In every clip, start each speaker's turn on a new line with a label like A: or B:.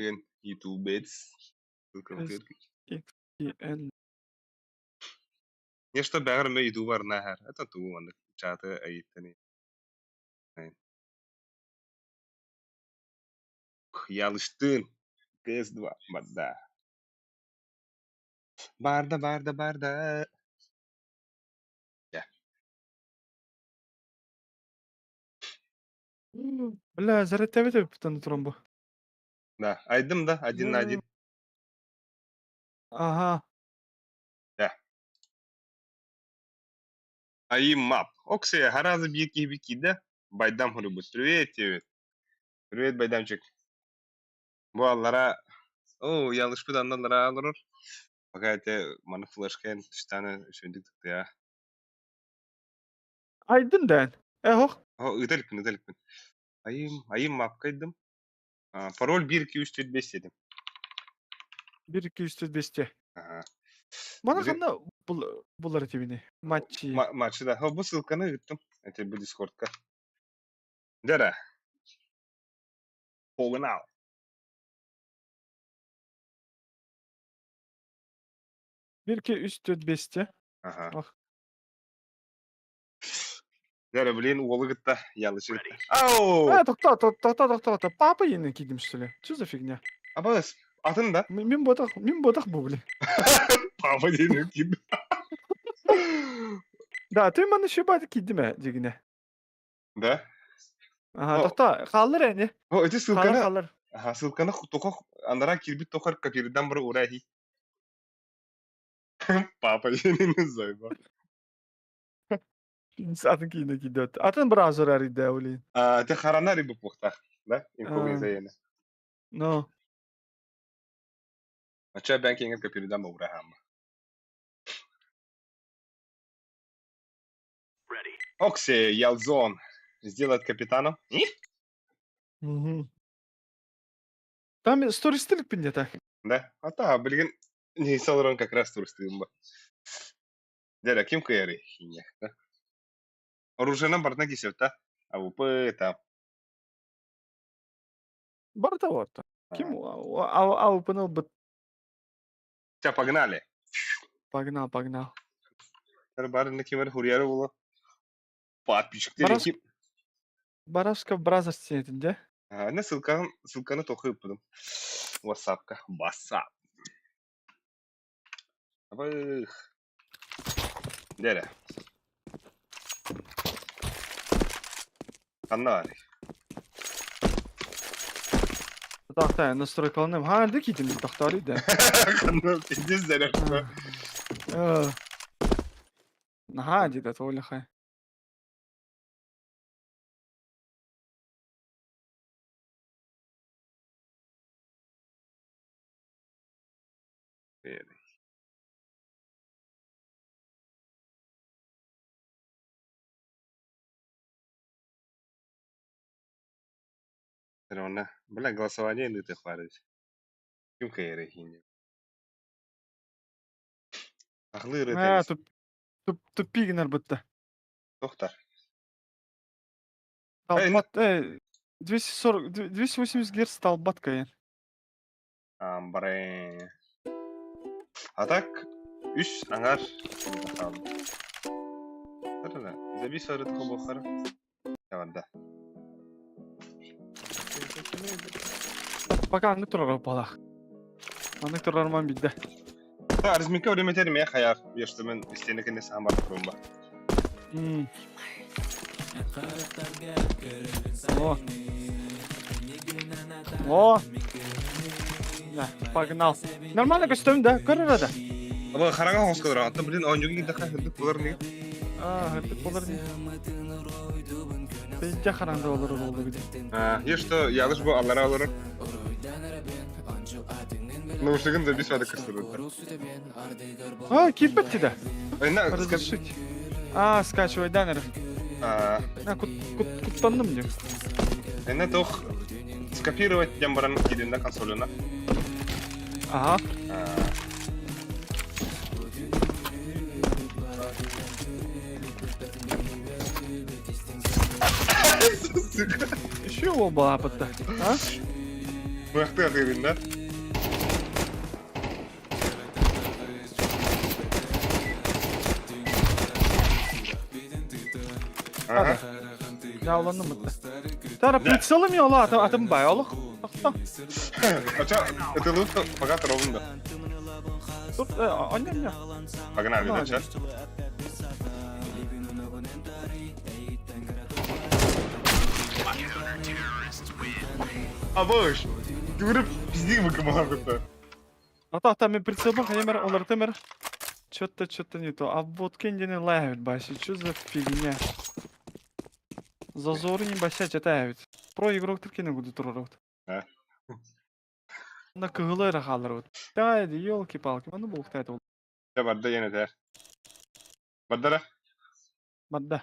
A: Деген ютубец.
B: S X И N.
A: Не что бэҕэр эмэ ютубар наһар. Это тугу маннык чаты айыттан Ялыштыын. КС2 барда. Барда, барда, барда.
B: Бля, зарядтабыт эбиппит туран бу.
A: Да, айдым да, один на один.
B: Ага.
A: Да. Аим мап. Оксе, харазы биир киһи киирдэ. Байдам хурубут. Привет тебе. Привет, Байдамчик. Бу аллара... О, ялышпыт анналара олорор. Пока это маны флешкаен түстаны үчүгдүк тыктыа.
B: Айдын дээн. Э, ох.
A: О, ыта иликпин, ыта иликпин. Айым, айым мапкайдым. Пароль 1 2 3 4 5 дедим.
B: 1 2 3 4 5 те.
A: Ага.
B: Маны ханна булар этибини? Матчи.
A: Матчы да. Бу ссылканы ыыттым. Это бу Дискордка. Дара. Погнал.
B: 1 2 3 4 5 те.
A: Ага. Ох. Дара, блин, уолу кытта ялычы кытта. Ау!
B: Э, тохтоо, тохтоо, тохтоо, тохтоо. Папа иэнэ киирдим что ли? Что за фигня?
A: Абас, атын да?
B: Мин ботах, мин ботах бу, блин.
A: Папа диэн киирдим.
B: Да, ты маны шибат киирдим ээ, дигинэ.
A: Да?
B: Ага, тохтоо, хааллар эни.
A: О, эти ссылканы...
B: Хаалар,
A: Ага, ссылканы тоха анараа киирбит тохар копирдан бары урахи. Папа диэн зайба.
B: Атын киинэ киирдэ. Атын браузер арыйда олин.
A: А, ты харана рыбу пухтах, да? Инкогнито иэнэ.
B: Но.
A: Ача бэнкингер копирдан урахамма. Окси, Ялзон сделает капитаном. И?
B: Угу. Там стористилик где-то.
A: Да? А та, блин, не салрон как раз туристым ба. Дядя, ким кыяры? Хиня, да? Оружиенан барытына кисеп та? АВП там.
B: Барыта барыта. Ким АВП-ны ылбыт?
A: Все, погнали.
B: Погнал, погнал.
A: Барына кимер хурьяры була. Подписчиктер ким?
B: Барашка Бразерс сиэтин дьэ.
A: На ссылканы, ссылканы тоху ыппытым. WhatsApp-ка. WhatsApp. Абых. Дэрэ. Ханна баарый?
B: Тахта настройкаланым. Ха, да киитин тахтаары да.
A: Ханна пиздец зарядка.
B: Наһаа диэтэ Толя
A: Равно. Бля, голосование ыытыах баар эбит. Ким кыайарый иһиинньэ? Ахлыыр
B: Аа,
A: ыт
B: туп туп туппи гынар бытта.
A: Тохтар.
B: Талбат, 240, 280 герц талбат кайын.
A: Амбре. А так, үс аҥар хаалла. Забис арытыха буохара. Барда.
B: Пока аннык турар балах. Аннык турарман бидде.
A: Та, разминка время мэ хаяр. Ешті мен истені кенде саған барып тұрмын ба.
B: О. О. Да, погнал. Нормально костюм, да? Көрөр да.
A: Аба хараҥа хоска турар. Аттан блин оонньууга киирдэххэ үрдүк булар не.
B: Аа, үрдүк болар не. Бэйдэ хараҥда олорор буолла били.
A: А, что, ялыш бу аллара олорор. Наушнигын записывады кыстырды.
B: А, киирбэт да.
A: На,
B: Разрешить. А, скачивай даннер.
A: А,
B: На, кут, кут, куттанным мне.
A: Эне тох скопировать диэн баран киирдин да консолуна.
B: Ага.
A: Сука.
B: Еще оба опыта. А?
A: Быахтыы атыырын да. Ага.
B: Дьааланным мытта. Тара прицелым я аты атым бай олох.
A: Ача, это лучше пока ровно да.
B: Тут аня
A: Погнали, да, чат? Абыш, Түгүрүп пиздик быкымаҕа
B: Ата мен прицелбын хайамар олортымыр. Чё-то, не то. А вот кендини лайвит баси. Чё за фигня? Зазоры не басять это ведь. Про игрок тиркене буду туророт.
A: А?
B: На кыгылы рахалар вот. Да, елки-палки, маны булктайт ол.
A: Дьэ барда диэн этэр. Бардара?
B: Мадда.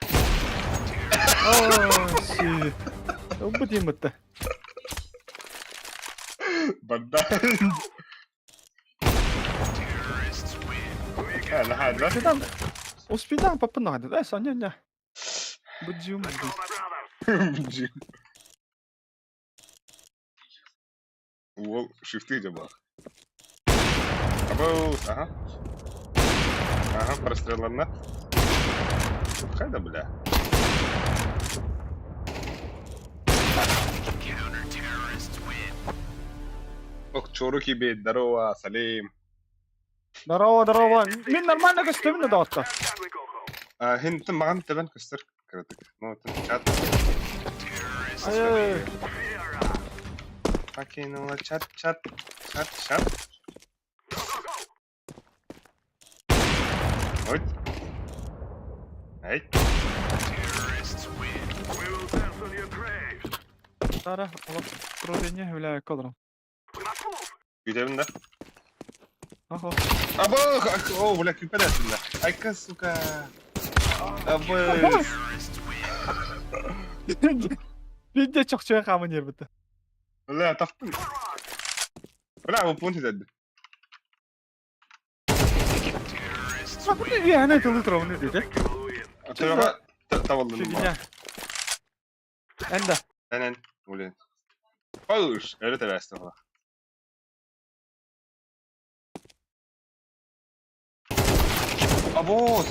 B: Оо, си. Ылбыт диэммитте.
A: Барда. Э, наһаа да?
B: Успедан, успедан папынады, да, Саня, не. Будем.
A: Уол шифты дьэ буолар. Абау, ага. Ага, прострелланна. Хайда, бля. Ох, чоруки бей, здорово, Салим.
B: Здорово, здорово. Мин нормально көстөбүн да отто.
A: А, хин маған тэбэн көстөр кыратык. Ну, чат.
B: Ай,
A: Покинула чат, чат, чат, чат. Ой. Ай.
B: Тара, олох проведение хүлээ колором.
A: Бүтэбин да?
B: Охо.
A: Абы, о, бля, күпәләсен да. Айка, сука. Абы.
B: Видео чохчуя хааман ербитэ.
A: Бля, таптым. Бля, бу пункт этэ.
B: Яна тылы турамын деді.
A: Төбөҕө табыллым.
B: Фигня. Энда.
A: Энэн, блин. Пауш, өрө тэбээстэ була. Абоос!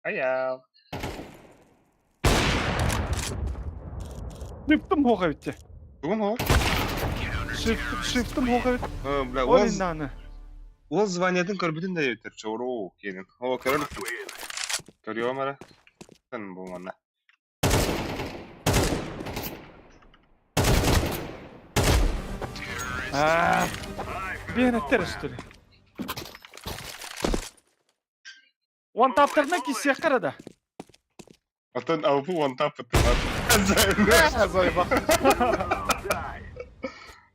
A: Айаал.
B: Шифтым хоға битте.
A: Тугун хоо?
B: Шифтым хоға бит.
A: Бля,
B: Ол
A: ол
B: иннаны.
A: ол званиятын көрбүтүн да өтөр чоору киэнин. О, көрөр. Көрүөм эрэ. Тэн бу манна.
B: Аа. Биэнэттер что ли? One tap-тарна киссиэх да.
A: Оттон алпы one tap ыттылар.
B: Зойба.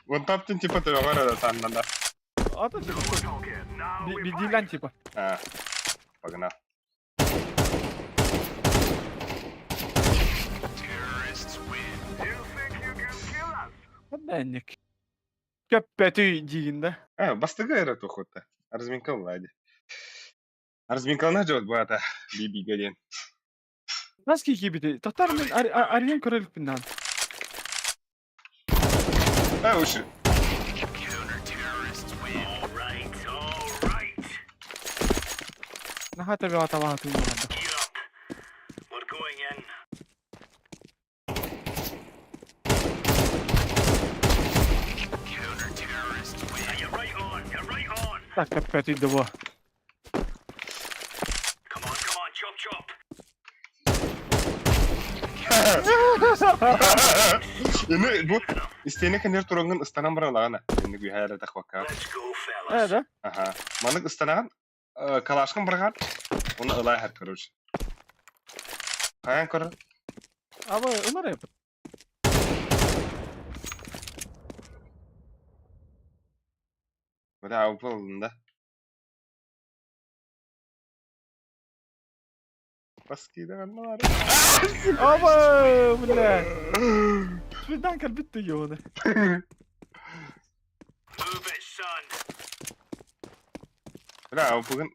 A: One tap-тын типа төбөҕөр эрэ саннана.
B: Ата типа. Бидилан типа.
A: А, погнал.
B: Бэнник. Көппөтүй диигин да.
A: А, бастыгы эрэ тухутта. Разминка Влади. Разминкалана дьот баата бибигэ диэн.
B: Нас киһибити. Татар мен арыйан көрөлүкпүн даан.
A: А, ушу.
B: Наһаа төбөҕө талаһатын буоларда. Так көппөтүй да буо.
A: Эми бу истиэнэ кэннигэр тураҥҥын ыстанан баран ылаҕын Инник үһэ эрэ тахвакка.
B: Э да?
A: Аха. Маннык ыстанаҕын, калашкын быраҕан, уонна ылаа иһэр короче. Хайаан көрөр?
B: Аба ылар эбит.
A: Бля, АВП ыллым да. Баскида
B: Аба, бля. Свидан кэлбит ёбаны.
A: Бля, АВП-гын.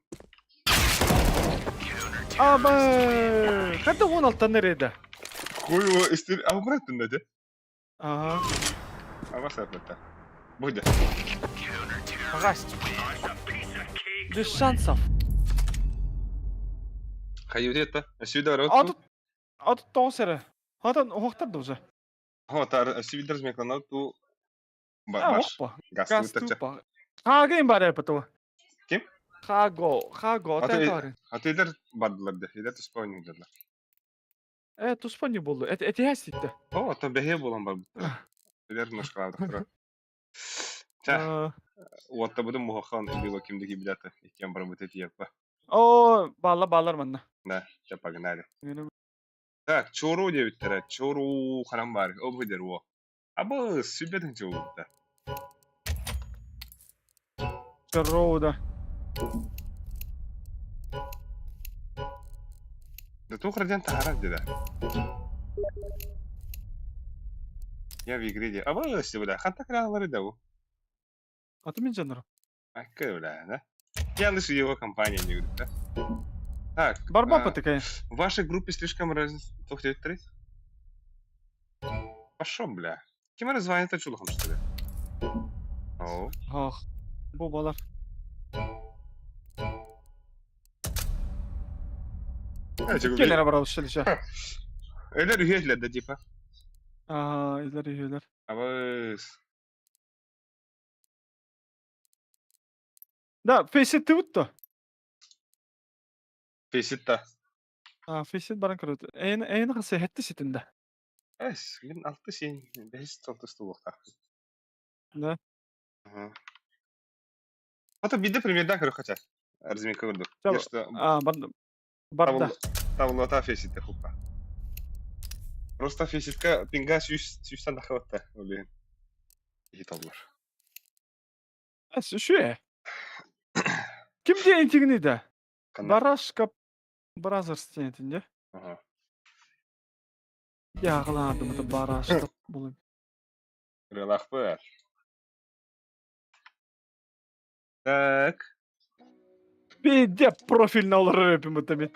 B: Аба! Хата он алтан эрэ
A: Хуй его истер... А убрать надо?
B: Ага.
A: А вас это. Будет.
B: Расть. Без шансов.
A: Хайы это. Сюда рот.
B: А тут а тут тоҕус эрэ. Хатан уһахтар да уже.
A: Хо, тар сюда размеклана ту
B: А,
A: баш.
B: опа.
A: Газ
B: Газ Хага им барай потом.
A: Ким?
B: Хаго, Хаго,
A: А ты-
B: это
A: А ты идер бардылар да, идер туспа ойнуулар.
B: Туспа не болду. Это это яситте.
A: О, то бэһиэ буолан барбыттар. Идер нушкалаабыттар. Ча, уоттабытын муһахан било кимдики билята, иккиэн барбыт этиэппа.
B: О, балла баллар манна.
A: Да, ча погнали. Так, чору диэбиттэрэ, чору ханан баар, ол бу уо. Абы сүбэтин чоута.
B: Чору, да.
A: Да туох эрэ диэн таһаарар дии да. Я в игре дии. Абы бля, ханта кыраалары да бу.
B: А ты мен жаныр.
A: Акка бля, да? Я его компания не говорит, да? Так,
B: Барба
A: а,
B: такая.
A: в вашей группе слишком раз... Туох три? Пошел, бля. Ким эрэ звонит чулахам, что ли? О,
B: Ох, бу балар. Келлere барал шелише.
A: Элер үһүөлэр да типа.
B: Аа, илер үһүөлэр.
A: Абыс.
B: Да, фейсит тыбытта.
A: Фейсит та.
B: А, фейсит баран көрөт. Эйн эйн хасы хетти ситинде.
A: Эс, мин алты сен, бэһис талтыс туохтаахпын.
B: Да.
A: Ага. А то биирдэ примерда көрө хотя. Разминка курдук.
B: Ча-
A: Я что,
B: А, барда. Барда.
A: табыллата фейситте хуппа. Просто фейситка пинга сүүс сүүстэн тахыбатта. Блин. Иһит оллар.
B: Эс, үшүө. Ким диэн тигини да?
A: Ханна?
B: Барашка Brothers диэн этин
A: Ага.
B: Яғылаардым это барашка булun.
A: Ырыалаахпыт. Так.
B: Пиздец профильно олорор эпим это мен.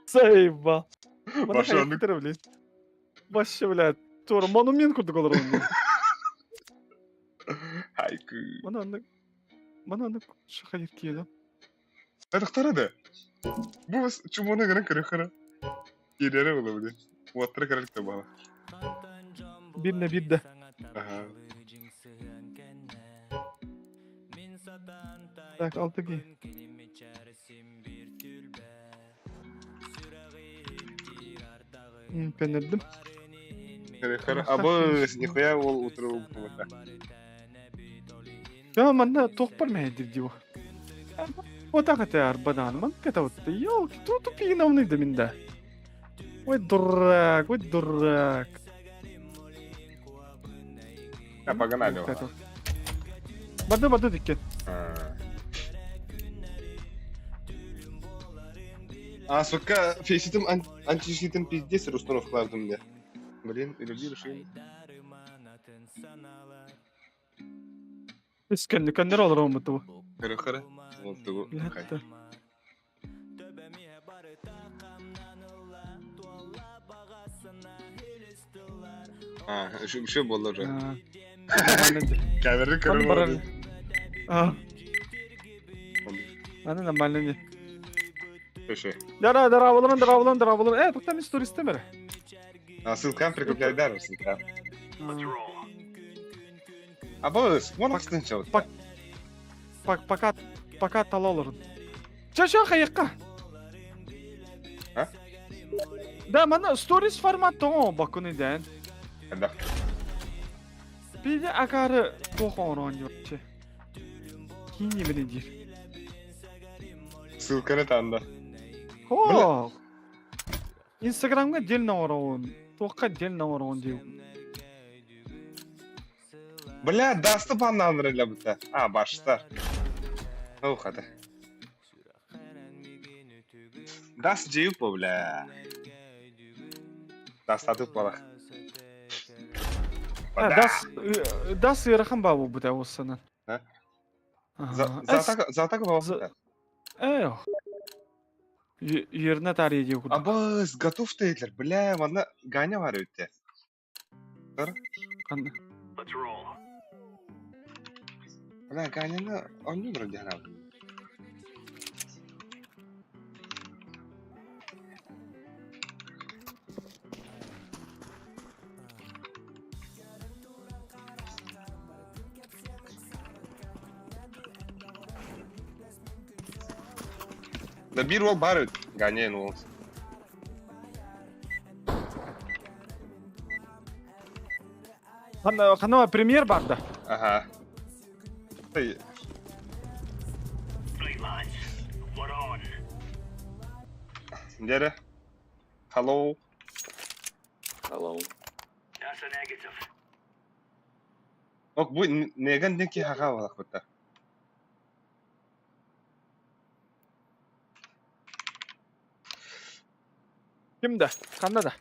B: Заебал.
A: Башы оннук.
B: блин. Вообще, блядь, тура монумент курдук олорор.
A: Хайку.
B: Мана мана шахайыр киеді.
A: Тахтара да. Бу чумону гынан көрө Киирэрэ була блин. Уоттара көрөлүк да буола.
B: Бирне бирде.
A: Ага.
B: Так, алты ки. Көннөрдүм.
A: Көрө Абыс, нихуя ол утуру буолла.
B: Я манна туох бар мэһэйдир дии Вот так это арбадан. Ман это вот елки, тут тупигин да минда. Ой, дурак, ой, дурак.
A: А, погнали.
B: Вот это. Барды, барды диккен.
A: А, сука, фейситим античитим пиздец установкалардым мне. Блин, люби решили.
B: Искенни көннөр олор оңбуту.
A: Көрө көрө. Вот тугу.
B: Билетте.
A: А, еще еще было уже.
B: Нормально.
A: Камеры
B: Ман
A: көрө.
B: барар. А, аны нормально не.
A: Слушай.
B: Дара, дара, болон, дара, болон, дара, болон. Э, тоқта мен сторис темер.
A: А, ссылка прикрепляй дар, ссылка. А бос, вон ахстын чау.
B: Пак- Пак, пока, пока тала олорун. Ча, ча, хайыққа.
A: А?
B: Да, мана сторис формат тоң бакуны ден.
A: Да.
B: Биде акары тоқ оңрон жоқ. Кини билин дир.
A: Ссылканы танда.
B: Хо. Инстаграмга дельно оңрон. Тоққа дельно оңрон деу.
A: Бля, дасты баннаныр бұта. А, баштар. Ох, это. Даст жейіп бля. Даст атып балах.
B: А, дас, дас ыарахан баа буолбута оссанан.
A: Затак, затак
B: Э, Үөрэнэ таарыйа диэх курдук.
A: Абыс, готов диэтилэр. Бля, манна Ганя баар эбит ээ.
B: Ханна?
A: Бля, Ганяны оонньуулар дии санаабытым. Да биир уол баар эбит, Ганяйын уол.
B: Ханна, ханна премьер бар да?
A: Ага. Эй. Дere. Hello.
C: Hello.
A: Ок, бу Неган диэн киһи хаха буолахпыта.
B: Ким да? Ханна да?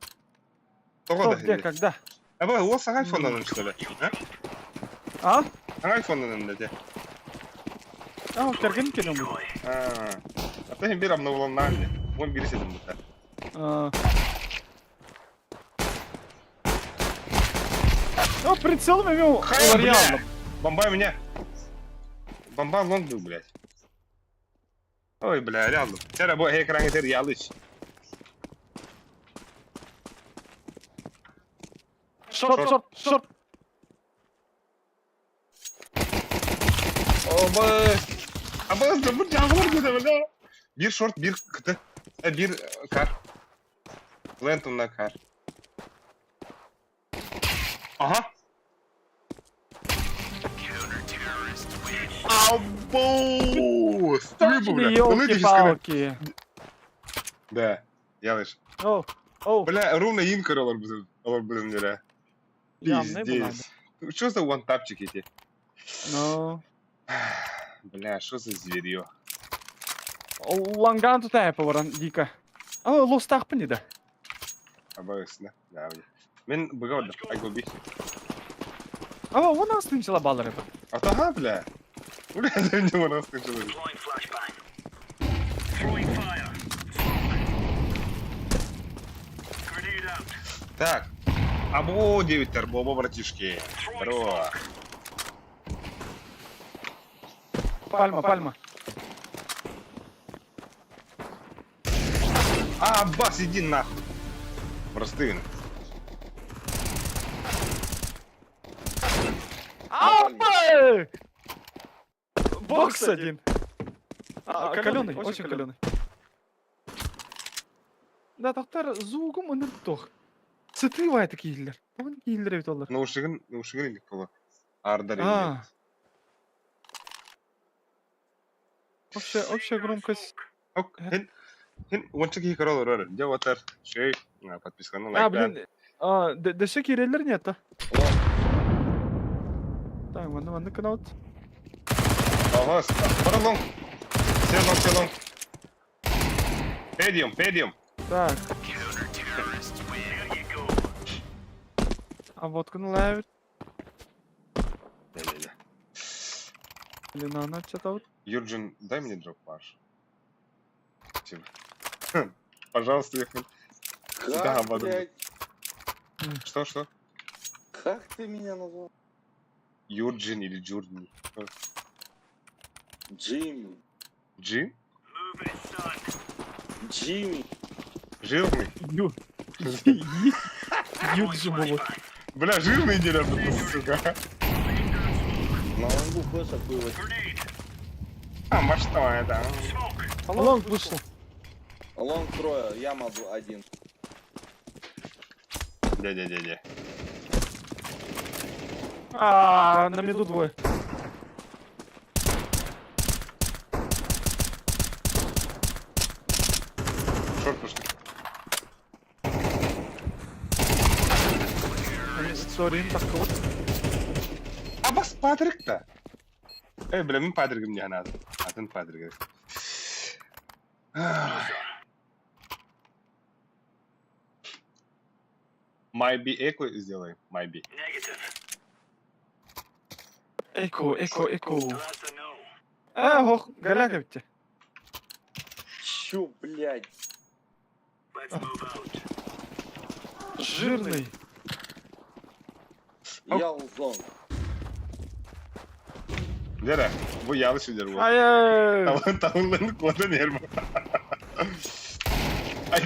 A: Тоҕо
B: Кто,
A: да
B: где, когда?
A: Аба, уол саҥа айфоннанан что ли?
B: А?
A: Саҥа айфоннанан да дьэ.
B: А, кэргэн кэлэн бу.
A: Аа. Ата иһин биир обновланнаан дии. Уон биир ситим бутта.
B: О, прицелом имел
A: Хай, бля!
B: реально.
A: Бомба меня! Бомба лонг был, блядь. Ой, бля, реально. Вчера бо экран этер ялыч.
B: Шорт, шорт, шорт.
A: Абас! Абас, да бу дьаҕылар гына, бля. Биир шорт, биир кыты. Биир кар. Лентумна кар. Ага. Абу! Стрибу, бля.
B: Елки-палки.
A: Да, делаешь.
B: О, о.
A: Бля, ровно инкер олор блин, олор блин, бля. Пиздец. Что за вантапчики эти?
B: Ну.
A: Бля, что за зверье?
B: Ланган тут баран дико. А, лостахпын да.
A: Абайсына. Да, Мен быга айгоби.
B: А, он астынчыла баллары.
A: Ага, бля. Бля, не он астынчыла. Так. Або 9 Бобо, братишки. Здорово.
B: Пальма, пальма.
A: А, бас, иди нахуй. Простын.
B: Опа! Бокс один. А, каленый, очень каленый. Да, доктор, звугом он тох. Сытывай такие киллер. Он киллер ведь олар.
A: Наушигин, наушигин или кого? Ардар
B: А. Общая, общая громкость.
A: Ок, хин, хин, онча киһи көрө олорор. Дьэ, отар, шей, подписканы
B: А,
A: лайктаан.
B: блин, а, дөссө киирэллэр нет а? Так, манна манна кынаут.
A: Ага, бара лонг. Все лонг, все лонг. Педиум, педиум.
B: Так. А вот лайвит.
A: Не-не-не.
B: Блин, она что-то вот.
A: Юрджин, дай мне дроп, Паш. Спасибо. Пожалуйста, Юрджин.
C: Как,
A: Да, Вадим.
C: блядь,
A: Что, что?
C: как ты меня назвал?
A: Юрджин или Джурни?
C: Джимми.
A: Джим?
C: Джимми.
A: Жирный?
B: Ю. Юджин был.
A: Бля, жирный деревья, сука.
C: На лонгу флеша было.
A: А, может, что это?
B: Лонг вышел.
C: Лонг трое, яма один.
A: Де-де-де-де.
B: А, на меду двое.
A: Шорт пошли.
B: Сори, так вот.
A: А бас Патрик-то? Эй, бля, мин Патригым не надо. Атын Патрик. Майби эко сделай. Майби.
B: Эко, эко, эко. Э, хох, голяк эбитте.
C: Чё, блядь?
B: Жирный.
C: Я лзон.
A: Дьэ бу ялы сидер бу.
B: Ай-яй.
A: Талын талынларын куотан иһэр бу. Ай,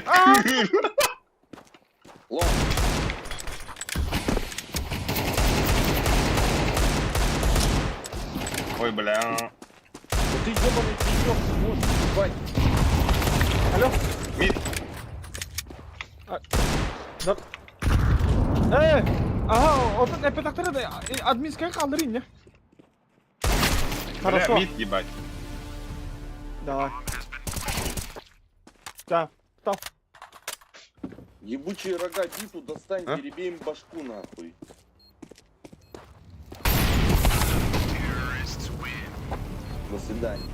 C: Long.
A: Ой, бля.
C: Да ты ебаный пенёк, ты можешь ебать.
B: Алло.
A: Mid.
B: Да. Э, ага, отон эпетактары да админская калдырын не.
A: Бля,
B: Хорошо.
A: mid, ебать.
B: Давай. Да, там.
C: Ебучие рога биту достань,
A: А?
C: перебей им башку нахуй. До свидания.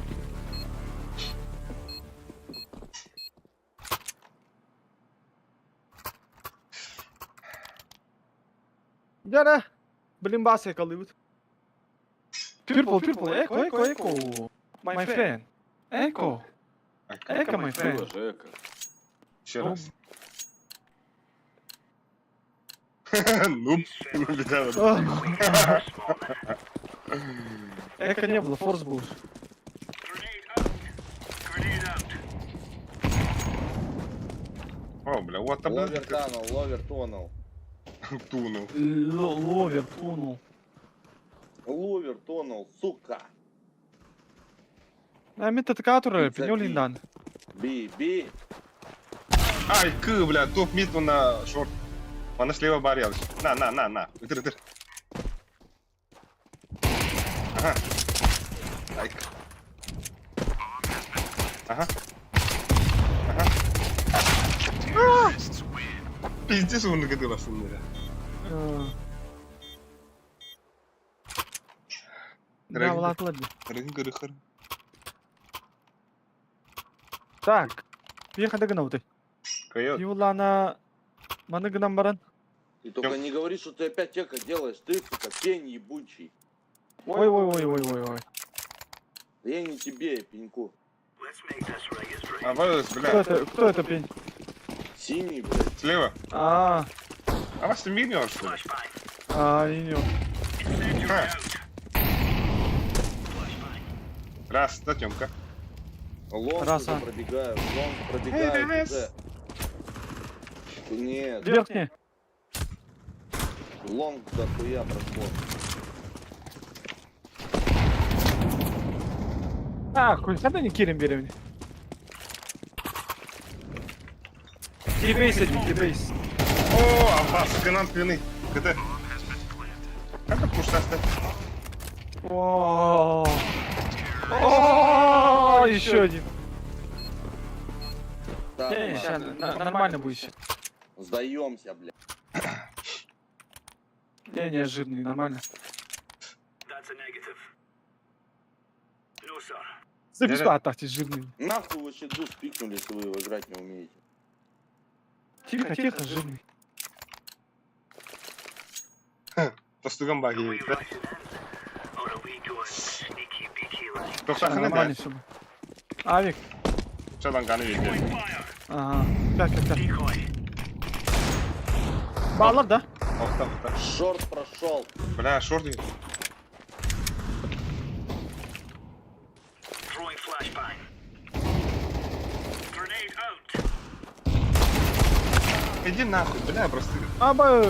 B: Дяра. Блин, бас якалыбыт. Purple, purple, eco, eco, eco. My friend. Eco. Eco, my friend.
C: Было же eco.
A: Еще раз. Ну, беда.
B: Eco не было, force был.
A: О, бля, вот там
C: Lower tunnel, lower tunnel.
A: тунул.
B: Lower, тунул.
C: Lower tunnel, сука.
B: А мен татакатура,
C: Пицца
B: пенёлиндан.
C: Би, би.
A: Ай, к, бля, топ mid на short. Она слева барелась. На, на, на, на. Ытыр, ытыр. Ага. Ай. Ага. Ага. Пиздец, он нагадил бля.
B: Да, ладно, ладно.
A: Рынгырыхыр.
B: Так. Пиха дагнауты.
A: Койот.
B: Юлана маны гынан баран.
C: Ты только не говори, что ты опять eco делаешь. Ты, сука, пень ебучий.
B: Ой, ой, ой, ой, ой, ой.
C: Да я не тебе, я пеньку.
A: А, вот,
B: Кто
A: бля,
B: это, кто это пень?
C: Синий, блядь.
A: слева.
B: А,
A: А вас там видно, что ли?
B: а, и
A: Ха. Раз, да, Тёмка.
C: Long
B: Раз,
C: уже
B: а.
C: пробегают, long пробегают
A: Раз.
C: уже. Нет,
B: Верхний.
C: long дохуя прошло.
B: А, хуй, когда не кирим берем. T-base один, T-base.
A: О, Аббас, гранат пьяны. КТ. Как это пуштаста?
B: О, о, еще один.
C: Так,
B: Не, ща, нормально будет ща.
C: Сдаемся, блядь.
B: Не, не, жирный, нормально. Записал, так, ты жирный.
C: Нахуй вы вообще дус пикнули, если вы его играть не умеете.
B: Тихо, тихо, жирный.
A: Тостуган баги. Тоқтақына
B: Нормально
A: да.
B: все. Авик.
A: Чаланганы видели.
B: Ага. Так, так, так. Баллар, да?
A: Охта, охта.
C: Шорт прошел.
A: Бля, шорты. Иди нахуй, бля, просто.
B: Аба.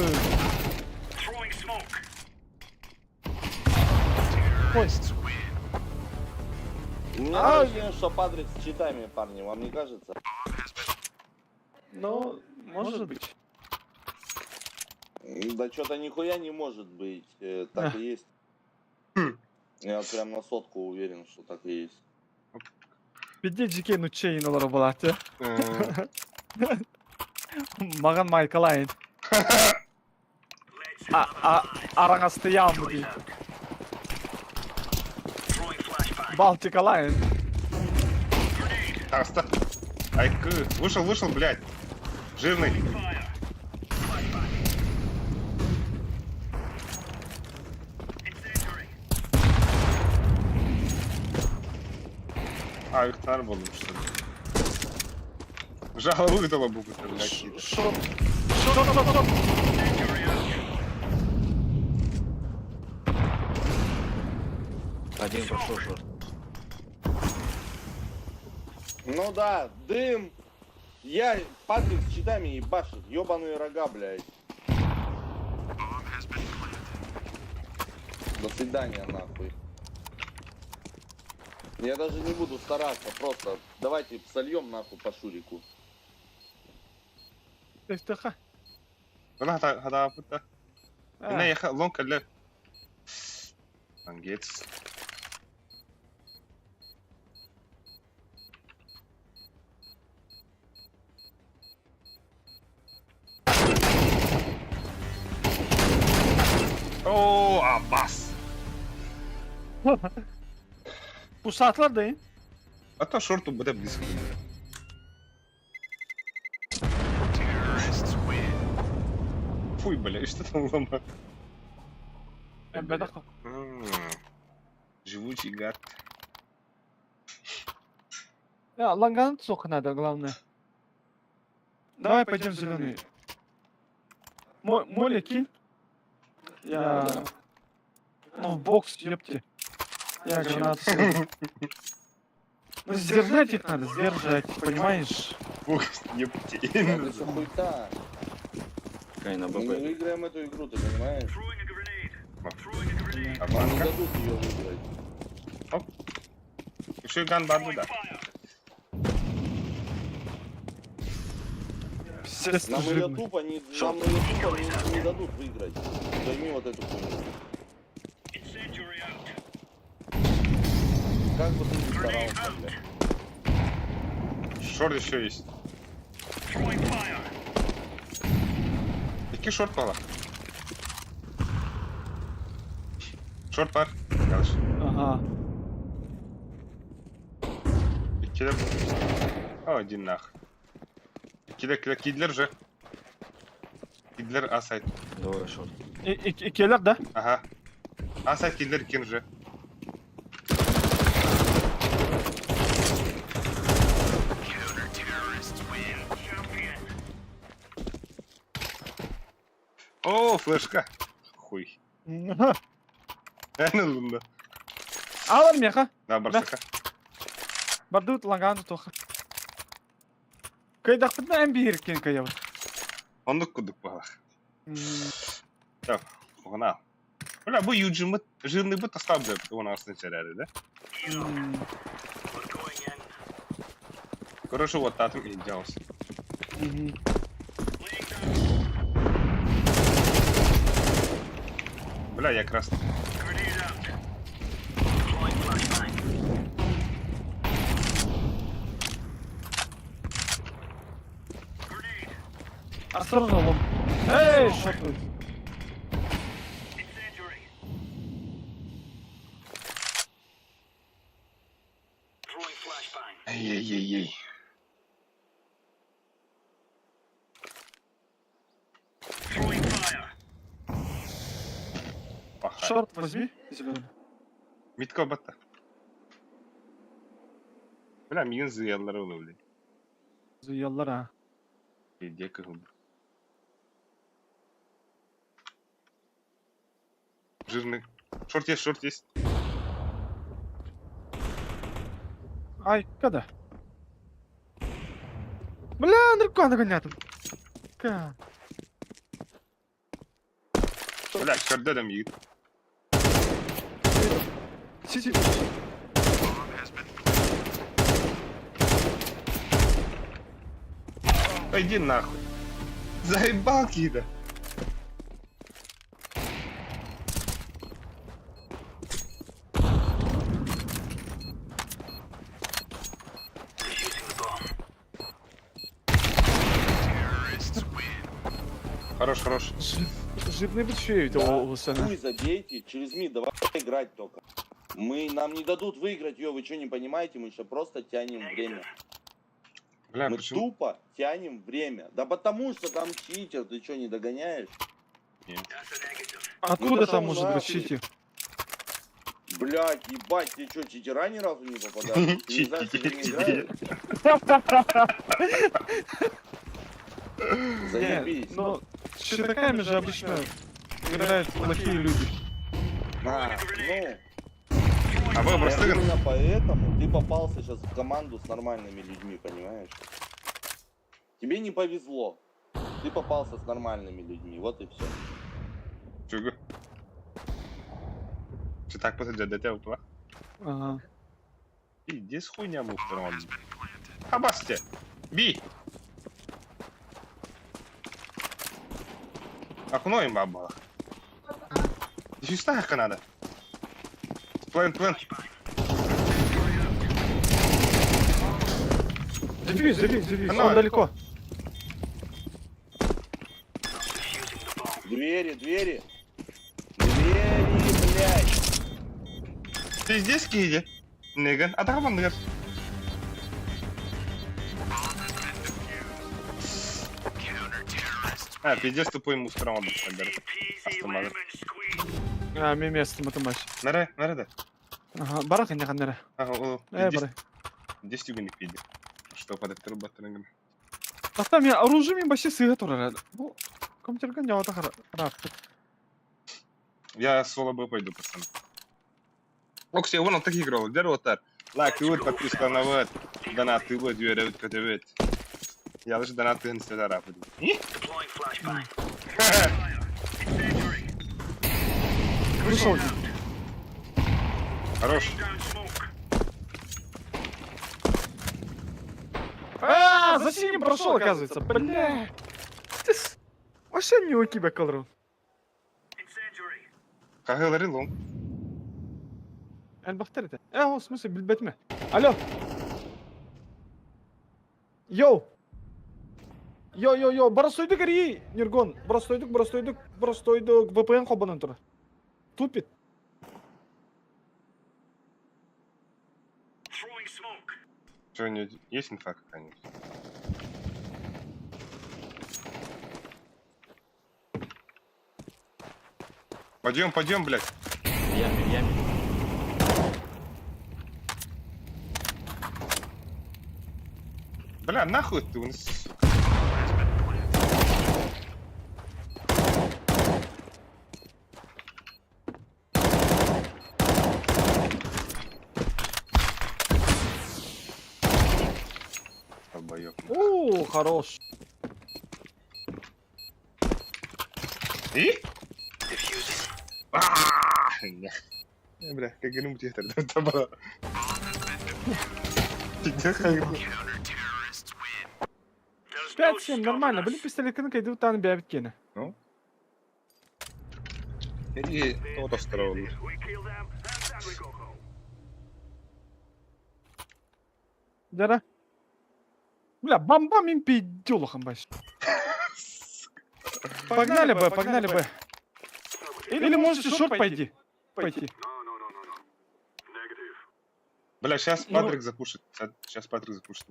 B: Ой,
C: У меня
B: А,
C: ощущение, что Падрик с читами, парни, вам не кажется?
B: ну, может быть.
C: Да что-то нихуя не может быть. Так и есть.
A: Хм.
C: Я прям на сотку уверен, что так и есть.
B: Бидде жеке нучейн олар болады.
A: Э,
B: Маған майкалайын. А, а, араңасты ямы дейді. Балтикалайын.
A: Таста. Айкы. Вышел, вышел, блядь. Жирный. А, их тар болдым, что ли. Жалобы толобугуттар, бля, какие-то.
B: Шорт. Шорт, шорт, шорт.
D: Один пошел шорт.
C: Ну да, дым. Я, Патрик с читами ебашит, ебаные рога, блядь. До свидания, нахуй. Я даже не буду стараться, просто давайте сольем нахуй по Шурику.
B: Тефтеха.
A: Она хата Ина яха лонг кэллэ. Ангец. О, Аббас.
B: Пусатлар да
A: А то шорту буде близко. Фуй, бля, что там лома?
B: Бедах.
A: Живучий гад.
B: Я, лонгануть сколько надо, главное. Давай пойдем зеленый. Моля, кинь. Я... Ну, в бокс, ёпти. Я гранату скину. Ну, сдержать их надо, сдержать, понимаешь?
A: Бог, ебти.
C: Это все хуйта.
D: Какая на
C: Мы не
D: ББ.
C: выиграем эту игру, ты понимаешь?
A: А
C: Нам не
A: банка?
C: дадут ее выиграть.
A: Еще и ган банду, да.
B: Пиздец,
C: Нам ее
B: жирный.
C: тупо не, нам её тупо не, не дадут выиграть. Пойми вот эту хуйню. Как бы ты ни старался, бля.
A: Шорт еще есть. Какие шорт пала? Шорт пар. Дальше.
B: Ага.
A: Иккилэр. О, один нах. Иккилэр, килэр, киирдилэр уже. Киирдилэр А сайт.
D: Двое шорт.
B: И келлер, да?
A: Ага. А сайт киирдилэр кин уже. О, флешка. Хуй.
B: Ага.
A: Эн лунда.
B: Алар меха.
A: На барсака.
B: Бардут лагану тоха. Кайдахпытна эм биир кен каябыт.
A: Оннук курдук баҕар. Оҕона. Бля, бу юджимыт, жирный быт оставды он астын сэрээри, да? Короче, вот татым и делался. Бля, я красный.
B: Осторожно, лом. Эй, что ты?
A: Эй-эй-эй-эй. Пахай.
B: Шорт возьми. Зеленый.
A: Митко батта. Бля, миигин зыяллара буолуо, бля.
B: Зыяллар, а.
A: Иди кыһыл. Жирный. Шорт есть, шорт есть.
B: Ай, когда? Бля, наркота нагонятым. Ка.
A: Бля, көрдө да миигин.
B: Сити.
A: Иди нахуй. Заебал кида. Хорош, хорош.
B: Жирный бычей
C: Да.
B: у сына.
C: Хуй забейте, через мид давай играть только. Мы, нам не дадут выиграть ее, вы что, не понимаете? Мы еще просто тянем время.
A: Бля,
C: Мы
A: почему?
C: тупо тянем время. Да потому что там читер, ты что, не догоняешь?
B: Откуда
C: Ну,
B: там может быть
C: нахуй.
B: читер?
C: Блядь, ебать, ты что, читера ни разу не попадали? Ты не знаешь, как они играют?
B: Не,
C: Заебись.
B: ну, с читаками же обычно играют плохие люди.
C: А, ну,
A: А вы просто
C: именно поэтому ты попался сейчас в команду с нормальными людьми, понимаешь? Тебе не повезло. Ты попался с нормальными людьми, вот и все.
A: Чугу. Читак посадят, дядя упала.
B: Ага.
A: Иди с хуйня мусором. Хабасте. Би. Окно им бабала. Дефьюз надо. Плент, плент.
B: Дефьюз, дефьюз, дефьюз.
A: Оно.
B: Он далеко.
C: Двери, двери. Двери, блядь.
A: Ты здесь киди? Ниган. А так вон ниган. А, пиздец тупой мусором Астымады.
B: А, мен место матымаш.
A: Нере, нереде?
B: Ага, барах не ханнера.
A: Ага, о,
B: Э, бары.
A: 10 үгүнүк пиди. Что падаттыр баттырынгын.
B: Ата мен оружие мен вообще сыга турар. Бу компьютерге не ота харап.
A: Я соло Б пойду, пацаны. Окси, вон он так играл. Дер отар. Лайк, вот подписка на вот. Донат, ты вот, юрэ, вот, вот. Я лучше донат ты не рапы.
B: Вышел.
A: Хорош.
B: А, за синим прошел, оказывается. Бля. Ты Вообще не у тебя колору.
A: Кагылары лом.
B: Элбахтар это. Э, в смысле, билбетме. Алло. Йоу. Йо, йо, йо, барастойдук ари, Нюргон. Барастойдук, барастойдук, барастойдук. VPN хобанан тура. Тупит.
A: Что, у нее есть инфа какая-нибудь? Пойдем, пойдем, блядь.
D: В яме, в яме.
A: Бля, нахуй ты у нас, сука. Долбоёб.
B: О, хорош.
A: И? А, не. Бля, как гнум театр, да,
B: 5-7, нормально. Были пистолет кынка, иду там бябит кене.
A: Иди, то остроумно.
B: Дара. Бля, бам-бам им пиздюлахом баш. Погнали Б, погнали Б. Или можете шорт пойти. Пойти.
A: Бля, сейчас
B: Ну-
A: Патрик запушит. Сейчас Патрик запушит.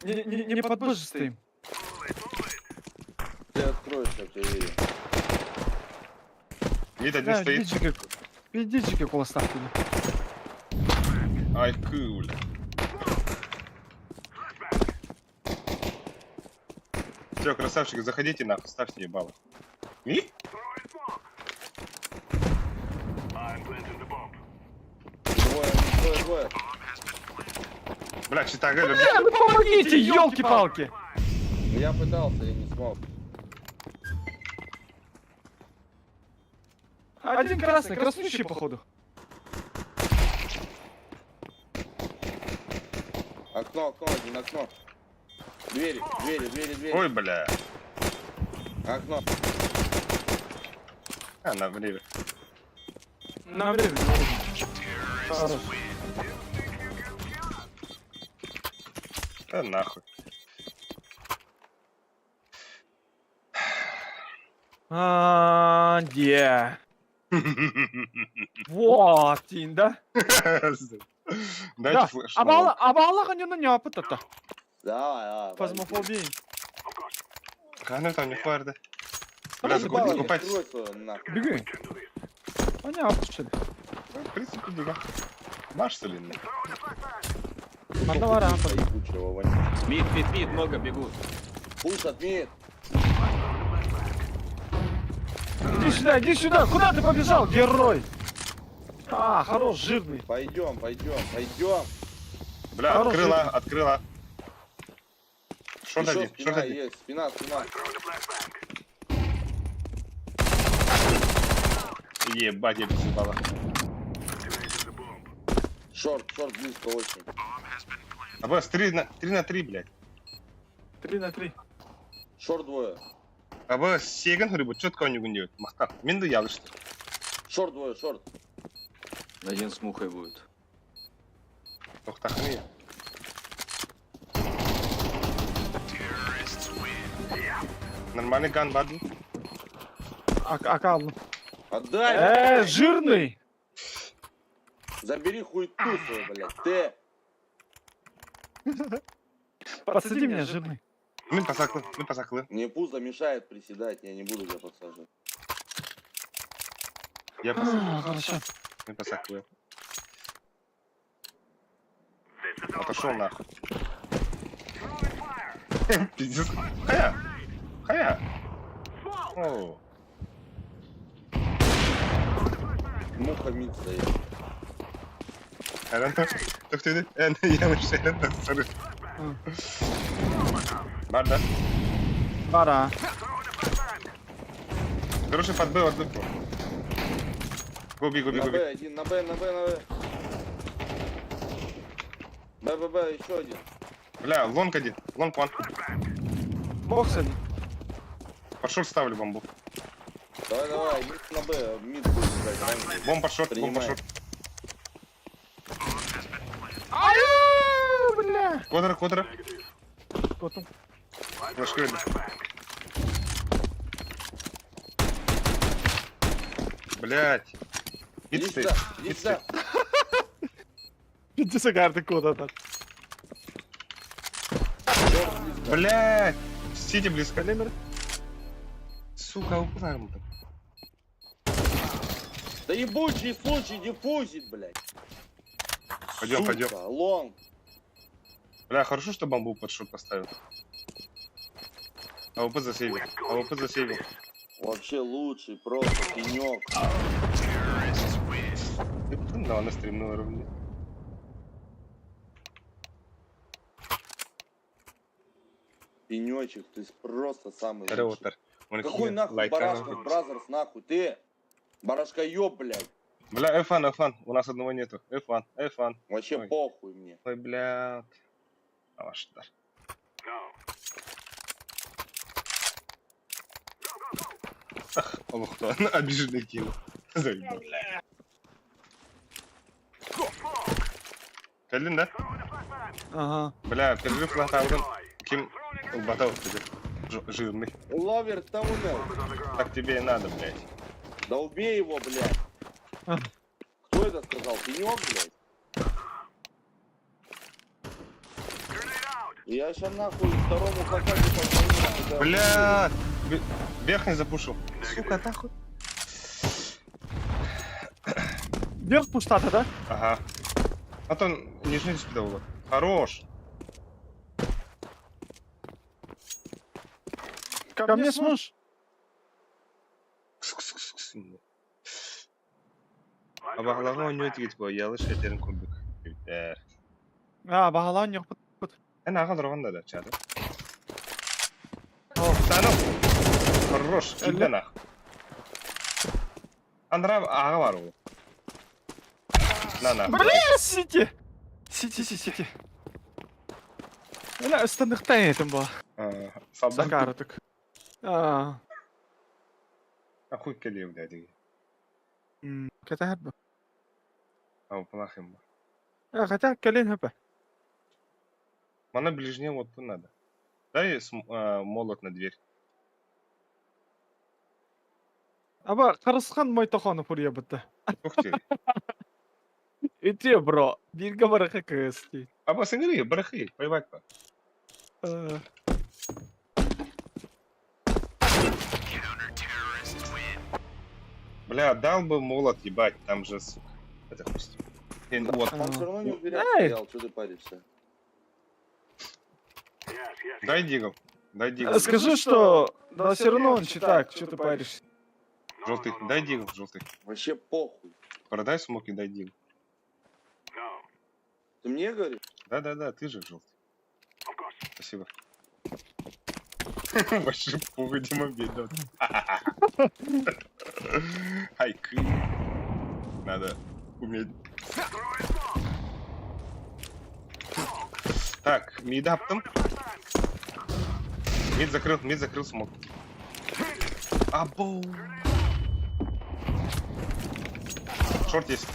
B: Не, не, не под Б же стоим.
C: Ты откроешь, я тебе верю.
A: Вид один
B: Да,
A: стоит.
B: пиздичики, пиздичики колоставки.
A: Ай, куля. Все, красавчик, заходите нахуй, ставьте ебало. И?
C: Двое, двое, двое.
A: Бля, чита Галя,
B: Бля, ну помогите, елки-палки!
C: Я пытался, я не смог.
B: Один красный, краснущий, походу.
C: Окно, окно, один окно. Двери, двери, двери, двери.
A: Ой, бля.
C: Окно.
A: А, на время.
B: На время. на время. Хорош.
A: Да нахуй.
B: А, де. Вот, тин, да?
A: Дайте
B: Да.
A: флеш.
B: Абала, абала ханюна не опытата.
C: Давай, давай.
B: Фазмофобии.
A: Хана там не хварда. Бля,
B: Давай,
A: закупайтесь.
C: Открой свою нахуй.
B: Беги. Они опушили.
A: В принципе, дура. Маш солидный.
B: Манна баар ахан
C: Ебучего вонючего.
D: Mid, mid, mid, много бегут.
C: Push от mid.
B: Иди сюда, иди сюда! Куда ты побежал, герой? А, хорош, жирный.
C: Пойдем, пойдем, пойдем.
A: Бля,
B: Хороший.
A: открыла, открыла. Short
C: Еще
A: один, short
C: спина
A: один.
C: есть, спина, спина.
A: Ебать, я без ебала.
C: Short, short близко очень.
A: Аббас, 3 на 3, блядь.
B: 3 на 3.
C: Short двое.
A: Аббас, сиэгин говорю, четко он не делает. Махтар, мин да ялышты.
C: Short двое, short.
D: Один с мухой будет.
A: Тохтахны. Нормальный gun баар дуу.
B: АК аллым.
C: Отдай!
B: Жирный!
C: Забери хуйту свою, блядь. Ты.
B: Подсади меня, жирный.
A: Мин пасаклы, мин пасаклы.
C: Мне пузо мешает приседать, я не буду тебя подсаживать.
A: Я пасаклы.
B: А, хорошо.
A: Мин пасаклы. Отошел нахуй. Пиздец. Хая! Хая! О,
C: Муха mid стоит.
A: Эрен, тохтуйды. Эн, я Эрен, sorry. Баар да.
B: Баар.
A: Короче, под Б, под Б. Go B, go B,
C: На
A: go B.
C: Б один, на Б, на Б, на Б. Б, Б, Б, еще один.
A: Бля, long один. Long one.
B: Бокс один.
A: Под short ставлю бомбу.
C: Давай, давай, mid на Б, mid будет брать, ранний.
A: Бомб под short, бомб под
C: Принимай.
A: short.
B: Ай, бля.
A: Квадра, квадра.
B: Потом.
A: Флешка видно. Блять.
C: Иди
A: Mid стоит.
C: сюда, иди
A: Mid
C: сюда.
A: стоит.
B: Пиздец, карты куда-то.
C: Short близко.
A: Блять. Сити близко.
B: Калимер.
A: Сука, упаем там.
C: Да ебучий случай диффузит, блядь.
A: Пойдем,
C: Сука,
A: пойдем.
C: Long.
A: Бля, хорошо, что бомбу под short поставил. АВП засейвил. АВП засейвил.
C: Вообще лучший просто пенек.
A: Да, она стримнула ровно.
C: Пенечек, ты просто самый лучший.
A: Роутер.
C: Какой нахуй Барашков Brothers нахуй? Ты? Барашка ёб, блядь.
A: Бля, F1, F1, у нас одного нету. F1, F1.
C: Вообще
A: Ой.
C: похуй мне.
A: Ой, блядь. А ваш дар. Ах, олохто, обиженный кинул. Заебал. Кэллиҥ да?
B: Ага.
A: Бля, перерыв латауден. Ким батау жирный.
C: Lower tunnel.
A: Так тебе и надо, блядь.
C: Да убей его, блядь.
B: А.
C: Кто это сказал? Пенек, блядь? Я сейчас нахуй второму хакаке позвоню. нахуй, да.
A: Бля, верхний запушил. Сука, нахуй.
B: Вверх пуштата, да?
A: Ага. А то нижний спидовал. Хорош.
B: Ко мне сможешь?
A: Кс, кс, кс, кс. Абаҕалааҕы оонньуу этигит буо, ялыш этэрин курдук. Эбиттэр.
B: А, баҕалаан yok.
A: Эн аҕа олороҕун да чаады. Стану. Хорош, киирдэ нах. Анараа аҕа баар ол. На на.
B: Бля, CT! CT, CT, CT. Бля, ыстаныахтаах этим буо.
A: Солдат.
B: Сакарытык. А,
A: Ахуй кэлиэ блядь.
B: кэтэһэр бу.
A: А плохим.
B: А, хотя кэлин хөп.
A: Мана ближнее вот тут надо. Дай молот на дверь.
B: Аба, Харысхан Мойтохонов урья бытта.
A: Ух ты.
B: Ити, бро. Бииргэ барыха кыыс дии.
A: Аба сыҥырыы, барахы, поебать па. Бля, дал бы молот, ебать, там же, сука. Это пусть. Вот.
C: Он все равно не в дверях
B: Эй!
C: стоял, что ты паришься?
A: Дай deagle. Дай deagle.
B: Скажи, что... Да все равно он читак, что ты паришься?
A: Желтый. Дай deagle, желтый.
C: Вообще похуй.
A: Продай smoke и дай deagle.
C: Ты мне говоришь?
A: Да-да-да, ты же желтый. Спасибо. Вообще похуй, Дима бей, да. Хайкы. Надо уметь. Так, mid аптом. Mid закрыл smoke. Абоу. Short есть.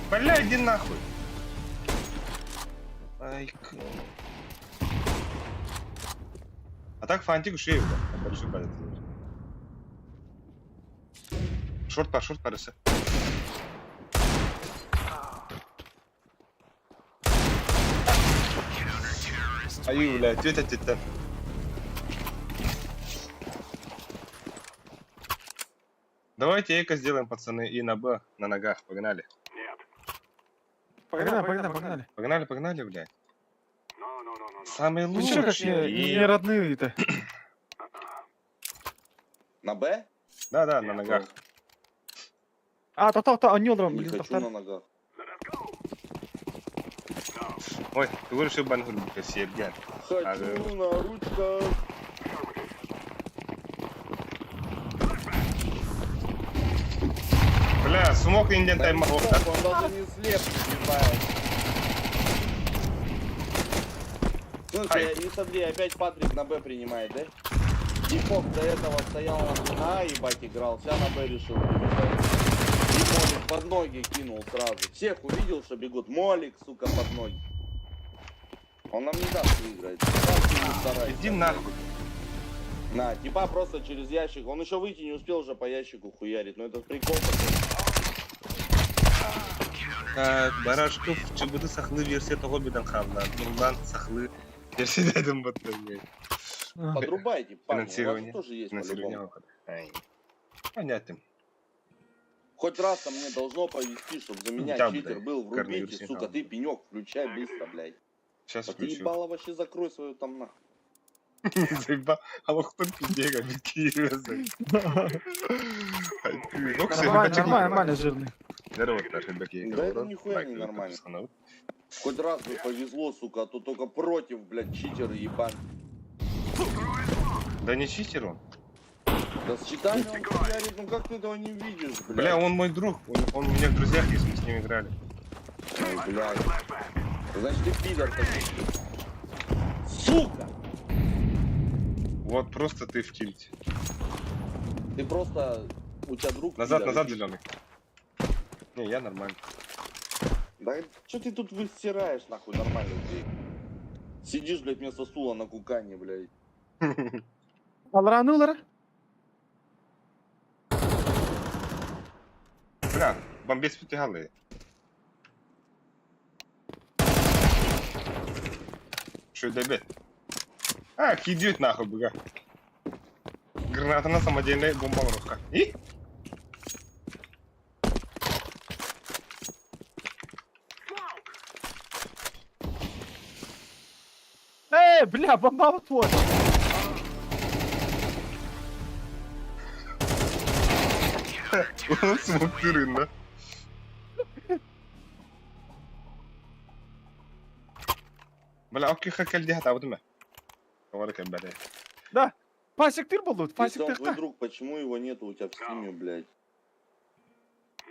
A: Бля, иди нахуй. Ай, А так фантик ушел, да. Хорошо, блядь. Short пар, short пар, все. Аю, бля, тетя, тетя. Давайте эко сделаем, пацаны, и на Б, на ногах, погнали.
B: Погнали, погнали, погнали.
A: Погнали, погнали, блядь. Самый
B: Вы чё, как
A: лучший.
B: не родные-то?
C: На Б?
A: Да, да, на ногах.
B: А, то-то-то, они олорон,
C: Не
B: блин,
C: хочу
B: тохтар.
C: на ногах.
A: Ой, ты говоришь, что бан Сергей.
C: Хочу на ручках.
A: Бля, smoke Indian
C: Да
A: тайм
C: не смог, он даже не слеп, ебать. Слушай, и смотри, опять Патрик на Б принимает, да? Дипок до этого стоял на А, ебать, играл, сейчас на Б решил прибежать. И Молик под ноги кинул сразу. Всех увидел, что бегут. Молик, сука, под ноги. Он нам не даст выиграть. Сам ты не старайся.
A: Иди нахуй.
C: На, типа просто через ящик. Он еще выйти не успел уже по ящику хуярить. Но это прикол такой.
A: Так, Барашков, чыбыды сахлы версия того бедан хавла. Нурлан сахлы версия дедим баттын.
C: Подрубайте, парни. У вас же
A: Финансирование.
C: тоже есть
A: Финансирование
C: по-любому.
A: выхода. Ай. Понятно.
C: Хоть раз-то мне должно повезти, чтобы за меня
A: Да,
C: читер
A: блядь,
C: был. Врубите,
A: коронавирус не
C: сука,
A: надо.
C: ты пенек включай быстро, блядь.
A: Сейчас
C: А ты
A: включу.
C: ебало вообще закрой свою там нахуй.
A: Заеба. А вот кто пиздега,
B: Нормально, нормально, нормально, жирный.
C: Да это нихуя не нормально. Хоть раз бы повезло, сука, а то только против, блядь, читеры ебан.
A: Да не читер он.
C: Да с читами он хуярит, ну как ты этого не видишь, блядь?
A: Бля, он мой друг. Он у меня в друзьях есть, мы с ним играли.
C: Ой, блядь. Значит, ты пидор такой. Сука!
A: Вот просто ты в тильте.
C: Ты просто... У тебя друг
A: Назад,
C: пидор,
A: назад,
C: и ты-
A: зеленый. Не, я нормально.
C: Да что ты тут выстираешь, нахуй, нормально людей? Сидишь, блядь, вместо стула на кукане, блядь.
B: Алра, ну, лара.
A: Бля, бомбец потягали. Что это А, идет нахуй, бля. Граната на самодельная бомбардировка. И?
B: Эй, бля, бомба вот вот.
A: Smoke да? Бля, окей, хакель дихат, а вот мы. Говорит, бля.
B: Пасик тыр был тут,
C: Если
B: пасик
C: он
B: тыр
C: твой друг, почему его нету у тебя в стиме, блядь?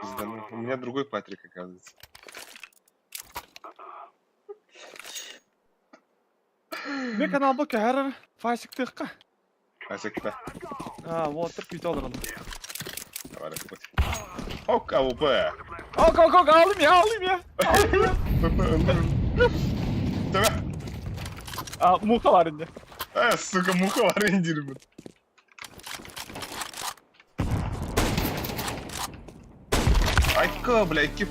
A: Пиздану. У меня другой Патрик, оказывается.
B: Мен канал бұл кәрір, фасик тырқа.
A: Асекта.
B: А, вот, тыр күйті алыр
A: Говорит, вот. Ок, АВП.
B: Ок, ок, ок, алым я, алым я. Алым я.
A: Давай.
B: А, муха var indi.
A: А, сука, муха var indirme. Айка, бля, ekip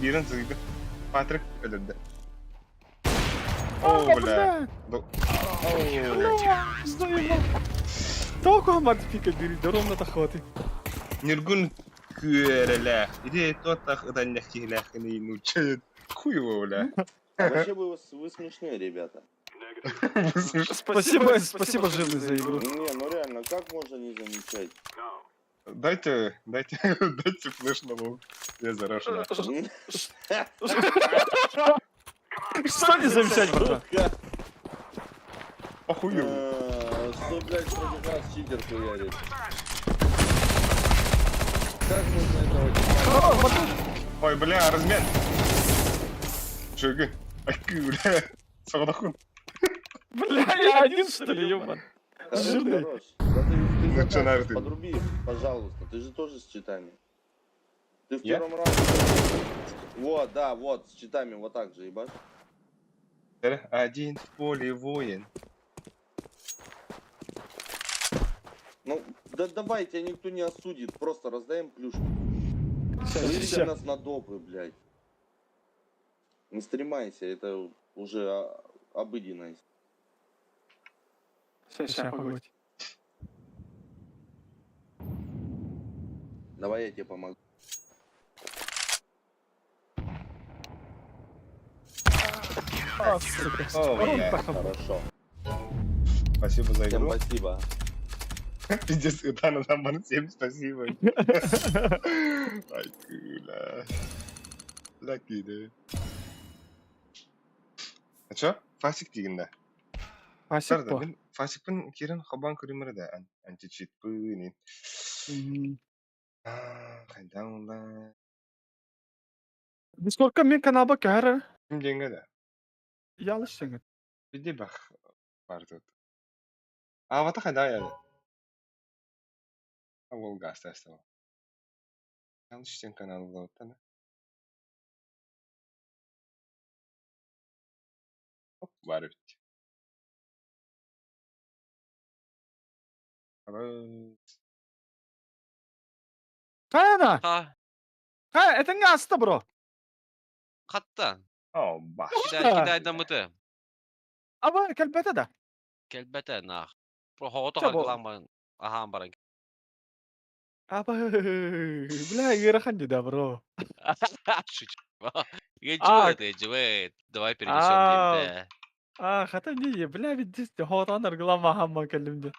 A: birin zıydı. Patrick öldürdü. О, бля.
B: Бля, заебал. Толку вам пика бери, да ровно тахваты.
A: Ниргун Күөрэлээх. Ити туоттах ытанньах киһилээххиний нуучча хуево, бля.
C: А вообще вы смешные, ребята.
B: Спасибо, спасибо, жирный, за игру.
C: Не, ну реально, как можно не замечать?
A: Дайте, дайте, дайте флеш на лук. Я зарашу.
B: Что не замечать, братан?
A: Похую.
C: Что, блядь, против нас читер хуярит? Как можно этого типа?
A: Ой, бля, размен. Чугы. Ай, бля. Соҕотоххун.
B: Бля, я один, что ли, ёбан?
C: Хорош,
B: Жирный.
C: хорош. Да ты
A: Ну, чё,
C: заказ
A: надо ты?
C: подруби, пожалуйста. Ты же тоже с читами. Ты в
A: Я?
C: первом раунде. Вот, да, вот, с читами вот так же, ебать.
A: Один в поле воин.
C: Ну, да давай, тебя никто не осудит. Просто раздаем плюшки.
B: Ща,
C: Выведи
B: ща.
C: нас на допы, блядь. Не стремайся, это уже обыденность.
B: Ща, ща, погодь.
C: Давай я тебе помогу.
B: А, сука.
A: О, бля.
C: Хорошо.
A: Спасибо за
C: Всем
A: игру.
C: спасибо.
A: Пиздец, Итана нам всем спасибо. Ай, бля. Lucky, да. А чё? Фасик диигин да.
B: Фасик по.
A: Мин Фасикпын киирэн холбоон көрүм эрэ да. Античитпын. Хайдах буолла?
B: Дискордка мин каналбар көһөр.
A: Ким диэҥҥэ да?
B: Ялыш сеҥет.
A: Биди бах бар тут. Аавата хайдах яды? Ол гаста стал. Ялыш сен каналга Оп, баар эбит. Абы.
B: Хайана!
E: Ха,
B: Хайа, этэҥҥэ ааста бро.
E: хаттан.
A: Оо, бах.
E: Кидай дамыты.
B: Аба, кэлбэтэ да.
E: Кэлбэтэ нах. Про хоҕото
B: Чэ, бу-
E: харгылаан аһаан баран.
B: Аба, бля, ыарахан дии да, бро.
E: Шучу.
B: А.
E: Иджует, иджует. Давай перенесем
B: А.
E: диэбитэ.
B: А, хата не, бля, ведь здесь хоҕотоон аргылаан аһаамман кэллим дии.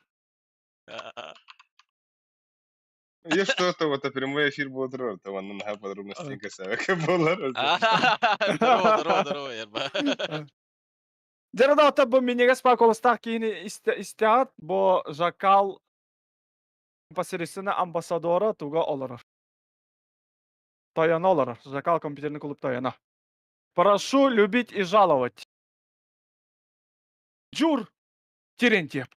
A: Я что-то вот прямой эфир будет рот, он на подробности касается. Болар.
E: Здорово, здорово, здорово, ерба.
B: Дьэ, бу минньигэс куоластаах киһини истэҕит бу Жакал непосредственно амбассадора туга олорор. Тойоно олорор. Жакал компьютерный клуб тойоно. Прошу любить и жаловать. Джур Терентьев.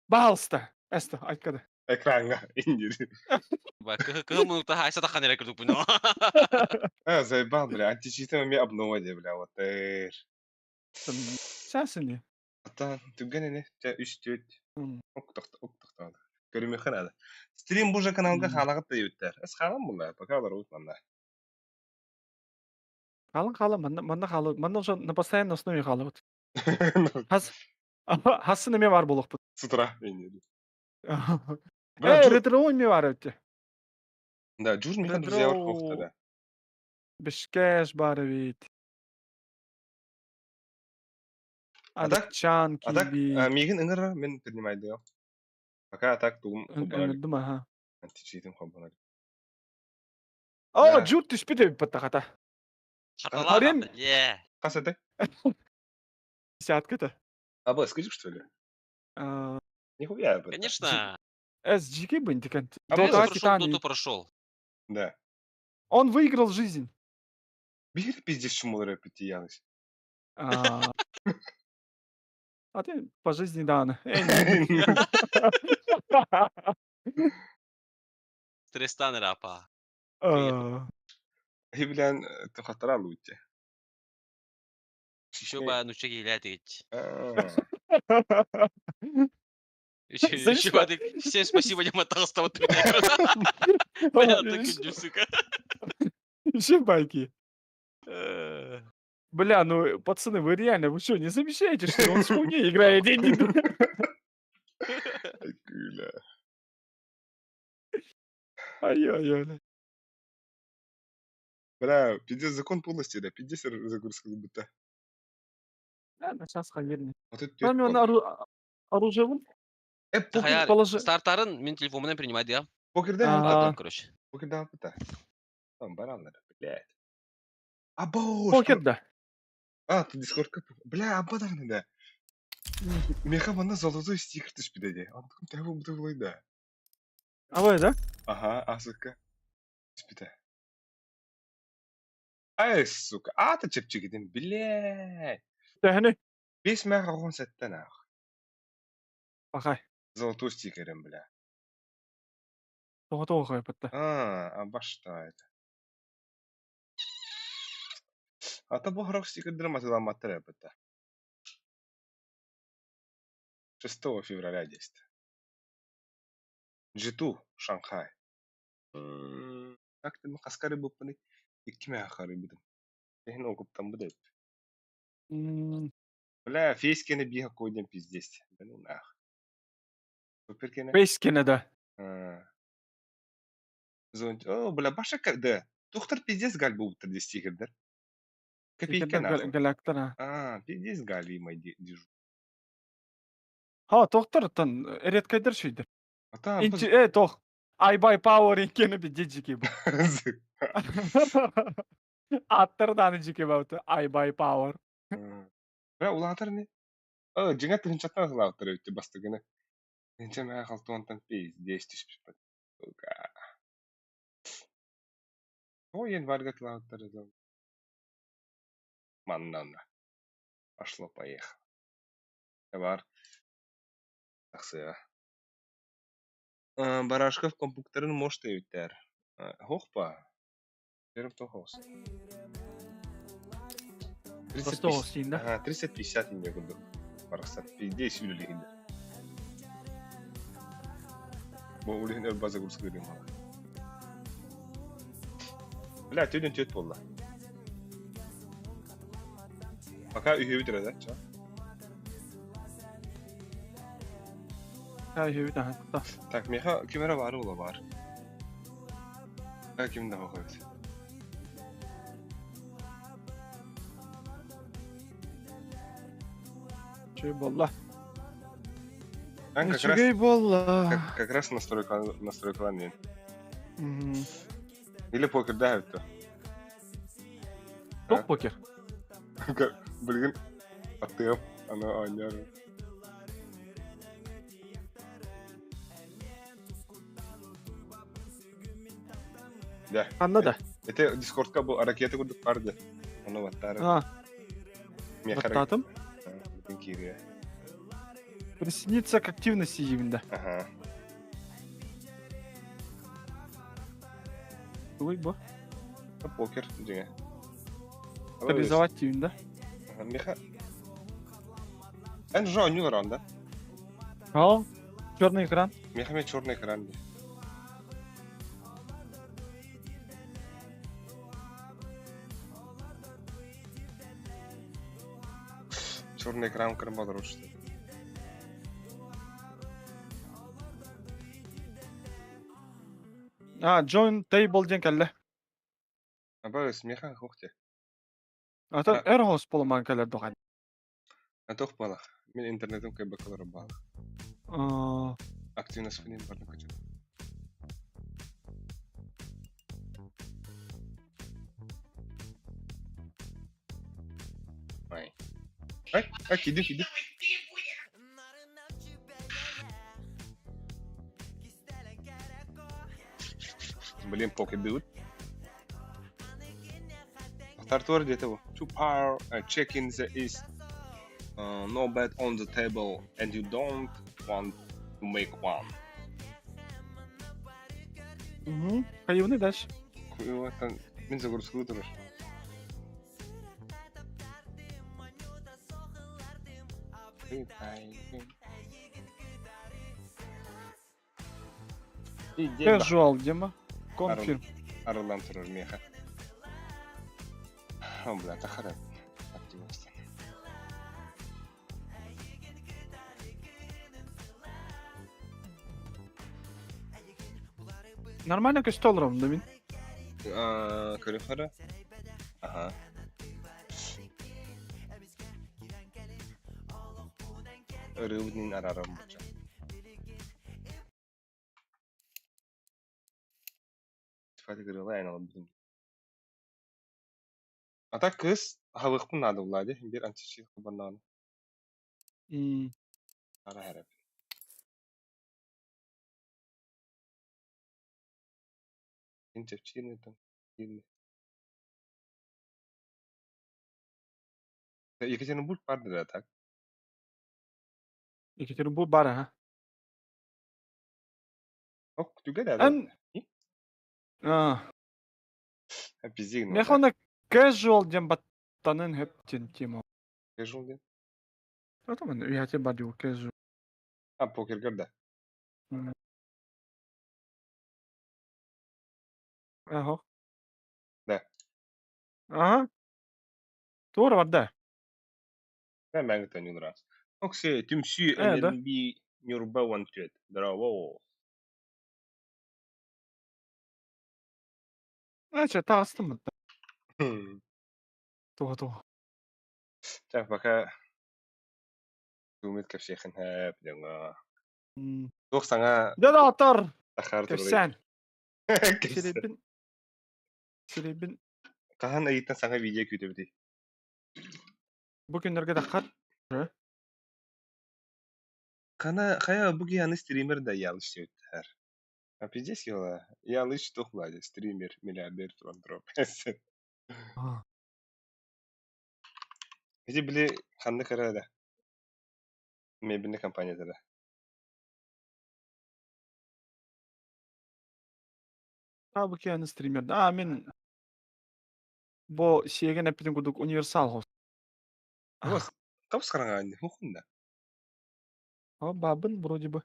B: Пожалуйста. Эста, айткада.
A: Экраҥҥа индир.
E: Кыһыл муннукта хайса тахан эрэ курдук буну.
A: А, заебал, бля, античитом мне обнова, бля, вот эр.
B: Сәсіне.
A: Ата, түгэн ини, чэ, үс түөрт. Ок, тохто, ок, тохто. Көрүмүөххэ наада. Стрим бу же каналга хаалаҕыт да диэбиттэр. Эс хаалан буолла, пока олоробут манна.
B: Хаалан хаалан, манна, манна хаалы, манна уже на постоянной основе хаалабыт. Хас, хасын эмиэ баар буолуохпут.
A: С утра индир. Бля,
B: Э,
A: Джур-
B: ретро эмиэ баар эбит.
A: Да, Джур миэхэ друзья
B: Ретро-
A: хохта, да.
B: Бешкеш баар эбит.
A: А так-
B: Алексчан
A: А так,
B: киирбит.
A: миигин ыҥырар, мин принимайдыам. Пока а так тугум холбонор.
B: Ыҥырдым, аха.
A: Античитим холбонор.
B: О,
A: Да.
B: Джур түспүт эбит баттахата.
E: Хаталаах, е.
A: Хас этэй?
B: Десятка-то.
A: А, б, скажи, что ли?
B: А,
A: Нихуя, б.
E: Конечно.
B: SGK бандикант.
A: А
B: Дота
A: вот
E: Прошел,
B: Титан.
E: доту прошел.
A: Да.
B: Он выиграл жизнь.
A: Биир пиздец чумолары пити
B: А А ты по жизни Дана.
E: Тристан рапа.
A: Хиблән тухаттара лучше.
E: Еще бы нуча киилээтигит.
A: А.
E: Еще
B: Знаешь,
E: бы всем спасибо, не мотался вот Понятно, күндү, сука.
B: Еще байки. Бля, ну, пацаны, вы реально, вы что, не замечаете, что он с хуйней играет деньги?
A: Бля.
B: Ай-ой-ой.
A: Бля, пиздец, закон полностью, да, пиздец загрузка быта.
B: Ладно, сейчас хаверни.
A: Вот это
B: Там он оружие вон.
A: Э, покер,
B: Положи.
E: Стартарын мин телефонунан принимать да.
A: покер да,
B: А.
E: Короче.
A: покер да, быта. Там баран, блядь. Або,
B: Покер да.
A: А, ты дискорд Бля, аба даҕаны да. Миэхэ манна золотой стикер түспүтэ дии. Онтукум төһө буолбута буолуой да?
B: Абай да?
A: Аха, асыкка түспүтэ. Ай, сука, аата чэпчэкитин, блядь.
B: Төһөнүй?
A: Биэс мээх оҕон сэттэн аах.
B: Пахай.
A: Золотой стикерин, бля.
B: Тоҕо тоҕо хайпытта.
A: А, аба что это? Ата бу сорох стикердэрим атыыламматтар эбит 6 февраля 10. G2, Шанхай. Так ты хаскары буппыный. Икки мэ харыбытым. Эхин окуптан бу деп. Бля, фейскене биха койден пиздец. Да ну нах. Суперкене.
B: Фейскене да.
A: Зонт. О, бля, баша да. Тухтар пиздец галь буптар дес стикердер. Копейка нахуй.
B: Галактара.
A: А, пиздец галимай дежу.
B: Ха, тохтар тан редкайдер шүйдер.
A: Ата,
B: Инчи, э, тох. I buy power инкени би дижики бу. Аттар даны жики бауты. I buy power.
A: Бля, улаатар не? О, дьиҥэ тыһыынчаттан атылаабыттар эбит бастакыны. Тыһыынча мэхэ халтуонтан пиздец түспүппүт. Сука. О, январьга атылаабыттар это. Манна Пошло-поехало. Бар. Тахсыа. Барашков компьютерын может эбиттэр. Хохпа. Первым тохос.
B: Просто син да?
A: Ага, 350 инде курдук. Барахсан. Пиздец үлэлиһиннэр. Бу улиһин өр база курс кырыым Бля, түнүн түөт буолла. Пока үһүөбүт эрэ да, ча.
B: Ха, үһүөбүт аха.
A: Так, миэхэ ким эрэ баары буола баар. Ким да хоҕойбут.
B: Чүй болла.
A: Ан как раз
B: Үчүгэй болла.
A: как раз настройка настройкалан диэн. Или покерда эбит
B: Тоқ покер.
A: Билигин аттыам аны оонньоор. Да.
B: Ханна да?
A: Это дискордка бу ракета курдук барды. Ону баттары.
B: А, баттаатым.
A: Бүтүн киириэ.
B: Присоединиться к активности именно.
A: Ага.
B: Ой, бу.
A: Покер дьиҥэ.
B: Авторизовать именно.
A: Миха. Эн же оонньуулар да?
B: Ал, черный экран.
A: Миха мен черный экран дии. Черный экран көрөн бодоруучту.
B: А, join table диэн кэллэ.
A: Аба миха хохте.
B: Ата эр хос болман кэлэр дохан.
A: А тох балах. Мин интернетим кайбакалар балах.
B: А,
A: Активность финин бардын көчө. Ай. Ай, ай, киди, киди. Блин, покет бьют. Стартуар где-то его. To power check in there is no bet on the table and you don't want to make one.
B: Угу. Хайвны дальше.
A: Хуеваттан мин загрузка турар.
B: Casual, Дима. Confirm.
A: Арыллан турар меха. О, бля, тахара. Активность.
B: Нормально көстө олоромун да мин.
A: Көрүөххэ Аха. Ырыабытын арааран бучча. Фатик ырыалай айналбытым. А так кыыс аһылыкпын наада булла дии, биир античи хабаннаҕына. Ара эрэ. Мин чэпчиир там Екатеринбург бар да так?
B: Екатеринбург бар аха.
A: Ок, түгэ да.
B: Эн А,
A: Пиздец.
B: Миэхэ онно casual диэн баттанын хөп диэн тема.
A: Casual диэн?
B: Это мен үйәте бар диу casual.
A: А, покергер да.
B: Аха.
A: Да.
B: Ага. Туора барда.
A: Да, мэҥэ төннүн раз. Оксе, түмсүү
B: Э, да.
A: ННБ Ньурба 14. Здорово.
B: Э, таҕыстым Туга туга.
A: Так, пока думает кэпсиэхин хэп дьоҥҥо. Туох саҥа
B: Дьэ доҕоттор,
A: тахаар турарый?
B: кэпсээн.
A: Кэпсээн.
B: Сирэйбин сирэйбин
A: Хаһан ыйыттан саҥа видео күүтэбитий?
B: бу күннэргэ таххар.
A: Хана хайа бу киһи аны стример да ялыш диэбиттэр. А пиздец йола. Ялыш туох блади стример, миллиардер филантроп. Ити били ханнык эрэ да мебельный компанията да.
B: А бу киһи аны стример. А мин бу сиэгэн эппитин курдук универсал хос.
A: Хос хабыс хараҥа хухун да.
B: О, бабын вроде бы.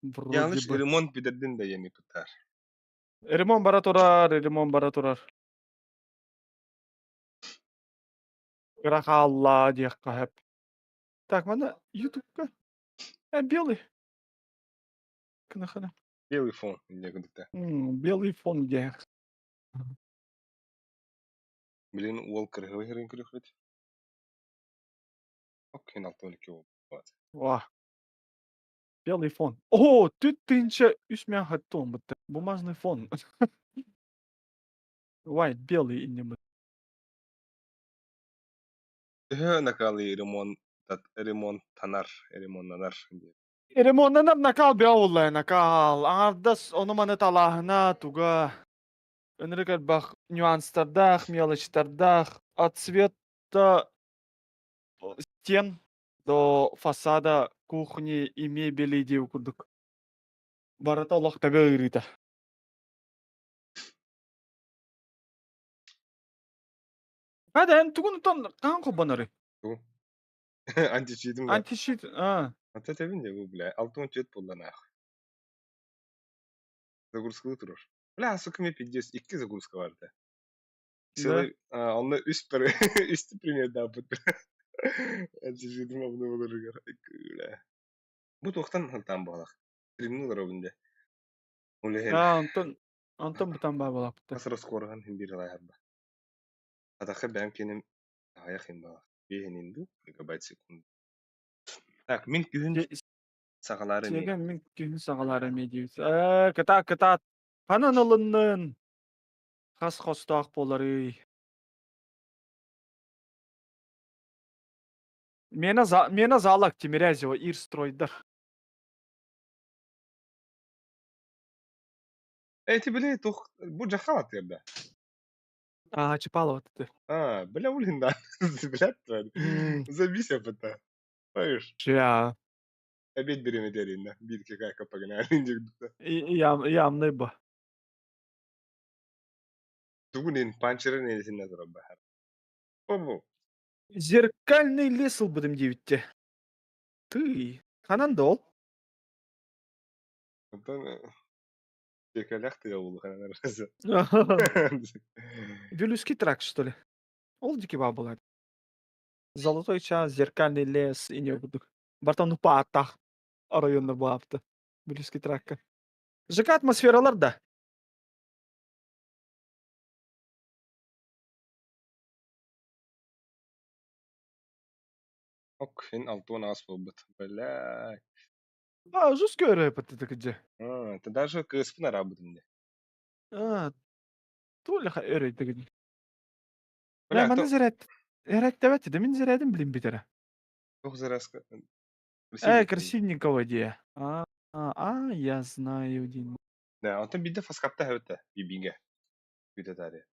B: Вроде
A: Ялыш
B: бы.
A: ремонт бүтэрдин да диэн ыппыттар.
B: Ремонт бара турар, ремонт бара турар. Кыра хаалла диэххэ сөп. Так, манна Ютубка. Э, белый. Кынахана.
A: Белый фон диэн курдук.
B: Белый фон диэх.
A: Блин, уол кырыһыбай хырын көрүөхпүт. Ок, хин 62 буолбат.
B: Ва. Белый фон. О, тут тынча үс мяхаттон бытта. Бумажный фон. White, белый инне
A: Төһө накалы ремонт ремонттанар, ремоннанар диэн.
B: Ремоннанар накал беолла накал. Аҥардас ону-маны талааһына туга ынырык элбэх нюанстардаах, мелочтардаах, от цвета стен до фасада кухни и мебели диэбит курдук. Барыта олох төбө ыарыыта. Хада эн тугун оттон хаһан холбонорүй?
A: Тугу? Античитим да.
B: Антищит, а.
A: Ата этэбин дии бу бля, 64 буолла нахуй. Загрузкалыы турар. Бля, сука, мне пиздец, икки загрузка бар этэ.
B: Да.
A: Целый, а, онно үс пер үстүү примердаабыт бля. Античитим обноваларыгар бля. Бу туохтан сылтаан буолах? Стримни олоробун дии. Ол иһин
B: А, онтон онтон бутан баа буолааппыта.
A: хас раскорыһан иһин биир ылайарба. Атахха бэйэм киэним аҕыйах иһин баҕар. Биэһинин дуу, мегабайт секунд. Так, мин күһүн саҕалаары эмиэ.
B: Сиэгэн мин күһүн саҕалаары эмиэ диэбит. Ээ, кытаат, кытаат. Ханан ылыннын? Хас хостоох буоларый? Миэнэ, за... Миэнэ залог Тимирязева Ирстройдар.
A: Эти били тух бу жахал атыырда.
B: А, Чапалова ты.
A: А, бля, блин, да. Блядь, тварь. Забейся пота. Поешь.
B: Ча.
A: Обед береметерин, бирки как погнали.
B: Ямный ба.
A: Тугунин панчерын элесин назар бахар. Обу.
B: Зеркальный лес ылбытым диэбиттэ. Тыый, ханан да ол?
A: Онтон текалях тыа улахан арасы.
B: Вилюйский тракт, что ли? Ол диэки баа буолар. Золотой час, зеркальный лес иньэ курдук. Бартан упааттаах оройуоннар буолаабыта. Вилюйский тракка. ЖК атмосфералар да.
A: Ок, син 68 буолбут. Бля.
B: А, жестко рэп это где?
A: А, ты даже кыыспын араабытым дии.
B: А, туоллаха өрөйдөгүн.
A: Бля,
B: Маны
A: то
B: заряд эрэттэбэт да мин зарядым блин бүтэрэ.
A: туох зараска
B: Э,
A: красивенький.
B: красивенького дии. А, а, я знаю дин.
A: Да, онтон биирдэ фаскапта эбитэ бибигэ бүтэ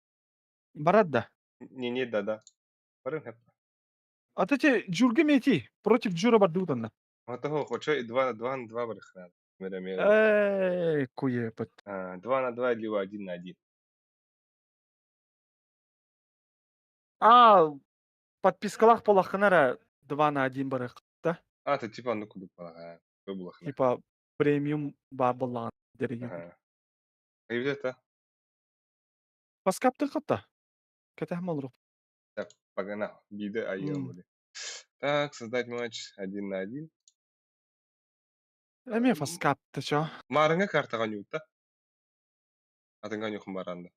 B: Барат да.
A: Не, не, да, да. Барын хэп.
B: А эти Джурга мети против Джура бардутанна.
A: Готово, хочу и 2 на 2 на 2 барыхнаа. Мера
B: Эй, куепот.
A: 2 на 2 либо 1 на 1.
B: А, подпискалах полахынара 2 на 1 барых, да?
A: А, ты типа ну кудук балаха. Булахна.
B: Типа премиум бабылан дереген.
A: Ага. Эбит
B: Паскапты хатта. Кэтэх олору.
A: Так, погнал. Биде айым. Так, создать матч 1 на 1.
B: Эме фаскапты чо.
A: Марыңа картаға нюта. Атыңа нюхын баранды.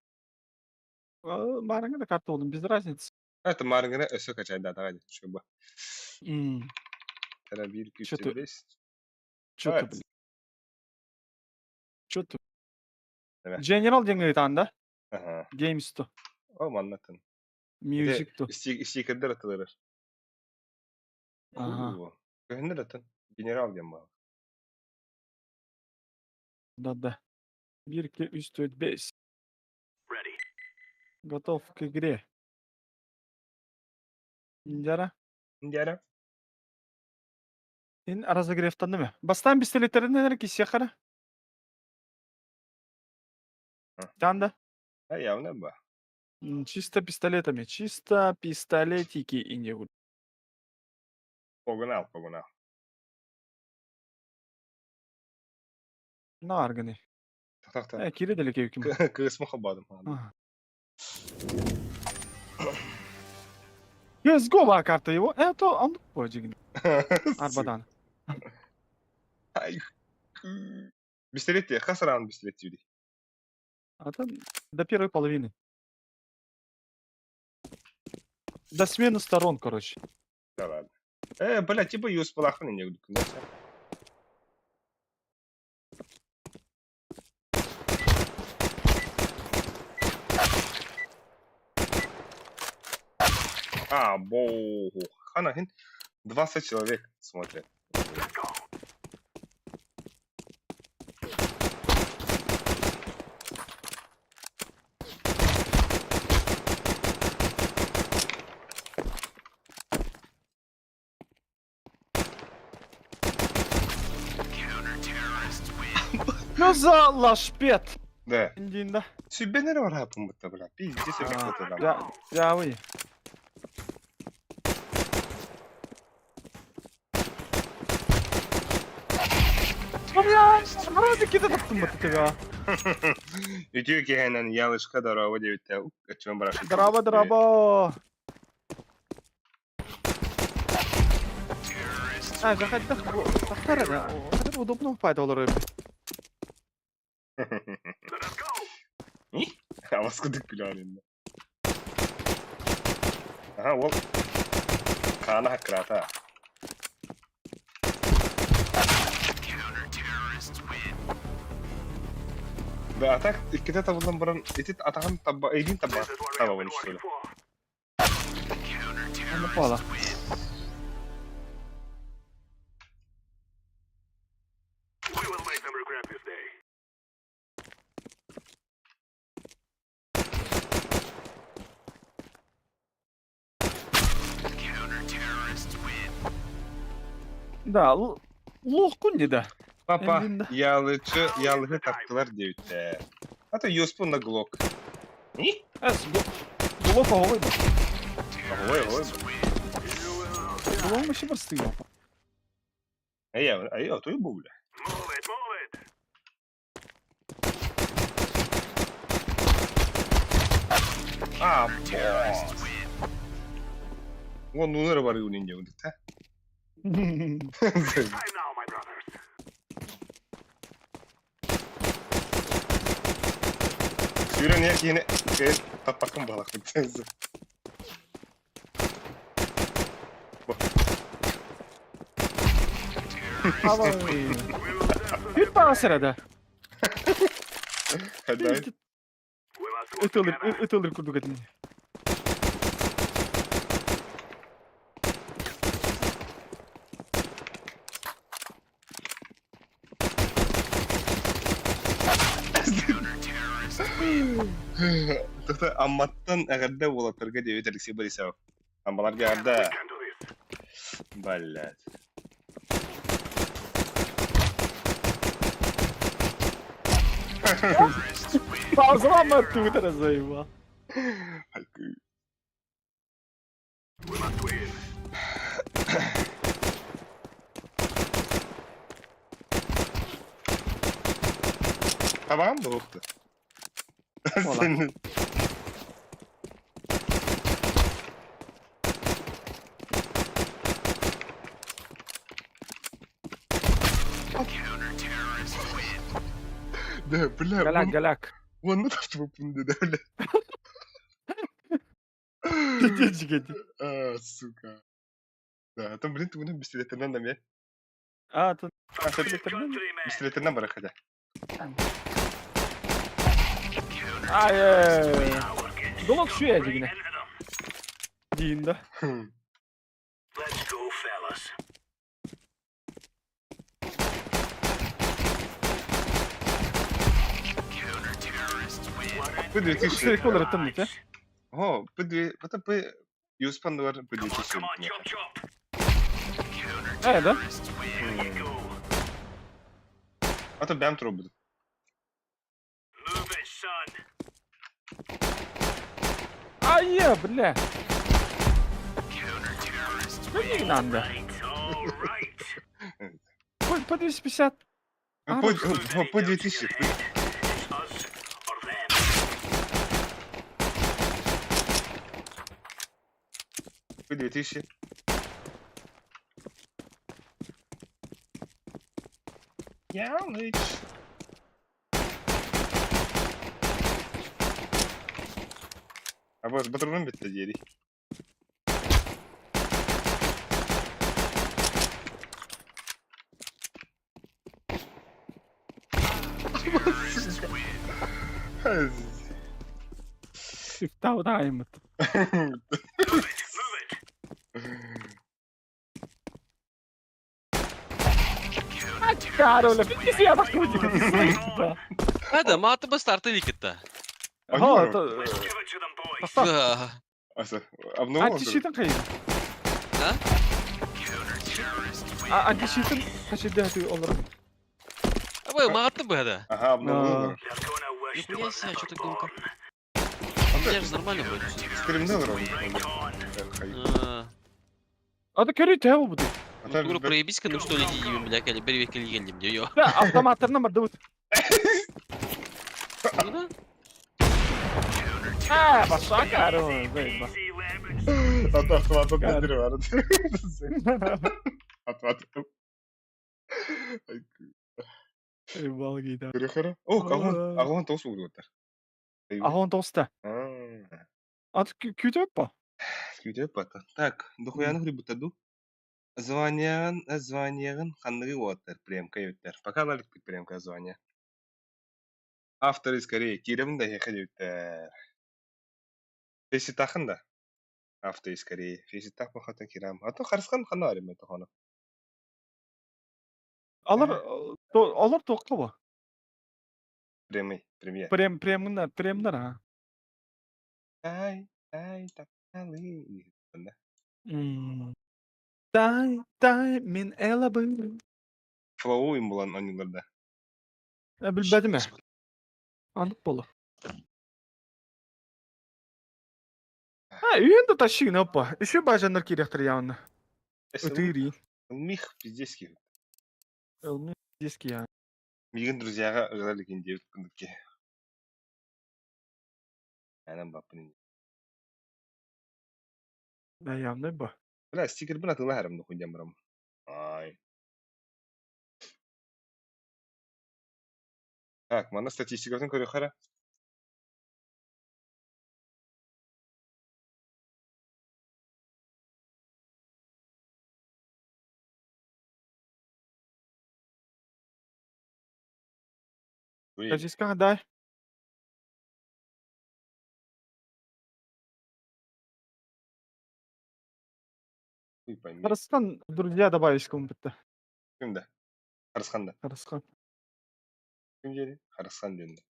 B: Марыңа да карта болдум, без разницы.
A: Это марыңа өсө качайда тага чтобы. Тара 1 2
B: Чё ты?
A: 5.
B: Чё ты, блин? Чё ты?
A: Давай.
B: General диэн да?
A: Ага.
B: Games to.
A: О, маннатын.
B: Music to.
A: Стикердер атылыр.
B: Ага.
A: Көһүннэр атын. Генерал диэн баар.
B: Да-да. 1, 2, 3, 4, 5. Готов к игре. Индяра.
A: Индиара.
B: Ин разогревтанны ме? Бастан пистолеттерин кисехара. Танда.
A: А явно ба.
B: Чисто пистолетами. Чисто пистолетики инде.
A: Погнал, погнал.
B: На арганы.
A: Так, так,
B: Э, кире далеке ким.
A: так. Кысмы хабадым.
B: Yes, go ба карта его. Это он пожигин. Арбадан.
A: Ай. Пистолет, хас раунд пистолет юди.
B: А там до первой половины. До смены сторон, короче.
A: Да ладно. Э, бля, типа юз палахын не гудк. А, богу. Хана хин 20 человек смотрят.
B: Ну за лашпет.
A: Да.
B: Индинда.
A: Сүббенер бар хапын бутта, бля. Пиздец, я какой-то там.
B: Я, я вы. Бля, вроде кида таптым бу тебя.
A: Үтүө киһинэн ялышка дороба диэбиттэ өччүмэн барашын.
B: Драба, драба. А, заходи, тахтар да. Хадыр удобно пайда олар.
A: Авас кудук күлөөрүн. Аха, ол хаана хаккыраата. Да, а так иккитэ табыллан баран ити атаҕын табба эйдин табба табабын что ли.
B: Аны пала. Да, лох кунди да.
A: Папа,
B: Эндинда.
A: ялычы ялыһы тартылар диэбиттэ. А то юспун на глок. И?
B: Эс, глок оҕой ба.
A: Ой, ой.
B: Глок вообще простые.
A: Эй, эй, а то и бубля. А, босс. Вон нунер бар юнин диэбит, та? Сүүрэн яг киһини таппаккын буолахпыт.
B: Абай. Бүт баҕас эрэ да.
A: Дай.
B: Ытылыр, ытылыр курдук этим.
A: Тоқта Амматтан эҕэрдэ уолаттарга диэбит Алексей Борисов. Аммаларга эҕэрдэ. Блядь.
B: Паузалаама тугу эрэ заебал.
A: Табаҕам да уохту.
B: Ола.
A: Да, бля,
B: Галяк, галяк.
A: Уонна тахсыбыппын да, бля.
B: Жигети.
A: А, сука. Да, там, блин, тугунан бистилеттеринэн да эмиэ.
B: А, тут
A: А, бистилеттеринэн барар хотя.
B: Ай, Долок шуя дигине. Диин да.
A: Бу 2000.
B: Сирек олар аттым дите.
A: О, бу две, это бы Юспан бар бу 2000.
B: Э, да?
A: А то бэм трубы.
B: Ай, бля. Ну не надо. По 250.
A: По 2000. По 2000. Ялыч. А вот батрунун битте диэри.
B: Тау даймыт. Кароля, пиздец, крутит.
E: Hadi мааты старты ликетта.
B: Ха, это...
A: Аса, обновил.
B: Античитын кайын.
E: А?
B: А, античитын качеде олар.
E: Абы мааты бы да.
A: Ага, обновил.
E: Нихуя себе, что так громко. У меня же нормально вроде всё.
A: Стримнул ровно.
E: А,
B: А да көрүй тәу буду.
E: Ну, тугру проебись-ка, ну что ли, дидим, бля, кали, бери кали гелим, ё.
B: Да, автоматтарына бар дыбыт.
E: Ну да?
B: А, баша каро, заеба.
A: А то автомат бар. Автомат.
B: Ебал гейда.
A: Көрөхөрө. О, агон, агон тоос угуттар.
B: Агон тоста. А күтөп па?
A: Күтөп бата. Так, дохуяны хрибутаду. Званиян, званиян ханныгы уоттар, премка өттер. Пока налик премка звания. Авторы скорее кирем да ехали өттер. Феситахын да. Авто из Кореи. Феситах бахата кирам. А то харсхан хана арим это хана.
B: Алар, алар тоққа ба?
A: Премий, премьер.
B: Прем, премнар, премнар, а.
A: Ай, ай, тапталы.
B: Дай, дай, мен элабын.
A: Флоу им булан аниларда.
B: Билбедим Анық болу. А, үйін да тащигін опа. Еще бажандар керектір явно. Өтіри.
A: Мих пиздецкий.
B: Мих пиздецкий, я.
A: Мигин друзьяга ыгырар экен диэбит курдук Анан баппын.
B: Да, явно ба.
A: Бля, стикер бин атыла харам нухуй барам. Ай. Так, манна статистикатын көрө хара.
B: Российская, дай.
A: Хуй пойми.
B: Харысхан, друзья добавить кому-то.
A: Ким да? Харысхан да.
B: Харысхан.
A: Ким диэри? Харысхан диэн да.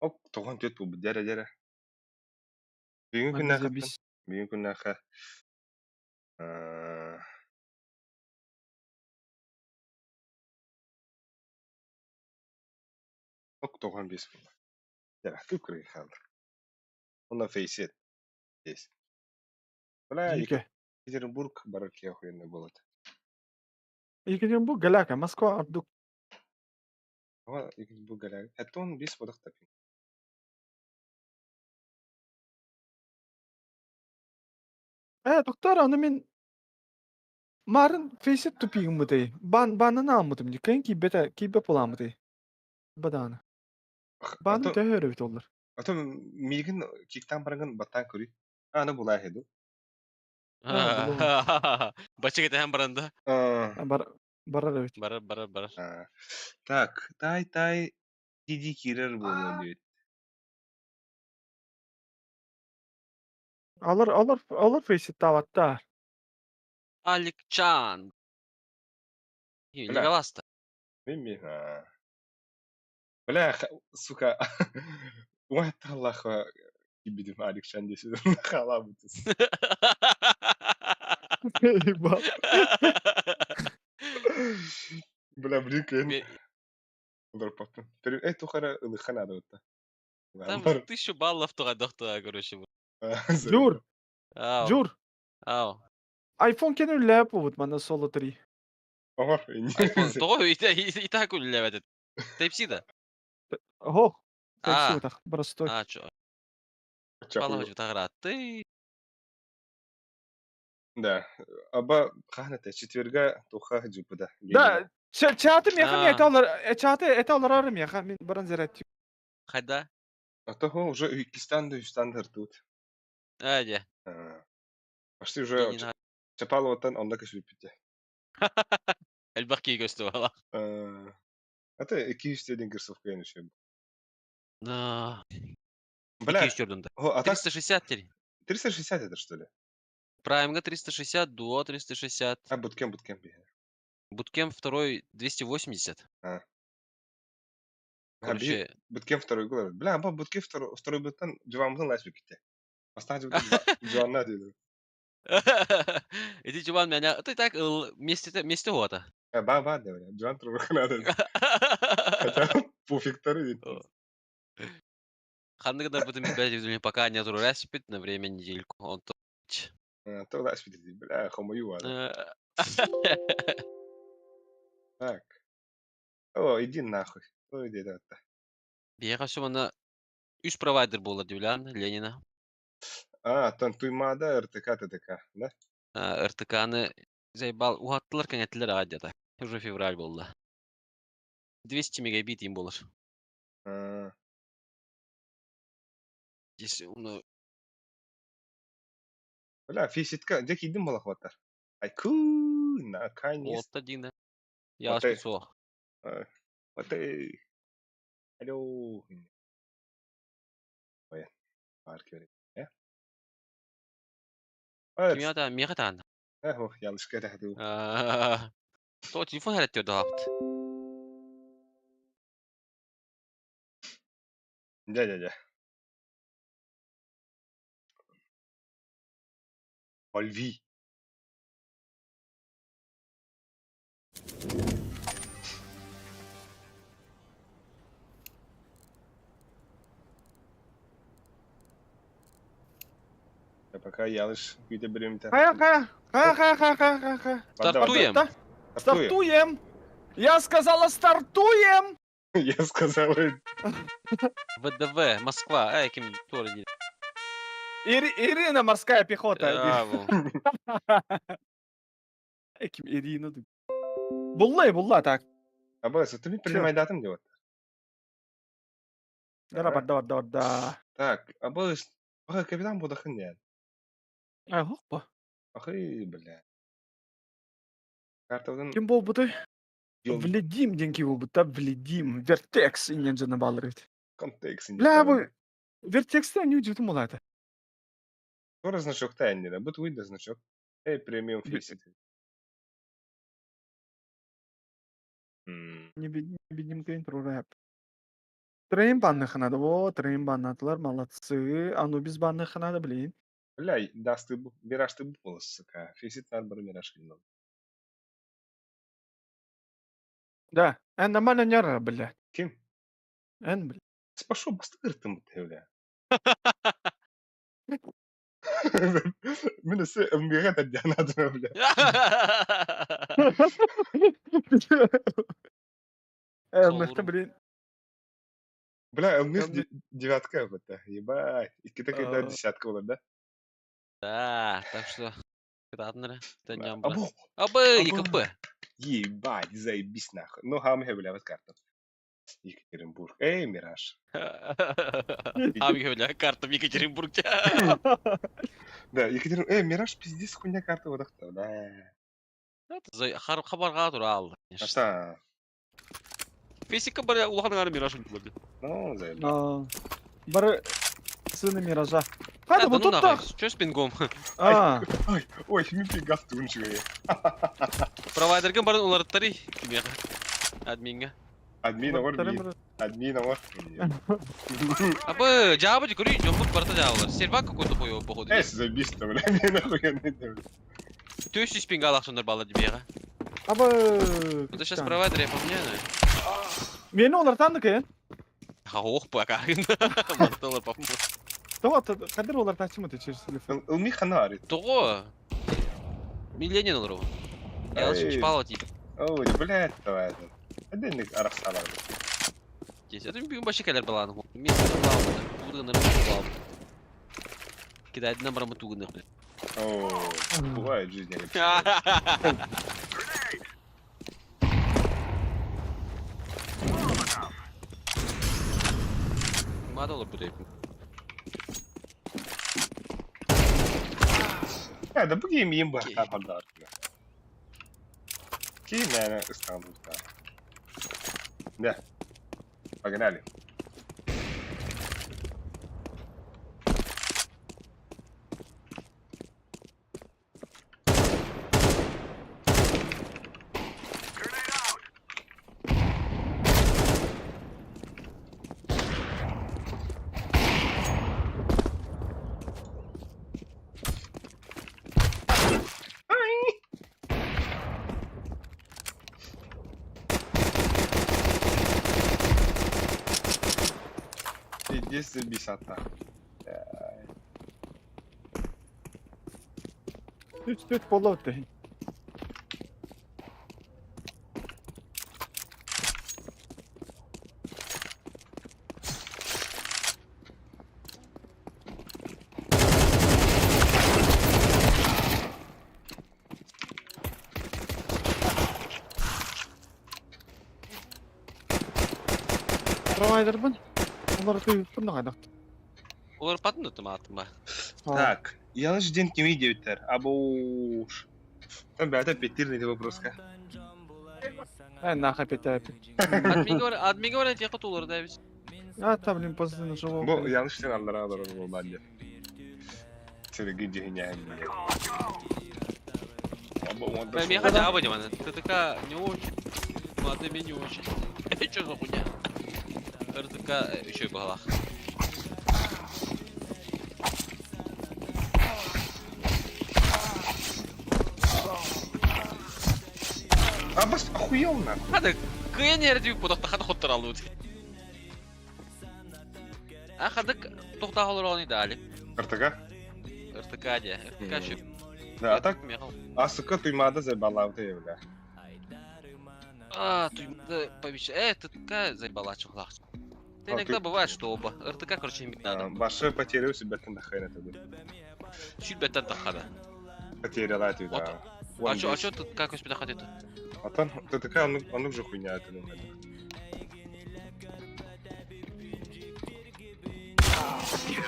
A: Ок, тоҕон түөрт буолбут дьэрэ дьэрэ. Бүгүн күннээхэ бүгүн күннээхэ ок 95 буолла. Дьэрэ, кып-кыргый хаалла. Онно фейсет здесь. Бля,
B: Дикэ.
A: Екатеринбург барар киһи охуенный буолат.
B: Екатеринбург, Галяка, Москва, Ардук.
A: Ама Екатеринбург Галяка. Это он бис бодох тапин.
B: Доктор, аны мин марын фейсет тупигыммытай. Бан банын ааммытым ди. Кайын кийбете кийбе буламмытай. Бадааны. Баны
A: А то,
B: төһө өрөбүт оллар.
A: а то миигин киктан барангын баттаан көрүй. Аны булаа хеду.
E: Бачык этеһэн баран да.
B: Бар барар эбит.
E: Барар, барар, барар.
A: Так, тай-тай диди киирэр буолуо диэбит.
B: Алар алар алар фейсеттаабаттар.
E: Аликчан.
A: Бля.
E: Леголас-то.
A: Мими. Бля, сука. Уатталлаха кибидим Аликчан десин. Халабытыс.
B: Ебал.
A: Бля, блин, Ударпаппын. Э, тухара ылыхан адыбытта.
E: Там 1000 баллов туга доктора, короче.
B: Жур,
E: Ау.
B: Жур.
E: Ау.
B: iPhone кенү лэп вот мана Solo 3.
A: Ого,
E: iPhone. Того и и так үллэбэт. Type-C да?
B: Ого.
E: А.
B: Так, простой.
E: А, чё? Палавыч тагыратты.
A: Да. Аба хахната четверга туха жупуда.
B: Да, чаты меха
E: А.
B: это алар, чаты это алар меха мен баран зарядчик.
E: Хайда?
A: А того уже иккистан да үстан тут.
E: Әде.
A: Почти уже Чапаловаттан онда көшүппүтэ.
E: Элбэх киһи көстө бала.
A: А то икки үстеден кроссовка еще.
E: Да.
A: Бля,
E: Икки үс
A: а так
E: 360 теперь.
A: 360 это что ли?
E: Праймга 360, Дуо 360.
A: А, буткемп, буткемп.
E: Буткемп второй 280.
A: А.
E: Короче,
A: Буткемп второй гол. Бля, ба буткемп второй, второй буттан жуаммытын лайс бүкките. Бастаан жуанна диду.
E: Иди жубан меня. Ты так вместе вместе гота.
A: Ба ба да, бля. Жуан турбахана. Хотя пофиг второй.
E: Ханнык да бутым блядь, пока не респит на время недельку. Он то.
A: То лайс бля, хомою. Так. О, иди нахуй. О, иди да.
E: Биэха все үс провайдер буолар дивлян Ленина.
A: А, тон туймада РТК ТТК, да?
E: РТК-ны заебал уһаттылар кэҥэттилэр аҕай дята. Уже февраль буолла. 200 мегабит им буолар.
A: А,
E: Здесь ну,
A: Бля, фиситка, дьэ киирдим буолах Айку, наконец.
E: Отта дина. Я
A: Вот
E: суох.
A: Вот Алло. Ой, парк э?
E: Кимята миэхэ таанна.
A: Ох, ялышка это
E: То телефон хэрэтти даапт.
A: Дя-дя-дя. Ольви. Я пока ялыш күйде берем.
B: Хая, хая, хая, хая, хая, хая, хая, хая.
E: Стартуем.
B: Да, Стартуем! Я сказала стартуем!
A: Я сказал.
E: ВДВ, Москва. Эй, ким тур
B: Ирина, морская пехота.
E: А, во.
B: Эй, ким Ирина. Булла, булла, так.
A: Аба, ты мне принимай датым делать.
B: Да, да, да, да.
A: Так, аба, капитан будахын не.
B: Ай, хоппа.
A: Ахы, бля. Картадан
B: Ким буолбутай? Вледим диэн киһи буолбут да, Вледим. Вертекс инньэн дьоно бааллар эбит.
A: Контекст.
B: Бля, бу Вертекстэ не удивительно буолаата.
A: Тоже значок тайны, да? Будет выйдет значок. Эй, премиум фейсит.
B: Невидимка про рэп. Трейн банных надо, вот, трейн баннатылар, молодцы. Анубис банных надо, блин.
A: Бля, дасты мираж ты был, сука. Фейсит нар бар мираж кинул.
B: Да, эн нормально не бля.
A: Ким?
B: Эн, бля.
A: Спашу бастыртым, бля. Мин өссө ымгыга тардианаатым бля.
B: Мыхта, блин.
A: Бля, ымгых девятка это, ебать. Иккитэ кайда десятка болар, да?
E: Да, так что кытаатынара.
A: Абу.
E: Абы, ЕКП.
A: Ебать, заебись нахуй. Ну, хам бля, вот карта. Екатеринбург. Эй, Мираж.
E: Хам бля, карта в Екатеринбурге.
A: Да, Екатеринбург. Эй, Мираж, пиздец, хуйня карта вот да.
E: Хабарга турал.
A: Ата.
E: Физика бар улахан ары Мираж үлгүлөрдү.
A: Ну, заебал.
B: Бары сыны Миража. Хада, вот тут так.
E: Чё с пингом?
B: А.
A: Ой, ой, ми пингав тунчуе.
E: Провайдерген барын уларыттары кимеге. Админге.
A: Админ оҕор биир. Админ оҕор.
E: Абы, жаабы көрүй, жомбут барта жаабылар. Сервак какой-то хуёвый походу.
A: Эс, забисто, бля, мен охуенный.
E: Төс жүз пинга алақсындар бала дебеға.
B: Абы.
E: Это сейчас провайдер я поменяю.
B: Мени олар таандык э?
E: Ох, пока. Марталар по-моему.
B: Того, кадыр олар тачымы через телефон.
A: Ылми ханары.
E: Того. Миллионер олар. Я лучше шпала тип.
A: Ой, блядь, давай это. Эденник арахсалар.
E: Здесь. Это бүгүн башы кэлэр баланы. Мен баланы. Тугунар баланы. Кидает нам рамы тугунар.
A: О, бывает в жизни.
E: Мада олар будет.
A: Да бу ким им бар хандар. Ким, наверное, Истанбул, да. Да. Погнали. Пиздец забисата.
B: Үч төрт болла өттө. Провайдербын. Олар түйүптүм да кайдак.
E: Олар патын өттүм аттым ба.
A: Так, ялыш ден кими девиттер. Абуш. Там бята петирный вопрос-ка.
B: Э, нахуй опять опять.
E: Админге бар тияка тулар да биз.
B: А, там, блин, поздно нажал.
A: Бу ялыш ден аллара алар болбанды. Сергей дегеня.
E: Мен хотя бы не ТТК не очень. Ладно, мне не очень. Чё за хуйня? РТК еще и балах.
A: А бас охуел нахуй.
E: Хада КНР деп будақта хада хоттар алды. А хадык тоқтағылыр оны да али.
A: РТК?
E: РТК де. РТК шөп.
A: Да, а так АСК туймада заебала бля.
E: А, туймада побещ. ТТК заебала чухлах. Да иногда бывает, что оба. РТК, короче, иметь надо.
A: Башы потерял себя тандахайна тогда.
E: Чуть беттен тахада.
A: Потеряла ты, да.
E: А чё тут как у тебя ходит?
A: А там ТТК, он уже хуйня, это думаю.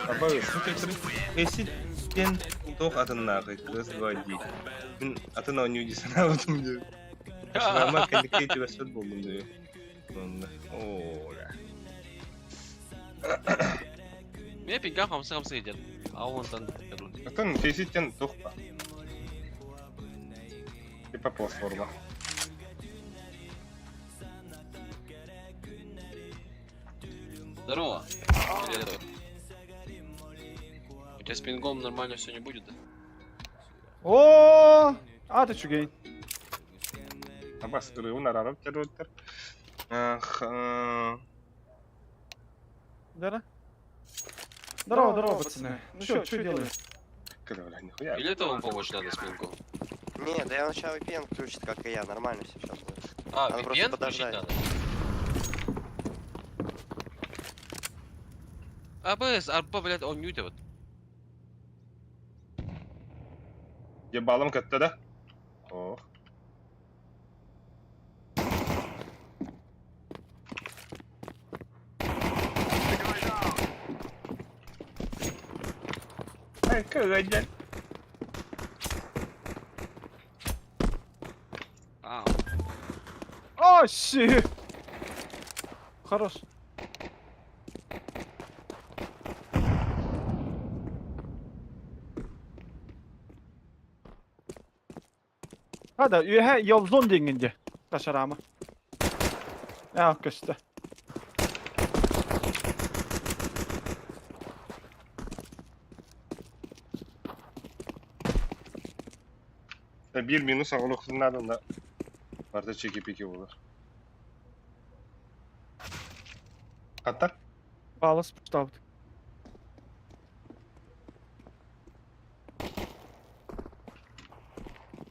A: Абы, если ден Туох атыннааҕый кыыс дии. Мин атын оонньуу дии санаабытым дии. Шрама кэнники түбэспэт буоллум дии. Онно. Оо, бля.
E: Мен пинга хамсы-хамсы идет. А он там...
A: Атын фейситтен туох ба? Типа платформа.
E: Здорово. Привет. У тебя с пингом нормально все не будет, да?
B: О, а ты чугей.
A: Абас ырыын арарып терроттар. Ах,
B: Да-да. Здорово, здорово, пацаны. Ну что, что делаем?
A: Когда, бля, нихуя.
E: Или это вам помочь надо с пингом?
F: Не, да я сначала VPN включит, как и я, нормально все сейчас будет.
E: А,
F: Надо просто
E: VPN включить
F: подождать.
E: надо? АБС, АРП, блядь, он мьютит.
A: Ебалом катта да? Ох. Ай, кагадян.
E: А,
B: О, щи! Хорош. Hadi ühe yolzon denginde. Taşarama. Ya köste.
A: Биир минус оҕолохсуннаадын да барыта чеки-пики буолар. Хаттар?
B: Балас пуштабыт.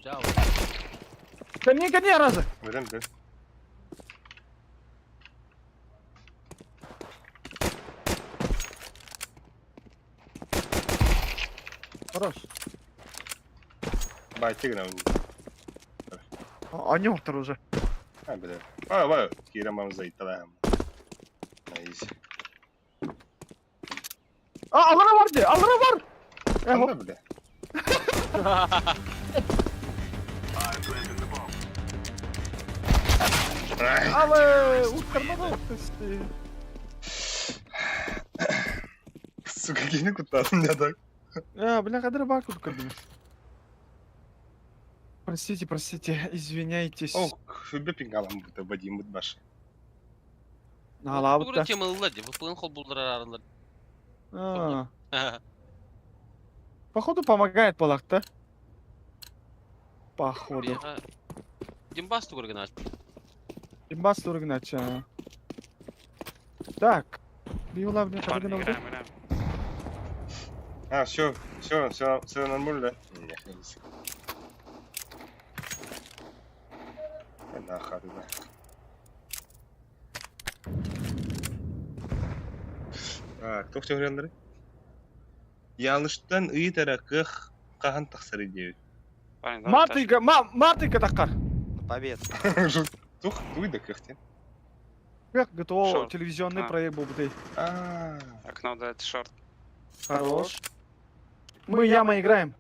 E: Чао.
B: Кәне кәне разы.
A: Билэн билэн.
B: Хорош.
A: Байтты гына
B: Они охтар уже.
A: А, бля. А, бай, киирэн баран зайталаһам. Найс.
B: А, алара бар де, алара бар.
A: Ханна, бля? Ай,
B: Алы, уттармады.
A: Сука, кини куттаатым я так.
B: А, бля, кадр бар курдум. Простите, простите, извиняйтесь.
A: О, хүбе пингалам бута Вадим баш.
B: Налабыт
E: Тугры
B: да.
E: тема ылла, VPN хол булдырар аралар.
B: А, Походу помогает балак, да? Походу.
E: Димбас тугры гына.
B: Имбас тургнача. Так. Биула мне
G: Парни, играем, играем.
A: А, все, все, все, все нормально, да? Нет, не Нахар, да. Так, туох чөһүрэннэри? Ялыштан ыйытара кых хаһан тахсар диэбит.
G: Парни, давай
B: Мартыга, ма, мартыга таккар.
F: На победу.
A: Тух туй да кых тен.
B: Как готово
G: Шорт.
B: телевизионный
G: А.
B: проект был бы
A: А,
G: тачку. Окно дает шорт.
B: Хорош. Мы яма играем.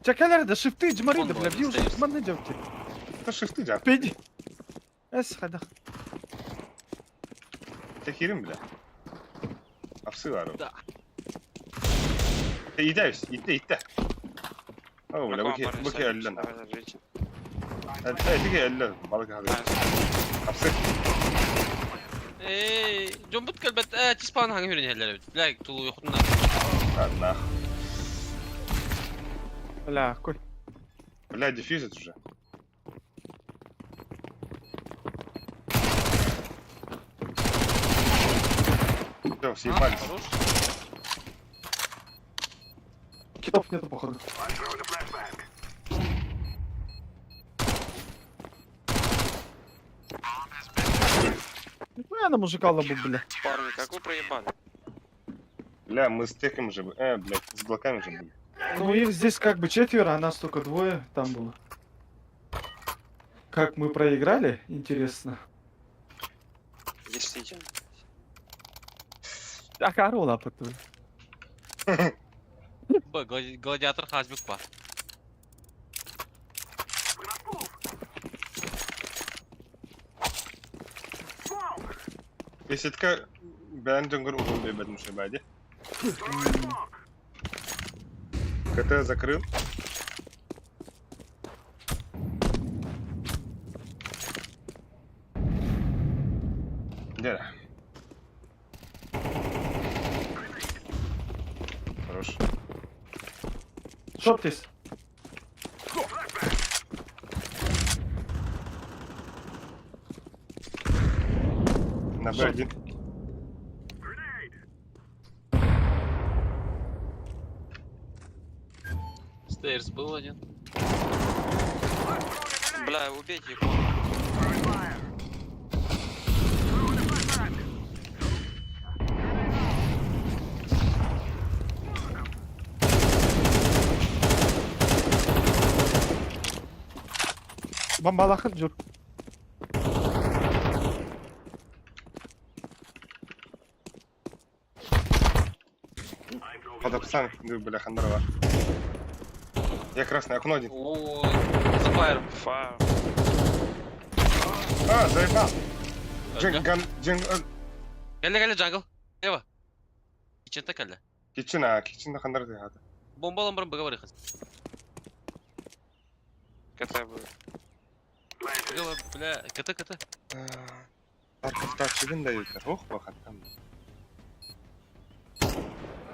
B: Чакалер да шифты джмари да
E: Он
B: бля,
E: был,
B: бью
E: остается.
B: манны девки.
A: это шифты жа.
B: Педи. Эс хада.
A: Тэхирим бля. Апсы бар.
E: Да.
A: Идэс, итэ итэ. О, бля,
G: Окно,
A: бу
G: парни,
A: бу
G: садитесь,
A: эллен.
G: давай, держите.
A: Это эллен. Балык хады.
G: Найс.
A: Апсы.
E: Эй, жомбут кэлбэт, э, тиспан хаңы хүрен хеллер бит. Бля, тулу йохтуна.
A: А, нах.
B: Бля, какой.
A: Бля, дефьюзит уже. Все, съебались.
E: Хорош.
B: Китов нету, походу. Нихуя на мужика лобу, бля.
G: Парни, как вы проебали?
A: Бля, мы с теком же, блядь, с глоками же были.
B: Ну их здесь как бы четверо, а нас только двое там было. Как мы проиграли, интересно.
G: Действительно.
B: Так, ору лапы тут.
E: Б, гладиатор Хазбик па.
A: Беседка бэйэн дьоҥҥор уһун биэрбэтим үчүгэй дии. КТ закрыл. Где? Хорош.
B: Шоптись.
A: На Б1.
E: Stairs был один.
G: Бля, убейте его.
B: Бомбалахыр жүр.
A: Подопсан, ну, бля, хандра бар. Я красный, окно один.
E: О, за фаером.
G: Фаер.
A: А, заебал. Джин, ган, джин,
E: Кэллэ, кэллэ, jungle. Лево. Kitchen кэллэ.
A: Kitchen, а, kitchen ханнара хата.
E: Бомбалан баран быга барыхын.
G: КТ будет.
E: Быга бар, бля, КТ, КТ.
A: Арковтачыгын да ютар. Ох, бахаттан.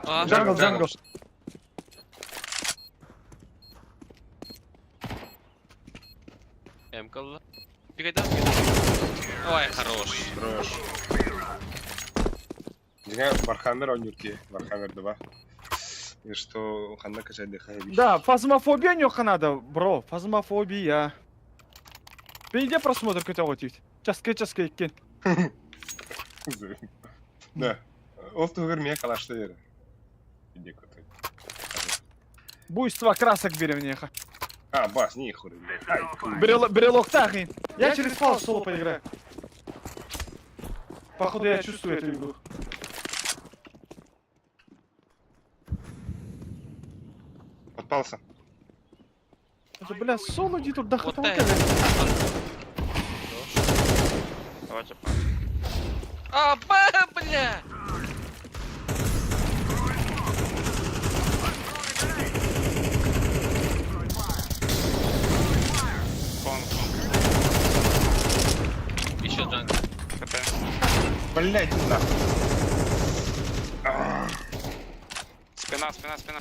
E: А,
B: Jungle, jungle.
E: М-калла. Пикай там. Ой, хорош.
A: Хорош. Дьиҥэ Вархаммер оонньуур Вархаммер 2. И что ханна качайдыха
B: Да, фазмофобия нюха надо, бро, фазмофобия. Везде просмотр көтөҕө Часка часка иккен.
A: Да. Ол туһугар миэ калашта бери. Иди кутай.
B: Буйство красок бери мне.
A: А, бас, не хуй, блядь. Ай, хуй.
B: Брелок тахин. Я через паузу соло поиграю. Походу я чувствую эту игру.
A: Подпался.
B: Это, бля, соло иди тут
E: Вот
B: дохотал.
E: так.
G: Давайте.
E: А, б, бля!
G: Кон, кон.
E: Еще jungle.
G: КТ.
A: Блядь, иди нахуй. А,
G: Спина, спина, спина.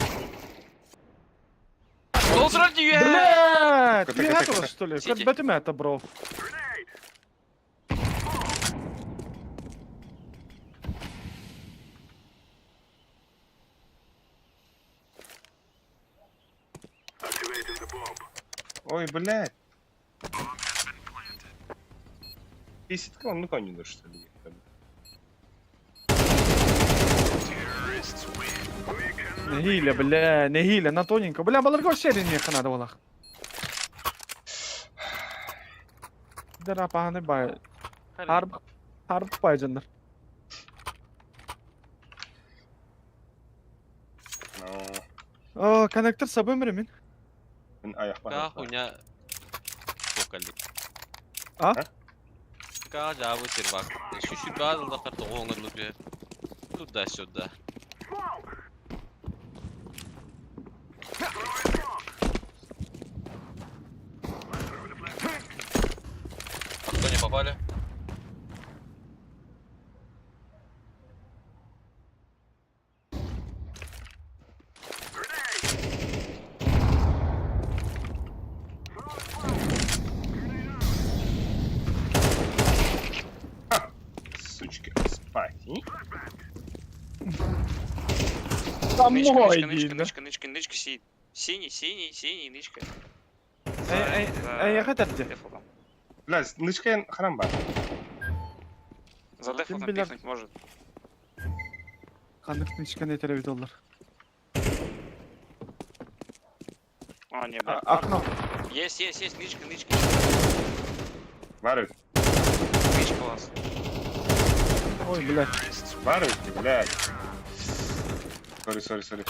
B: Бля,
A: Кота,
B: ты
A: кота,
B: этого
A: кота.
B: что ли?
E: Сити.
B: Как это, бро?
A: Ой, блядь. Бесит, он ну коню что ли?
B: Нехиля, бля, нехиля, на тоненько. Бля, баларго серия не надо было. Дара паханы бай. Харб, харб пайжандар.
A: Ну,
B: О, коннектор с собой мин.
A: мен аяқ
E: Ка хуйня. Кокали.
B: А?
E: Ка жабы сервак. Чуть-чуть базал да картоңыр лупе. Туда-сюда. А кто не попали?
A: Сучки, спать.
G: Нычка,
B: Домой
G: нычка,
B: иди,
G: нычка,
B: да.
G: нычка, нычка, нычка сидит. Синий, синий, синий, нычка.
B: Эй, эй, эй, я хотел где?
G: Дефолтом.
A: Блядь, нычка харам бар.
G: За дефолтом
B: бля.
G: пикнуть может.
B: Канык нычка не теребит олар.
G: А, не, бля.
B: Окно.
G: Есть, есть, есть, нычка, нычка.
A: Бар ведь,
G: Нычка у вас.
B: Ой, блядь.
A: бар ведь, блядь. Sorry, sorry, sorry.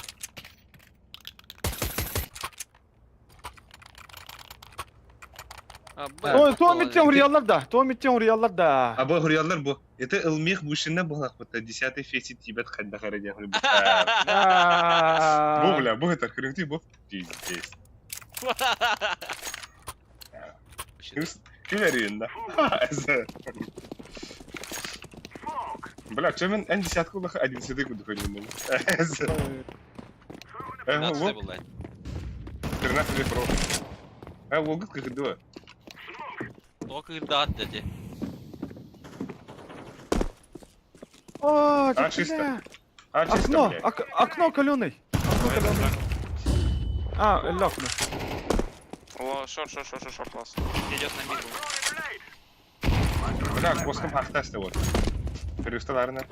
B: Ой, Туом иттен хуруйаллар да, туом иттен хуруйаллар да.
A: А бу хуруйаллар бу. Это ылмих бушина буолахпыта десятый феси тиибэт хайдах эрэ диэн хуруйбуттар. Бу бля, бу это крымти бу. Пиздец. Күлэрин да. Бля, чем мен эн десятку лаха одиннадцатый куду ходим.
E: 13 был,
A: 13 про. А логот как два.
E: Только дат дяди.
B: О,
A: А, чисто. А, чисто,
B: Окно,
A: блядь.
B: окно каленый. Окно каленый. А, лёг,
G: О, short, short, short, short, short, класс. Идет на миду.
A: Бля, коском хахтасты вот. Пересталарна.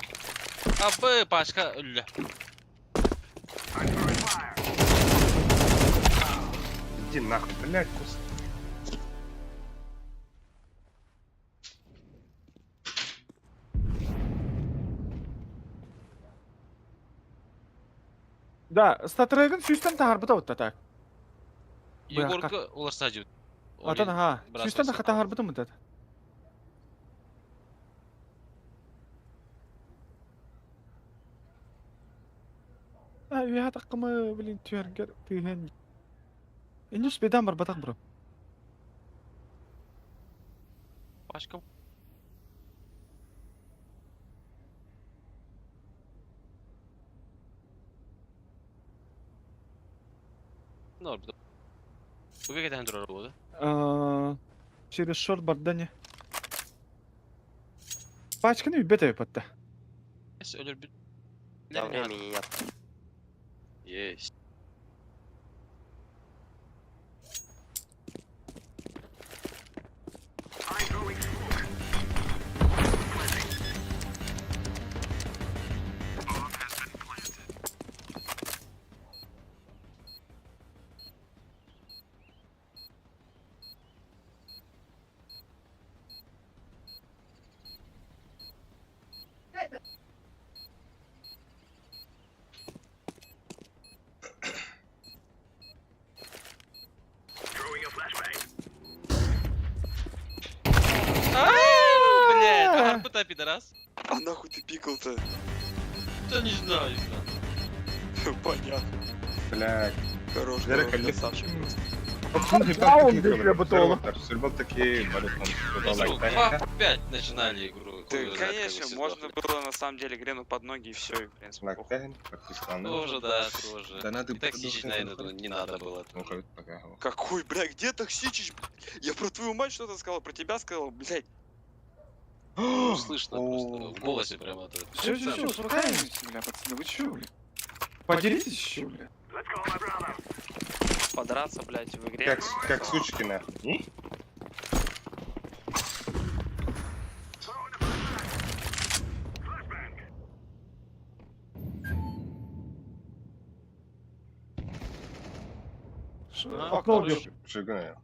E: А Б, Пашка, ля.
A: Иди нахуй, блядь, кус.
B: Да, статрегин сүүстэн таһаарбыта бутта так.
E: Егорка уларса жібіт.
B: Атан аха. Сүүстэн таһаарбыта мытат. А, үйә таққымы, блин, түәргер, түйен. Инеш бедан бар батақ бро.
E: Пашка. Норм. Вы как это работа?
B: Через шорт бардане. Пачканы үбет патта.
F: Там времени нет.
E: Есть. Блядь, арбута пидорас.
G: А нахуй ты пикал-то?
E: Да не знаю.
G: Понятно.
A: Блядь.
G: Хорош,
A: Дерек,
G: хорош,
A: алле.
G: красавчик просто.
E: Два начинали игру.
G: Да, конечно, можно было на самом деле Грену под ноги и все, и в принципе. похуй.
E: Тоже, да, тоже.
A: Да надо
E: И токсичить, наверное, не надо было.
A: Ну,
G: Какой, бля, где токсичить? Я про твою мать что-то сказал, про тебя сказал, блядь.
E: Ну, слышно просто, в голосе прямо. это.
B: Все, все, все, успокаиваемся, бля, пацаны, вы чё, бля? Поделитесь еще, бля.
G: Подраться, блядь, в игре.
A: Как сучки, нахуй.
B: Окно убил.
A: Шигная.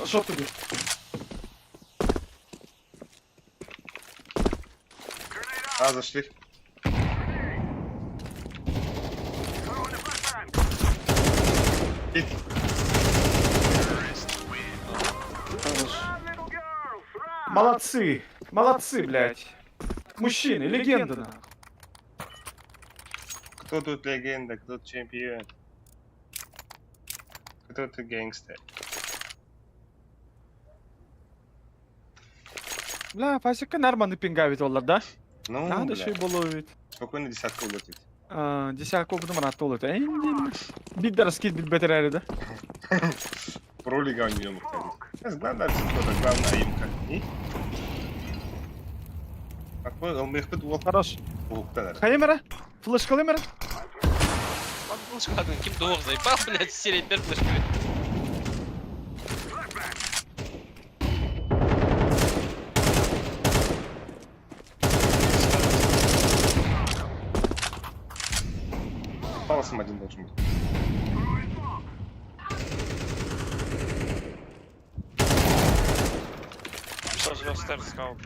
B: Short убил.
A: А, зашли. Хит.
B: Хорош. Молодцы! Молодцы, блядь! Мужчины, легенда, нахуй.
A: Кто тут легенда, кто тут чемпион? Кто тут gangster?
B: Бля, пасека нормально пингавит олар, да?
A: Ну,
B: Надо
A: бля.
B: еще и было ведь.
A: Спокойно десятку улетит.
B: Десятку буду марат олар. Бит раскид бит бетерәре, да?
A: Про лига у нее выходит. Главное, что главное имка. И? Какой он мехпет уол
B: Хорош.
A: Уктанар.
B: Хаймера? Флешка лемера?
E: Ким дуох заебал, блядь, серия пер флешками.
A: Паласом один должен быть.
G: Что же Стер сказал?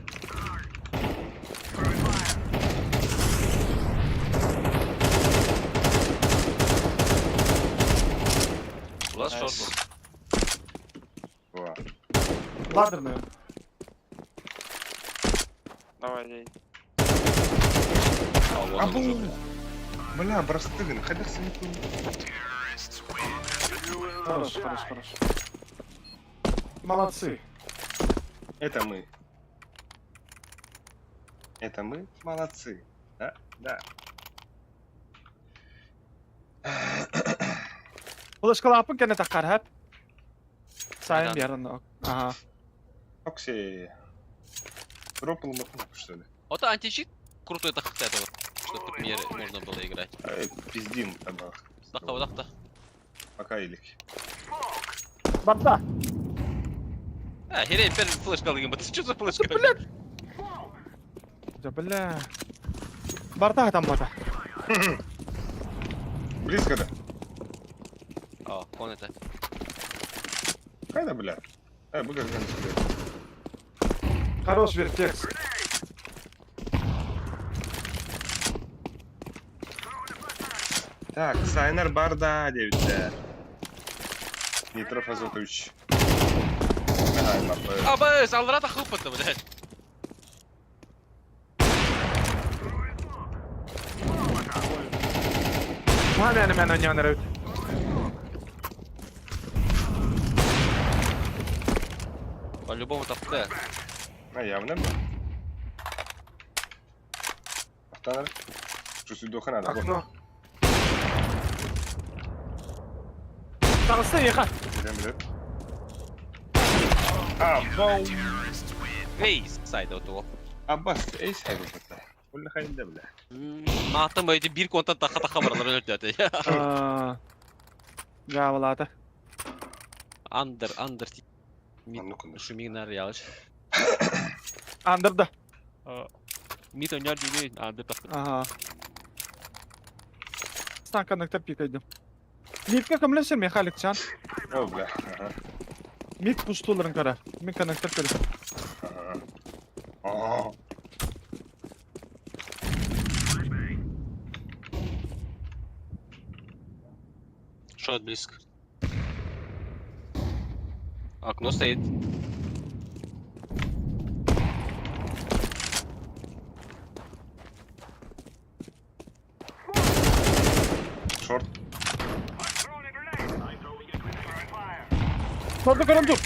E: Last short был.
A: Во.
B: Ладер, наверное.
G: Давай, дей.
E: А, вот он уже,
A: Абу!
E: блядь.
A: Бля, Брастыгин, хайдах сымытын.
B: Хорош, хорош, хорош. Молодцы.
A: Это мы. Это мы молодцы. Да? Да.
B: Флешкалааппын кэннэ таххар хэп. Сайын
E: Да.
B: биэрэн Ага.
A: Окси. Дропал махнул, что ли?
E: Вот античит крутой так этого, чтобы в премьере можно было играть.
A: А, Пиздим табах.
E: Дахта, дахта.
A: Пока илик.
B: Барда!
E: А, херей, первый флешка алгем. Это что за флешка?
B: Блядь! Да бля. Барда там бата.
A: Близко да?
E: О, он это.
A: Хайда, бля. Э, быга глянь
B: Хорош вертекс.
A: Так, Сайнер Барда 9. Нитроф Азотович. Ага, мапа.
E: А, б, алрата хупа-то, блядь.
B: Мамяны мен ойнаған әрәут.
E: По-любому так Т.
A: А, явно, бля. Автонар. Что сюда надо?
B: Окно. Таҕыста еха.
A: Бля, бля. А, боу.
E: Эй, сайда вот
A: Аббас, эй, сайда бата. Кулли хайда, бля.
E: Мааттан байды bir контент таха таха баралар өлтөтө.
B: Жабылаты.
E: Андер, андер. Мид,
A: А ну-ка, ну.
E: шумигнар ялыш.
B: Андырда.
E: Мид ойнар дүйнө андер таха.
B: Ага. Стан коннектор пикайдым. Мидке көмлесер Михалик чан.
A: О, бля. Ага.
B: Мид пустуларын кара. Мид коннектор көрө.
A: Ага. О,
E: Шот близко. Окно стоит.
A: Шорт.
B: Торду көрөм тур.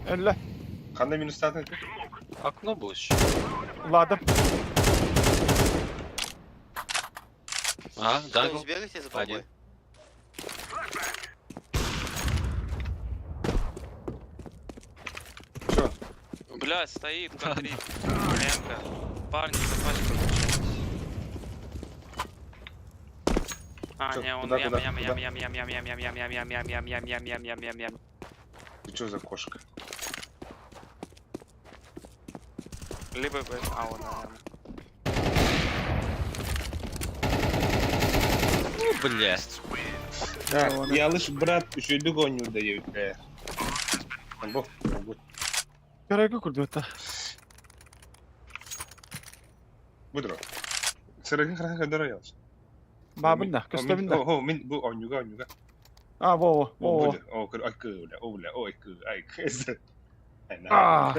B: Элле.
A: Қандай минус статын?
E: Окно было еще.
B: Ладым.
E: А,
F: Кто-нибудь
E: jungle.
F: бегайте за
E: Один.
F: бомбой?
A: Чё?
G: Бля, стоит, смотри. Ленка. Парни, за пачку кончались. А,
A: Чё,
G: не, он
A: куда,
G: ям,
A: куда,
G: ям,
A: куда?
G: ям, ям, ям, ям, ям, ям, ям, ям, ям, ям, ям, ям, ям, ям, ям, ям.
A: Ты чё за кошка?
G: Либо Б, а он, наверное.
E: Ну, бля.
A: Я лишь брат еще и не удаю. Бо, бо.
B: Көрөгө күрдү
A: Будро. Сырыгын хран хадара ялш.
B: Бабында, көстөбүндө.
A: О, мин бу онюга онюга.
B: А, во, во, во. во.
A: О, көр ай көр, о, бля, ой көр, ай көр.
B: А.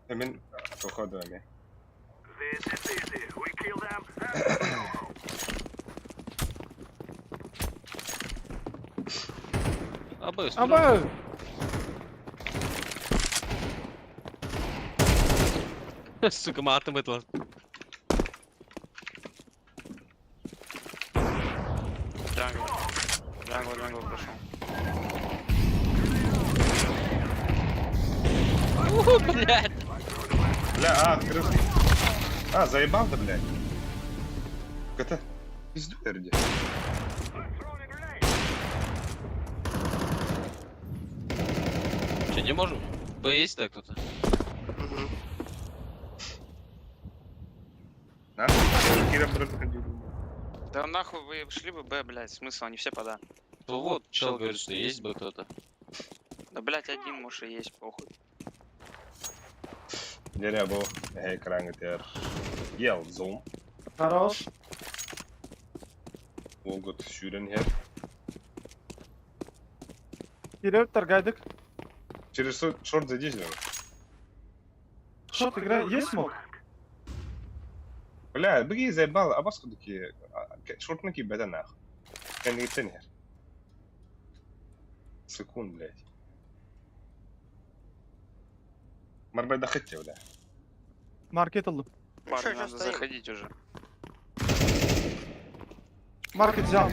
A: Мен тоходу эме.
E: А, б,
B: Аба.
E: Сука, матом этого.
G: Jungle. Jungle, jungle прошел.
E: Уху, блядь.
A: Бля, а, открылся. А, заебал да, блядь. Это пизду эрди.
E: Че, не можем? Б есть так кто-то?
F: Мгм.
A: На, Кира брат.
G: Да нахуй вы шли бы Б, блядь, смысл, они все пода.
E: Ну вот, чел говорит, что есть бы кто-то.
G: Да, блядь, один может и есть, похуй.
A: Деря бу экран тер. Ел зум.
B: Хорош.
A: Уолгут сүүрэн иһэр.
B: Киирэр торгайдык.
A: Через шорт зайди, Зелёный.
B: Шорт игра, есть смок?
A: Бля, быги заебал, а бас такие шортны кибәдә нах. Кәндегеттән иһэр. Секунд, блядь. Марбайда хитте, бля.
B: Маркет алып.
F: Ну
G: Парни,
F: чё, чё
G: надо
F: стоим?
G: заходить уже.
B: Маркет взял.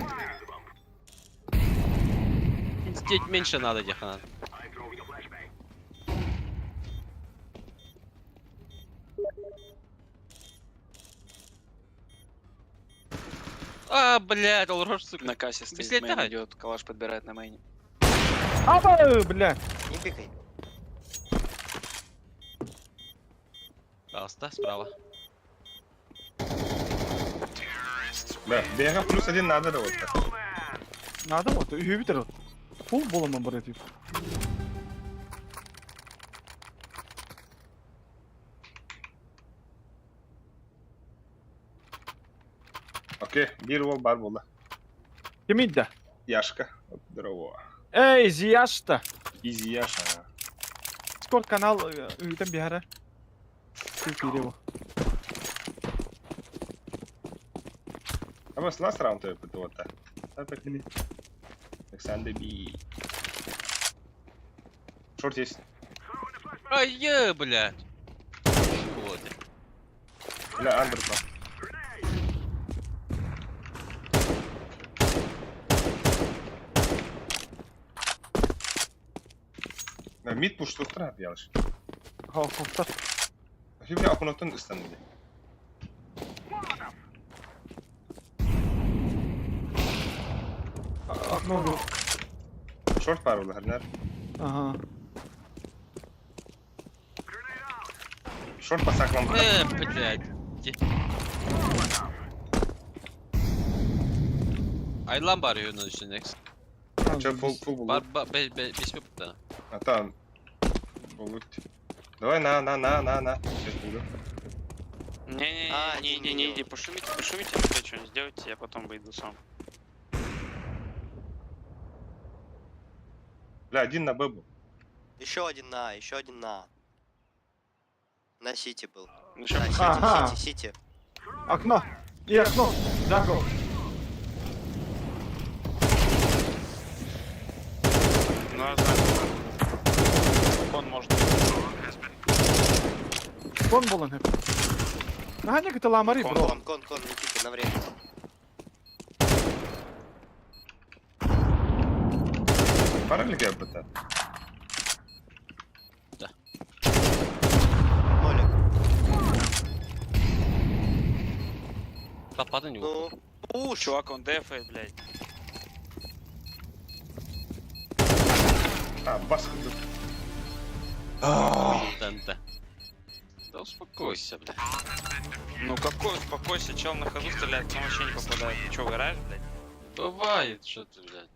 E: Пиздеть меньше надо, Дихана. А, блядь, ол рожь, сука.
G: На кассе стоит,
E: Беследь
G: мейн
E: давай.
G: идет, калаш подбирает на мейне.
B: Аба, бля.
F: Не пикай.
E: Пожалуйста, справа.
A: Бля, бега плюс один надо да вот.
B: Надо вот, үһүбүтэр. Фул боламан бар этип.
A: Окей, биир уол баар буолла.
B: Кимий да?
A: Яшка. Вот, здорово.
B: Эй, Зияшта.
A: Изи Яша.
B: Дискорд канал ыытан биһара. Киирево.
A: А мы с last round вот так. Александр Би. Шорт есть.
E: Ай, е, блядь. Чего ты?
A: Бля, андер там. Да, мид пуш туқтыра ялыш.
B: Хофтар.
A: Бля, окуноттан ыстанды.
B: Окно был.
A: Шорт бар ол хәрнәр.
B: Ага.
A: Шорт басаклам.
E: Блядь. Где? Айлан бар юнун үстүнө next.
A: Че, фул фул
E: Бар
A: булу.
E: ба бе бе беш минутта.
A: А там. Булут. Давай на на на на на. Сейчас буду.
G: Не-не-не,
F: А,
G: не,
F: не,
G: не, не,
F: не.
G: иди, пошумите, пошумите, опять что-нибудь сделайте, я потом выйду сам.
A: Бля, один на Б был.
F: Еще один на, А, еще один на. А. На Сити был.
G: Ну, ща
F: На Сити,
B: Ага.
F: Сити, Сити.
B: Окно. И окно. Jungle.
G: Ну, я знаю. Он может.
B: Кон болан хеп. Наганя кыта ламари,
G: Кон.
B: бро.
F: Кон, кон, кон, не пикай на время.
A: Пора ли ГБТ?
F: Нолик.
E: Таппады него.
F: Ну, уж.
G: Чувак, он дефает, блядь.
A: А, бас.
E: ТНТ. Да успокойся, блядь.
G: Ну какой, успокойся, чел на ходу стреляет, но вообще не попадает. Ты чё, угораешь, блядь?
E: Бывает, что ты, блядь.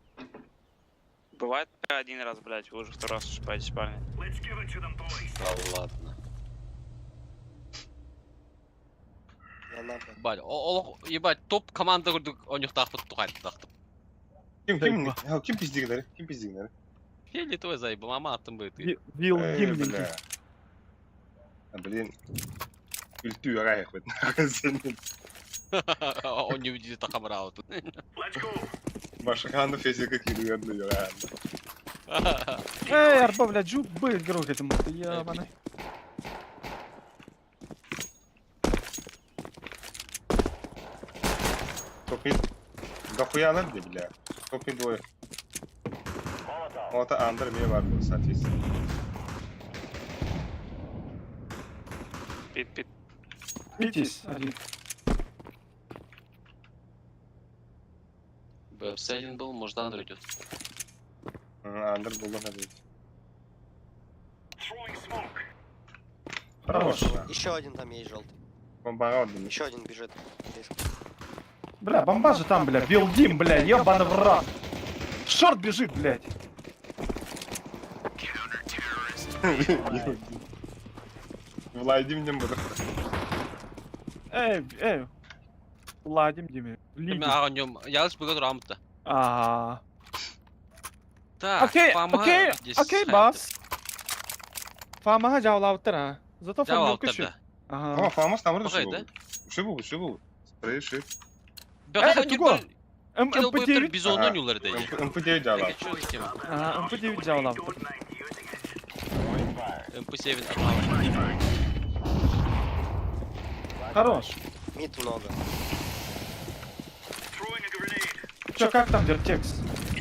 G: Бывает один раз, блядь, вы уже второй раз ошибаетесь, парни.
E: Да ладно.
F: Я на Б.
E: Ебать, о, ебать, топ команда көрдүк, онюхтаахпыт тухайттахтым.
A: Ким ким ким пиздигнери? Ким пиздигнери?
E: Фиолетовый заебал, мама аттым бы ты.
B: Вил
A: Эй,
B: гимненький.
A: бля. А, блин. Үлтүү агай хвет.
E: Он не видит тахамрау тут.
A: Башаханды физика киргәнде юган.
B: Эй, арба, бля, жуп бы игрок этому. Ты ебаный.
A: Топит. Дохуя надо, бля. Топит двое. Вот андер мне бар был, соответственно.
G: Пит, пит.
B: Витязь один.
E: БФС один был, может андер идет.
A: Андер был надо. Хорош.
F: Еще один там есть желтый.
A: Бомбара отдали.
F: Еще один бежит. Близко.
B: Бля, бомба же там, бля. Вилдим, бля, ебаный в рот. Шорт бежит, блядь.
A: Владимир не буду.
B: Эй, эй. Ладим дими.
E: Мен
B: Лиги.
E: ағаньом, ялыш бөгө турамытта.
B: А.
E: Так,
B: Окей,
E: Фамаға
B: окей,
E: здесь
B: окей,
E: хайыптыр.
B: бас. Фамаға жаулауыттыр, а. Зато
E: Жаулауыттыр
B: фамилка
E: да.
A: Ама
B: Ага.
A: Фамас там
E: Окей, да?
A: Все был, все был. Стрейши.
E: Бөгө
B: туго. М-
E: Кидал бойыптыр
B: МП9.
E: бизоннан
A: Ага.
E: юлар дейди.
A: МП9 дала.
E: Что за тема?
B: Ага, МП9 жаулауыттыр.
E: МП7 армава.
B: Хорош.
F: Мид много.
B: Чё, как там вертекс?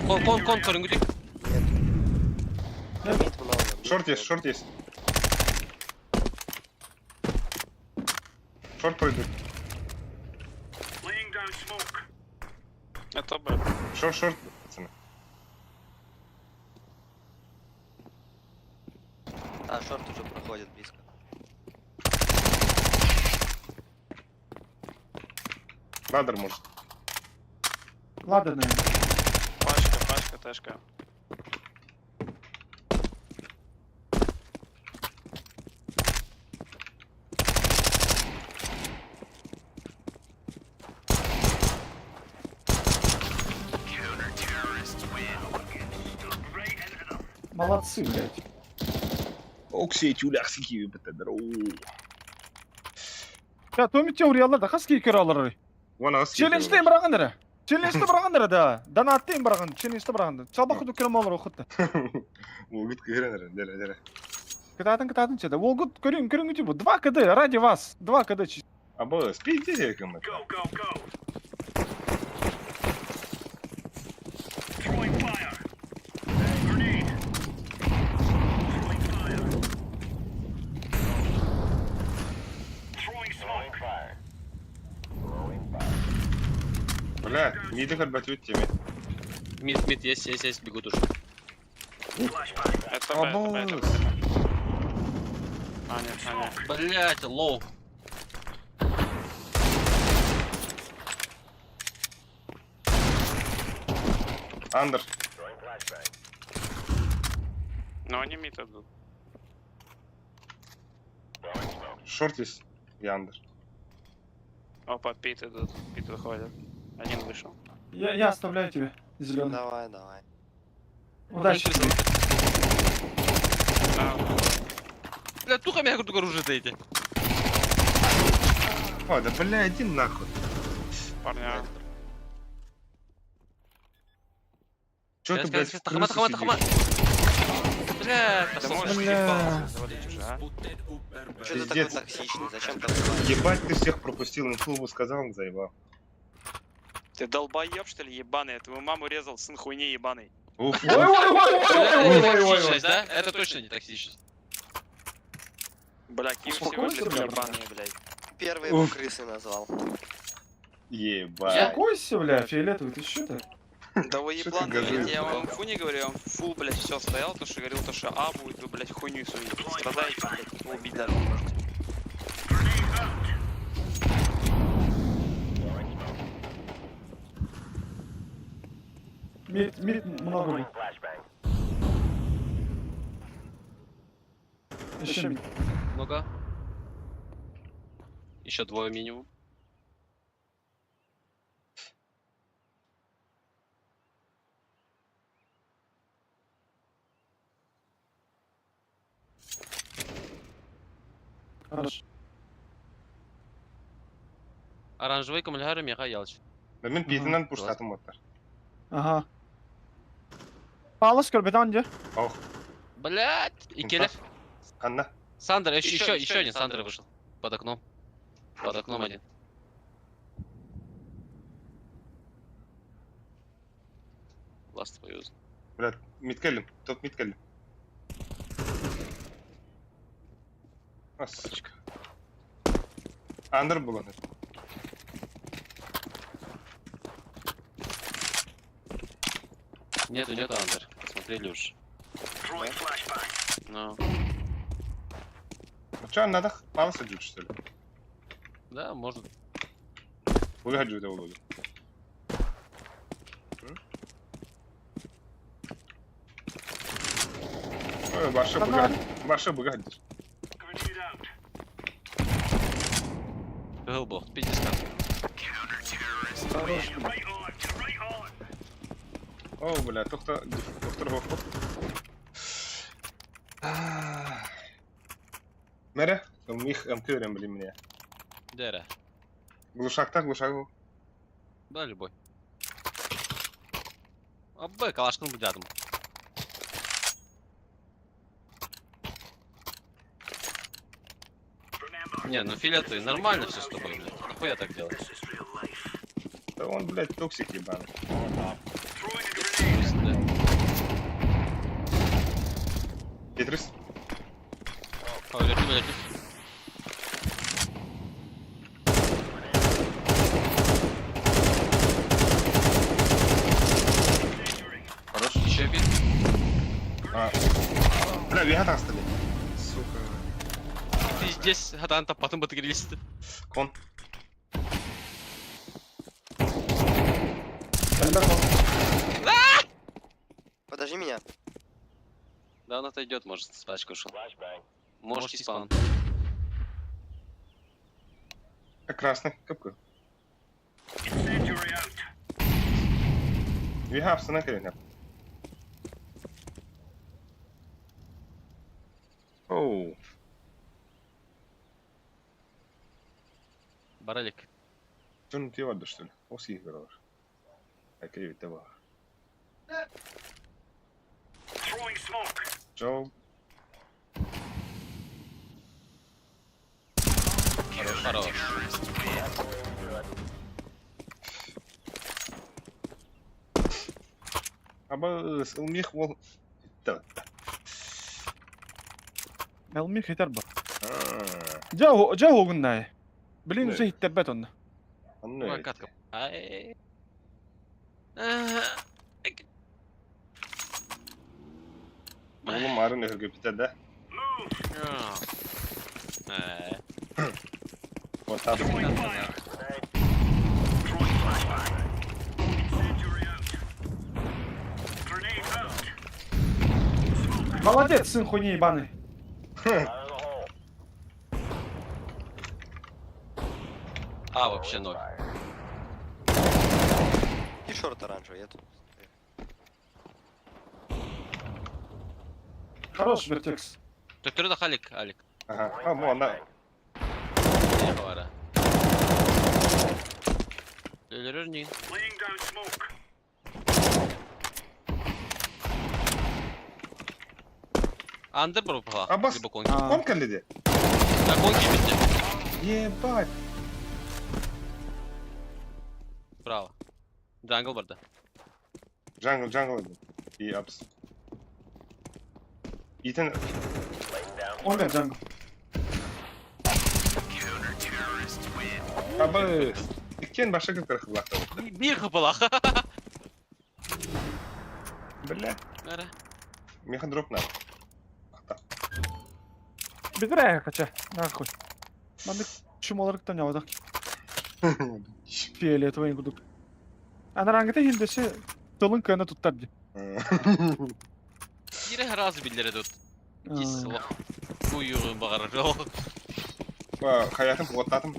E: Кон, кон, кон, көрінгідік.
F: Нет.
B: Нет.
F: Мид много. мид
A: Шорт есть,
F: много.
A: шорт есть. Шорт пройдут.
G: Это Б.
A: Шорт, шорт, пацаны.
F: А, шорт уже проходит близко.
A: Ладер может.
B: Ладно, наверное.
G: Пачка, пачка, тэшка.
B: Молодцы, блядь.
A: Окси, тюлях, сики, бтдр.
B: Я Томи теориялар да хаски көралар.
A: Вон ас.
B: Челленджтен барагандыр. Челленджте барагандыр да. Донаттен бараган, челленджте барагандыр. Чалбак көрмалар окутты.
A: Угут кыренер, деле, деле.
B: Кытатын кытатын чеде. Ол көрүн көрүн типа 2 КД ради вас. 2 КД чисто.
A: Або, спиди, кому. Бля, не иди хоть батют теме.
E: Мид, мид, есть, есть, есть, бегут уже.
G: Это Б, это Б, это Б, это Б. А, нет, а, нет.
E: Блять, low.
A: Under.
G: Но они mid идут.
A: Short есть. И under.
G: Опа, pit идут. Pit выходит. Один вышел.
B: Я оставляю тебе зеленый.
F: Давай, давай.
B: Удачи. тебе.
G: Да,
E: Бля, туха меня курдук оружие дайте.
A: О, да бля, иди нахуй.
G: парни, а.
A: Чё ты, блядь, в
E: Тахама,
A: крысу
E: тахама, тахама.
A: сидишь?
E: Бля,
G: Да
E: пошел.
G: можешь
B: Бля.
G: ебался завалить уже, а?
F: Че ты такой
A: Пиздец.
F: токсичный? Зачем так
A: Ебать, ты всех пропустил, инфу бы сказал, он заебал.
G: Ты долбоеб, что ли, ебаный? Я твою маму резал, сын хуйни ебаный.
A: Уф,
B: Ой, ой, ой,
E: Это
B: ой,
E: не
B: ой, ой, ой.
E: токсичность, да? Это точно не токсичность.
G: Бля, какие все
B: Успокойся,
G: выглядят
B: бля,
G: ебаные, блядь.
F: Первый его
A: Уф.
F: крысы назвал.
A: Ебать.
B: Успокойся, бля, фиолетовый, ты что ты?
G: Да вы
A: Что ты
G: ебланы, блядь,
A: газуешь,
G: я вам инфу не говорю, я вам фул, блядь, все стоял, то что говорил, то что А будет, вы, блядь, хуйню свою страдаете, блядь, вы убить даже не можете.
B: Mid, mid много был. Еще mid.
E: Много. Еще двое минимум.
B: Хорош.
E: Оранжевый коммуляр меха ялч.
A: Да мен пизденен пуштатым оттар.
B: Ага. Палас көрбет анде.
A: Ох,
E: Блять! И келер.
A: Анна.
E: Сандер, еще,
G: Ещё-
E: еще,
G: ещё
E: еще
G: один
E: один Сандер
G: Сандер
E: вышел. Под окном. Под окном один. Last твою.
A: Бля, мид келлим, топ мид келлим. А, сучка. Under булан.
E: Нету, нету under. Посмотрели уж. Ну,
A: Ну чё, надо паласа дють, что ли?
E: да, может.
A: Выходи, да, уловлю. Ой, баша
B: Канал.
A: быга. Баша быга.
E: Был бог, 50.
B: Хорош, блядь.
A: О, бля, доктор, доктор Хохот. Мере, мих МК блин, мне.
E: Дера.
A: Глушак так, глушак.
E: Да, любой. А Б, калашком рядом. Не, ну Филя, ты нормально все с тобой, блядь. Нахуя так делать?
A: Да он, блядь, токсик ебаный.
E: Да.
A: Петрис.
E: Ой, лети, лети.
A: Хорош.
E: Еще бит.
A: А. Бля, вега там стали. Сука.
E: Пиздец, Хатанта, потом батгрились.
A: Кон. Тогда кон.
F: Подожди меня.
E: Да, он отойдет, может, с пачкой ушел. Может, и спан.
A: А красный, капка. Вега обстановка или нет? Оу.
E: Баралик.
A: Что ты воду, что ли? Оси играл. Окей, давай. Джо.
E: Хорош. Хорош.
A: Аба мих вол. Да.
B: Элми хитер бар.
A: А,
B: Жа огуннай. Блин,
A: Не.
B: уже хиттербет онна.
A: ну
E: Ой, катка. Ай. А,
A: Oğlum arın öhürgü да?
E: а.
A: Вот там.
B: Молодец, сын хуйни ебаный.
E: А, вообще ноль.
F: И шорт оранжевый, я тут.
B: Хорош, Вертекс.
E: Доктор да Халик, Алик.
A: Ага. А, ну она.
E: Не говоря. Лерни. Андер пропала.
A: Абас.
E: Либо конки.
B: А.
A: Он калиде.
E: Да, конки бите.
A: Ебать.
E: Браво. Джангл барда.
A: Джангл, джангл. И апс. Итан.
B: Омер джангл.
A: Аба. Кен баша как рахлахта.
E: Бир хапала.
A: Бля. Меха дроп надо.
B: Бедре, хотя. Нахуй. Надо чумаларыктан явадак. Фиолетовый кудук. Анарангыта хилдесе тылын кына туттар ди.
E: Бире разы биллere тут. Кис лох. Куюгун багар.
A: Хаятым, вот татым.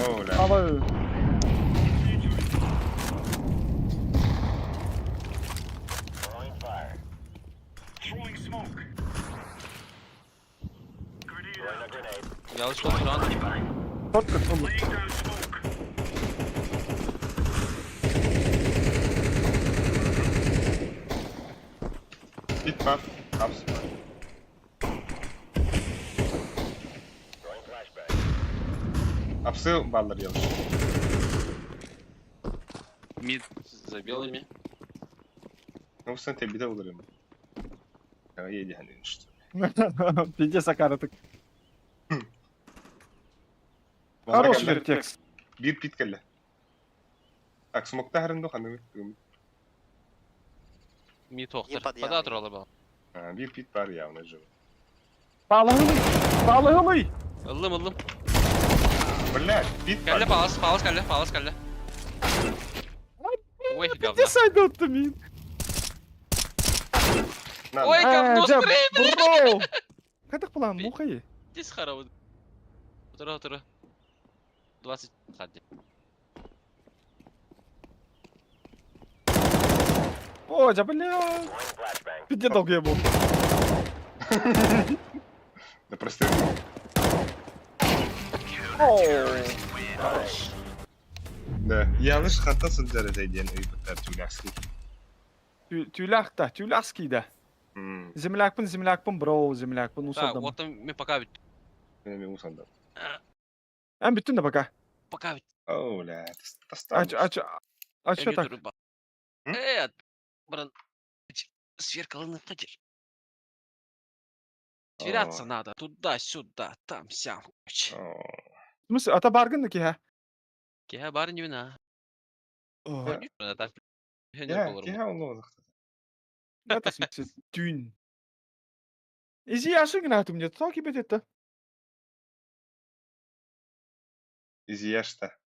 A: О, бля.
B: Ава.
E: Ялыш отыран.
B: Тотка тылы.
A: Пит пап. Апс. Апсы баллар ялыш.
E: Мид за белыми.
A: Ну, sen tebide olurum. Ya yedi hani işte.
B: Пиздец акаратык. Хорош, Вертекс.
A: Bir pit kelle. Так, смокта harında hanı.
E: Мид охтар.
F: под ямой.
E: Пода туралы бал.
A: Bir pit var ya ona jı.
B: Балыгылый. Балыгылый.
E: Ыллым ыллым.
A: Бля, pit
E: Кәлле
A: var.
E: палас, палас кәлле, палас кәлле. Ой, говно.
B: Пиздец айдотты мин.
A: На,
E: Ой, говно,
B: Э, жа,
E: спрей,
B: Бро. Кадак булан мухай.
E: Здесь хоровод. Утро, утро. 20 хадди.
B: О, дьэ, бля. Пиздец долго я был.
A: Да прости. Да, Ялыш ханта сылдьар этэй диэн ыйбыттар Тюляхский.
B: Тюлях да, Тюляхский да. Землякпын, землякпын, бро, землякпын,
E: Так,
B: усалдам.
E: вот там мен пока ведь.
A: Мен усалдам.
B: Эн бүттүн да пока.
E: Пока ведь.
A: О, бля,
B: А чё, а чё, а чё так?
E: Э, брат, сверкало хотишь. Сверяться надо, туда-сюда, там, сям.
B: В смысле, ата баргын да киһэ?
E: Киһэ бар ньүнэ.
A: Киһэ онно
B: Это в смысле түүн. Изи ашыгына мне токи бит это.
A: Изияшта.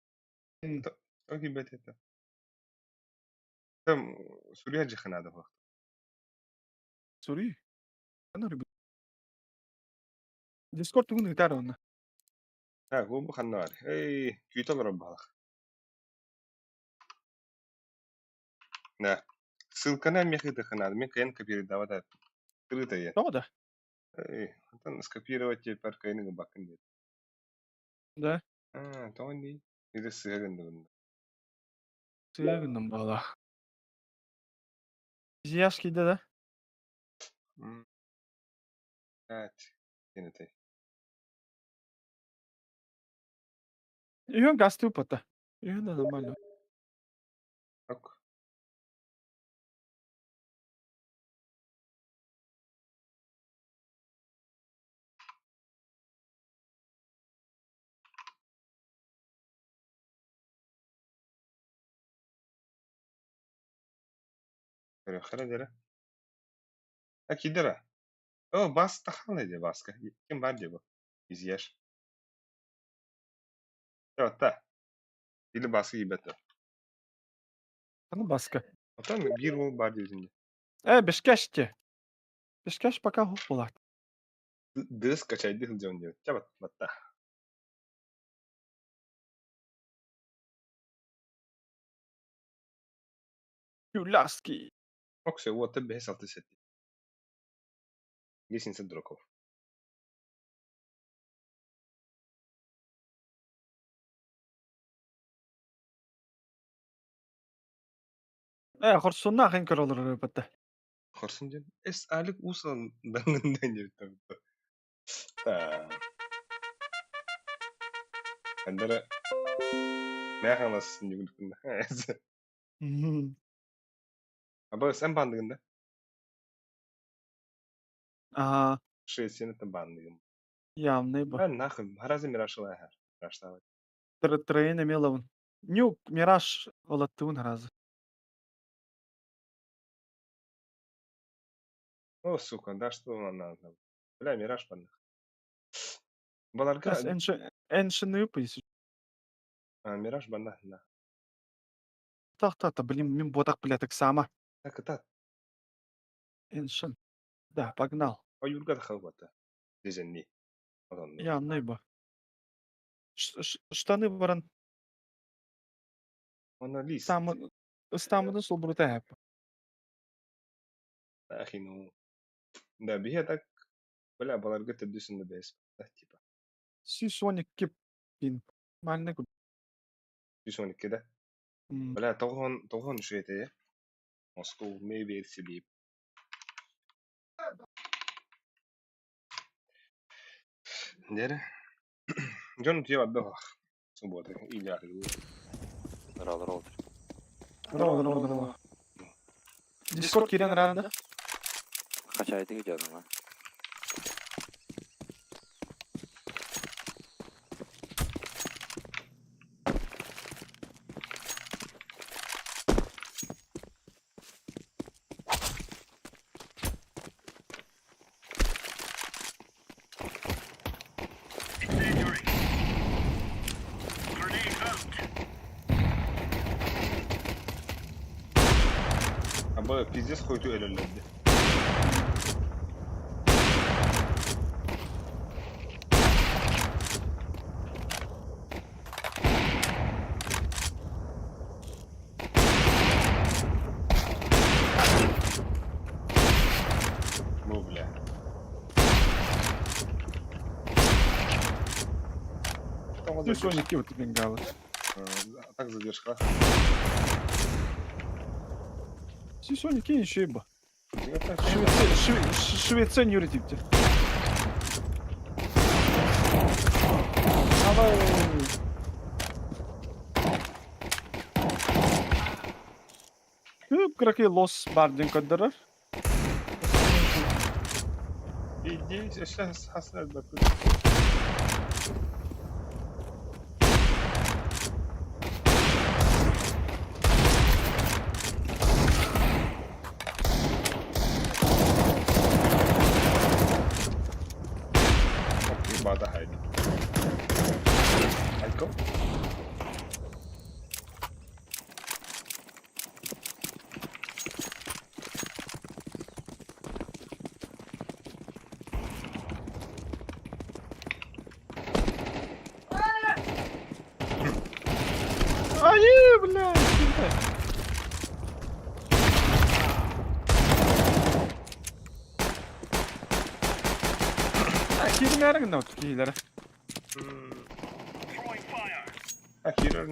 A: Токи бит это. Там сурья жиханада бах.
B: Сури. Дискорд тугун ыытаар онно.
A: Так, бу ханна бар. Эй, күүтэ олорор баалах. Да. Ссылканы миэхэ ыытыаххын Мин кыайан копировать Открытая.
B: Тоҕо да?
A: Эй, онтон скопировать теперь кыайан гыбаккын диэт.
B: Да.
A: Аа, тоҕо дии? Или сыһа гынныбын.
B: Сыа гынным баалаах. Изияш киирдэ да?
A: Блядь. Диэн этэй.
B: Үһүөн гастыы уппата. Үһүөн да нормально.
A: Ок. Көрүөххэ дэрэ. А киирдэ О, бас тахалла дии баска. Ким бар дии бу? Изъешь. Отта. Или баска киирбэт
B: Аны баска.
A: Оттон биир уол баар диэбитин дии.
B: Э, бешкеште. Бешкеш пока хуп буолаат.
A: Дыс качайдыы сылдьабын диэбит. Чэ батта.
B: Тюляски.
A: Оксо уота бэһис алты сэттэ. Лестница дураков.
B: Э, хорсуннаах эн көрө олорор эбэтэ.
A: Хорсун диэн эс Алик уус алданын диэбиттэр. Андара Мэхалас ньугунна. Аба сэн баандыгын да?
B: Аа.
A: Шестен баандыгын.
B: Явный бу.
A: А нахуй, харазы мирашылай хар. Мираштабай.
B: Трейн эмиэ Нюк, Мираж ылаттыбын харазы.
A: О, сука, да что она там. Бля, Мираж банных. Баларга...
B: Эншин ыпайсы.
A: А, Мираж банна, на.
B: Так-та, блин, мин ботак, бля, так сама.
A: Так, так.
B: Эншин. Да, погнал.
A: Ойуурга да халбата. Дизенни.
B: Явный бу. Штаны баран.
A: Она лист.
B: Ыстамыны сулбурута хэп.
A: Ахи, ну. Да, биһиэ так, бля, баларга төрдүсүн да бэс. Типа.
B: Сүүс кип пин. Мальны
A: 112 да? Бля, тоҕон тоҕон үчүгэй Москва maybe себе. Дere. Дьон утуйа барда суббота или
D: Здорово, здорово.
B: Здорово, здорово, здорово. Дискорд киирэн ранда.
D: Качайте идет, а?
A: Аба пиздец хуйту өлөллөрдө.
B: Ты Соники вот бенгалы.
A: А так задержка.
B: Соники еще и ба. Швеция не юридикте. Давай. Кып-кыракый лос бар диэн көрдөрөр.
A: Иди, сейчас хасна. Окей, бада хайди. Айко.
B: Ай, блядь! Киирмээрин гына киилere.
A: А, хирург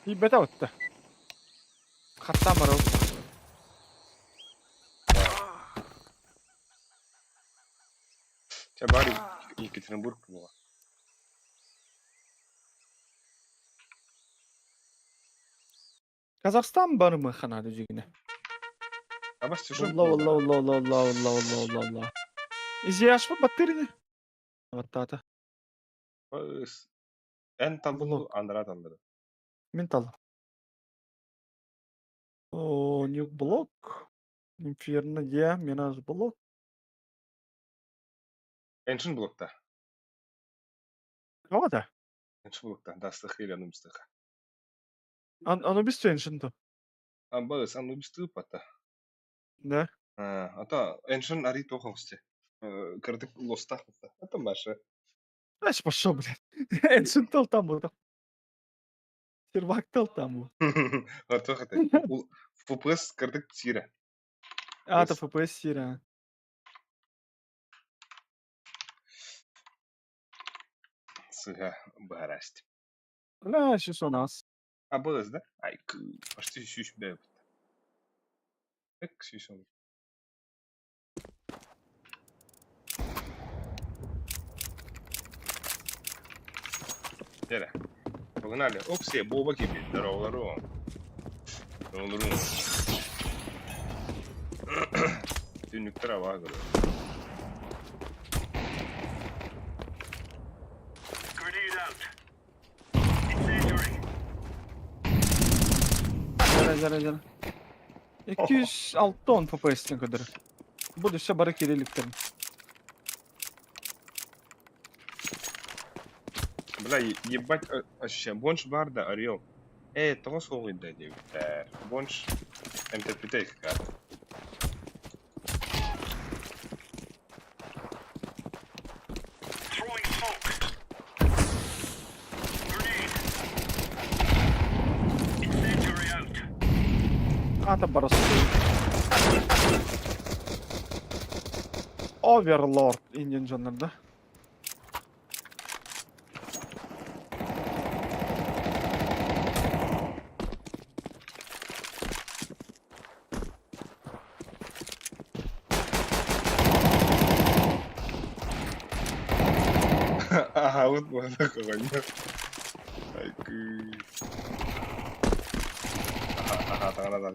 B: Тиийбэтэ отта. Хаттаан барабыт.
A: Чэ, баар Екатеринбург буолла.
B: Казахстан барымы ханады дьигинэ.
A: Абас чужой.
B: Алла алла алла алла алла алла алла алла алла. Изяшпы баттырыны. Баттаата.
A: Эн таллы андара таллары.
B: Мин таллым. О, нюк блок. Инферно я, Мираж блок.
A: Эншин блокта.
B: Тоҕо да?
A: Эншин блокта. Дастых или анубистых.
B: Анубис Эншин то.
A: Абас анубистых пата.
B: Да.
A: А то Эншин ари тохосте. Кырдык лостах. Это маша.
B: Знаешь, пошел, блядь. Эншин тыл там был. Сервак тыл там был.
A: Артох это. ФПС кырдык сира.
B: А, это ФПС сира.
A: Сыга барасть.
B: Бля, сейчас у нас.
A: А было, да? Ай, почти сюсь бля. Так, сюсь он. Погнали. Оксе, Боба кипит. Здорово, здорово. Здорово, здорово. Түнүк трава, говорю.
B: Дьэрэ, дьэрэ, дьэрэ. 206 FPS-тин көрдөрөр. Бу өссө бары кирилликтерин.
A: Бля, ебать, ощущение. Бонж бар да, Орел. Эй, того суоҕуй да диэбиттэр. Бонж МТП как.
B: Аата барыс. Оверлорд Индиан дьоннор да.
A: Ага, вот была такого. Ай, Ага, ага, таҥара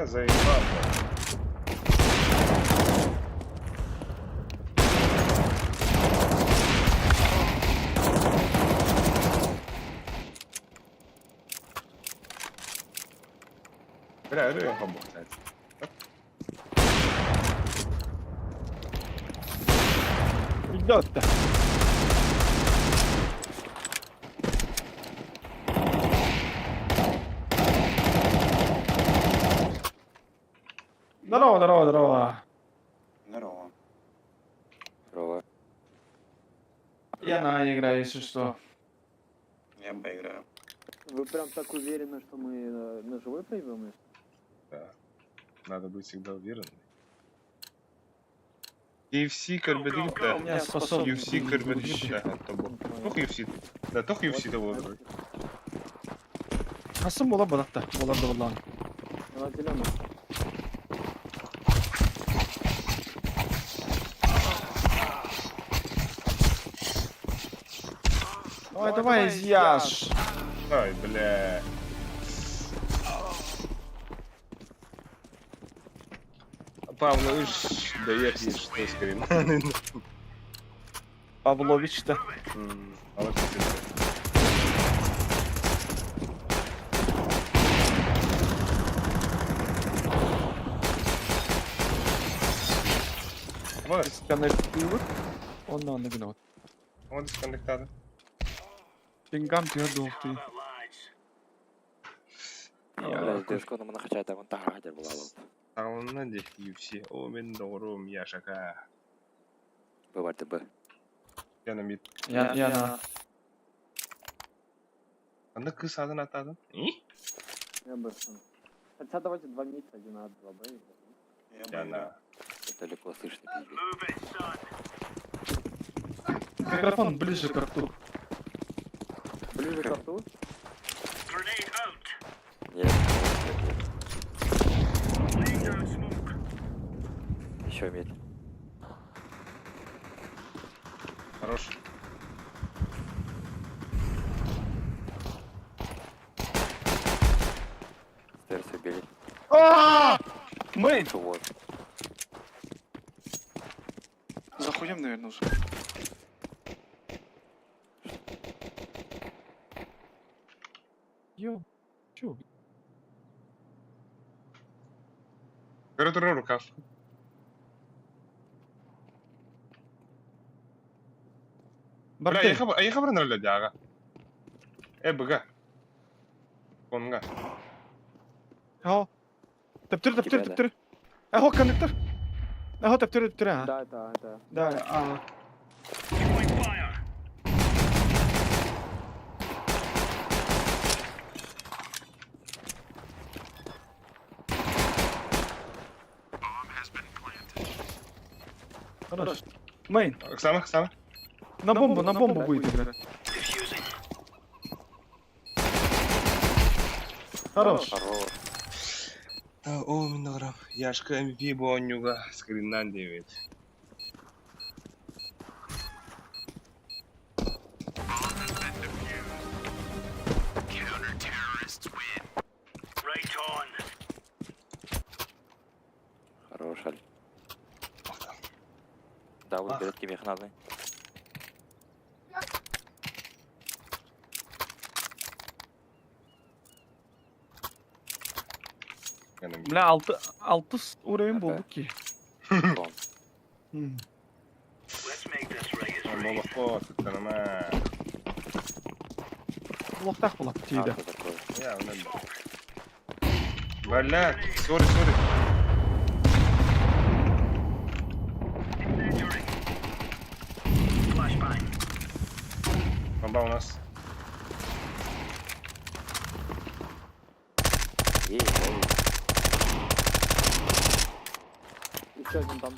A: Заебал, бля. Бля, это я кстати.
B: Идет да. Здорово, здорово, здорово.
C: Здорово.
D: Здорово.
B: Я на А играю, если что.
C: Я поиграю.
H: Вы прям так уверены, что мы на живой проебем?
A: Да. Надо быть всегда уверенным. UFC көрбөтүгүт
B: У меня способность.
A: UFC көрбөтүгүт да тобо. Туох UFC? Да, туох UFC да болар.
B: Хасым була балакта. Болар да болан.
H: На зеленый.
B: Давай, давай, изъяж.
A: Ай, бля. Павлович, да я что скорее.
B: Павлович-то.
A: Вот,
B: Дисконнективы. Он на гнет.
A: он дисконнектады.
B: Пингам твердо ты.
D: Блядь, диско на мене хоча там та була.
A: Тағылына де UFC. О, мен доғырым, я шака.
D: Б бар Б.
A: Я на мид.
B: Я на.
A: Анда кыз адын атадын. И?
H: Я Б. Хотя давайте два мид, один А, два Б.
C: Я
A: Я на.
D: Далеко слышно пиздец.
B: Микрофон ближе к рту.
H: Ближе к рту.
D: Нет, нет, нет. Еще мид.
A: Хорош.
D: Stairs убили.
B: А! Main!
D: Вот.
B: Захуем, наверное, уже. Ё, чё?
A: Көрө турар рукав. Бля,
B: Бартель,
A: я хабар нөлө дяга. Э, бга. Конга.
B: Ао. Төптөр, төптөр,
D: Тебя, да.
B: төптөр. Аho, коннектор. Аho, төптөр, төптөр, а.
H: Да, это А, это А.
B: Да, а. Хорош. Main,
A: Оксана, Оксана.
B: на бомбу будет играть. Хорош.
D: Хорош.
A: О, мен доғырам. Яшка MVP бонюга скриннан девет.
D: Хорош, Аль. Да, вот берет кемех надо.
A: Я на мид.
B: Бля, алты, алты уровень болду ки.
D: Кон.
A: Молоко, туттанама.
B: Лохтах была тиде.
D: А, такой.
A: Я онан. Бля, сори, сори. Бомба у нас.
D: Ей, ой.
H: Еще один там.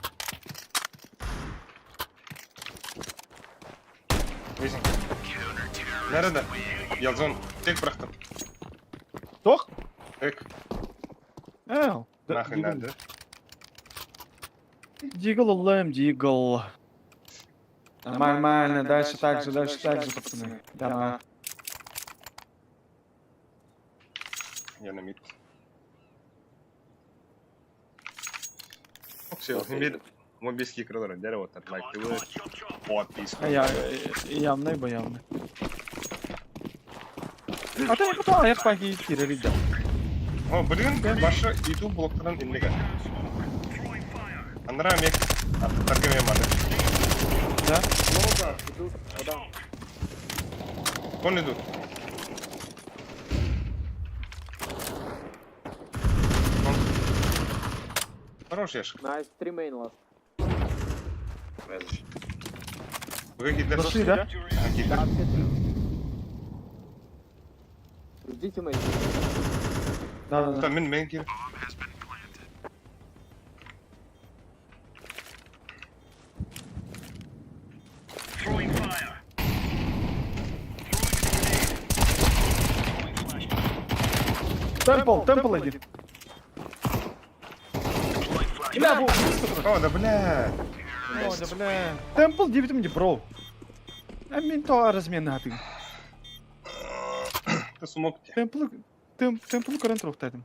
A: Өзің. Nerede? Ялзон. Тек bıraktım.
B: Тох?
A: Тек.
B: Эу.
A: Нахрен надо.
B: Дигл улым, дигл. Нормально, дальше так же, пацаны. Я на.
A: Я на мид. Все, мид. Мобильский крыло, дерево, лайк, подписка.
B: А я явный бо явный. А ты не я пахи кирили да.
A: О, блин, башы YouTube блоктардан иннеге. Андра мек аттарга мен барды.
B: Да?
H: Много идут, вода.
A: Кон идут. Хорош, Яшка.
H: Nice, три main last.
A: Вы какие
B: Зашли, да?
A: Какие
H: Да, все три. Ждите main.
B: Да, да, да.
A: Там мин мен кир.
B: Темпл, темпл один. Бля, бу...
A: О, да бля.
B: О, да бля. Темпл 9 мне, бро. А мин то размен ты.
A: Ты смог тебе.
B: Темпл, темпл көрөн туруктайдым.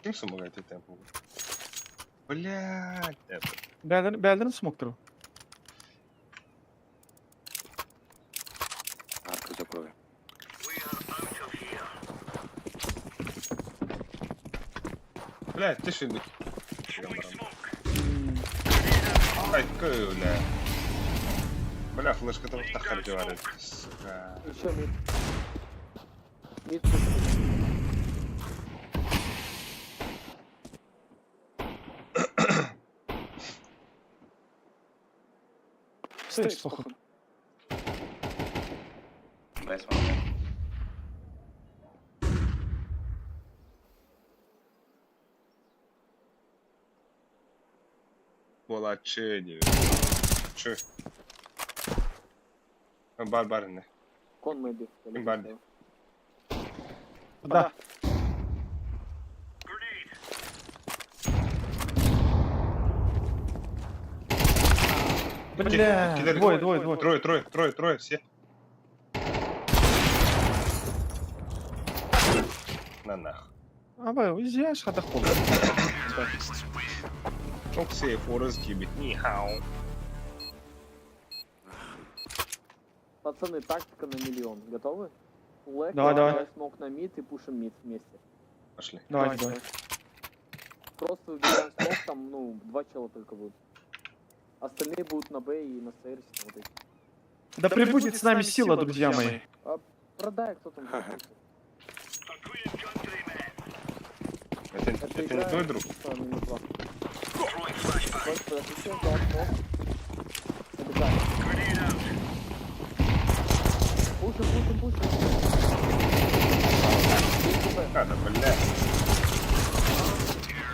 A: Ким смог эти темпл? Бля, темпл.
B: Бәлдерин, бәлдерин смоктуру.
D: Арку закрою.
A: Бля, ты что идут? Ай, какой, бля. Бля, флешка там в тахар говорит. Сука.
H: Еще mid. Mid пушит.
B: Стоишь, плохо.
A: Була че Че? Бар бар не.
H: Con maybe.
A: Ким бар
B: Да. Бля,
A: Кидали.
B: двое, двое, двое.
A: Трое, трое, трое, трое, все. На нах.
B: Абай, изяш хатах пол.
A: Оксей, Форест гибит. Нихао.
H: Пацаны, тактика на миллион. Готовы? Лэг,
B: Давай, давай.
H: Smoke на mid и пушим mid вместе.
A: Пошли.
B: Давай, давай.
H: Просто выбираем smoke, там, ну, два чела только будут. Остальные будут на Б и на stairs е, вот эти.
B: Да пребудет с нами сила, друзья мои.
H: Продай, кто там. закончил.
A: Это,
H: Это
A: это не
H: игра
A: твой друг?
H: чисто минус два. Просто отключил, дал smoke. Побежали. Пушим, пушим, пушим. Есть ХП.
A: А, да, бля.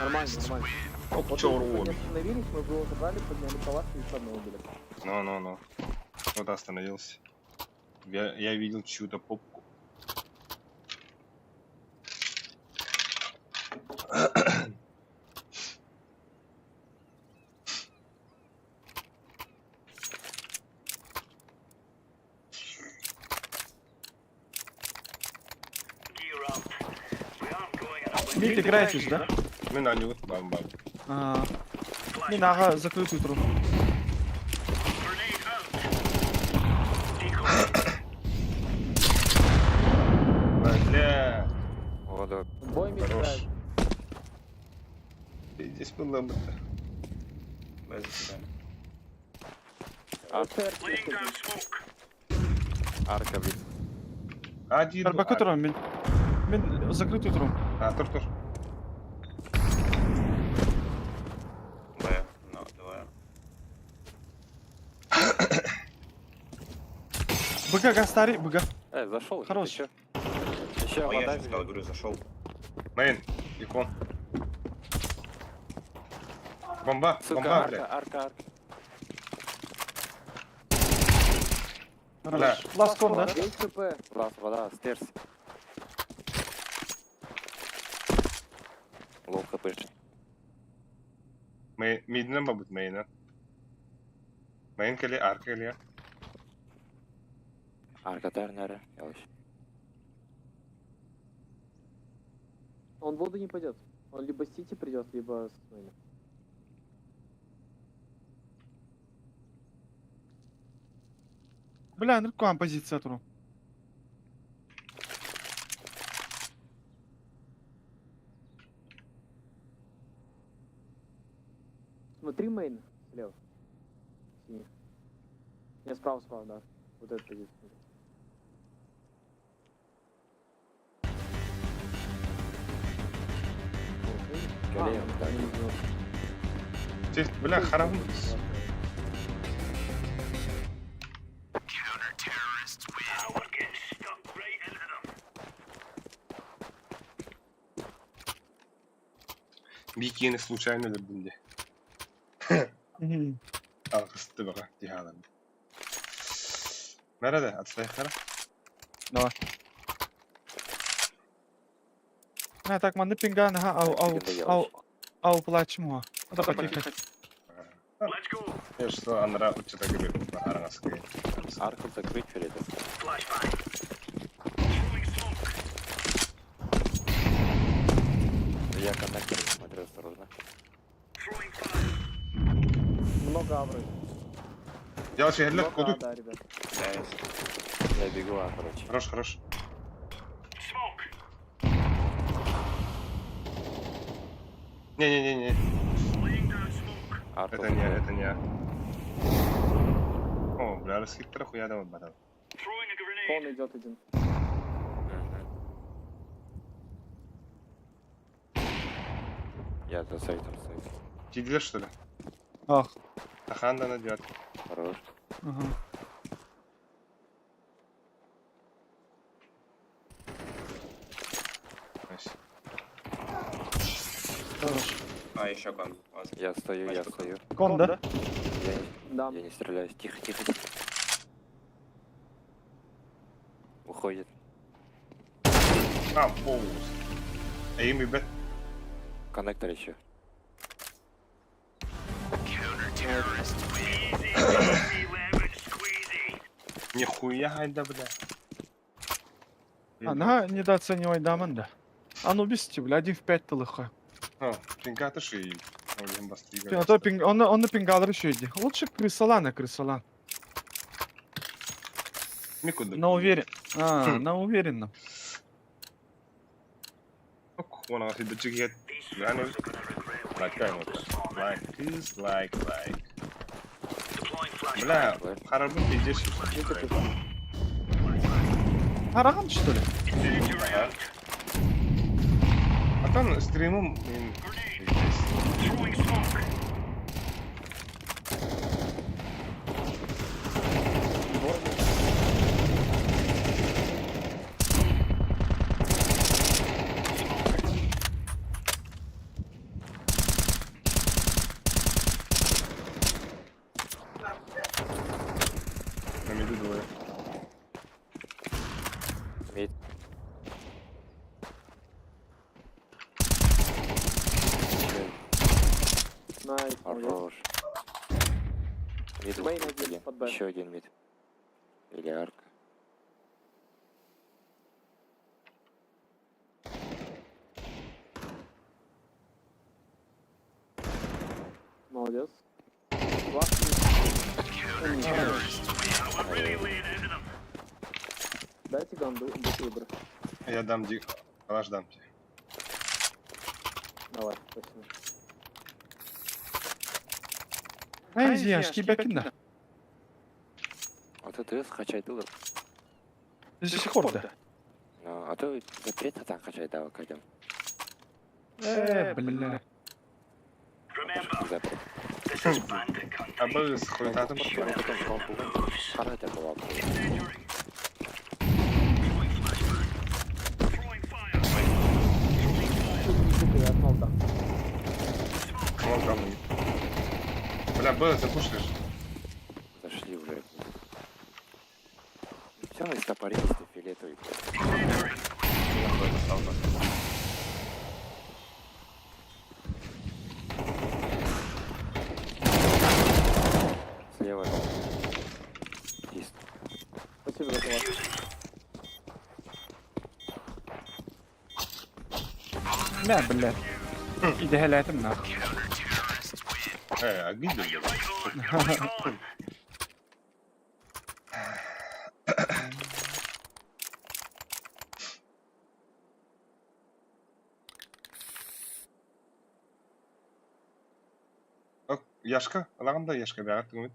H: Нормально, нормально.
A: Оп,
H: Вот
A: чё
H: если бы не
A: уроби.
H: остановились, мы бы его забрали, подняли калаш и еще одного убили.
A: Ну, ну, ну. Вот остановился. Я видел чью-то попку.
B: Мид играете же, да?
A: Мы на него бам-бам.
B: А, Мин ага, закрытую тру.
A: Бля.
D: О, да.
H: Двое mid
A: Хорош.
H: играют.
A: Ты Здесь было бы.
H: Stairs есть один.
D: Арка, блин.
A: Один.
B: Арбаку тру, мин. Мин закрытую тру.
A: А, тур, тур.
I: Б, ну, двое.
B: БГ, Гастари, БГ.
D: Зашел.
B: Хорош.
D: Еще. Еще
I: Ой, я
D: вода.
I: же сказал, говорю, зашел.
A: Main, икон. Бомба,
D: Сука,
A: бомба,
D: арка,
A: бля.
D: арка, арка.
B: Хорош. Last con, да?
H: Есть ХП.
D: Last, вода, stairs. Low хп.
A: Main, миднен бабут мейна. Main кели, арка кели.
D: Арка тернера. Ялыш.
H: Он в воду не пойдет. Он либо с Сити придет, либо с main а.
B: Бля, ну какая позиция тру.
H: Смотри main слева. Синий. Не, справа, справа, да. Вот эту позицию. смотри.
D: Кэлэйэн так.
A: Ти, бля, харам. Бикини случайно өлөрдүм дии. Алгысты баҕа тиһаалан. Нара да, отстайхара.
B: Давай. На, так, манны пинган, ага, ау, ау, ау, ау, плачем, А тихо.
A: Я что, анра учета говорит, аранаская.
D: Арку закрыть перед этим. Я коннектор не смотрю, осторожно.
H: Много авры.
A: Я вообще хеллет
H: Много А,
A: куду.
H: да, ребят.
I: Да, есть.
D: Я бегу, а, короче.
A: Хорош, хорош. Не-не-не-не,
D: Арку
A: это не,
D: закрыл.
A: это не. О, бля, раскиттара хуя да вот батал.
H: Кон идет один.
D: Мгм. Я за сайтом стою.
A: Тидлер, что ли?
B: Ах,
A: Тахан да надет.
D: Хорош.
B: ага.
A: Nice.
B: Хорош.
I: А, еще con. Вот.
D: Я стою, я
I: Пачку.
D: стою.
B: Con, да?
D: Я не,
H: Да.
D: я не стреляю. Тихо, тихо, тихо. Уходит.
A: А, полус. Aim и бет.
D: Коннектор еще.
A: Нихуя гайда, бля.
B: Она недооценивай даман, да. А ну без бля, один в пять тылыха.
A: О, пингаты ши.
B: А то пинг, он на пингалер еще иди. Лучше крысолан, а крысолан.
A: Никуда.
B: На уверен. А, на уверенном.
A: Like, please, like, like. Бля, харабын пиздец.
B: Араган, что ли?
A: Ага. А там стримом... блин, пиздец. На миду двое.
D: Mid.
H: Nice, молодец.
D: Хорош. Mid
H: Main
D: уходит
H: один,
D: один.
H: под Б.
D: Еще один mid. Или арка.
H: Молодец. Классный. Дайте ганду, будь выбор.
A: Я дам ди... Калаш дам тебе.
H: Давай, спасибо.
B: Ай, зияшки, бекинда.
D: Вот это скачай дылыр.
B: До сих пор, да.
D: Ну, а то запрет там качай давай кайдем.
B: Бля.
D: Запрет.
A: А бы с хуйтатом
D: Харата была.
H: Сука, я основ дам.
A: Бля, Б запушишь.
D: Зашли уже. Все, мы стопорились, ты фиолетовый.
I: Я бы достал бы.
D: Слева. Есть.
H: Спасибо за класс.
B: Бля, бля. Иди гелятым нахуй.
A: А где? Яшка, алаганда Яшка бәгәт түгел.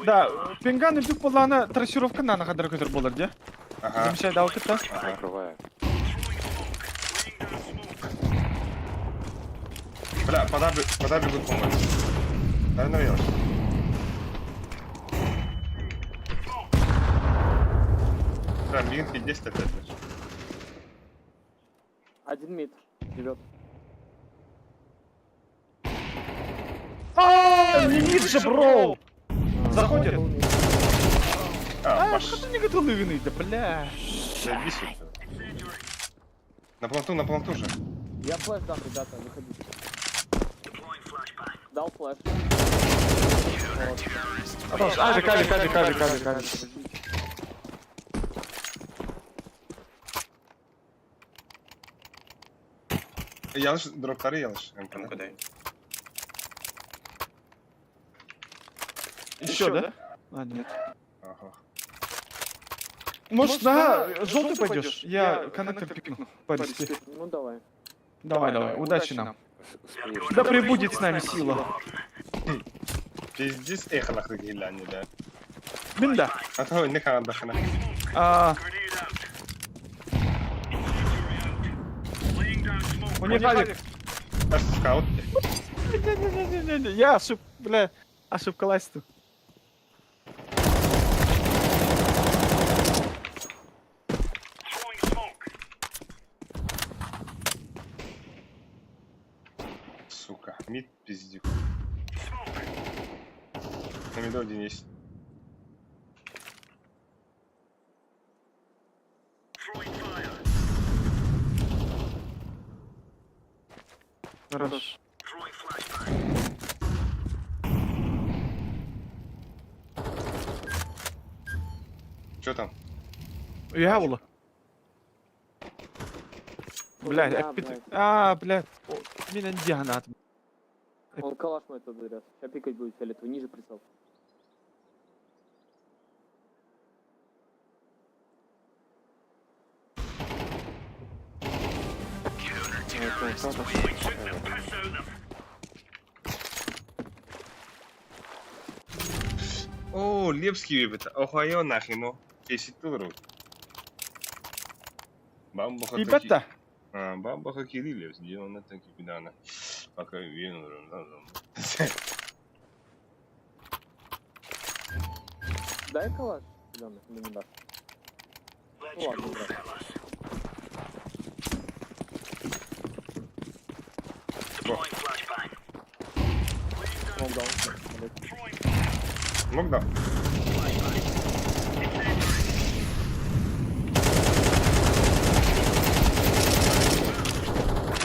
B: Да, пинган үтүк болланы трассировка наны кадar көтөр болар, де.
A: Ага.
B: Замечай, дал кытта.
A: Ага.
D: Закрываю.
A: Бля, пода, пода бегут, по-моему. Дай наверх. Бля, мигин 10 опять, блядь.
H: Один мид живет.
B: А, не мид же, бро! Заходит.
A: А,
B: А,
A: баш,
B: что ты не готовый вины, да бля.
A: заебись это. На планту же.
H: Я flash дам, ребята, выходите. Дал flash. Вот.
B: Авик, авик, авик, авик, авик, авик.
A: Yanlış dropları yanlış.
I: Там куда?
B: Еще, да? А, нет.
A: Ага.
B: Может, на желтый пойдешь? Я коннектор пикну. По респе.
H: Ну давай.
B: Давай, давай, удачи нам.
D: Успеешь.
B: Да пребудет с нами сила.
A: Пиздец, эхо нахуй гиляне, да.
B: Мин да.
A: А то не канадахана.
B: А... У них авик.
A: Аж скаут.
B: Не-не-не-не-не, я ошиб, бля, ошибкалась тут.
A: Сука, мид пиздюк. На миду один есть.
B: Хорошо.
A: Чё там?
B: Я була. Бля,
H: Да,
B: опять...
H: блядь.
B: А, блядь. Меня диагнат.
H: Он калаш мой тут берет. Сейчас пикать будет фиолетовый, ниже прицел.
A: О, Лепский выбит. Охуё нахрен, ну. 10 долларов. Бамбаха
B: Ребята,
A: Бамбаха Кириллевс, где он это кипидана. Пока
H: Дай калаш, зеленый, или не дашь? Ну ладно, брат. Он дал. Блядь.
A: Мог да?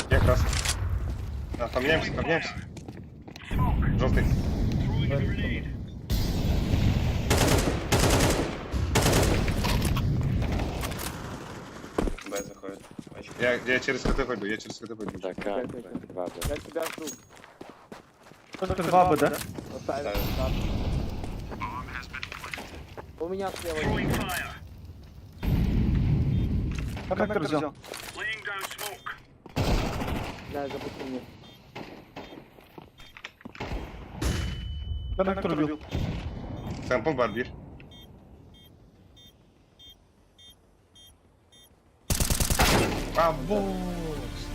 A: Я красный. А, поменяемся, поменяемся. Желтый.
I: Б заходит. Пачка.
A: Я через КТ пойду, я через КТ пойду.
D: Да как? Два Б.
H: Я тебя жду.
B: только два бы, да?
H: Оставим. Да. У меня слева.
B: Коннектор взял.
H: Да, запусти мне.
B: Коннектор убил.
A: Сэмпл барбир. А, бокс.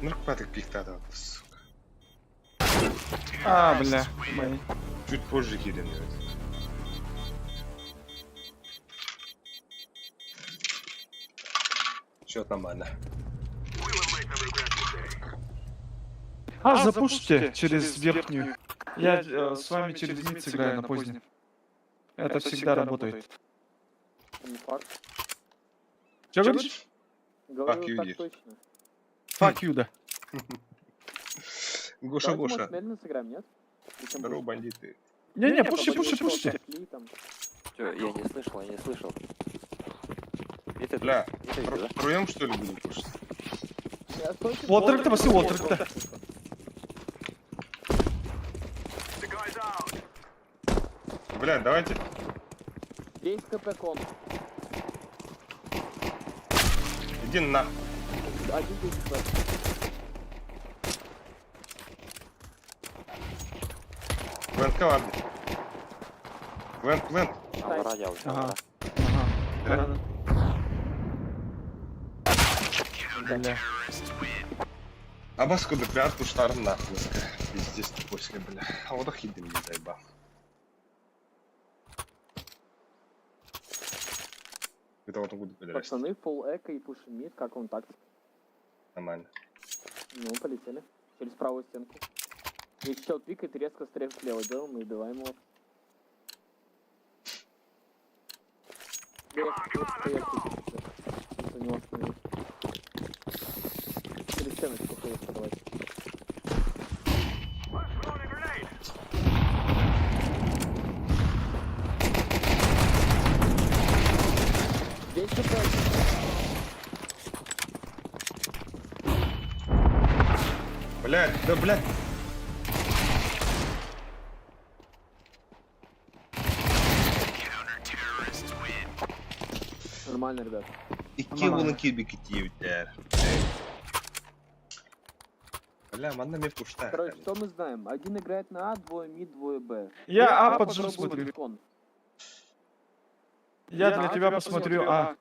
A: Ну, Патрик пихта, сука.
B: А, бля. Мои.
A: Чуть позже кидем. Счет нормально.
B: А, запушьте через верхнюю. Я с вами через мид сыграю на позднем. Это всегда работает.
H: Не факт.
B: Че говоришь?
H: Говорю
A: you,
H: так
A: dear.
H: точно.
B: Fuck you, да.
A: Гоша,
H: Давайте,
A: Гоша.
H: может, медленно сыграем, нет? Или чем
A: Здорово,
H: больше?
A: бандиты.
B: Не-не, пуши,
H: Чтобы
B: пуши,
H: чего
B: пушите.
H: сошли там.
D: Чё, я не слышал, я не слышал. Где ты?
A: Бля,
D: Где ты, да?
A: Втроем, что ли, будем кушать?
H: Стойте,
B: Уотрик-то,
H: вот,
B: пошли,
H: вот,
B: уотрик-то.
H: вот.
A: Бля, давайте.
H: 10 кп кон.
A: Иди нахуй.
H: Один 10 кп.
A: ВНК ладно. Плент, плент.
D: Алра я уже.
B: Ага.
D: Алра.
B: Ага.
A: Да?
B: Да-да-да. Бля.
A: Абас курдук баар туштарын нахуй. Пиздец тупой, бля. А вот хиды мне заебал. Это вот буду пидорасить.
H: Пацаны, фулл эко и пушим мид, как он тактика?
A: Нормально.
H: Ну, полетели. Через правую стенку. Если чел пикает, резко стрейф слева делаем и убиваем его. Резко, резко, резко. За него остановить. Через стеночку резко давайте. Здесь хп.
A: Блядь, да блядь.
H: Нормально, ребят.
A: Икки булын кирби китиевтер. Бля, манна мне пушта.
H: Короче, что мы знаем? Один играет на А, двое мид, двое Б.
B: Я А под жим
H: попробую
B: смотрю.
H: кон.
B: Я для тебя посмотрю А.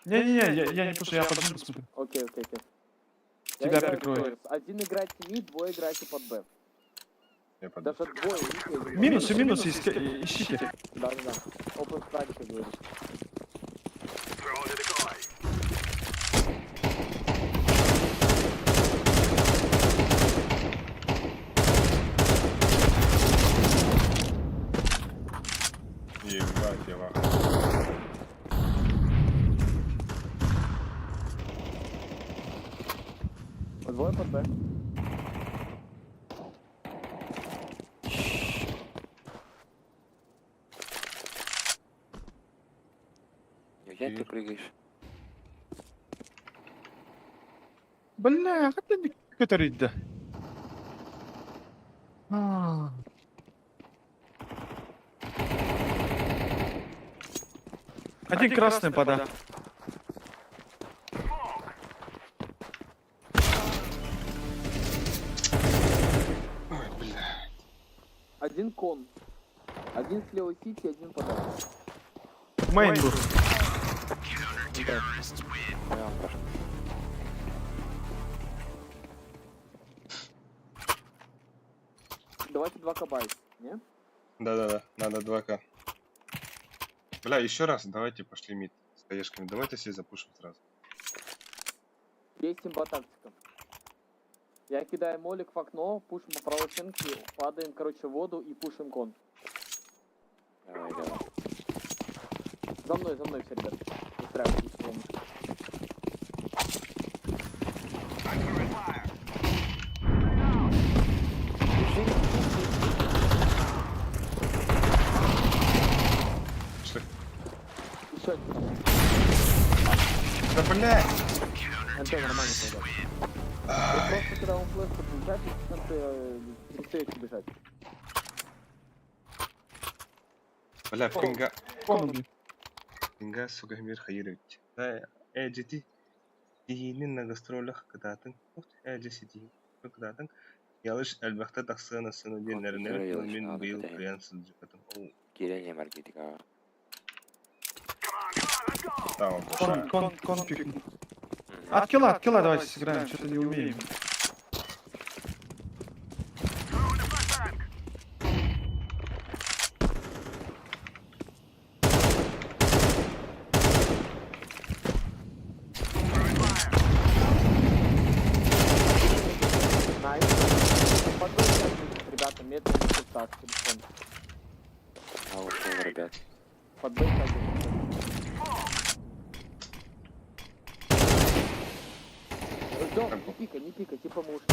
B: Не-не-не, я не пушу, я под жим посмотрю.
H: Окей, окей, окей. Я
B: Тебя
H: играю
B: прикрою.
H: в Торрес. Один играет мид, двое играете под Б.
A: Я пойду.
H: Даже двое, видите, я играю.
B: Минусы, минусы, ищите.
H: Да, да, да. Open strike, как говорится.
A: Ебать, я в ахуе.
H: Двое под Б.
D: Нихуя ты прыгаешь.
B: Бля, как ты который да? Один красный пода.
A: Ой, бля.
H: Один кон. Один слева сити, один под А.
B: Мейн был.
D: Понял, пошел.
H: Давайте два кабай, не?
A: Да-да-да, надо 2К. Бля, еще раз, давайте пошли мид с хаешками. Давайте все запушим сразу.
H: Есть имба тактика. Я кидаю молик в окно, пушим по правой стенке, падаем, короче, в воду и пушим кон.
D: Давай, давай.
H: За мной все, ребят. Устраивайтесь, вон.
A: Пошли.
H: Еще один.
A: Да бля!
H: НТ нормально пойдет. Вы просто когда он флешку бежать, НТ перестаете бежать.
A: Бля, пинга.
B: Кон убили.
A: Пинга, сука, мир хаирович. Да, эджити. Тиһиинин на гастролях кытаатын. Эджи кытаатын. Ялыш элбэхтэ тахсыан сыны диэн эрэнэр
D: Ялыш,
A: мин
D: надо
A: быйыл
D: кытайын.
A: кыйан сылдьыбатым. Оу,
D: Кирение маркетинга.
A: Там,
B: Кон, кон, кон пикнул. От килла давайте сыграем, что-то не умеем.
H: Nice. Под Б сейчас будет, ребята, медленно в кустах, телефон.
D: А ушел, ребят.
H: Под Б сейчас будет. Ждем, не пикай, не пикай, типа мы ушли.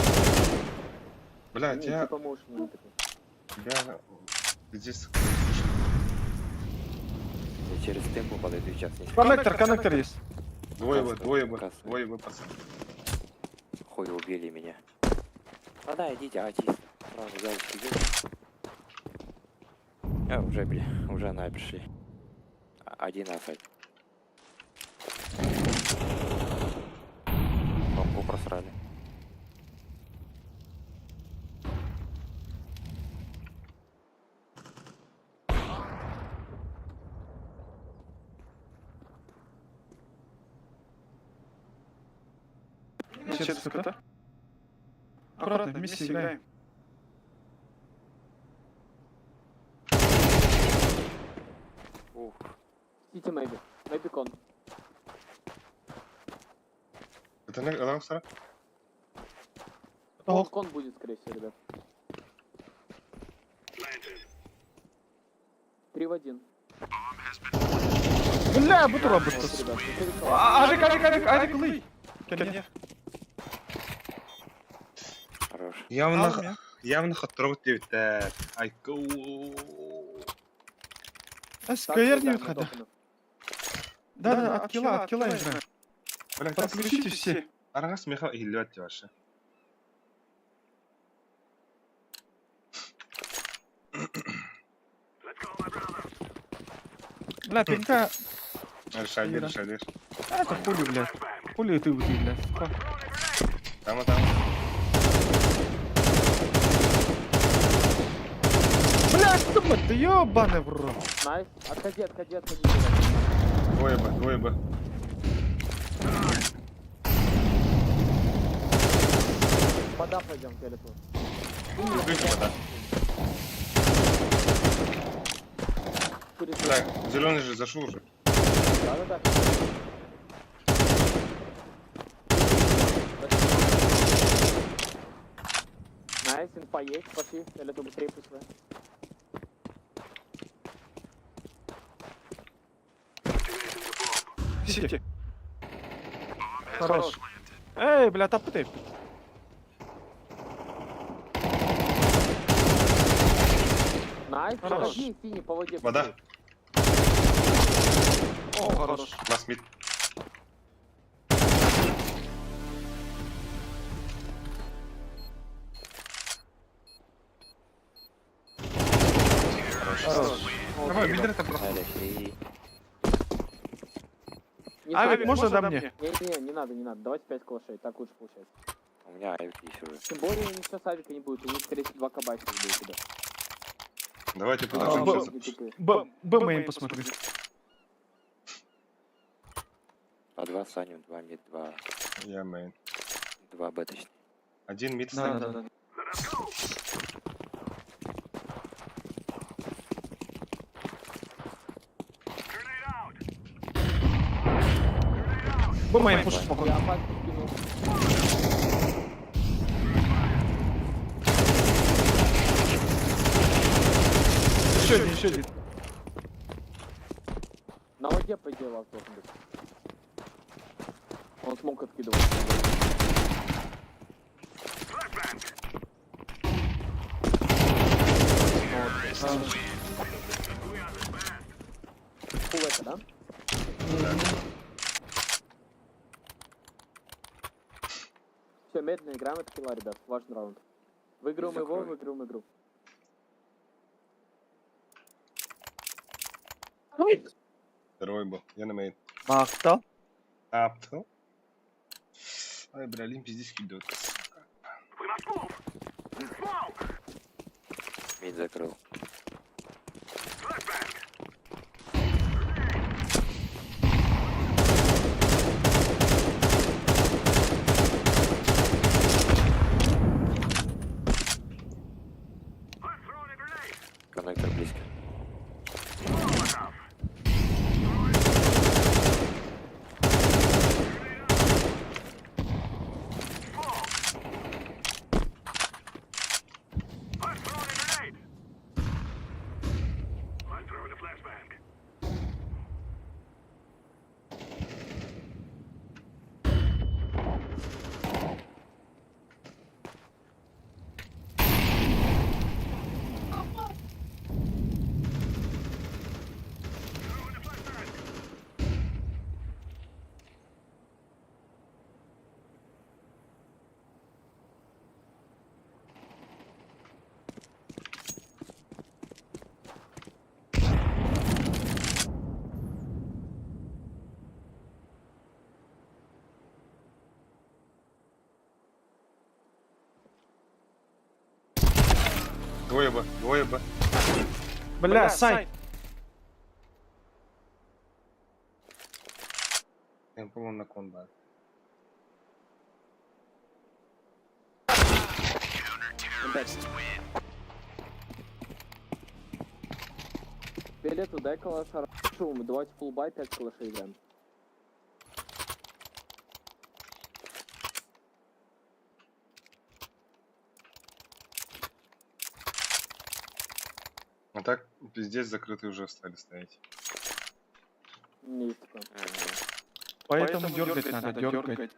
A: Блядь,
H: Не,
A: я
H: типа мы ушли, не пикай.
A: тебя здесь
D: Я через темпу подойду сейчас. Не
B: Коннектор, коннектор есть.
A: Двое бы,
D: Красный,
A: двое бы,
D: красный.
A: двое бы, пацан.
D: Хуй убили меня. А да, идите, а чисто. Сразу галочки делай. А, уже, бля, уже на пришли. Один асайд. Бомбу просрали.
B: через КТ. Аккуратно, вместе играем.
D: Ух,
H: Сити maybe. Maybe con.
A: Это не адам сара?
H: Кон, кон будет, скорее всего, ребят. Три в один.
B: Бля, буду
H: Вот,
B: работать.
H: ребят, четыре кого.
B: Ажик, ажик, ажик, ажик, лый. Кене.
D: хорош.
A: Явно, явно хотторбут диэбиттэр. Айку.
H: Так,
B: СКР не
H: ребят, мы
B: выхода.
H: топаем.
B: Да, да, от килла играем.
A: Бля,
B: Подключите все.
A: Арагас меха иһиллибэт вообще.
B: Бля, пинка.
A: Решай,
B: Ира.
A: решай, решай.
B: А, это хули, блядь. Хули ты, ты, блядь. Сука.
A: Там, там.
B: Бля, что, блядь, ты ёбаный в рот.
H: Nice. Отходи, отходи, отходи. ребят.
A: Двое Б, двое Б.
H: Вода пойдем, фиолетовый.
A: Выключи вода.
H: Через
A: Так, зеленый же зашел уже.
H: Да, да, да. Nice, инфа есть, пошли. Фиолетовый быстрее пусть.
B: Сити. Хорош. Эй, бля, тапы ты.
H: Nice,
B: Хорош.
H: подожди, синий по воде.
A: Вода.
B: О, хорош.
A: Last mid.
B: Хорош.
A: Давай, мидер это просто.
D: Алексей.
H: Не
B: Авик,
H: надо.
B: можно до мне?
H: Не, не, не надо, не надо. Давайте 5 калашей, так лучше получается.
D: У меня авик есть уже.
H: Тем более у них сейчас авика не будет, у них, скорее всего, 2 кабачка будет, ребят.
A: Давайте
B: А,
A: подождем
B: б-
A: сейчас.
H: Не тупые.
B: Б, Б main посмотри.
D: По два Саню, два mid, два,
A: Я main.
D: два Б точнее.
A: Один mid
B: Да,
A: ставь.
B: да, да. Б main push спокойно.
H: Я пачку скинул.
B: Еще один, еще один.
H: На воде, по идее, last должен быть. Он smoke откидывал. Full это, да? Все, медленно играем, это килла, ребят. Важный раунд. Выиграем его,
D: Закрой.
H: выиграем игру.
A: Второй был. Я на main.
B: Махтал.
A: Аптал. Ай, бля, Олимп здесь идет.
D: Mid закрыл. Коннектор близко.
A: Двое Б, двое Б.
B: Бля, сайт.
A: Я, по-моему, на кон, да.
H: 5. Фиолетовый, дай калаша. Шум, давайте full buy, 5 калашей играем.
A: А так, пиздец, закрытые уже стали стоять.
H: Не есть такое.
B: Поэтому дергать надо, дергать.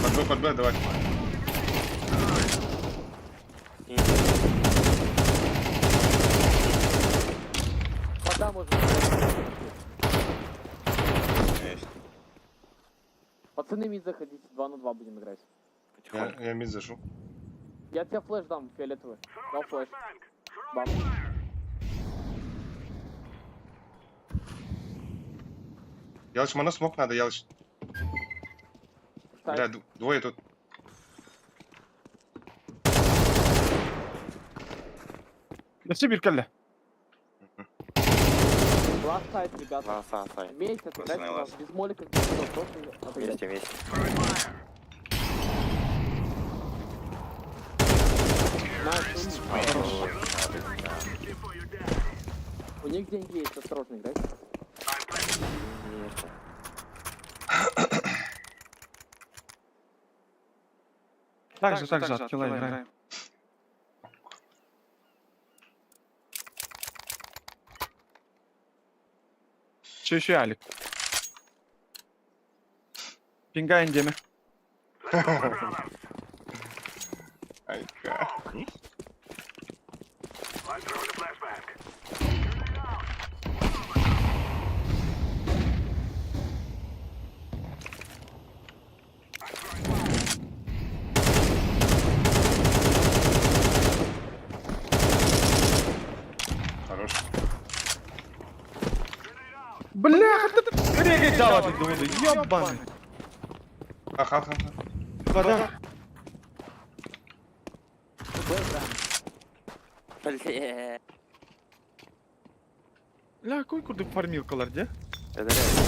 A: Под Б, под Б, давай.
H: Вода может.
I: Есть.
H: Пацаны, мид заходите, 2 на 2 будем играть.
A: Я, я мид зашел.
H: Я тебе флеш дам, фиолетовый. Дал флеш. Бам.
A: Ялыч, мана смок надо, Ялыч.
H: Ставь.
A: Бля, двое тут.
B: Өссө бир кэллэ.
H: Last side, ребята.
D: Ласа, сай.
H: Вместе отыграть
I: Пацаны,
H: у нас
I: last.
H: без молика, без всего, просто отыграть.
D: Вместе, вместе.
H: Nice, умница.
D: Да.
H: У них деньги есть, осторожно играть.
D: Вместе.
B: Так же, так же, от килла играем. Че еще Алик? Пингаем деме.
A: Айка. Хорош.
B: Бляха, ты регай дала ты думаю, ебаный.
A: Ага, ага.
B: Вода.
D: Бля.
B: Ля, какой курдук фармилкалар, где?
D: Это реально.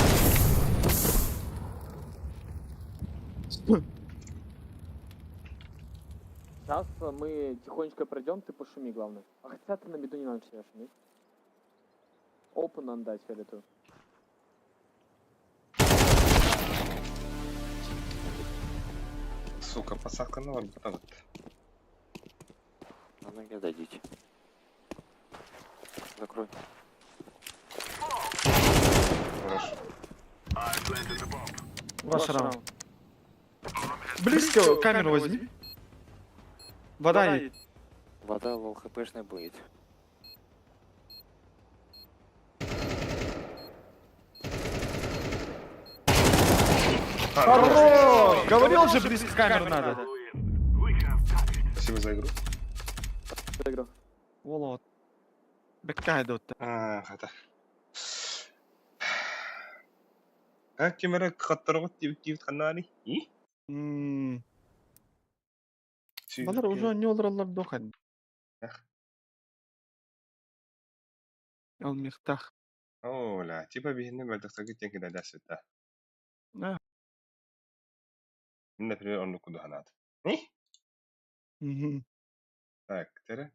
H: Сейчас мы тихонечко пройдем, ты пошуми, главное. А хотя ты на беду не надо себя шуметь. Опен надо дать фиолетовую.
A: Сука, посадка на вот.
D: На ноге дадите. Закрой.
A: Хорош.
B: Ваш раунд. Близко камеру возьми. Вода есть.
D: Вода low хпшная будет.
B: Хорош! Говорил же, близко камеру надо.
A: Спасибо за игру.
H: За игру.
B: Волод. Беккай дотта.
A: А, хата. А, камера хаттаргот тип тип ханани. И?
B: Балар уже не олороллар дохан.
A: Эх.
B: Ол мехтах.
A: Оля, типа бихинне бэлтэхтаги тенки да дасыта.
B: Да.
A: Например, он куда ханат. И?
B: Мгм.
A: Так, тере.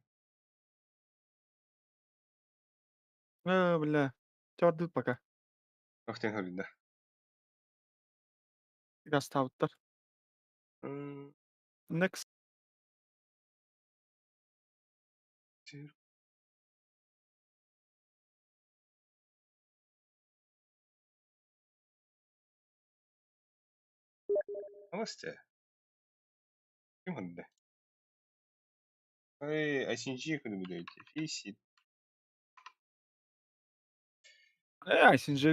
B: Бля. Чордут пока.
A: Охтен хабида.
B: Гастауттар. Next.
A: Намасте. Ким ханде? Эй, ICG куда будете? Фиси.
B: Э, ICG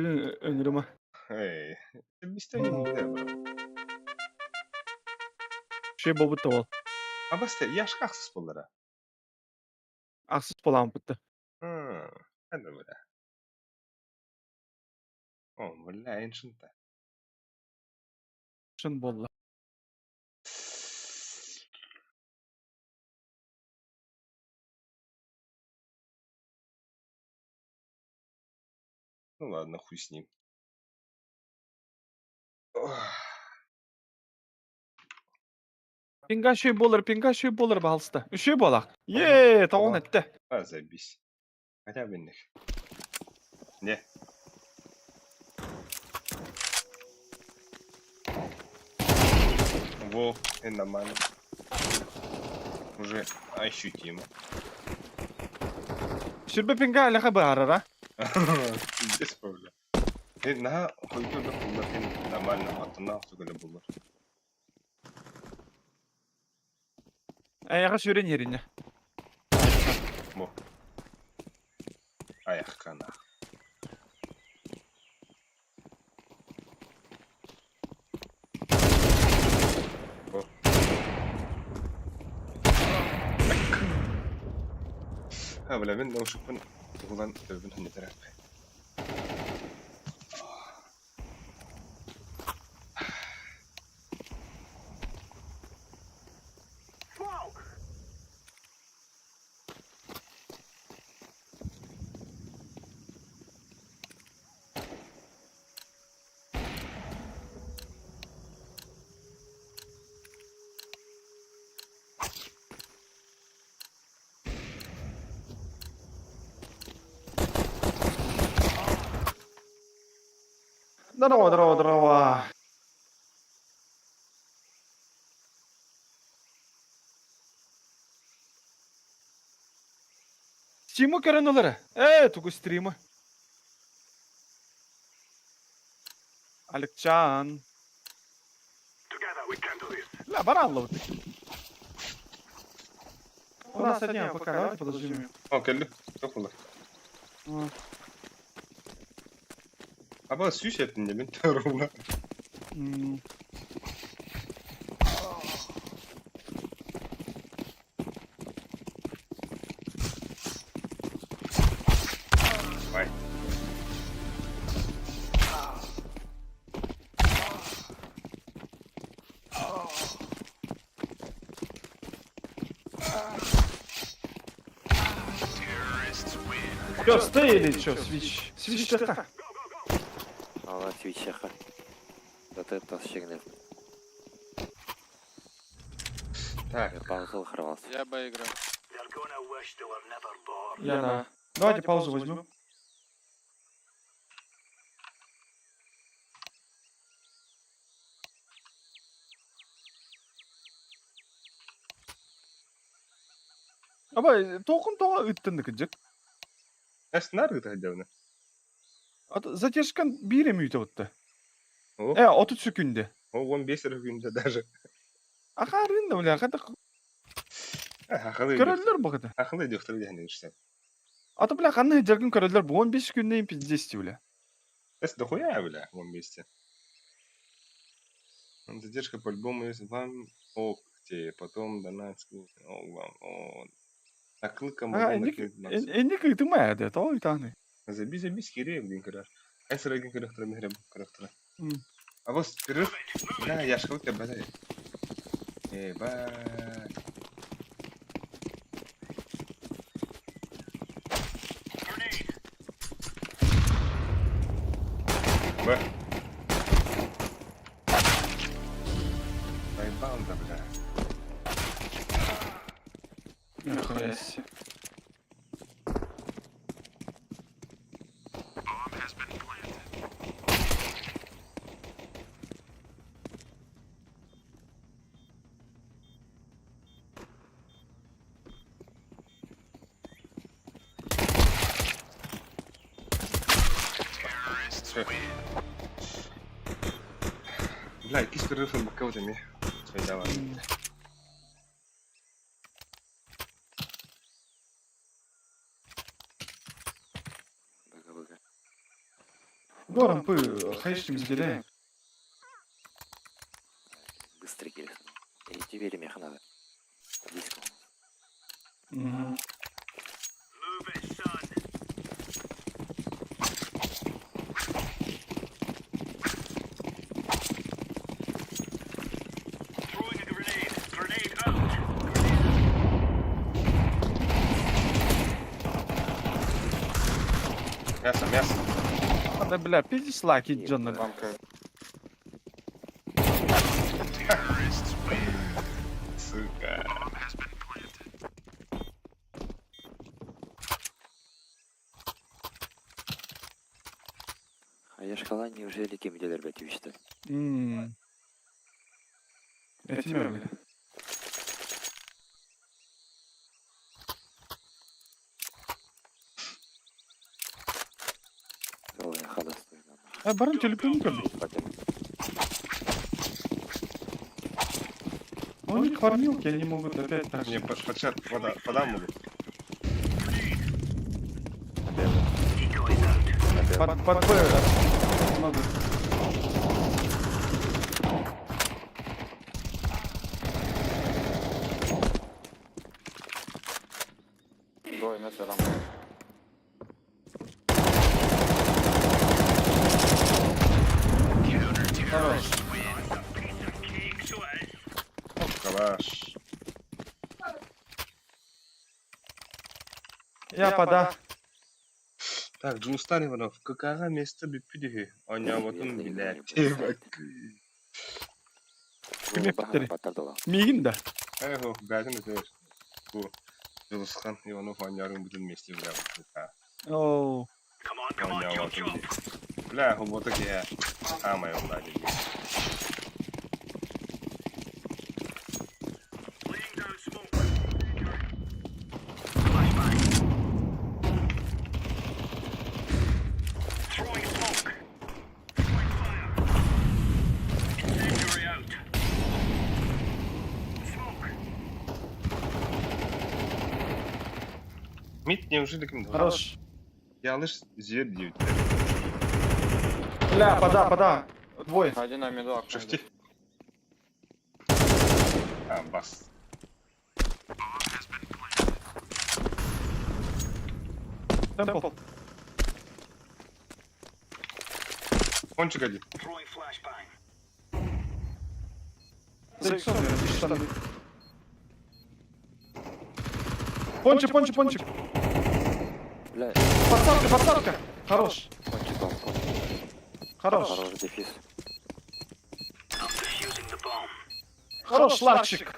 B: өңүрүмө.
A: Эй, бистен бро.
B: Şey болбут ол.
A: Абасте, яшка ахсыс боллара.
B: Ахсыс боламын бутты.
A: Хм, ханде бля. О, бля, Ancient-то.
B: Шын буолла.
A: Ну ладно, хуй с ним. Ох.
B: Пинга шүй болар, пинга шүй болар балыста. Үшүй болақ. Е, тоғын
A: Ага.
B: етті.
A: А, забись. Хотя бы них. Не. Во, и нормально. Уже ощутимо.
B: Сүрбе пинга әліға барара.
A: Без проблем. На хойду да булар, нормально, атына түгеле булар.
B: Аяға сүрен еріне.
A: Бу. Аяқ қана. Бу. Ha, бля, мин ошукпун угулан төбүн ханнетер.
B: Здорово, здорово, здорово. Стримы көрөн. Тугу стримы. Алекчан. Ля, баралла вот. У нас одни пока, давайте подождем.
A: О, келди. Çok olur. Аба сүүс эттин де мен ровно. Ай.
B: Чё, стой или чё, свич? Свич чаха.
D: Ала свечаха. Вот это щегнев.
A: Так,
D: Я паузу хорвался.
G: Я бы играю.
B: Я на. Давайте паузу возьмем. Аба, тоқын тоға үттіндік жек.
A: Эс нары хотя бы.
B: Задержкан бире мүйті отты.
A: О,
B: 30 секунды.
A: о, 15 секунда даже.
B: Аха, рында, бля, қата
A: Ахылы.
B: көрөллөр бұғыды.
A: Ахылы доктор дегенде işte.
B: Аты, бля, қандай жерген көрөллөр, бу 15 күнден пиздец, бля.
A: Эс дохуя, бля, 15. Задержка по-любому есть вам ок, те, потом донат, о, вам, о. Так, клыком
B: А, Энник ыйтымай әді, тоғы итаны.
A: Заби, заби, скире, блин, көрөр. Эн сырагын көрөктөр, мехрем көрөктөр.
B: М.
A: А вот перерыв, бля, я школ тебя бля. Ебать. Б. Поебал, да, бля.
B: Нихуя себе.
A: Всё. Бля, кис перерыв на бакаутами. Всё, давай.
D: Быга, быга.
B: Горан пы, хайшим згере.
D: Быстрый келес. И теперь меха надо. Диско.
A: Мясо, мясо.
B: Да бля, пиздишь лаки, Джон.
A: Сука.
D: А я шкала неужели кем делер бәти үсті?
B: Этими, бля.
D: Ой, холостой нам.
B: А баран телефон көрдүк. У них фармилки, они могут опять так
A: Мне
B: же.
A: под, под чат вода, подам могу.
B: Под Б много.
I: Двое на там.
B: Хорош.
A: Калаш.
B: Я пода.
A: Так, Джулстан Иванов, какая место бүппүдүһү? Оñообутун билэр.
B: Кими питтери? Мигин да.
A: Эхо, бәтин өтөр. Бу Джулстан Иванов оñоорун бүтүн месте билэр.
B: Оу.
A: Оñообутун Бля, хобота киһэ. Аамай оннаа дии. Мит неужели ким
B: Хорош.
A: Ялыш зер диэбиттэр.
B: Бля, пода, пода. Двое.
I: Один на миду окно.
A: Шифти. А, бас.
B: Темпл.
A: Кончик один.
B: За иксом, наверное, штаны. Пончик, пончик, пончик.
D: Бля,
B: Подсадка, подсадка. Хорош.
D: кончик он, кончик.
B: Хорош.
D: Хорош дефис.
B: Хорош, ларчик.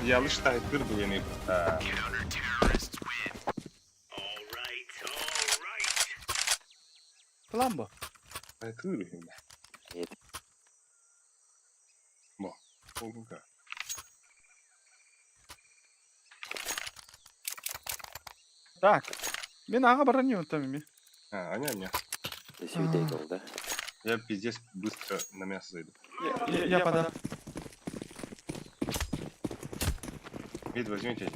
A: Ялыш таһыттыр дугени. А,
B: Кламбо.
A: таһыттыр үһү.
D: Нет.
A: Бо. Олгунка.
B: Так. Мен аға баран там ими.
A: А, аня, аня.
D: Здесь видео да?
A: Я пиздец быстро на мясо зайду.
B: Я пода.
A: Вид возьмите.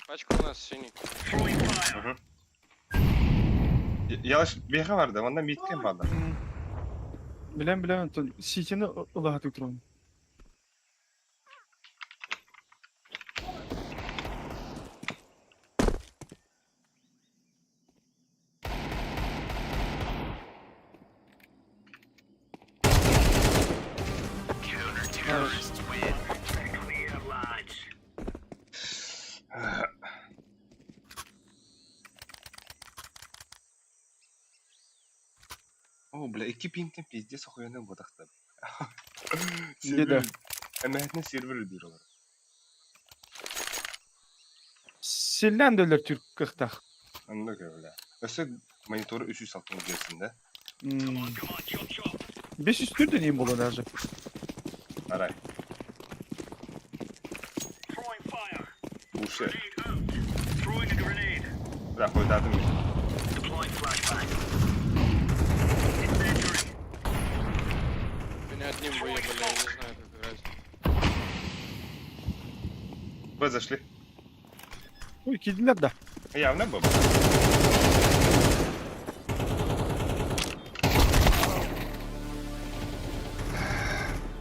G: Пачка у нас синий.
A: Ялыш беха барды, онда миткен барды.
B: Билем, билем, ситини ылаһа турун.
A: О, бля, икки пинтен пиздец охуенный ботахта.
B: Деда.
A: Эмэхэтин сервер үдүр олар.
B: Силлән дөлөр түрк кыхтах.
A: Онно кө, бля. Өссө монитору 360 берсин да.
B: 500 түрден им боло даже.
A: Арай. Буше. Бля, хойдатым мен.
G: Меня одним выебали, я не знаю, как играть.
A: Б зашли.
B: Ой, кидилер да.
A: Явно был.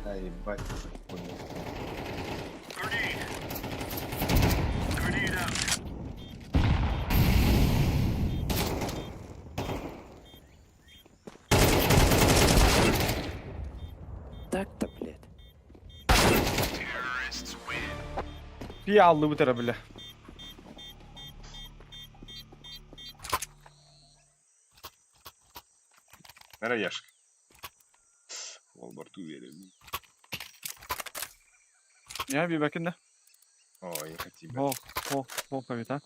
A: Да ебать, понял.
D: Так-то, блядь.
B: Пиаллы бутера, бля.
A: Наверное, Яшка. Волборту верим.
B: Я бибакин да.
A: О, я хотел.
B: О, о, о, а?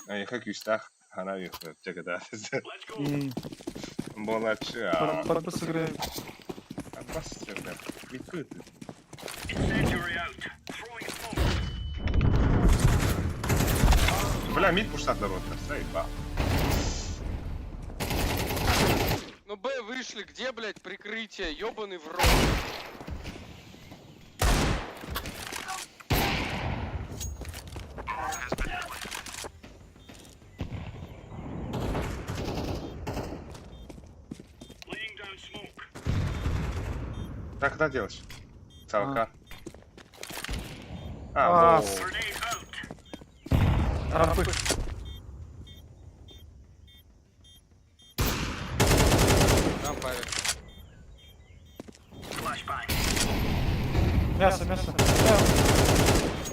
A: А я хочу стах. Она их чеката. Болача.
B: Подпасыгры.
A: Бассерда. Микыты. Бля, мид пуштат народ, заебал.
J: Ну Б вышли, где, блядь, прикрытие? Ёбаный в рот.
A: Так, куда делаешь? ЦВК.
B: А,
A: А,
B: с-
A: во.
B: Рампы.
J: Там Павел.
B: Мясо, мясо.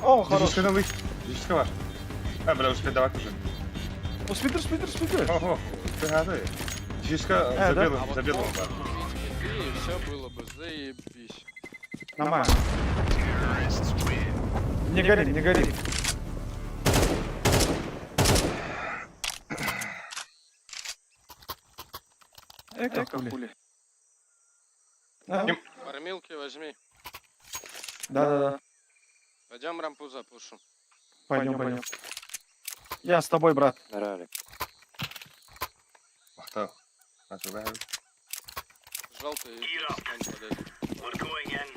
B: О, хорош.
A: Десятка новый. Десятка ваш. А, бля, успей давать уже.
B: О, спидер, спидер, спидер.
A: Ого, ты готовый. Десятка
B: Э,
A: за
B: да?
A: белым,
J: А вот
A: за белым.
J: мог купить киты, и все было бы заебись.
B: Нормально. Не гори, не гори. Эка хули. А?
A: Нем-
J: Фармилки возьми.
B: Да-да-да.
J: Пойдем рампу запушим.
B: Пойдем, пойдем. Я с тобой, брат.
D: Ралик.
A: Махтал. А, туда.
J: Желтый стань подойди.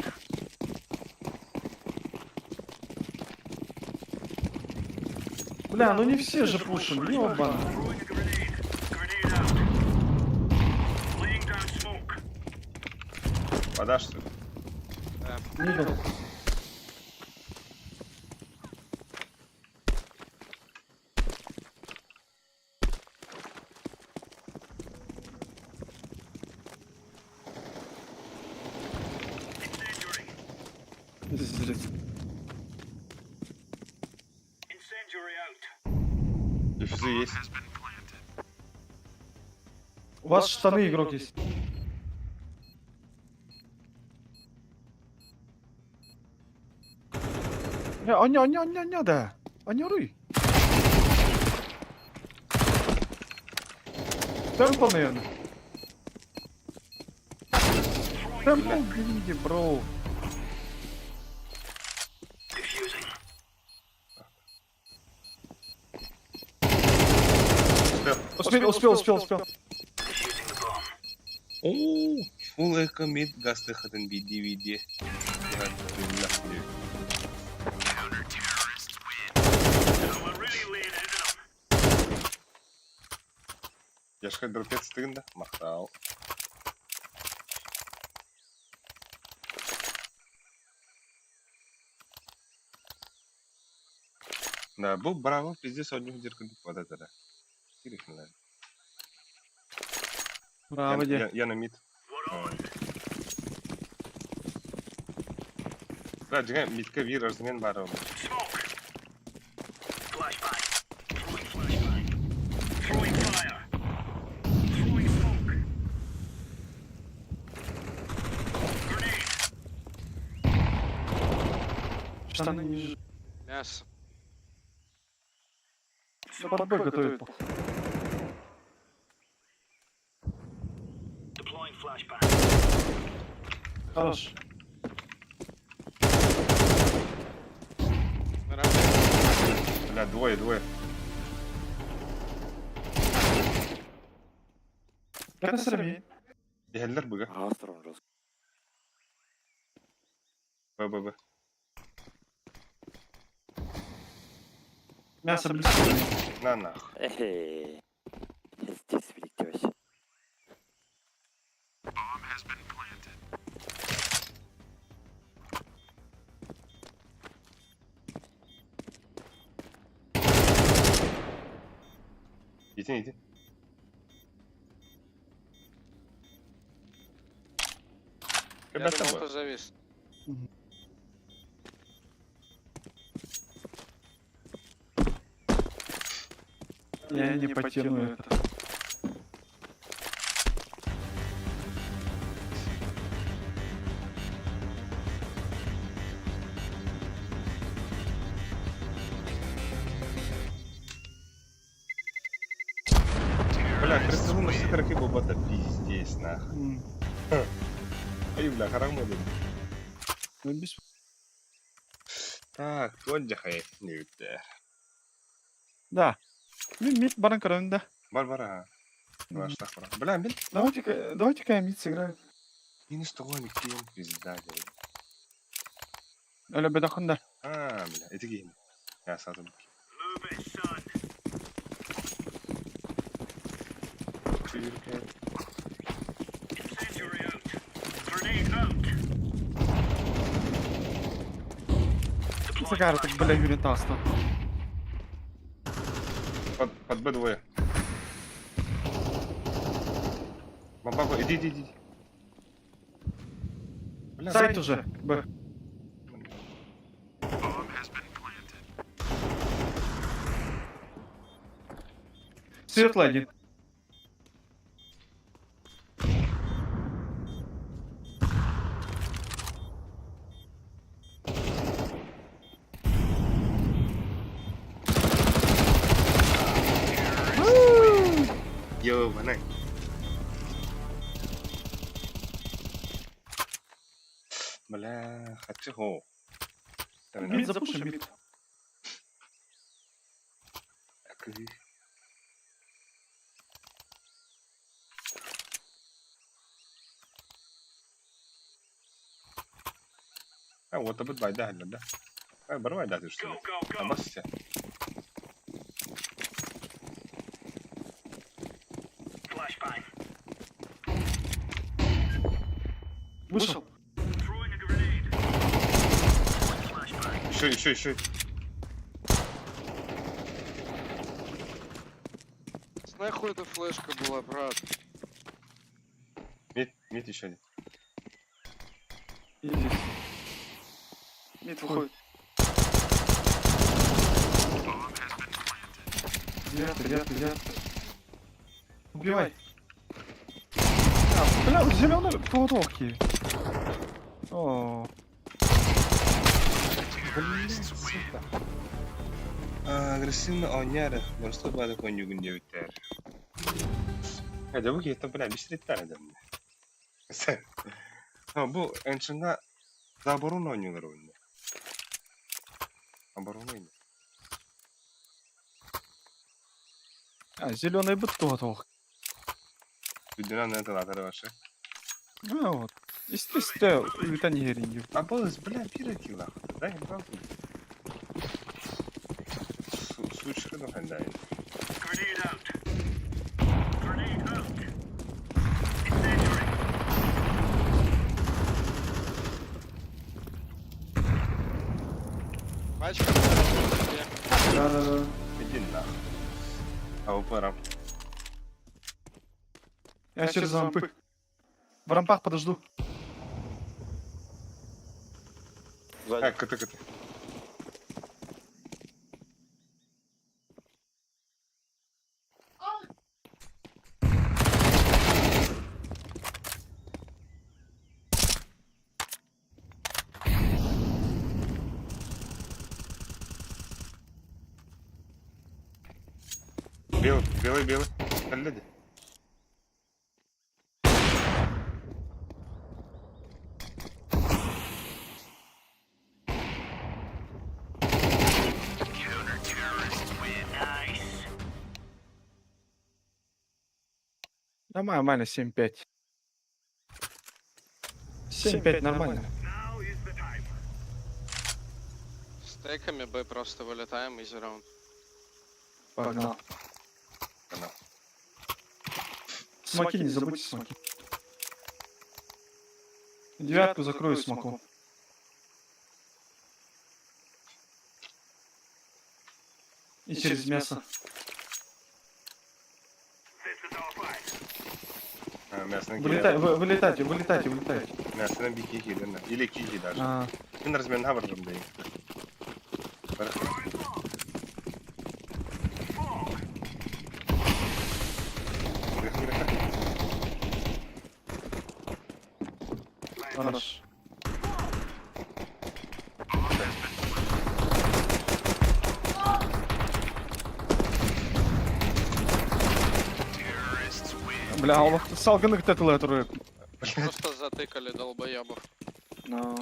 B: Бля, ну не все же пушим, ёбана.
A: Вода, что ли?
B: Мидл. Пиздец.
A: Дефизы есть.
B: У вас штаны игрок есть. Не, аня, аня, аня, аня, да. Аня, ры. Темпл, наверное. Темпл, гриди, бро.
A: Успел.
B: Успел, успел, успел, успел.
A: О, фул эко мид гасты хатен биди види. Яшка дропец тыгында, мактал. Да, был браво, пиздец, одних дирка вот это да. Кирих, наверное.
B: Браво,
A: Я,
B: де.
A: я, я на мид. Да, дигән мидкә бир арзыңан бар ул.
B: Штаны ниже.
J: Мясо.
B: Да под Б готовит, похуй. Хорош.
J: На рампе.
A: Бля, двое, двое.
B: Как срами?
A: Дигәнләр бүге.
D: Астр он жестко.
A: Б, Б, Б.
B: Мясо близко.
A: На нахуй.
D: Эй, здесь велик
A: Иди, иди.
G: Я
A: Ребята,
G: думал, ты завис.
B: Я не потяну это.
A: Бля, красивый на все бота пиздец, нахуй. Ай, бля, харам был.
B: Ну, без...
A: Так, отдыхай, не үтте.
B: Да. Мин мид баран көрөм да.
A: Бар бар а. Баштах бар. Бля, мин
B: Давайте-ка, давайте-ка я мид сыграю.
A: минус того никем пизда. блядь.
B: Өлө бедахын да.
A: А, бля, эти гейм. Я сразу. Чирка.
B: Сыгара так, бля, юрин таста.
A: Под Б двое. Бамбаго, иди, иди, иди. Бля,
B: Сайт уже. Б. Светлый один.
A: Ёбаный. Бля, хочу.
B: Мид запушим, мид.
A: А, вот об да, да. А, барвай, да, ты что ли? А бас
B: Вышел.
A: Еще, еще, еще.
J: Нахуй эта флешка была, брат?
A: Мид, мид еще один.
B: Иди.
G: Мид выходит.
B: Девятый, девятый, девятый. Убивай. А, бля, зеленый полутолки. О,
A: Блин, сука. Агрессивно оняр, просто бада конюгун девитер. Hadi bu ki бля, бистреттер edemdi. Sen. Ha bu ençinda Zaborun oynuyorlar oyunda. Оборона oynuyor.
B: а, зеленый быт тугатох.
A: Dünya ne kadar başı.
B: А, вот. Естественно, үтен еринги.
A: А был, бля, пирати нахуй. Дай им Сучка ну хендай.
J: Пачка, блядь,
B: Да, да, да.
A: Иди нахуй. А упорам.
B: Я через рампы. В рампах подожду.
I: Сзади.
A: Так, кт, кт. Белый, белый, белый. Люди.
B: Нормально, 7-5. 7-5 нормально.
J: С теками Б просто вылетаем, изи раунд.
B: Погнал.
A: Погнал.
B: Смоки не забудьте смоки. Девятку закрою смоком. И через мясо.
A: А, мясо
B: Вылетай, вылетайте, вылетайте, вылетайте.
A: Мясо бики киирдэ. Или киһи даже.
B: А,
A: Мин размен хабарым дейм. Бар.
B: Хорош. Бля, ол салгыны кытатылар туры.
J: Просто затыкали долбоебов.
B: Но.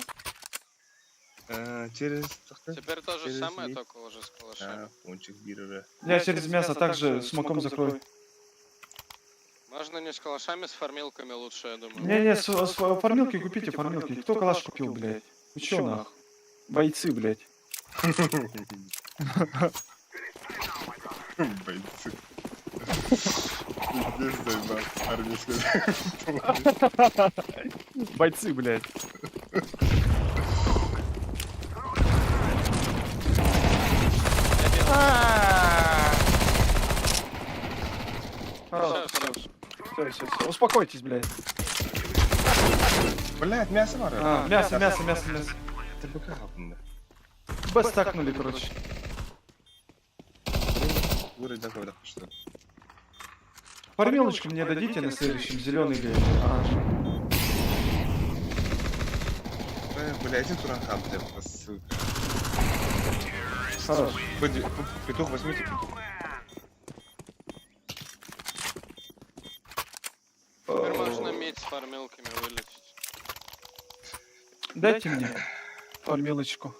A: Через...
J: Теперь то же
A: Через
J: самое,
A: мид.
J: только уже с калашами.
A: А, пончик бирера.
B: Я через мясо также смоком закрою.
J: Можно не с калашами, с фармилками лучше, я думаю.
B: Не-не, фармилки купите, фармилки. Кто калаш купил, блядь? Вы чё нах? Бойцы, блядь.
A: Бойцы. Пиздец, заебал. Армейская.
B: Бойцы, блядь. Хорош, хорош. Все, все, все. Успокойтесь, блядь.
A: Блядь, мясо бар.
B: А, мясо, мясо, мясо, мясо.
A: Ты быка габында.
B: Б стакнули, короче.
A: Вырыть такой, да, что.
B: Фармилочку мне дадите на следующем, зеленый или оранжевый.
A: Блядь, иди туда хаб, сука.
B: Хорош.
A: Петух возьмите, петух.
J: Теперь можно мид с фармилками вылететь.
B: Дайте мне фармилочку.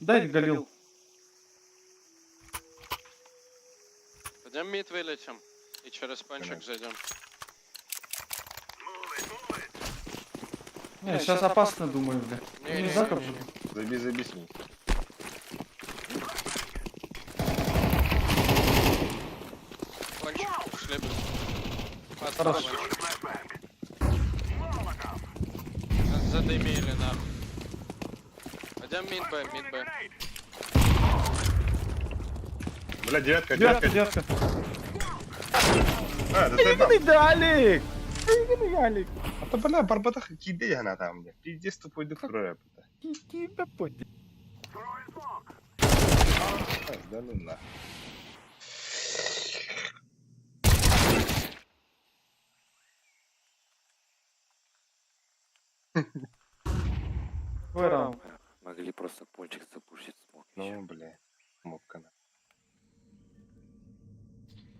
B: Дай Галил.
J: Пойдем мид вылетим. И через пончик зайдем.
B: Не, сейчас опасно, думаю, бля.
J: Не,
B: Не
J: не,
B: закоп
J: не,
B: же.
J: не.
A: Забей, забей с ним.
J: Пончик, шлеп.
B: Хорош.
J: Задымили нахуй. Пойдем мид Б, мид Б.
A: Бля, девятка,
B: Девятка,
A: девятка.
B: девятка.
A: А, да заебал.
B: Ты Алик! Ты Алик!
A: А то, бля, барбатах киде она там, бля. Пиздец тупой духрой,
B: Тебя поди.
A: Да ну на.
B: Твой раунд.
D: Могли просто пончик запушить смог. ещё.
A: Ну, бля, мопка на.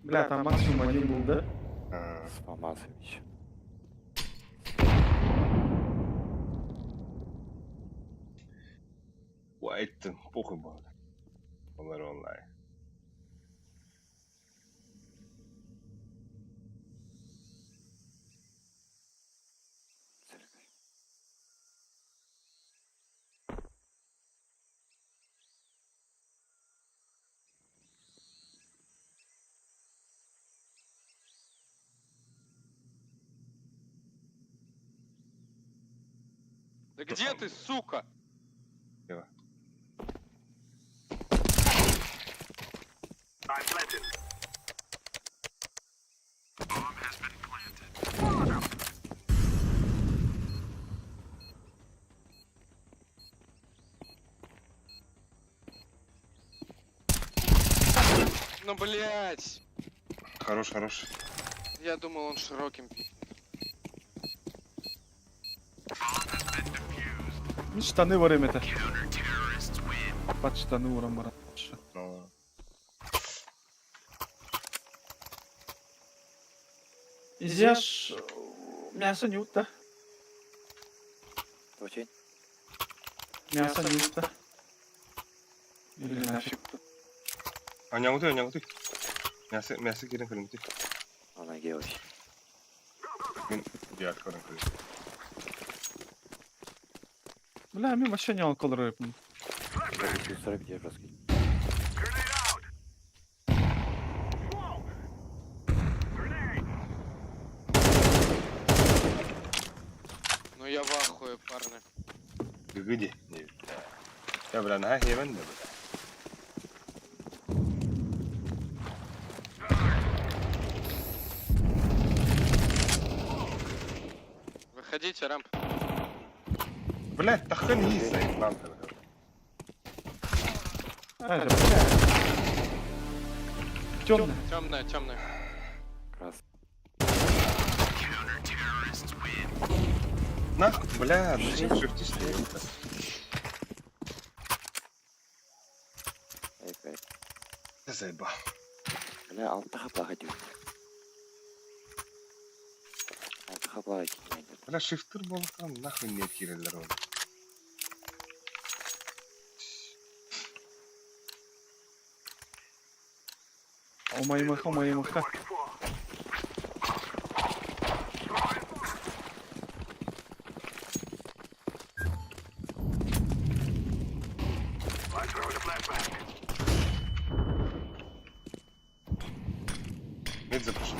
B: Бля, там максимум один был, да?
A: А,
D: С мамасами еще.
A: Уайт, похуй был. Олар онлайн.
D: Церковь.
J: Да где ты, сука?
A: Ева.
J: Ну блять.
A: Хорош, хорош.
J: Я думал, он широким пи.
B: Ну, Штаны во время-то. Под штаны урам
A: Ну,
B: Изяш мясо не да?
D: Очень.
B: Мясо не да? Или нафиг.
A: Аняңгы аняңгы. Мясо, мясо кирен көрүнүп.
D: Она где вообще?
A: Мен девятка көрүнүп көрүнүп.
B: Бля, мен вообще не алкал рэп.
D: 345 жесткий.
J: Ну я в ахуе, парни.
A: Гыди. Я, бля, нахай хевен да, бля.
J: Выходите, рамп.
A: Блядь, тахын и заебал ты, бля.
B: А, это, бля. Темная.
J: Темная, темная.
D: Крас.
A: Нахуй, бля, зачем шифтишь ты, ёпта?
D: Эй, эй.
A: Ты заебал.
D: Бля, алта хапла хотел. Алта хапла кинь.
A: Бля, шифтыр болған нахуй не кирелер ол.
B: Умаймаха, умаймаха.
A: Мид запушил.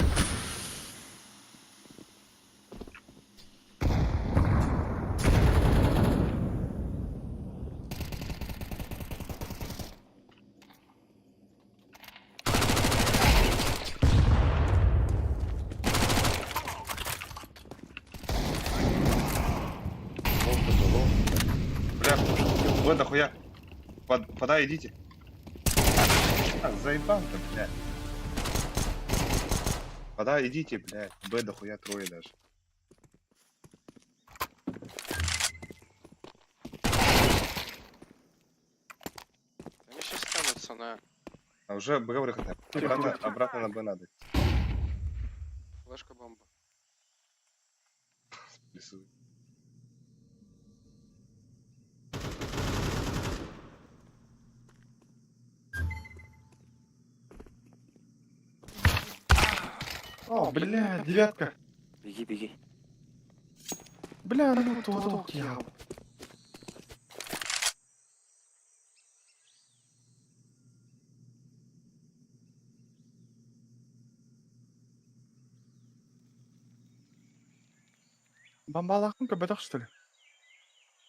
A: Бля, вот дохуя. Под, подай, идите. А, заебал ты, блядь. Подай, идите, блядь. Б дохуя трое даже.
J: Они сейчас станутся на
A: А уже Б выход. Обратно, обратно на Б надо.
J: флешка бомба.
A: Лесу.
B: О, бля, девятка.
D: Беги, беги.
B: Бля, ну тут я. Бомбалахунка бедах, что ли?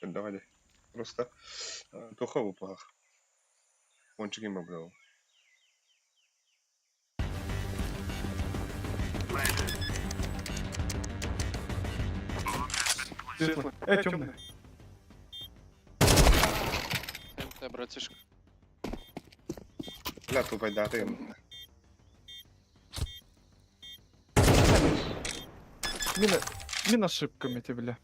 A: Давай, Просто плохо выпах. Кончик им обрал.
B: Светлый. Темный.
J: МТ, братишка.
A: Бля, тупой да ты.
B: Мина, мина шибками тебе, бля.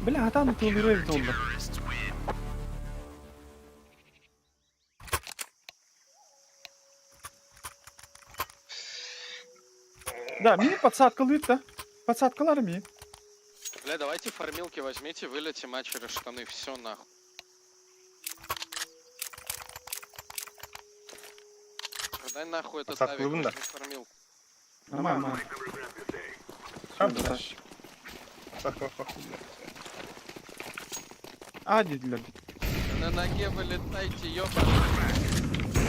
B: Бля, а там ты умираешь долго. Да, мини подсадка лыта. Подсадка ларми.
J: Бля, давайте фармилки возьмите, вылетим а через штаны, все нахуй. Продай нахуй этот
A: Подсадку
J: авик,
A: лывна?
J: возьми фармилку.
B: Нормально. нормально.
A: Хам,
B: Да.
A: Сахар, похуй, блядь.
B: А, не для.
J: На ноге вылетайте, ёбаный.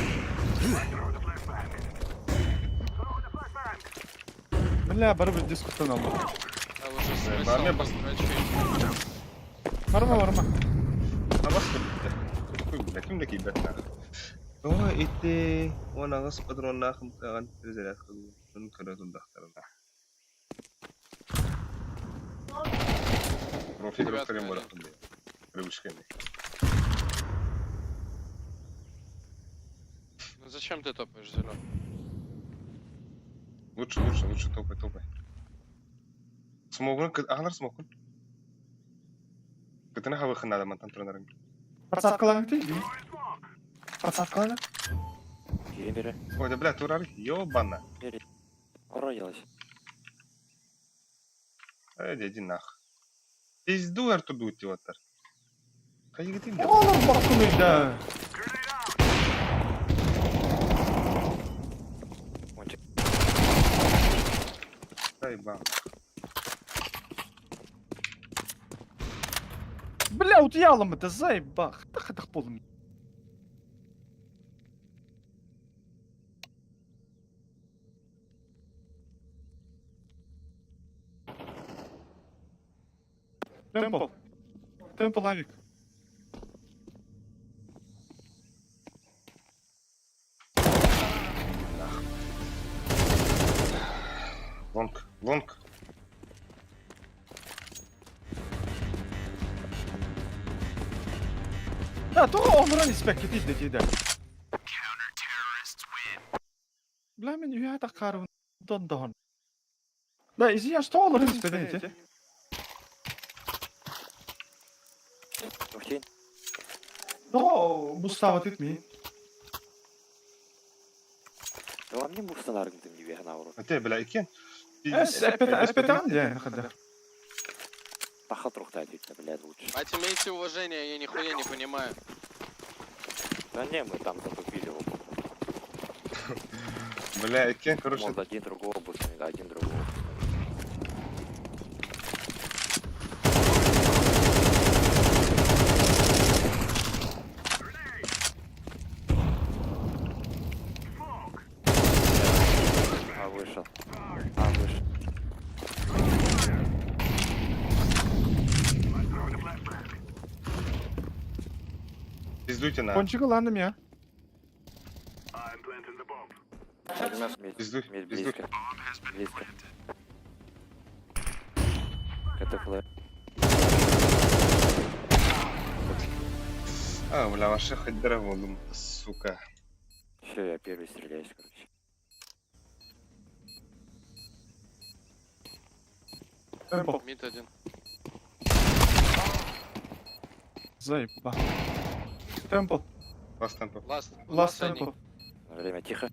B: Бля, барыбы дискутанал.
J: А уже
A: Заебал,
J: смысл
A: мне бас-
J: подрочить.
B: Норма, норма.
A: А вас хуй, бля, ким такие бля нахуй. О, и ты, он агас патрон нахуй, таган перезарядка, он коротун дахтар. Профи
J: Ребята,
A: грофтарим
J: они-
A: барахтым, бля. Рыбушками.
J: Ну зачем ты топаешь, зелёный?
A: Лучше, лучше, лучше топай, топай. Смогун, ахнар смогун. Кытына хавы хынада мантан турнарын.
B: Подсадка ларми ты? Подсадка ларми?
D: Бери, бери.
A: Ой, да бля, турар, ёбана.
D: Бери. Уродилась.
A: Эй, иди нах. Пизду арту тиоттар. Хайгытын да.
B: Олар баққыны да.
D: Кончик.
A: Заебал.
B: Бля, утуйалым это заебах. Тах полум. Темпл. Темпл авик.
A: Лонг, лонг.
B: Да, тоҕо онорон испэккитий да тиийдэ. Бля, мин үһэ таххаарыбын дондоһон. Да, извиняюсь, что олорон испэтин ити?
D: Окей.
B: Тоҕо бустаабатыт мин?
D: Да вам не мурсанаргын ты мне наоборот.
A: А ты, бля, иккен.
B: Эс, эпетан дьэ, хада.
D: Паха трухтать, блядь, лучше.
J: Мать, имейте уважение, я нихуя не понимаю.
D: Да не, мы там затупили оба.
A: Бля, иккен, короче,
D: Может, один другого бустами, да, один другого. А вышел. А вышел.
A: пиздуйте на.
B: Пончик ыланым я.
D: Мид,
A: Пиздуй,
D: мид
A: пиздуй.
D: близко. Близко. Это флэш.
A: А, бля, вообще хоть дорогу, сука.
D: Все, я первый стреляюсь, короче.
B: Темпл.
J: Мид один.
B: Заеба. Темпл.
A: Ласт темпл.
J: Ласт.
B: Ласт
J: они.
B: темпл.
D: Время тихо.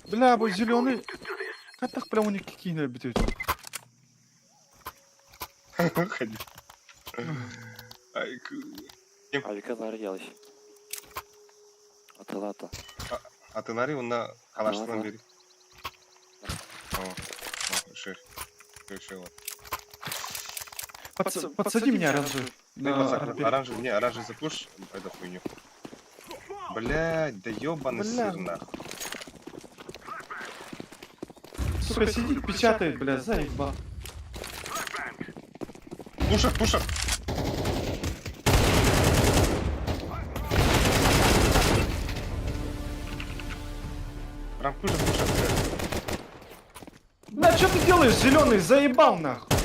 B: Бля, бу зеленый. Хаттах прям у них какие битют.
A: Ходи. Ай,
D: Авика зарделась. Аталата.
A: А ты нари, он на калашном
D: Ладно.
A: бери. О, о, шир. Шир, вот.
B: Подсади меня оранжевый.
A: Ты
B: На
A: пацак,
B: арбе.
A: оранжевый, не, оранжевый запуш эту хуйню. Блядь, да ёбаный
B: Бля.
A: сыр нахуй.
B: Сука, сидит, печатает, бля, заеба.
A: Пушер, пушер! Прям пушер, пушер, блядь.
B: Бля, что ты делаешь, зеленый, заебал нахуй.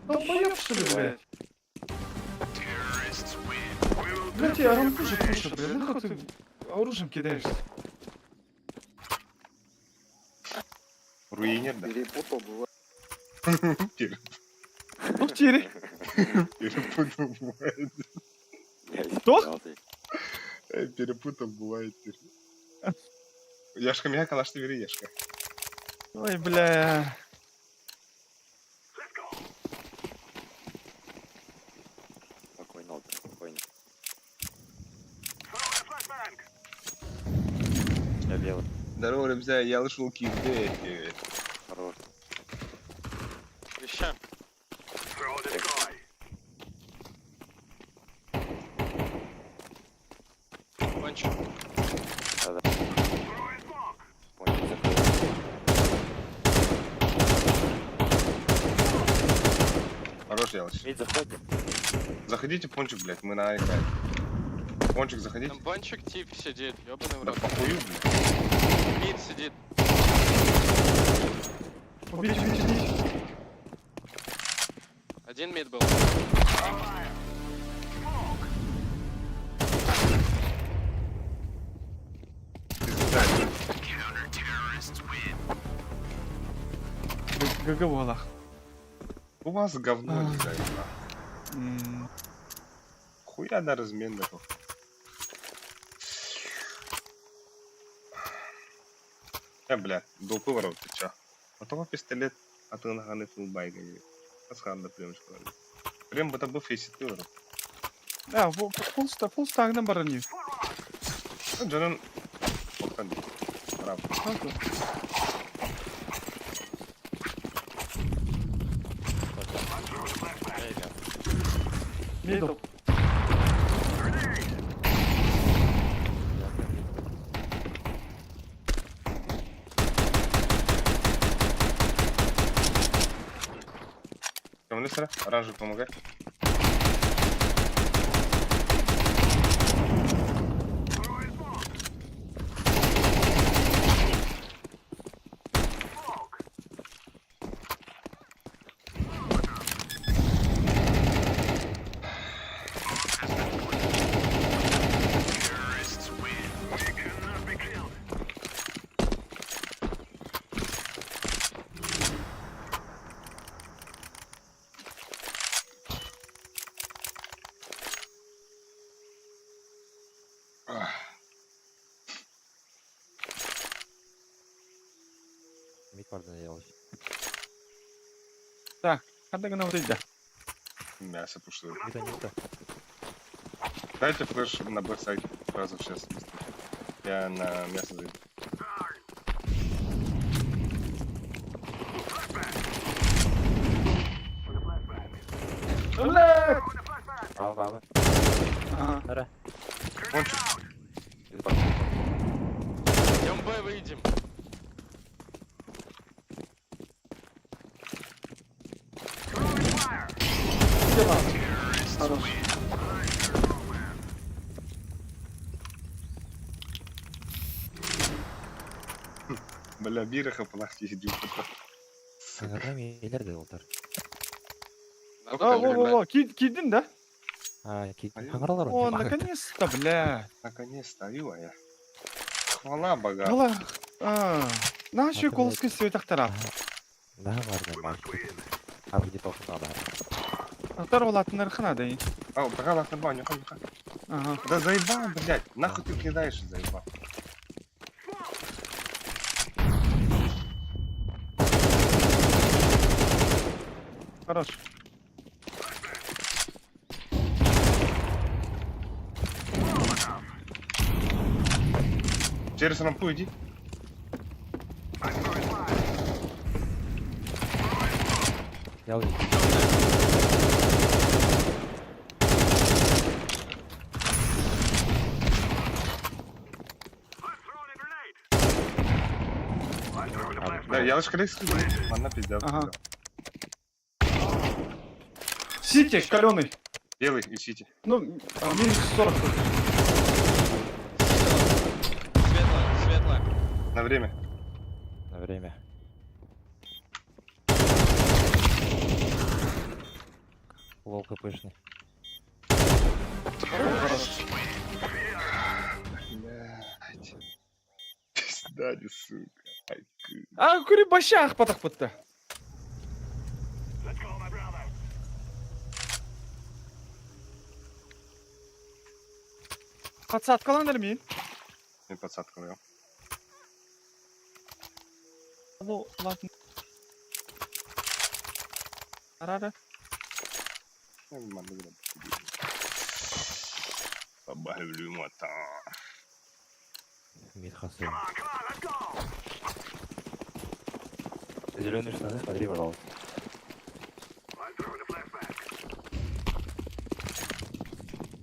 B: Долбоеб, что ли, блядь? Блядь, я рампужу пушу, блядь, нахуй ты оружием кидаешься?
A: Руинер, да.
H: Перепутал, бывает.
B: Ну в тире.
A: Перепутал, бывает.
B: Кто?
A: Перепутал, бывает. Яшка, меня калаш ты бери, Яшка.
B: Ой, бля.
D: Спокойно, Олдер, спокойно. Я белый.
A: Здорово, ребята, я лышел киде.
D: Хорош.
J: Еще. Кончик.
D: Да-да. Понял, закрыл.
A: Хорош, Ялыч.
D: Мид, заходим.
A: Заходите, пончик, блядь, мы на играем. Пончик, заходите.
J: Там пончик тип сидит, ёбаный в
A: Да
J: рот.
A: похую, блядь.
J: Мид сидит.
B: Убить, убить, убить.
J: Один мид был.
A: Пизда.
B: ГГ Валах.
A: У вас говно не знаю.
B: М,
A: Хуя на размен нахуй. Бля, допы ворот, ты чё? А то пистолет, а ты наганы фулбайга. Асханда прям. Прям бы там фейсит ты ворот.
B: А, фулл стагна барани.
A: Джанан Алтан дии. Браво.
B: Мидл.
A: Көмөлөс эрэ, оранжевый помогай.
D: Мид барды делать.
B: Ханна гына утуйда?
A: Мясо пошло.
D: Мид они то.
A: Дайте флеш на бэксайд сразу сейчас. быстро. Я на мясо зайду.
B: Бля!
D: Браво, браво.
B: Ага.
D: Ара.
A: Кончик.
J: Идем Б выйдем.
B: Хорош.
A: Бля, бираха палахти иди.
D: Саңардан илерде олтар.
B: А, во, во, во, кидин, да?
D: А, ки
A: Аю.
D: аңаралар
B: О, наконец-то, бля.
A: Наконец-то, аю, а я. Хвала богам.
B: Аллах. А, Нашу
D: Ата,
B: колский свет ахтара.
D: Да, барды мак. А где тоқын ада.
B: Ахтар олатын хана да.
A: А, богала на баню, нюхай, нюхай.
B: Ага.
A: Да заебал, блядь. Нахуй ты кидаешь, заебал.
B: Хорош.
A: Через рампу иди.
D: Я уйду.
A: Да, я лишь коллег скажу. Ладно, пиздец.
B: Ага. Сити, каленый.
A: Белый и сити.
B: Ну, минус 40.
J: Светло, светло.
A: На время.
D: На время. Лол КПшный.
A: Блядь. Пизда, не, сука. Ай,
B: А, кури башах потах пытта. Подсадкаланыр мин.
A: Не подсадку, я.
B: Алло, ладно. Арара.
A: Побавлю мота.
D: Мид хасы. Зеленые штаны, смотри, пожалуйста.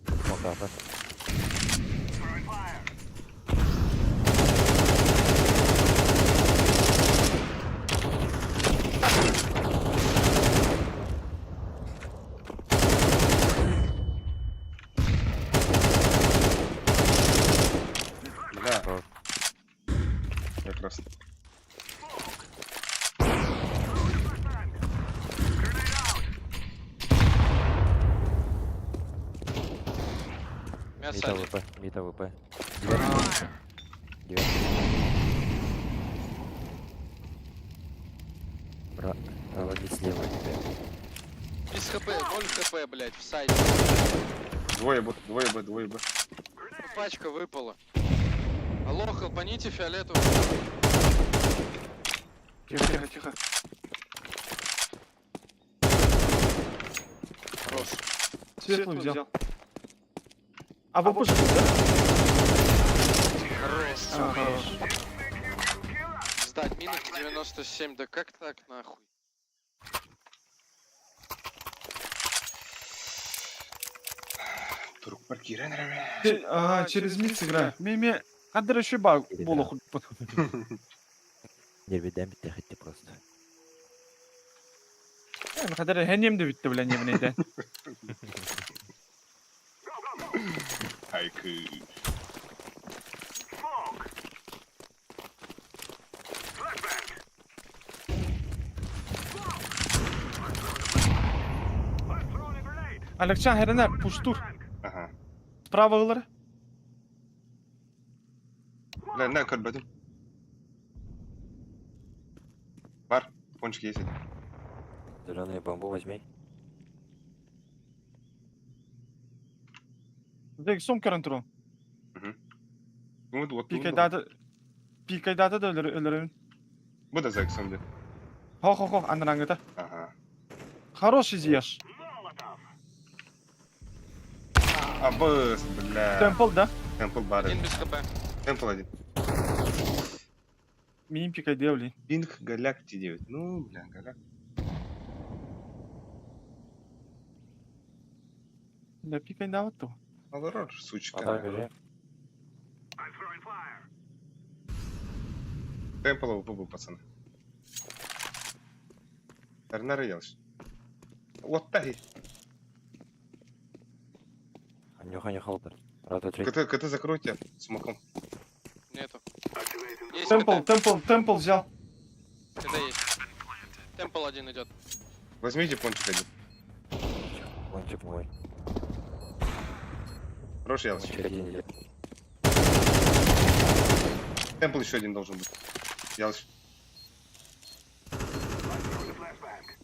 D: Вот так, да?
A: Да.
D: Хорош.
A: Я красный.
J: Мясо
D: Мид
J: один.
D: АВП, мид АВП. Девятый. Девятый. Бра, проводи слева тебя.
J: Без хп, 0 хп, блядь, в сайте.
A: Двое Б, двое Б, двое Б.
J: Пачка выпала. Алло, хелпаните фиолетовый.
B: Тихо, тихо, тихо.
J: Хорош.
B: Светлый взял. А вы позже, да?
J: Хорош.
B: А, хорош.
J: Сдать минус 97, да как так нахуй?
A: Турукпар киирэн эрэ.
B: Ага, через мид сыграй. Меме, хадыр еще ба болоху.
D: Нервиден битте хитти просто.
B: Хадыр хенем де битте бля не
A: Хайкы.
B: Алекчан херенер пуштур.
A: Ага.
B: Справа ылар.
A: Бля, на көрбөтүм. Бар, пончик есть.
D: Зеленую бомбу возьми.
B: Дек сом көрөн турун.
A: Ну, вот.
B: Пикайдады. Пикайдады да өлөр өлөрүн.
A: Бу да заксам де.
B: Хо хо хо анраңыта.
A: Ага.
B: Хороший зияш.
A: Абыс, бля.
B: Темпл да?
A: Темпл бар.
J: Один без хп.
A: Темпл один.
B: Мин пикайде блин.
A: Пинг Галяк Т9. Ну, бля, Галяк.
B: Да пикайда вот то.
A: Алорор, сучка.
D: Потом бежи.
A: Темпл бубу, пацаны. Тарнар ялш. Вот так.
D: Нюха, нюха, алтыр. Раз, два, три.
A: КТ, КТ закройте смоком.
J: Нету. Есть
B: Темпл,
J: КТ.
B: темпл, темпл взял.
J: КТ есть. Темпл один идет.
A: Возьмите пончик один.
D: Пончик мой.
A: Хороший ялш.
D: Пончик один идет.
A: Темпл еще один должен быть. Ялш.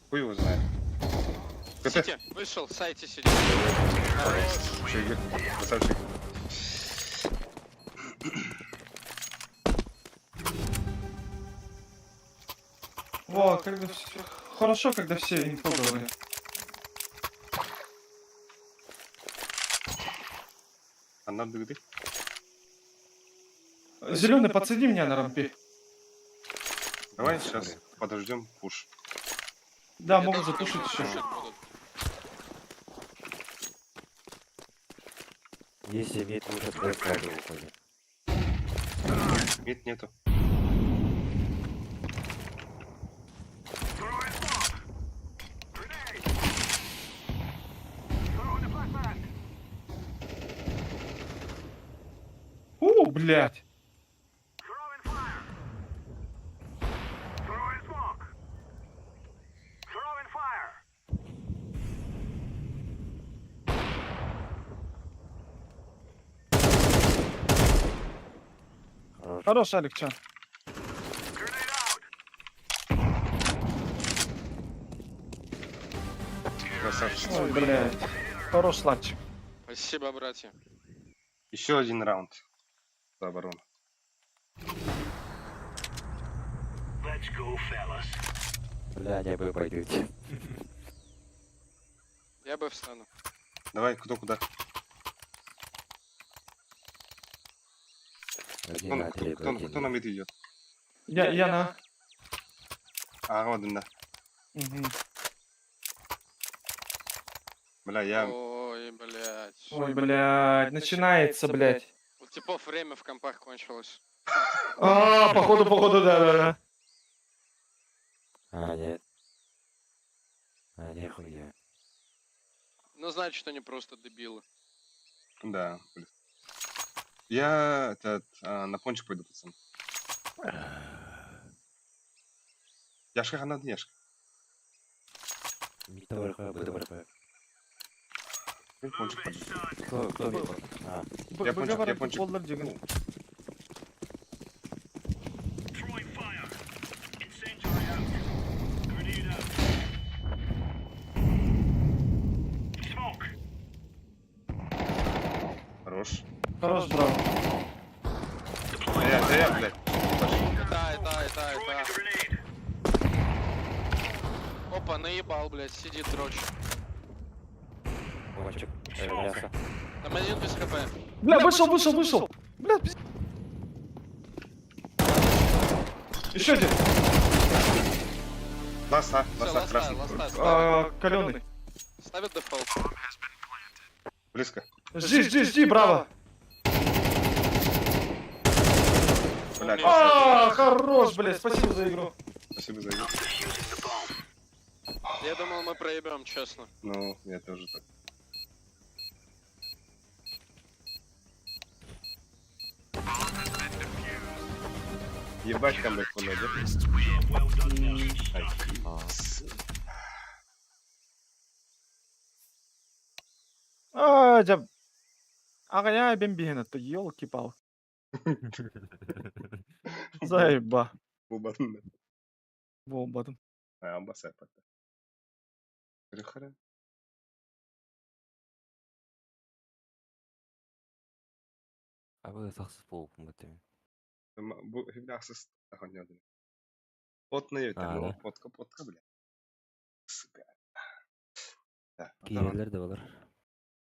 A: Хуй его знает. КТ.
J: Сити, вышел, в сайте сидит. Хорош.
A: Чигир. Красавчик.
B: Во, когда все... Хорошо, когда все инфо говорят.
A: Она дыгды.
B: Зеленый, подсади меня на рампе.
A: Давай сейчас подождем пуш.
B: Да,
J: Я
B: могут
J: тоже
B: затушить
J: думаю,
B: еще.
J: пушить будут.
D: Если мид лучше, то сразу уходим.
A: Мид нету.
B: У, блядь.
D: Хорош.
B: Хорош, Алекчан.
A: Красавчик.
B: Ой, блядь. Хорош, Ларчик.
J: Спасибо, братья.
A: Еще один раунд. За оборону.
D: Бля, не вы пойдете.
J: Я бы встану.
A: Давай, кто куда?
D: Один
A: Кто,
D: на
A: кто,
D: три,
A: кто,
D: один
A: кто на мид идет?
B: Я на.
A: А, вот да.
B: Мгм.
A: Бля, я...
J: Ой, блядь.
B: Ой, блядь, начинается, блядь.
J: У типов время в компах кончилось.
B: А, походу, походу, да, да, да.
D: А, нет. А, нихуя.
J: Ну, значит, они просто дебилы.
A: Да. блин. Я этот, на пончик пойду, пацан. Яшка надо яшка.
D: Мид ВРХ, Б ВРХ.
A: Я пончик пойду.
D: Кто, кто мид? А,
A: Я пончик, я пончик.
B: Боллар деген.
A: Хорош.
B: Хорош, браво.
A: Да я, да я, блядь.
J: Это, это, это, это. Опа, наебал, блядь, сидит дрочь.
D: пончик. Мясо.
J: Там один без хп.
B: Бля, вышел, вышел, вышел. Бля, пиз- Еще один.
A: Ласа,
J: Всё,
A: ласа,
J: ласта,
A: красный.
J: ласта,
B: А, Каленый.
J: Ставят дефолт.
A: Близко.
B: Жди, жди, жди, браво.
A: Бля, красный.
B: А, хорош, блядь, спасибо за игру.
A: Спасибо за игру.
J: Я думал, мы проебем, честно.
A: Ну, я тоже так. Ебать камбэк по ноге. Ай.
B: А, дьэ. Аҕыйах бен биһин это, елки-палки. Заеба.
A: Бубан.
B: Буолбатым.
A: Амбаса патта. Хара.
D: Абы сахсыз болуппун бу
A: Бу хибнахсыз тахоньяды. Потно
D: А,
A: это,
D: да?
A: потка, потка, бля. Сука. Да,
D: Киирэллэр да балар.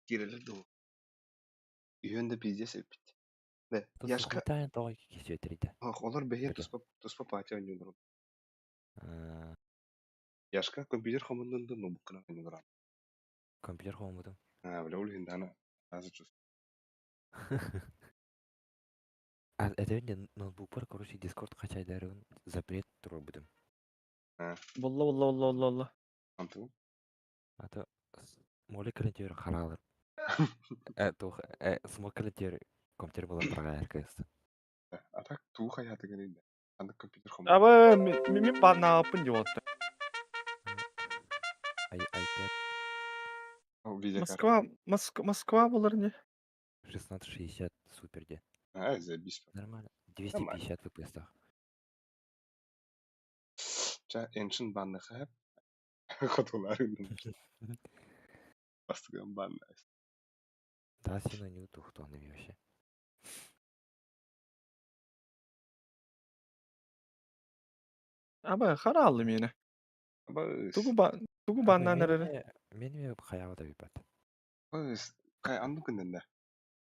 A: Киирэллэр да. Үйөн да пиздец эппит. Да, Яшка,
D: Тасухутаан тоҕо кисүөтэритэ.
A: олор бэйэ
D: Бля.
A: туспа туспа пати ойнуулар. Яшка компьютер хомуннун да ноутбуккана ойнуулар.
D: Компьютер хоммутум.
A: А, бля, ол иһин азы чувствую.
D: А это не ноутбукпар, короче, Дискорд качайдарыгын запрет турбутум.
B: Болла, болла, болла, болла, болла.
A: Антон.
D: А то моли калентер харалар. Тух, смок калентер компьютер была прогаяр кс.
A: А так туха я деген Анда компьютер хомун.
B: Абы, ми банаапын деп отты.
D: Ай iPad
A: Видеокарта.
B: Москва, Москва, Москва болар не?
D: 1660 супер де.
A: А, заебись.
D: Нормально. 250 FPS.
A: Ча эншин банны хайп. Хотулар. Бастыган банны.
D: Да, сина не утухтон вообще.
B: Абы, хараллы мени.
A: Абы,
B: Тугу ба, тугу баннан эрere.
D: Мен хаява да бипат.
A: Абы, кай анды күнден да.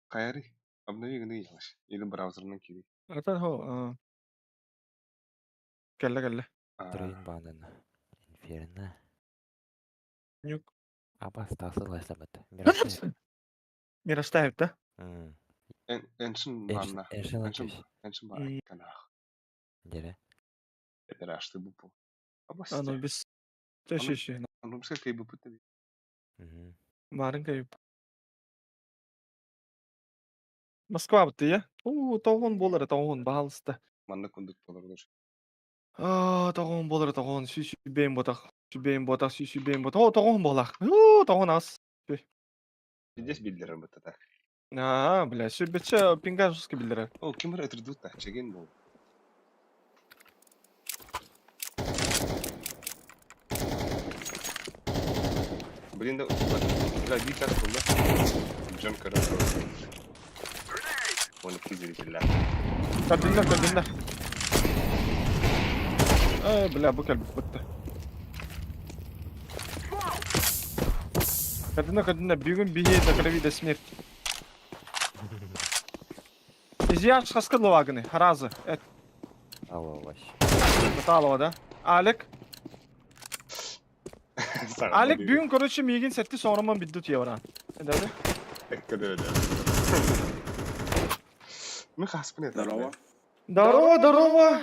A: Кайры, обнови гыны ялаш. Или браузерынан кири.
B: Atan хо, кэллэ кэллэ.
D: Трейн банан. Инферно.
B: Нюк.
D: Аба стасы лайсамат.
B: Мираштаев, да?
A: Эншин банна.
D: Эншин
A: Эншин, эншин банна. Канах.
D: Дере.
A: Это рашты бупу. Абы,
B: Анубис. Чэши.
A: Анубис кай бупу таби.
B: Марын кай. Москва бытты, я? Уу, тоғын болар, тоғын, бағалысты.
A: Манна кундук болар даш.
B: Аа, тоғын болар, тоғын, сүй бейін ботақ. Сүй ботақ, сүй бейін ботақ. О, тоғын болақ. Уу, тоғын ас.
A: Здесь билдер бытта так.
B: Аа, бля, сүбетче пинга жестко билдерер.
A: О, ким өтүрдү та, чеген бол. Блин, да, бля, би час болды. Джон короче. Оны кизелителлер.
B: Көрдүннер, көрдүннер. Ай, бля, бу кел бытты. Көрдүннер, көрдүннер, бүгүн бихи до крови до смерти. Изяш хаскыдлывагыны, харазы. Эт,
D: Алло, вообще.
B: Баталова, да? Алек. Алек бүгүн, короче, мигин сетти соңроман бидду тие баран. Эдәде?
A: Мы хаспын это.
C: Здорово.
B: Здорово, здорово.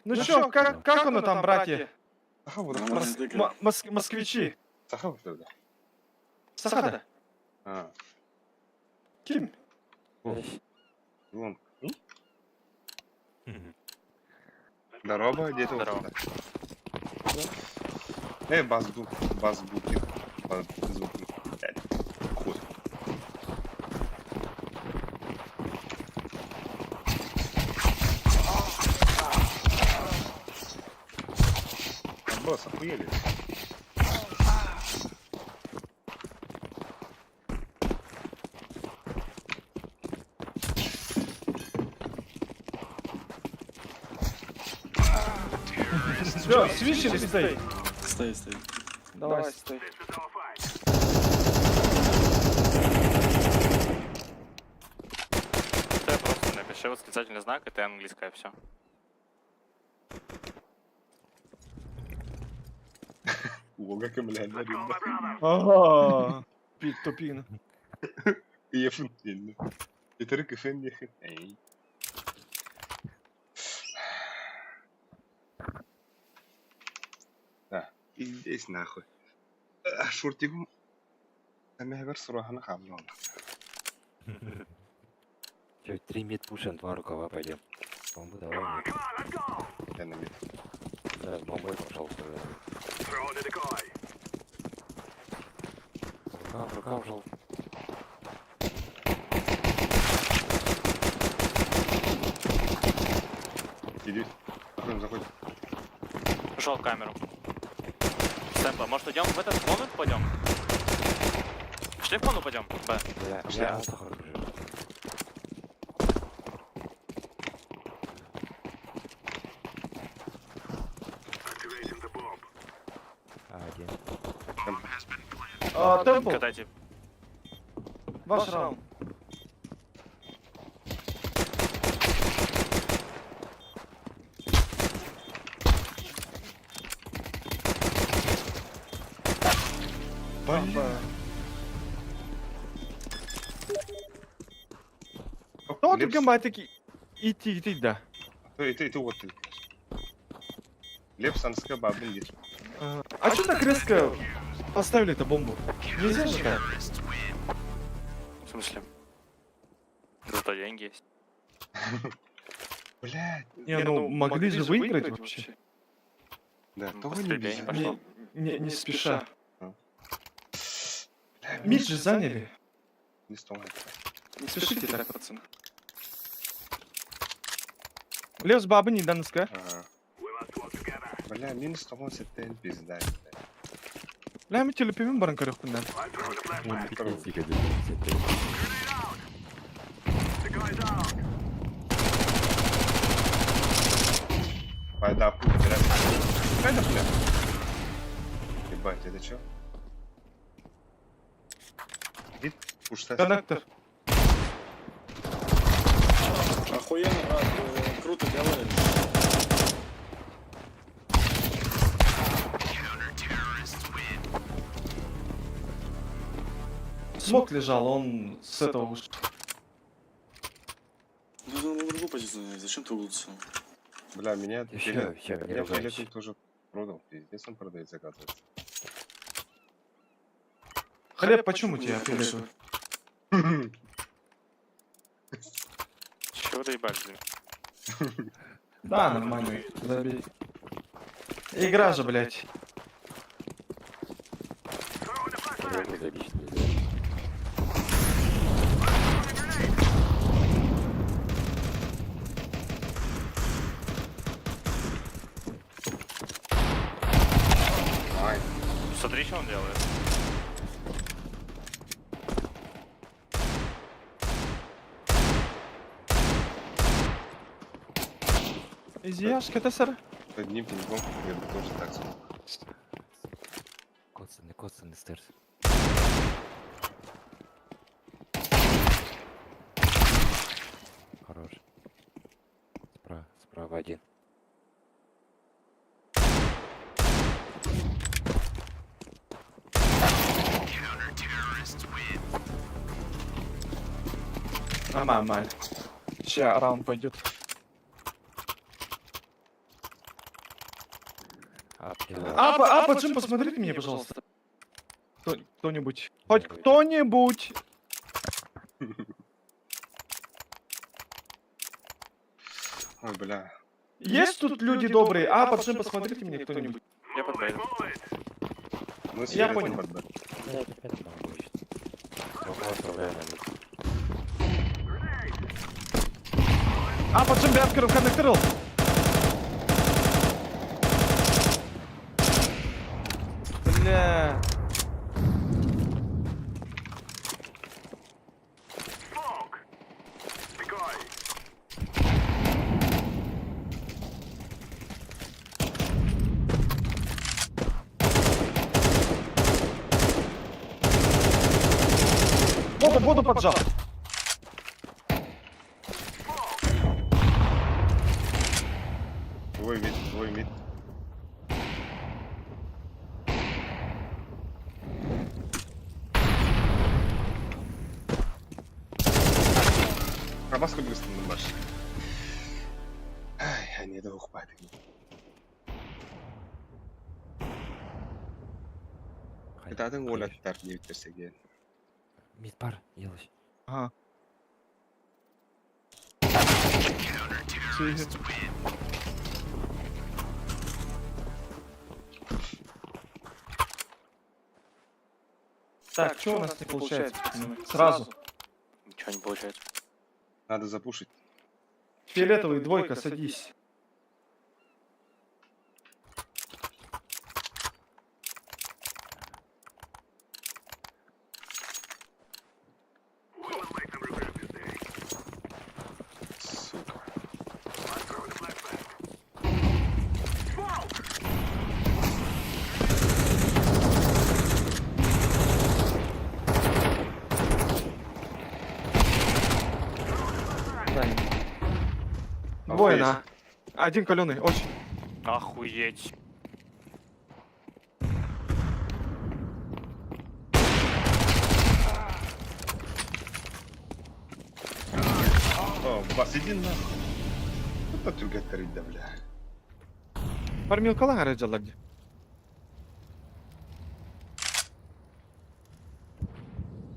B: Ну чё, как оно там, братья?
A: Саха вот.
B: Москвичи.
A: Саха вот да.
B: Сахада.
A: А,
B: Ким?
A: вон. Здорово, где-то вот
G: Здорово.
A: туда. Базбук, базбуки, базбуки. Блядь, хуй. Босс, охуели.
B: Все, свич или стой?
C: Стой, стой.
B: Давай, стой.
G: Ты просто напиши восклицательный знак, это английское все.
A: Уолга көмөлөһөллөр иннэ.
B: Ага. Тупина.
A: Иефин иннэ. Итери кыфен диэхин. Эй. Да, пиздец нахуй. Шортигым эмэһэбэр сураһаны хаалла ол.
D: Чё, три мид пушим, два рукава пойдем. Бомбу давай. Мид.
A: Я на мид.
D: Да, с бомбой пошел. Рука, рука ушел.
A: Иди. Заходим, заходим.
G: Ушел в камеру. Сэмпа, может идем в этот комнату пойдем? Шли в комнату пойдем? Б.
D: Бля,
A: Пошли.
D: бля, алта хорош. А, один.
B: А, Темпл,
G: Катайте.
B: ваш раунд.
A: Бля.
B: Ну, түрген байтык ити ити да.
A: Ити ити вот. Лепс анска бабын дир.
B: А что так резко поставили эту бомбу? Нельзя же так?
G: В смысле? Зато деньги есть.
A: Блядь.
B: Не, ну могли же выиграть вообще.
A: Да,
G: Ну,
A: того не
G: постреляние
A: везет.
G: пошло.
B: Не, не, не спеша.
A: Бля,
B: Мид же заняли.
A: Не столай.
B: Не спешите так, пацаны. Лев с бабы не данска.
A: Ага. Бля, минус того сеттен пизда. блядь.
B: Бля, мы телепимим баран көрөкпүн
A: Второй.
D: Тихо, тихо,
A: Пайда пуля, бля. Пайда пуля. Ебать, это чё? Вид пушта.
B: Коннектор.
C: Охуенно, брат, круто делаешь.
B: Смок лежал, он с этого вышел.
I: Ну, на другую позицию, зачем ты углубился?
A: Бля, меня
D: Еще,
A: фиолет-
D: еще, не
A: меня
D: ругайся.
A: фиолетовый тоже продал. Пиздец, он продается, оказывается.
B: Хлеб почему у тебя фиолетовый?
G: Чего доебались? блин?
B: Да, нормально. Забей. Игра же, блядь.
D: Серёгу забить нельзя.
A: Ай,
G: Смотри, что он делает.
B: Изъяшка, это сэр.
A: с одним пинком я бы тоже так смог.
D: Коцанный, коцанный стерс. Хорош. Справа, справа один.
B: Нормально. Сейчас раунд пойдет.
D: А, бля.
B: А, а, Джим, посмотрите мне, пожалуйста. Кто-нибудь. Хоть кто-нибудь.
A: Ой, бля.
B: Есть тут люди добрые? А, Джим, посмотрите мне кто-нибудь.
G: Я под Б.
A: Мы с
B: Я
A: фиолетовым
B: понял.
A: под Б.
D: Бля, опять бомбу ищет. Рукава отправляю на мид.
B: А, Джим, бяткер, коннекторил. Бля. Воду, воду поджал.
A: Твой вид. Двое мид. Хабас курдук ыстынным бар. Ай, они да ухпаты. Кытаатын уолаттар диэбиттэр сэгиэн.
D: Мид бар, елыш.
B: Ага. Так, что у нас не получается, пацаны? Сразу.
G: Ничего не получается.
A: Надо запушить.
B: Фиолетовый, двойка, садись.
A: Сука.
B: Двое на. Один каленый, очень.
G: Охуеть.
A: О, бас, иди нахуй. Вот түргәттер иде, бля.
B: Фармилкалар арыдьаллар дии.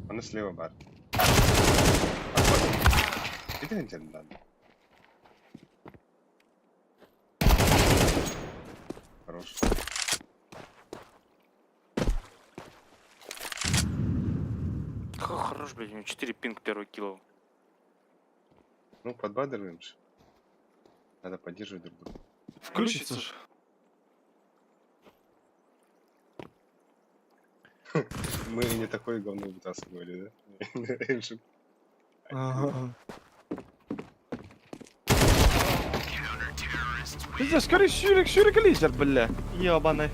A: Аны слева бар. Ити интернет. Хорош.
G: Хорош, блядь, у него 4 пинг первый кило.
A: Ну, подбадриваем же. Надо поддерживать друг друга.
B: Включится ж.
A: Мы не такое говно вытаскивали, да? Раньше.
B: Ага. Пиздец, скорее сюрик, сюрик лизер, бля. Ебаный.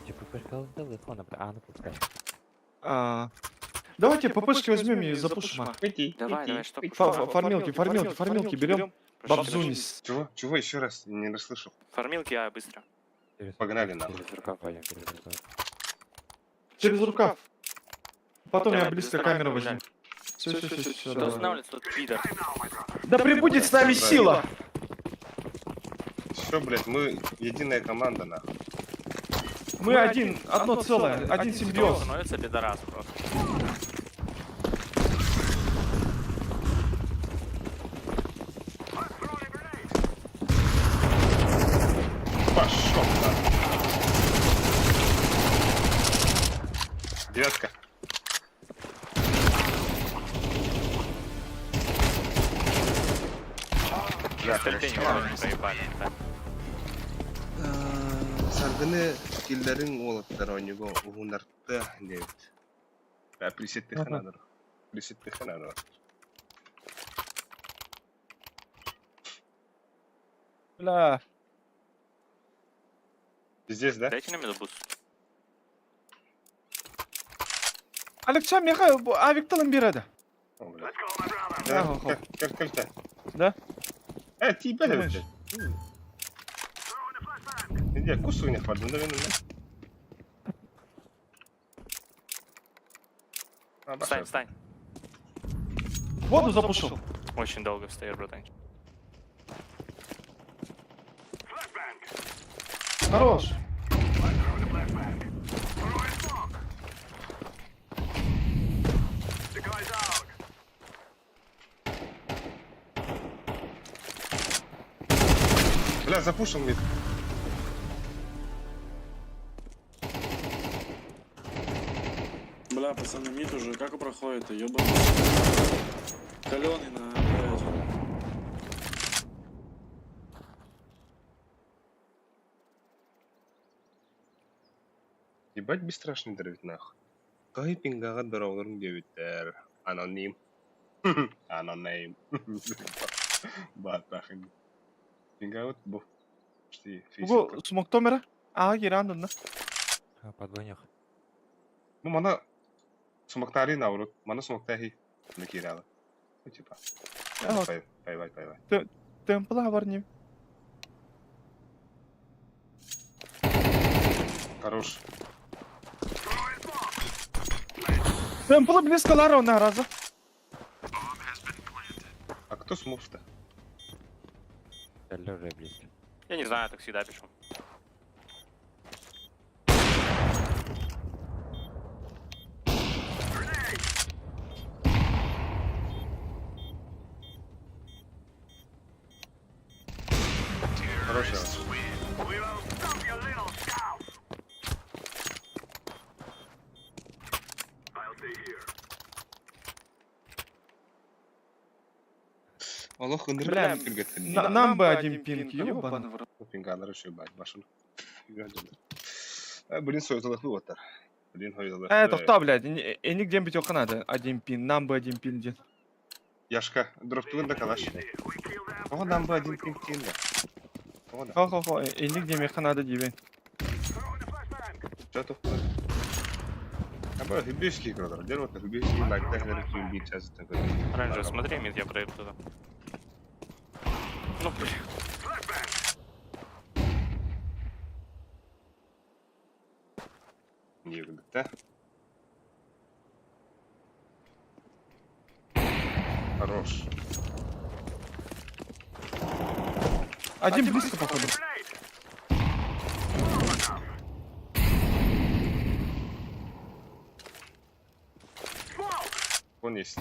D: Типа прикол телефона, бля, а ну пускай.
B: А, Давайте ППшки возьмем и запушим. а.
G: Давай, давай, что?
B: Фармилки, фармилки, фармилки берем. Бабзунис.
A: Чего? Чего еще раз? Не расслышал.
G: Фармилки, а, быстро.
D: Через-
A: Погнали нахуй.
D: Через рукав пойдем, через рукав.
B: Через рукав. Потом я
G: Давай,
B: близко
G: быстро,
B: камеру
G: побежали.
B: возьму. Все, все, все, все,
G: Кто останавливается, тот пидор.
B: Да прибудет с нами сила!
A: Все, блядь, мы единая команда, нахуй.
B: Мы один, одно целое, один
G: Кто
B: симбиоз.
G: становится пидорас просто.
A: Пошел, нахуй. Девятка. Бля,
G: Терпение
A: хорошо.
G: уже не проебали. да.
A: Саргыны киллерин уолаттар оонньууга уһунарта диэбит. Бля, присеттиэххэ наада. Присеттиэххэ наада.
B: Бля.
A: Здесь, да?
G: Дайте нам boost.
B: Алексей, меха, авик тылын береді.
A: О, бля.
B: Да,
A: Да, көр, көр, көр,
B: Да?
A: Э, тиийбэт
B: Думаешь?
A: эбит. Иди, кус у них бардын да мен
G: Встань, встань.
B: Воду запушил.
G: Очень долго встаешь, братанчик.
B: Хорош.
A: Бля, запушил мид.
I: Бля, пацаны, мид уже как проходит, ёбаный. Калёный на, блядь.
A: Ебать бесстрашный дробит нахуй. Кай пингага дороолорун диэбиттэр. Аноним. Аноним. Баатахын. Пингабыт бу. Почти
B: Угу,
A: фейсик.
B: смоктомера. А, кирандын да.
D: А, подвойнях.
A: Ну, мана сумактари наурут. Мана сумактахи. Накирала. Ну, типа.
B: А,
A: Пай, пай, пай, пай.
B: Темпла бар не.
A: Хорош.
B: Темпла близко Лара на раза.
A: А кто смурф-то?
D: Әллә уже близко.
G: Я не знаю, так всегда пишу.
A: Хороший. Олох ынырык
B: Бля,
A: түргеттен.
B: Нам бы один пинг, ёбаный в рот.
A: Пингалары şu бай башын. Блин, сойталык бу оттар. Блин, хойдалык.
B: Э, тоқта, блядь, эник дем битёк надо. Один пин, нам бы один пин ден.
A: Яшка, дроптугун да калаш. Ого, нам бы один пинг тиин да. Ого да.
B: Хо-хо-хо, эник дем яха надо дебен.
A: Чё тоқтар? Аба, хүбүски кродар. Дер вот хүбүски лайкта хәлер күйін бит жазы такой.
G: Оранжевый, смотри, мид, я пройду туда. Ну, блин.
A: Не да? Хорош.
B: Один близко, походу.
A: Он есть.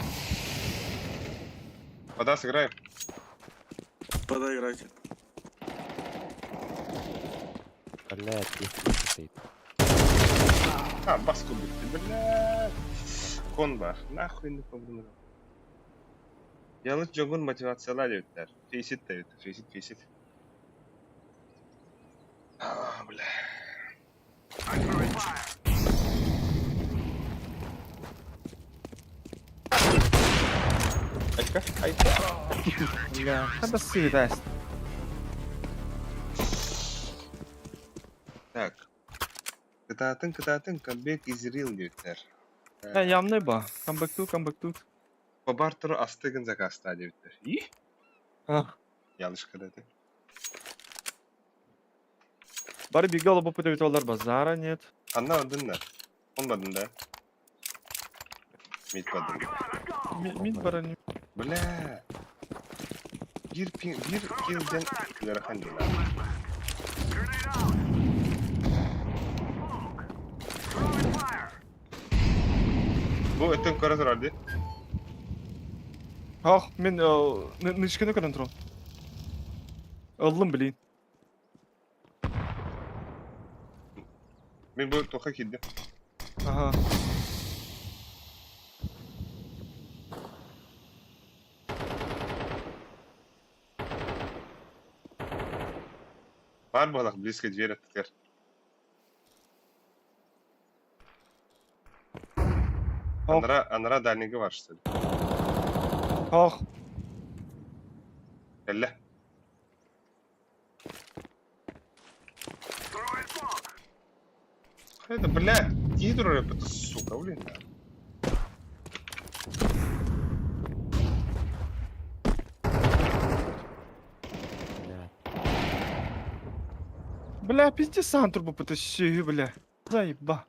A: Вода сыграем.
I: Подай играйте.
D: Блядь, есть близко стоит.
A: А, баску будьте, бля. Кон бар. Нахуй не помню. Yalnız Jog'un motivatsiyalar ötler. Faceit de ötler. Faceit, Faceit. Ah, бля. Айка, айка.
B: Бля, надо сыграть.
A: Так. Кытаатын, кытаатын, comeback is real диэбиттэр.
B: Э, ямный ба. Come back to, come back to.
A: По бартеру астыгын закаста диэбиттэр. И?
B: А.
A: Ялышка да
B: Бары бигала бу пытывит олар базара нет.
A: Анна одынна. Он бадын да. Мид бадын.
B: Мид бара не.
A: Бля. Bir ping, bir killden ыарахан дела. Бу өттөн көрө турар ди.
B: Ах, мен нычканы көрөн турам. Ыллым, блин.
A: Мен бу тоха кирдим.
B: Ага.
A: Бар балак близко дверь аттыгар.
B: Ох.
A: Анара, анара дальнийга бар что ли?
B: Ах,
A: Элле. Это, бля, гидро это, сука, блин.
D: Блядь.
B: бля, пизде сам трубу потащи, бля. Заеба.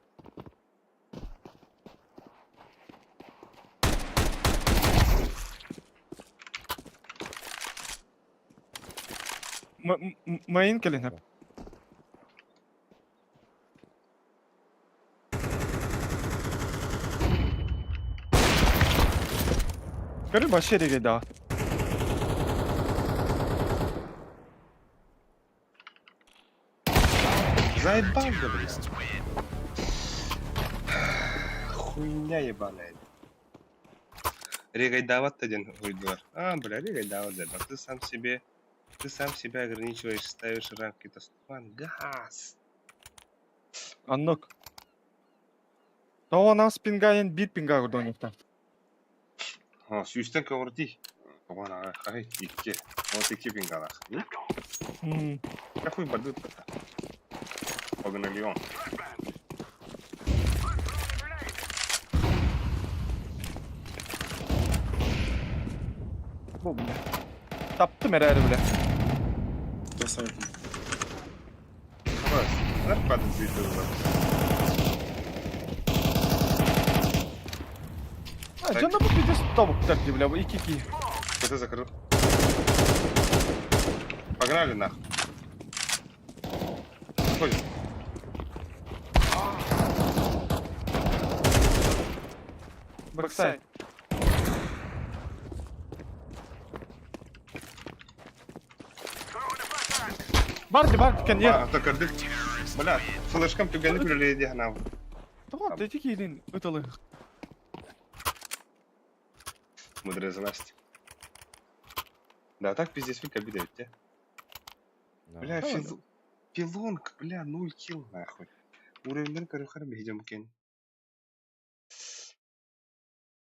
B: Мейн кэлин Көрі башы ереге да.
A: Заебал, да, блядь. Хуйня ебаная. Регайдават один хуйдор. А, бля, регайдават, заебал. Ты сам себе, ты сам себя ограничиваешь, ставишь рамки. Таступан, газ.
B: Аннок. Тоҕо нас пингаен бит пинга көрдөн
A: О, сүүстэн көҕүрдий. Тоҕон аҕай, хай, икки. Вот икки пингалах. Какой бардыт это? Погнали он.
B: Бу бля. Таптым эрээри бля.
I: По сайтам.
A: Зарплата звезды.
B: А, дьоно бу пиздец тобуктар дии, бля, ики-ки.
A: КТ закрыл. Погнали нахуй. Заходим.
B: Backsite. Барди, барди, коньяк.
A: А, то кырдык. Бля, флешкам түгәнник үлелей диһанав.
B: Тоҕо ити киирин ытылы.
A: Мудрая залазь. Да, так пиздец вик обидает, те. Бля, фил... Филонг, бля, 0 килл нахуй. Уровень көрөхөр биһидем кен.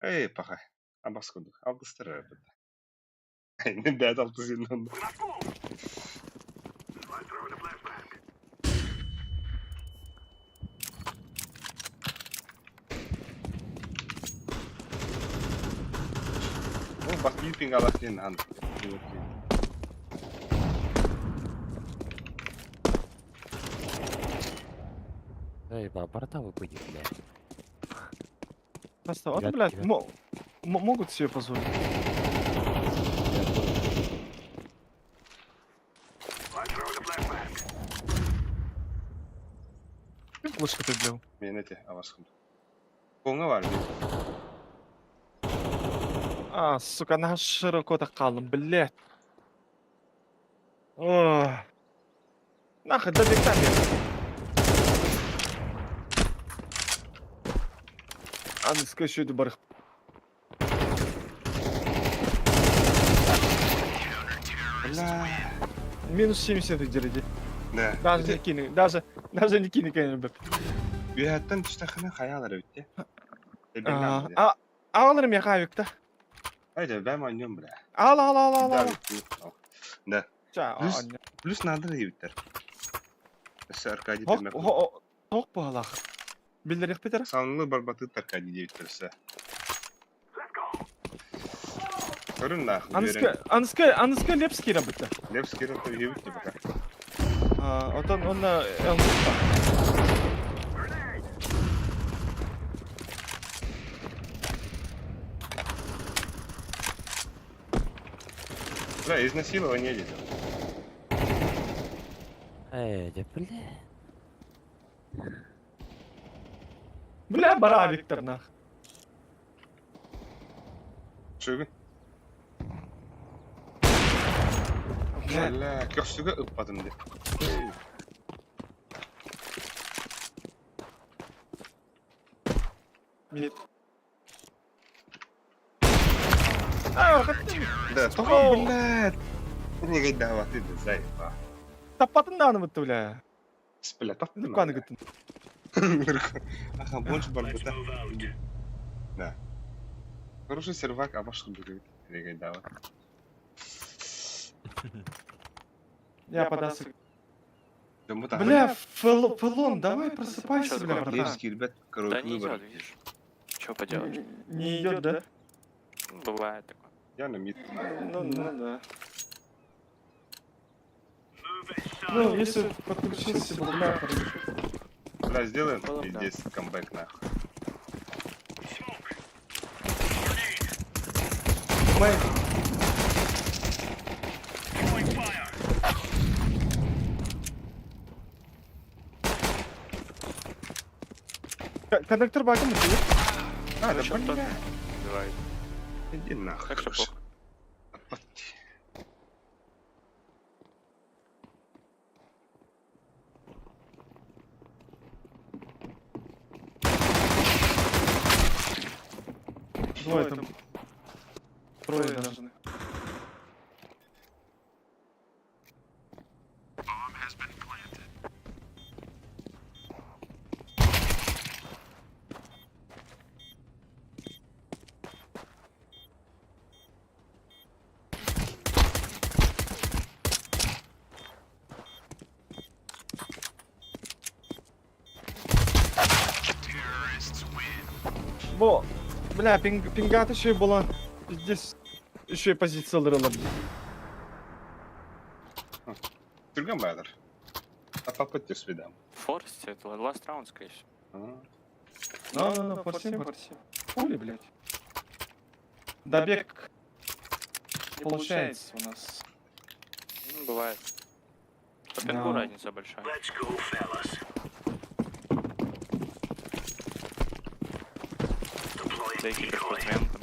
A: Эй, паха. Абас курдук. Алгыстар бит. Бэт алты син Ну, бас биир пинг алах диэн ан.
D: Эй, ба, братан, выпади, бля.
B: Просто, вот,
D: Я-
B: блядь,
D: я-
B: могут себе позволить.
D: Я понял.
B: Флешка ты, бля.
A: Мен эти абас курдук. Коңа бар.
B: А, сука, на широко так қалдым, блядь. Ох. Нахуй, да бектан Аны скажу, барых.
A: Бля.
B: Минус 70 где
A: Да.
B: Даже не кини, даже, даже не кини, конечно,
A: Үһәттен түстәхіне хаялар өтте.
B: А, аларым я хавик-то.
A: Айда, бәм ойнем, бля.
B: Ал, ал, ал, ал, ал.
A: Да.
B: Ча,
A: Плюс, плюс надо ебиттер. Өссө Аркадий
B: Хок,
A: Пермяков.
B: хок буалах. Билдерих Питер?
A: Санлы барбаты Аркадий диэбиттер өссө. Көрүн нахуй.
B: Аныска, аныска, аныска Лепский рабыта.
A: Лепский рабыта ебит пока.
B: А, отон он на
A: Бля, изнасилование едет.
D: Эй, да бля.
B: Бля, бара Виктор нах.
A: Чүгүн.
B: Бля,
A: Бля, көксүгө ыппатым деп.
B: Мид. А,
A: Да, тоҕо, бля. Не гайдаваты да, заеба.
B: Таппатын да аны бля.
A: Бля, таптым.
B: Нуканы гыттын.
A: Аха, больше барбыта. Да. Хороший сервак, а ваш кудук. Не гайдава.
B: Я подасы.
A: Бля,
B: Бля, Фэлон, давай просыпайся,
G: Чё
B: бля,
G: такое?
B: братан.
A: Левский, ребят, короче,
G: Да не
A: выбор.
G: идет, видишь. Чё поделаешь?
B: Не идет, да?
G: Бывает такое.
A: Я на мид.
B: Ну, ну да. Ну, если подключился бы, бля,
A: Бля, сделаем
G: Было бы, да.
A: пиздец камбэк нахуй.
B: Мэй. Коннектор багом идет.
A: А, да
G: Чё,
A: бля.
G: кто убивает?
A: Иди нахуй.
G: Так что
A: короче.
G: похуй.
A: Отпадти.
B: Двое там. Трое даже. Бо, бля, пинг, пингат еще и была. Здесь еще и позиция лырыла.
A: Түргэн баадыр. Аппапыт түспүт
G: Форсте, это last round, скорее всего.
B: Ну, ну, ну, форсим, форсим. Хули, блядь. Добег не получается у нас.
G: Ну, бывает. По пингу
B: Да.
G: разница большая. Да и киберспортсмен там.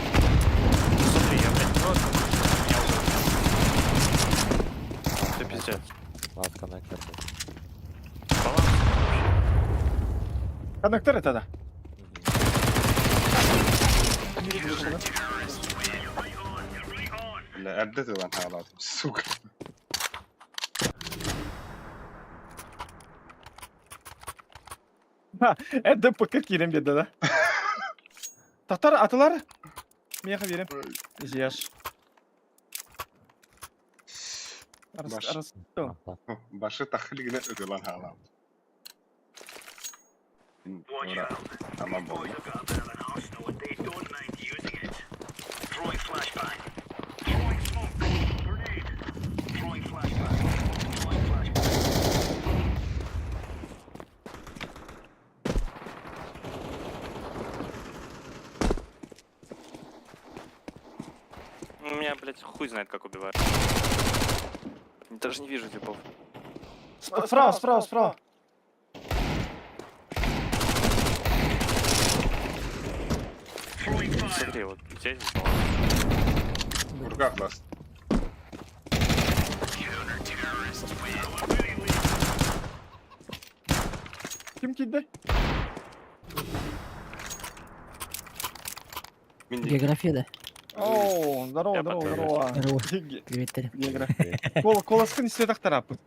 G: Смотри, я, блядь, просто меня убил. Это пиздец.
D: Last connector был.
G: Баланс вообще.
B: Коннекторы тогда.
A: Бля, эрдэ тылан хаалаатым, сука.
B: Это ПК киирэн биэрдэ да. Татар атылар. Миэхэ биэрим. Изъешь.
A: Баш.
B: Рас,
A: Башы тахылыгына ытылан хаалаабыт. Ура. Ама буолла.
G: Ну, Меня, блядь, хуй знает, как убивают. Даже не вижу типов.
B: Справа, справа, справа.
G: Смотри, вот здесь баланс.
A: В руках ласт.
B: Ким киирдэ?
A: Мин
K: География, да?
B: О, здорово,
G: Я
B: здорово,
G: пока.
B: здорово.
K: Здорово.
B: Ге-
K: Привет, Таля.
B: География. Кол, колоскын истетахтараппыт.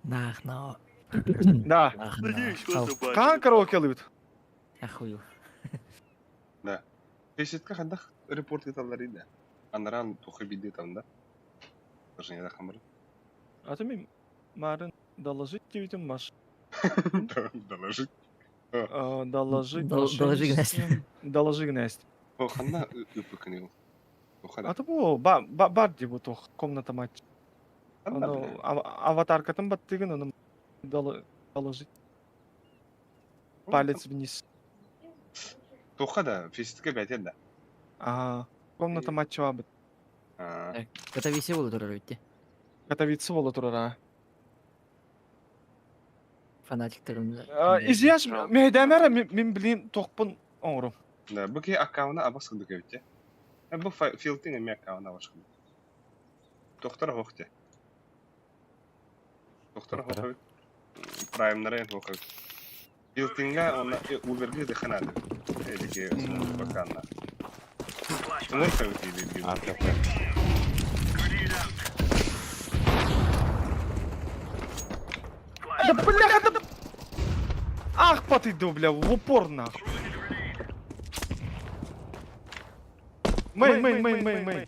K: Нах, на.
B: Да.
K: Нах, на. Ау,
B: Хаан караоке ылыбыт?
K: Охуел.
A: Фейситка хандах репорт ыталлар иде. Анаран тухы биди там, да? Даже не хамыр.
B: А ты ми марын доложить тебе маш.
A: Доложить.
B: Доложить
K: Доложи, Гнась.
B: мошенничеством. Доложи, Гнась.
A: О, ханна ыпыкныл.
B: А то бу ба ба бар ди бу туох комната матч. Ону аватаркатын баттыгын ону доложить палец вниз.
A: Туха да, фейситка бәтен да.
B: А комната матча бит.
K: Это весело турар ведь.
B: Катавица бола турара.
K: Фанатиктар.
B: Изяш мейдәмәре мин блин тохпун оңрум.
A: Да, бу ки аккаунта абас кылдык эбитте. Бу филтин эми аккаунта абас кылдык. Тохтор хохте. Тохтор хохте. Праймнары хохте. Филтинга она Uberге дыханады. Эдике баканна. Тумур хавити диби.
B: Да бляха, да... Ах, потыду, бля, в упор нахуй. Мэй, мэй, мэй, мэй, мэй.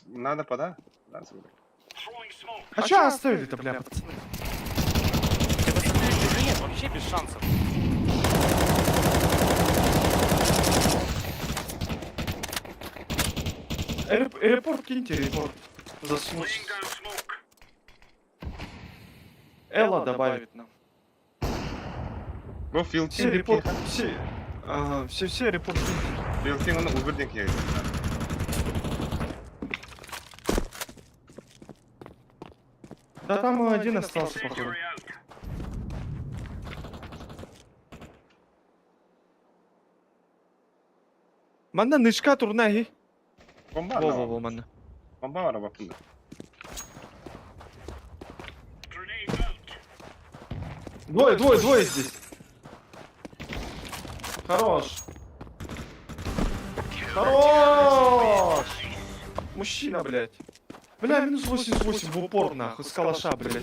A: Надо пода? Да, забирай.
B: А чё оставили-то, бля, пацаны?
G: Ты посмотри, нет, вообще без шансов.
B: Репорт киньте, репорт. Засунуть. Элла добавит нам.
A: Бу филтин
B: Все репорт, все... Ага, все, все репорт киньте.
A: Филтин оны Uberден келген.
B: Да там один остался, походу. Манна нышка турна хи.
A: Бомба.
B: Во, во, во, манна.
A: Бомба бар бакында.
B: Двое, двое, двое здесь. Хорош. Хорош! Мужчина, блядь. Бля, минус 88 в упор, нахуй, с калаша, блядь.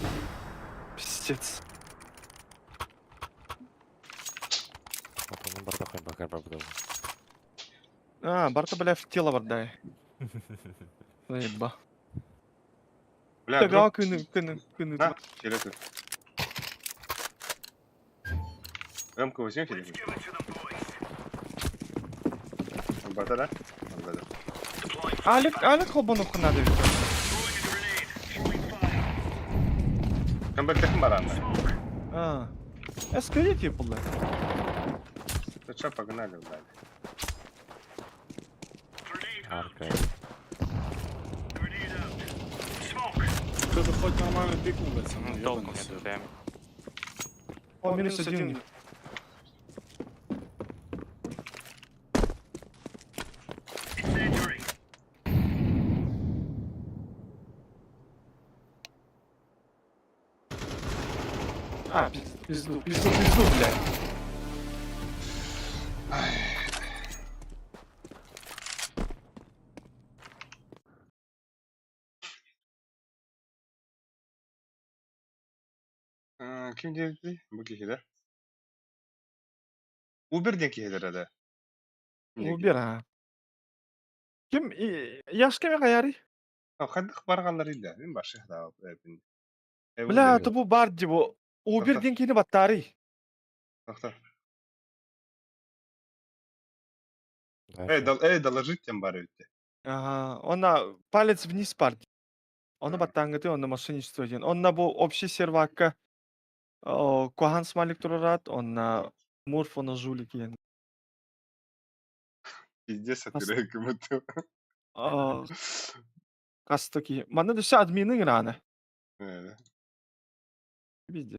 B: Пиздец.
D: Потом бардахай бакар бабдал.
B: А, Барта, бля, в тело бардай. Заеба.
A: Бля,
B: Так,
A: дроп.
B: кыны, кыны, кыны.
A: На, келе тут. М-ка возьмете или нет? Бата, да? Бата.
B: Алик, Алик холбонуохха наада эбит.
A: Кем бэлтэхин баранна.
B: А. Эскалит булла.
A: Ну чё, погнали, блядь.
D: Арка.
I: Кто-то хоть нормально пикнул, блядь, ну,
G: Толку
I: ёбаный
G: нет,
I: свет.
G: прям.
B: О, минус один у них. А, пизду, пизду, пизду, блядь.
A: Ким диэбитий? Бу киһи да? Uber диэн киһилэрэ да?
B: Убер, а. Ким, Яшка хаярый?
A: Хайдах баргаллар илля. Мин башы да.
B: Бля, это бу бар ди бу. Убер диэн кини баттарый.
A: Тохтор. Эй, дал, эй, доложить тем бар ведь.
B: Ага, он палец вниз бар. Оны баттангыты, онно мошенничество диэн. Онно бу общий сервакка Куахан Смалик турарат, онно Мурф, онно жулик диэн.
A: Пиздец,
B: Ас-
A: атыры кымыты.
B: Кастаки. Манна дүсэ админы граны. Везде.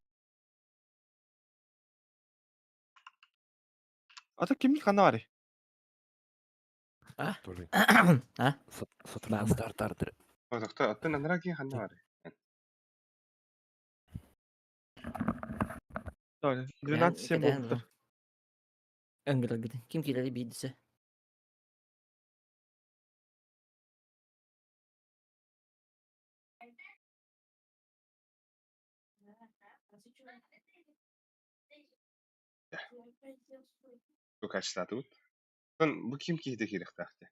B: А то ким канари?
K: А?
D: Тоже.
K: А?
D: Сатурн стартардыр.
A: Тохтор, аттын анара кин ханна бар.
B: 12-7 болуптар.
K: Öngörülgüdü. Ким киирери биирдисе.
A: Тукачтатыбыт. Тон бу ким киһите киирехтаахте.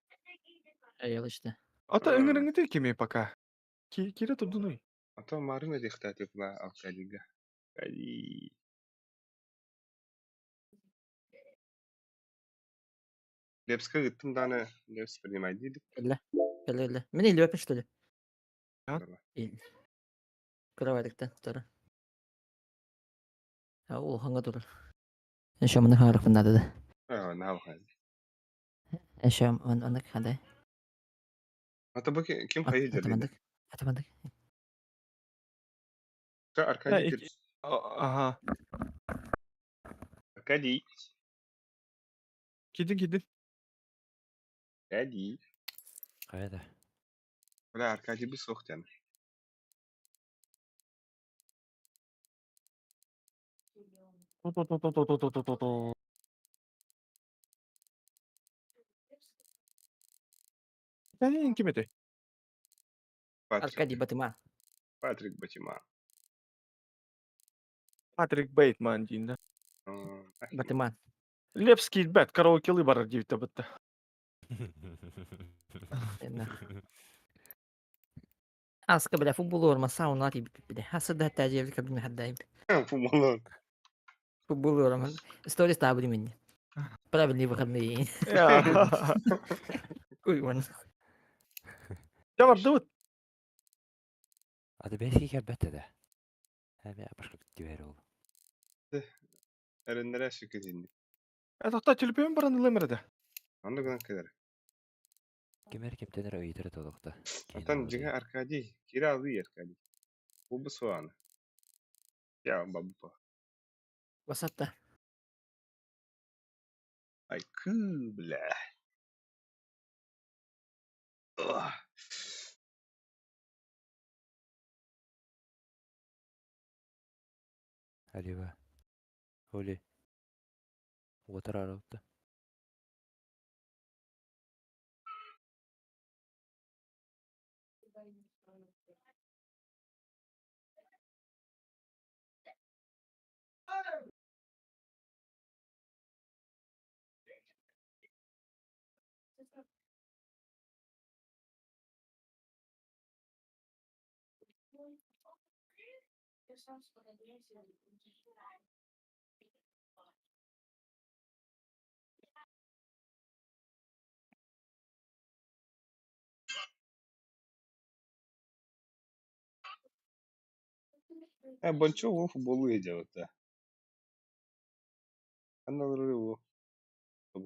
K: Эйэл işte.
B: Ата өңөрүңүтэ кими пока. Кире турдунуй.
A: А то марын эдихтаатыпла Аркадийга. Аркадий. Лепска ыттым даны Лепс принимай диdik.
K: Кэллэ. Кэллэ кэллэ. Мин илбэппин что ли?
B: А?
K: Ил. Кыравадыктан тура. А улаханга турар. Еще маны харахпын надо да.
A: Аа, наалхан.
K: Еще он хада.
A: А то бу ким хайы дерди?
K: Атамандык. Атамандык.
A: Та Аркадий.
B: Ага.
A: Аркадий.
B: Кидин кидин.
A: Аркадий.
D: Кайда?
A: Бля, Аркадий бу сохтян.
B: Ту-ту-ту-ту-ту-ту-ту-ту. Ким ким это?
A: Патрик.
K: Аркадий Батыма.
A: Патрик Батима.
B: Патрик Бейтман диин да.
K: Батыман.
B: Лепский бэт караоке лыбар диэбитэ бытта.
K: Аска бля футбол орма сауна ти бля. Хаса да тажы кабин хаддай.
A: Футбол.
K: Футбол орма. Сторис табри мне. Правильные выходные. Куй вон.
B: Я бардыбыт.
D: А ты бэси кэрбэт да. Эми башка дибер ол.
A: Эреннере сүкетинди.
B: Тохта телепөм баран ылымырды.
A: Онда гынан келер.
D: Кимер кимтенер өйдер толукта.
A: Атан жига Аркадий, кира алый Аркадий. Бу суаны. Я бабупа.
K: Васатта.
A: Ай, кы, бля. Ох.
D: Алива. Оли. Уотар аралта.
A: Бончо уу футболу идеята. Анналары уу.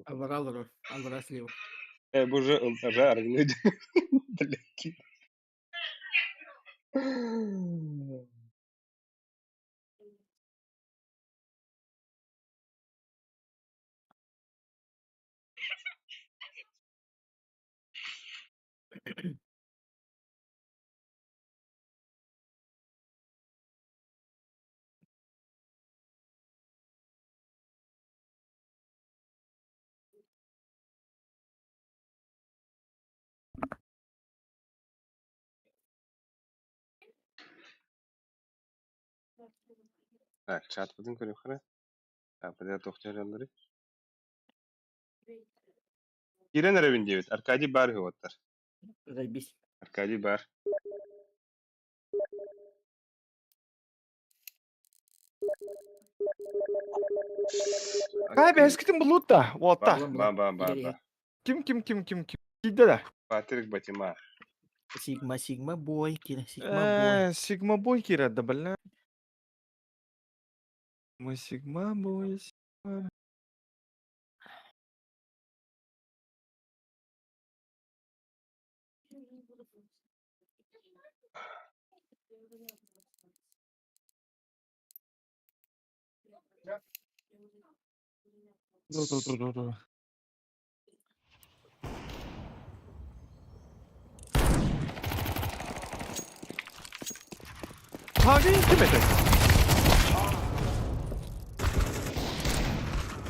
K: Аллара олорор, аллара слева.
A: Бу же уже арыгылыы Блядь. Так, чат бытын көрүөххэ. Так, быда тохтуйаллары. Киирэн эрэбин диэбит. Аркадий баар үһү уоттар.
K: Заебись.
A: Аркадий баар.
B: Кай бэскитин булут да, уотта.
A: Ба ба ба ба.
B: Ким ким ким ким ким. Киирдэ да.
A: Патрик Батима.
K: Сигма, Сигма бой, кира, Сигма бой.
B: Сигма бой киирэр да, бля. Мы Сигма бой, Сигма. Ду-ду-ду-ду-ду. Хагин ким этэй?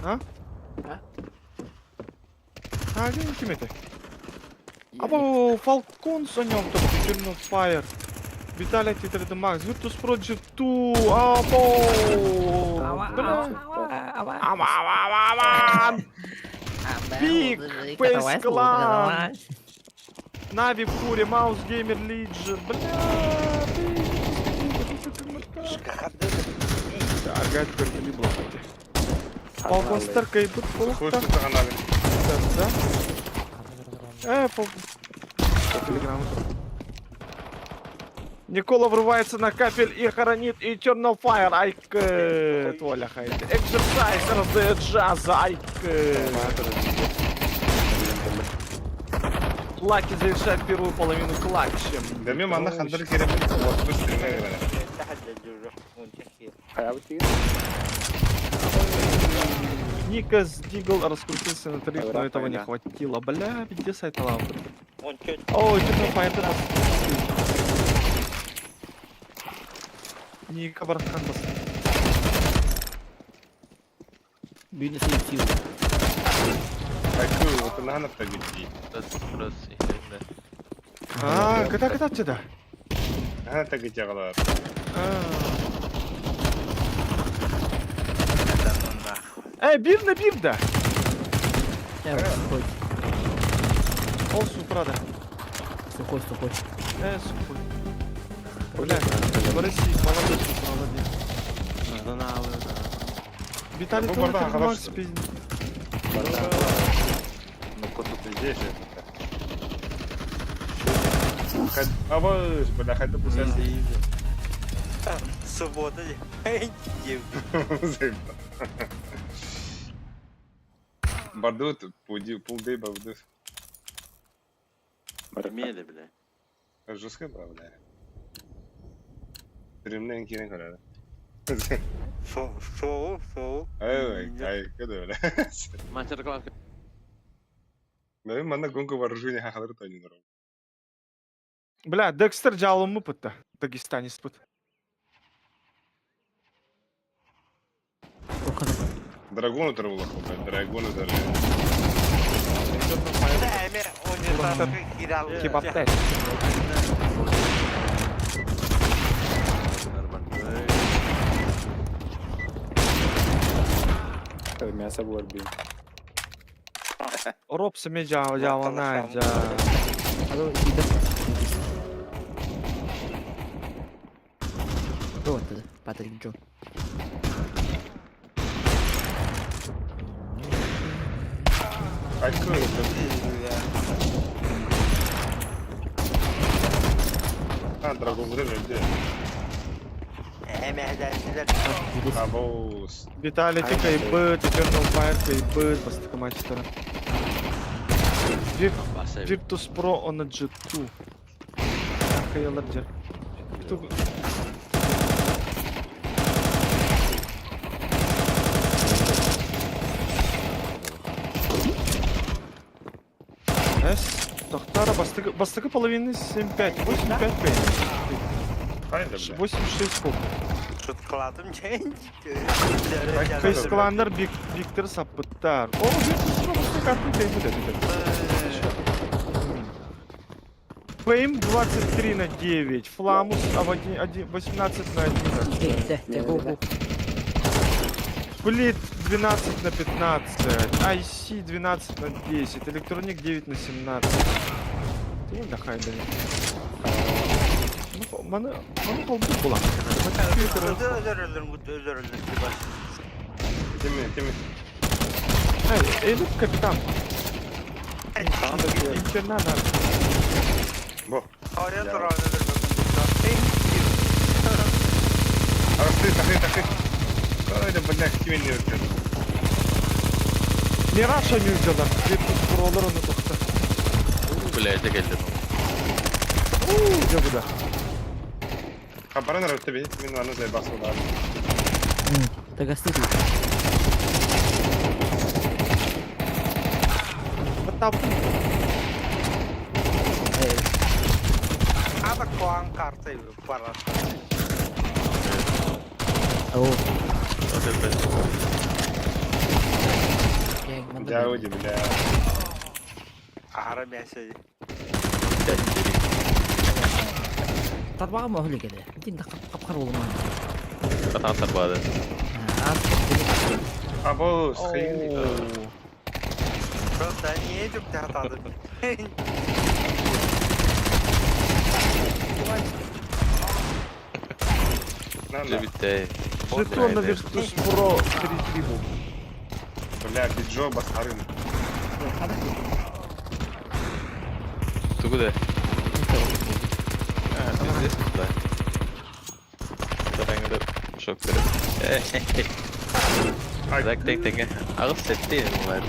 B: А? Хагин ким этэй? Або Falcon сонём топ Eternal Fire. Виталий Титр Макс, Virtus Pro G2, або! Бля. Ава, ава, ава, ава! Big Face Clan! Нави Фури, Маус Геймер Лиджи, бля, Аргать көргүлүү блокати. Falcon Star кайбыт болуқта. Да? Фолкон. Никола врывается на капель и хоронит Eternal Fire. Айк, Толя хайт. Exercise раздает джаза. Айк. Лаки завершает первую половину клатчем.
A: Да мен манна хандар керемет вот быстрее.
B: Никас Дигл раскрутился на тариф, но этого не хватило. Бля, где сайт лампы? О, Eternal Fire это Ника Бархан бас.
K: Бюдно сил.
A: Айку, вот на тагити.
B: А, когда когда тебя?
A: Ана тагити агалар.
B: Бир на бир да.
K: Сухой.
B: Ол супрада.
K: Сухой, сухой.
B: Сухой. Бля, в России молодец, молодец. Виталий
A: Ну,
B: тоже
A: бардак,
B: Макс
A: хорошо.
B: пиздец.
A: Ну, кот тут здесь это. Абы, бля, хайда пусasi.
F: Суббота.
A: Бардут, пуди, пулдей бардут.
I: Мели, бля.
A: Жестко бра, бля. Стримнен кирен көреді.
F: Шоу, шоу.
A: Ай, ай, кеде бля.
E: Мастер-класс.
A: Мен манна гонка вооружения хахалар тони дорог.
B: Бля, Декстер жалымы пытта. Дагестанец пыт.
A: Драгону тарвула, бля, драгону тарвула.
B: Кебаб
I: Мясо борби.
B: Робсы ме жа жавана жа.
K: Вот это, Патрик Джо.
A: Айку, А, драгон где?
F: Эмэһэлээччилэр.
A: Абоус.
B: Виталити кыайбыт, Eternal Fire кыайбыт бастакы матчтара. Virtus Pro on G2. Кыайалар дьэ. С. Тохтара бастакы, бастакы половины 7-5, 8-5
A: Хайда, бля.
B: 8-6 сколько?
F: Шуткалатым чейн.
B: Фейс кланнар Виктор саппыттар. О, Virtus Pro бастакы атын кыайбыт эбит. Фейм 23 на 9, Фламус 18 на 11. Сплит 12 на 15, IC 12 на 10, Электроник 9 на 17. Ты да хайда. Ну, маны, маны холбук була.
A: Тими, тими.
B: Эй, этот капитан. Интернат.
A: Бо. Арасты, тахы, тахы. Ой, да, бля, кими не өттө.
B: Мираж они взяла. Virtus Pro'лар оны тохта.
E: Бля, это келди.
B: Дьэ бу да.
A: Хабаран өрөттө бии, мин аны заебался удар.
K: Тагасты
B: Баттабытым.
F: Ата куан карты барат.
K: Оо.
A: Дяуди, бля.
F: Ара мясо.
K: Тарбаҕа моһул кэлэ. Итин да хапхар болуман.
E: Атаан тарбаады.
A: Абоус, хайгын.
F: Просто они едут тартады.
A: На, на.
E: Битте.
B: Жетон на Virtus Pro 3-3 был.
A: Бля, биджо басарын.
E: Тугу да. А, пиздец, да. Тараңда шок берип. Так, так, так. Агыс сетти булар.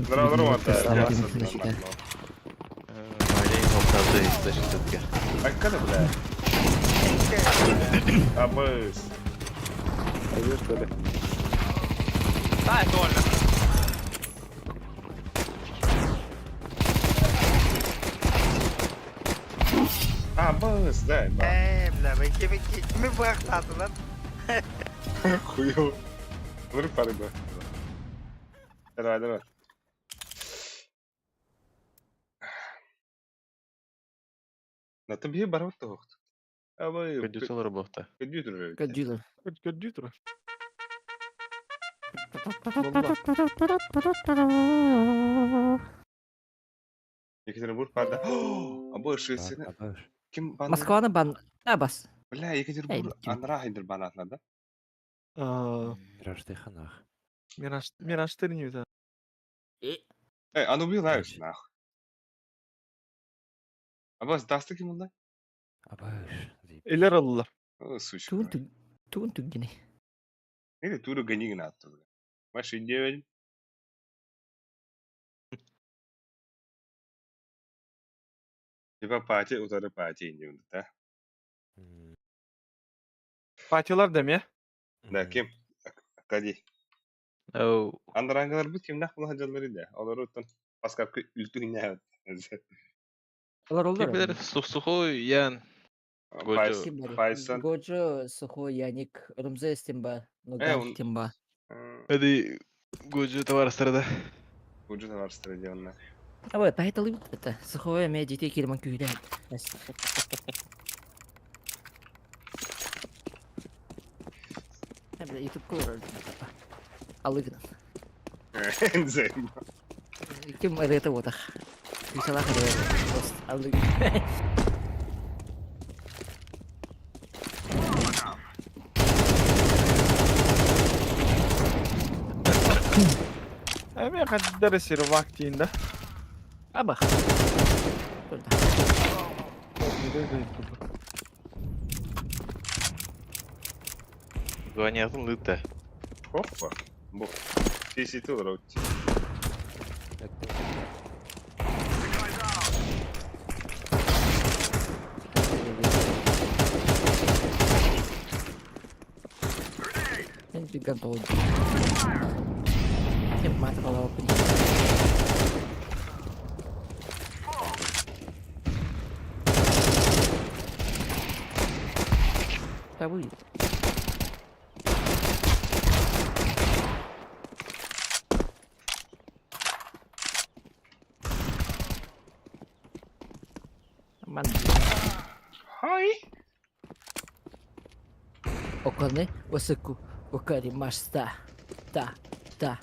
A: Здорово, здорово, Айкада, бля. Абыс.
I: Пойдешь, что ли?
G: Да, это Ольга.
A: Абыс, да, да.
F: Э, бля, вы кими кими бахтадылар.
A: Хуёво. Вырып пары бы. Давай, давай. На тебе барот тоғыт. Абы.
E: Көдүтөл робот.
A: Көдүтөр.
K: Көдүтөр.
B: Көдүтөр.
A: Екатеринбург барда. Абы шесіне. Ким бан?
K: Москваны бан. А бас.
A: Бля, Екатеринбург анра хайдыр банатла да?
D: Мираж ханах.
B: Мираж, Мираж 4 не да.
A: Эй, а ну убил нахуй. Абас дасты ким онда?
D: Абаш.
B: Элер алылар.
A: О, сучка.
K: Туун түг туун түггини.
A: Или туру ганигин атты, бля. Маши 9. Типа пати, утары пати не да?
B: Патилар деме?
A: Да, ким? Акади.
E: Оу.
A: Андарангалар бит ким нах була жаллары да. Олар оттон Паскапка үлтү не.
K: Олар олар.
E: Ким билер сухой ян. Гожо.
A: Пайсан.
K: Гожо сухой яник Румзе тимба. Ноган тимба.
E: Эди Гожо товарыстары да.
A: Гожо товарыстары да онна.
K: А вот, поэтому это сухое ме детей кирман күйдә. Бля, YouTube колор. Алыгын.
A: Займа.
K: Ким это вот ах. Күсәләр алыгын.
B: Эми каддары сервак дейін да.
K: Абах. Турда.
L: Звониятын лыта.
A: Хоппа. Бу. CCT олорор.
K: Мен биган толуйдум. Кем маты балабын. Табы. Ман.
A: Хай.
K: Оконе, осыку, окаримашта. Та, та.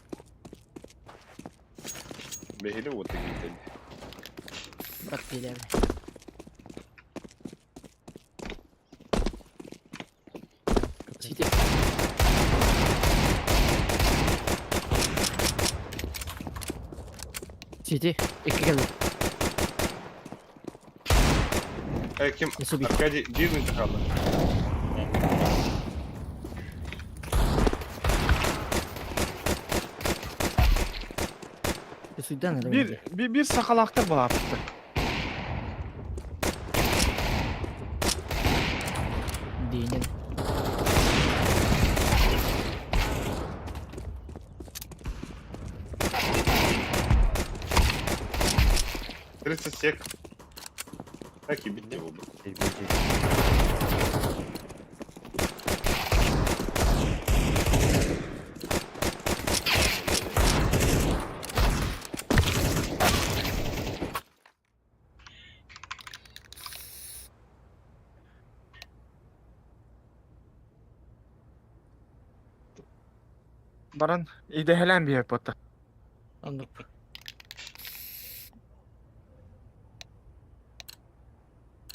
A: Бэһили уота киирдэ.
K: Брат билэр. Сити. Сити. Икки келди.
A: Э, ким?
K: Насуби.
A: Аркадий биир мүнүүтэ хаалла.
K: Суйдан эрэ.
B: Bir, bir, bir сахалаахтар балааппыттар.
K: Диинин.
A: 30 сек. Так и бить не буду.
B: Баран идэһэлээн биһэр буолта.
K: Оннук.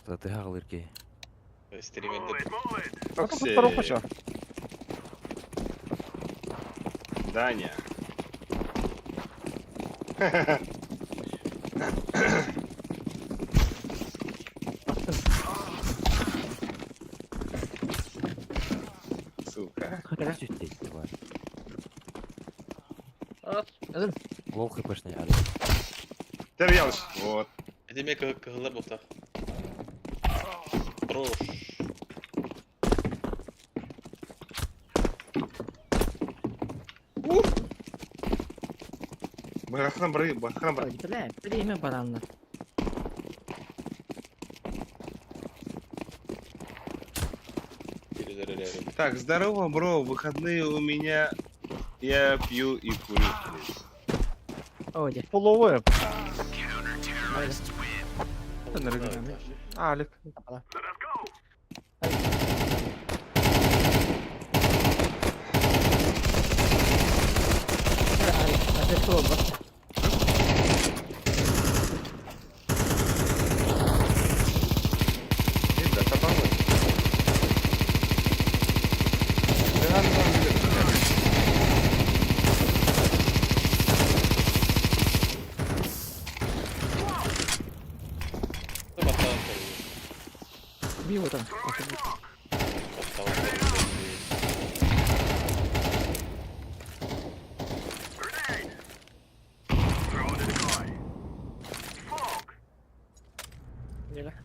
D: Затыга кылыр ки.
L: Стримерде.
A: Окси.
B: Второй
A: Даня. Сука.
D: Сүттейді бар.
K: Алын.
D: Лол хпшный али.
A: Терьялыш. Вот.
L: Эдеме кыһыллар буолтах. Хорош.
A: Бахран бары, бахран бары.
K: Бля, время баранна.
A: Так, здорово, бро. Выходные у меня. Я пью и курю. блядь.
K: Оде.
B: Половое. Алик.
A: Эй, да, табаны. Да, да, да, да.
L: Баттаан
K: Би вот он.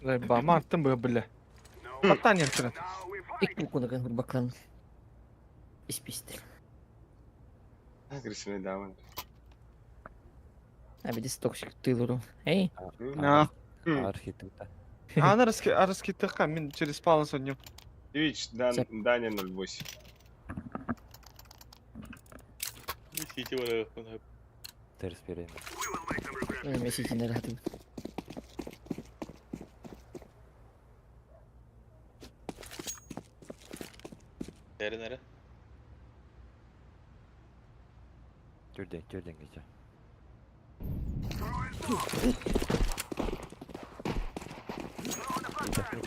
B: Ба, аттым бы бля. Аттан ертірін.
K: Ик букуна баклан. Испистер.
A: Агрессивный дамы.
K: А ведь токсик тылуру. Эй.
B: А.
D: Архитекта.
B: Аны раскитыхка мен через палас одним.
A: Твич, Даня 08.
L: Сити бар.
D: Терс берем.
K: Мен сити нэрхатым.
L: Нere nere?
D: Түрден, түрден кече.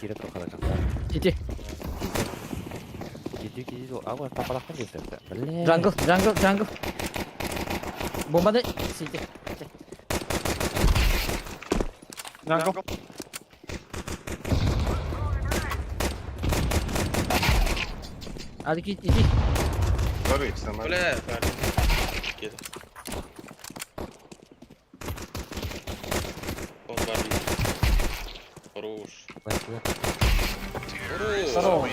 D: Кире тоқада канта.
K: Сити.
D: Киди киди ама тапалақтан кетті. Бля.
K: Джангл, джангл, джангл. Бомбаны. Сити.
B: Jungle.
K: Hadi git git.
A: Sorry, сама.
L: Бля, парень. Кеда. Он бар Хорош. Хорош.
B: Здорово.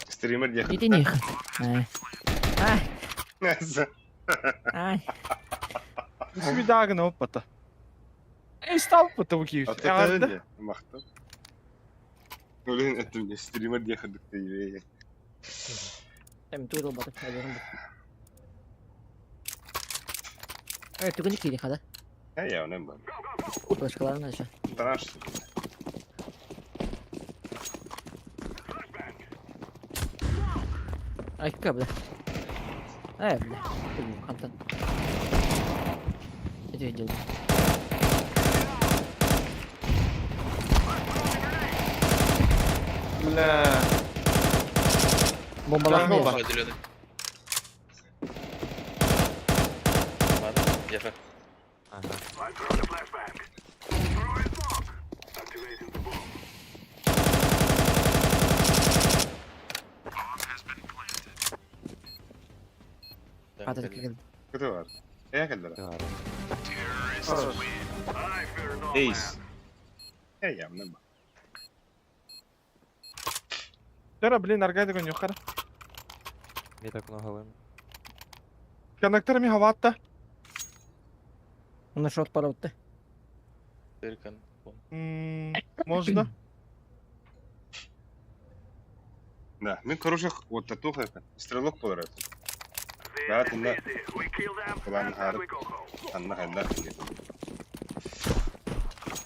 A: Стример диэх.
K: Иди них. Ай. Ай. Ай.
B: Свидагна оппата. Эй, стал пата укиют.
A: Аттан махтал. Блин, это мне стример диэх дыктый.
K: Эм туурал батып хайдарын бу. Э, түгүнү кири хада.
A: Э, я не бар.
K: Флешкаларын аша.
A: Страшно.
K: Айка бля. Э, бля. Хантан. Иди, иди.
B: Бля.
K: Бомбалар
B: Jungle
K: не
B: бар.
L: Ага, зеленый. Ладно, я
D: Ага.
K: Хата кел.
A: Кыты бар. Э, кэлдэр.
D: Бар.
B: Хорош.
A: Эйс. Э, я не бар.
B: Вчера, блин, аргайдыгы нюхара.
D: Мен так много
B: Коннектор мегаватта.
K: Уна шорт параутты.
L: Теркан.
B: Можно.
A: Да, мен короче, вот татуха это. Стрелок болар это. Да, тында. План харып. Анна хайда.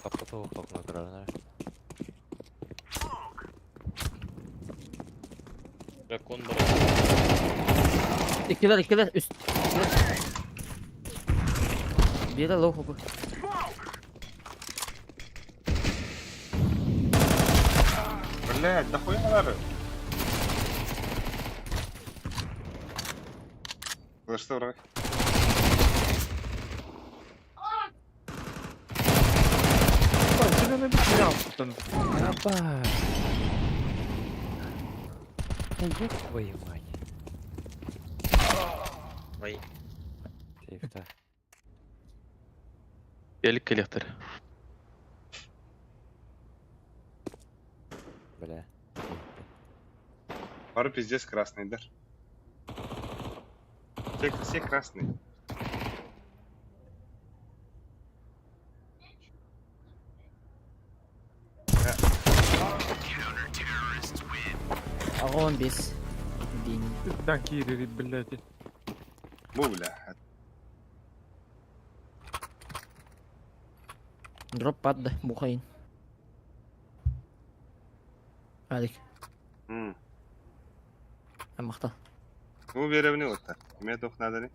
D: Тапта тоқ натурально.
L: Дракон бар.
K: Иккилер, иккилер үст. Бире лоу хопу.
A: Блядь, да хуя надо. За что, враг?
B: Ой, зеленый бит там.
D: Аба. Да ёб твою мать.
L: Ай.
D: Сейфта.
L: Велик коллектор.
D: Бля.
A: Пару пиздец красный, да? Все, все красные.
K: Агон бес. Дин.
B: Да, кири, блядь.
A: Бу, бля.
K: Дроп падды бухайын. Алик, Амакта.
A: Ну, беребini отта. Эме тох надо не?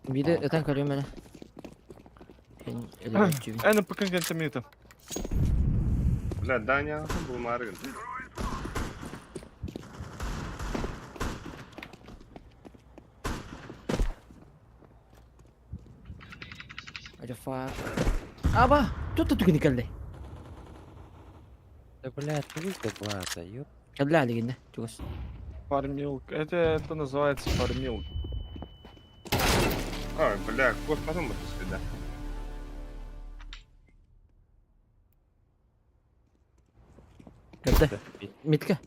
K: Биде этен көрүм эле. Мен эле чүбүн.
B: Эни пыкын кентемейті.
A: Бля, Даня, бу маргын.
K: What fuck. Аба, тут түгүнү келди.
D: Да бля, ты да блата, ёб.
K: Келди алигинде. Чугас.
B: Фармилка. Это называется фармилка.
A: Ой, бля, кот потом буду сюда.
K: Келди. Митка.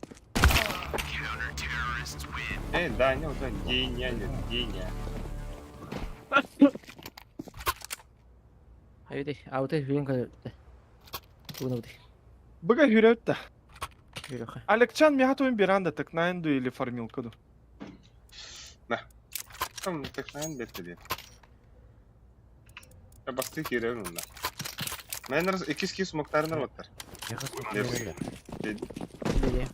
A: Эй, Даня, вот Деня, Деня.
K: Айди, ауты хүрүн келди. Тугуна бути.
B: Быга хүрөтті.
K: Хүрөха.
B: Алекчан мягатуын биранда так найнду или фармилкаду.
A: Там так сайн бетти. Я басты киребин онда. Мен раз икис кис смоктарынар баттар.
K: Деде.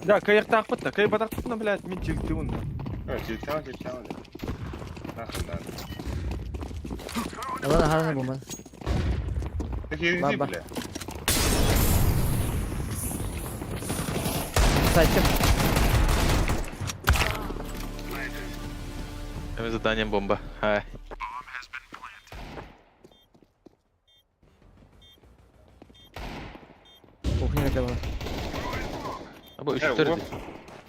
B: Да, каяқта ақпытта, кай батақпытна, блядь, мен тилтиун.
A: Э, тилтама, тилтама. Нахуй да.
K: Ала харана бомба.
A: Так иди,
K: Баба.
A: бля.
K: Сайтка.
L: Заданием бомба. Хай.
K: Кухня это была.
L: Абы үстер.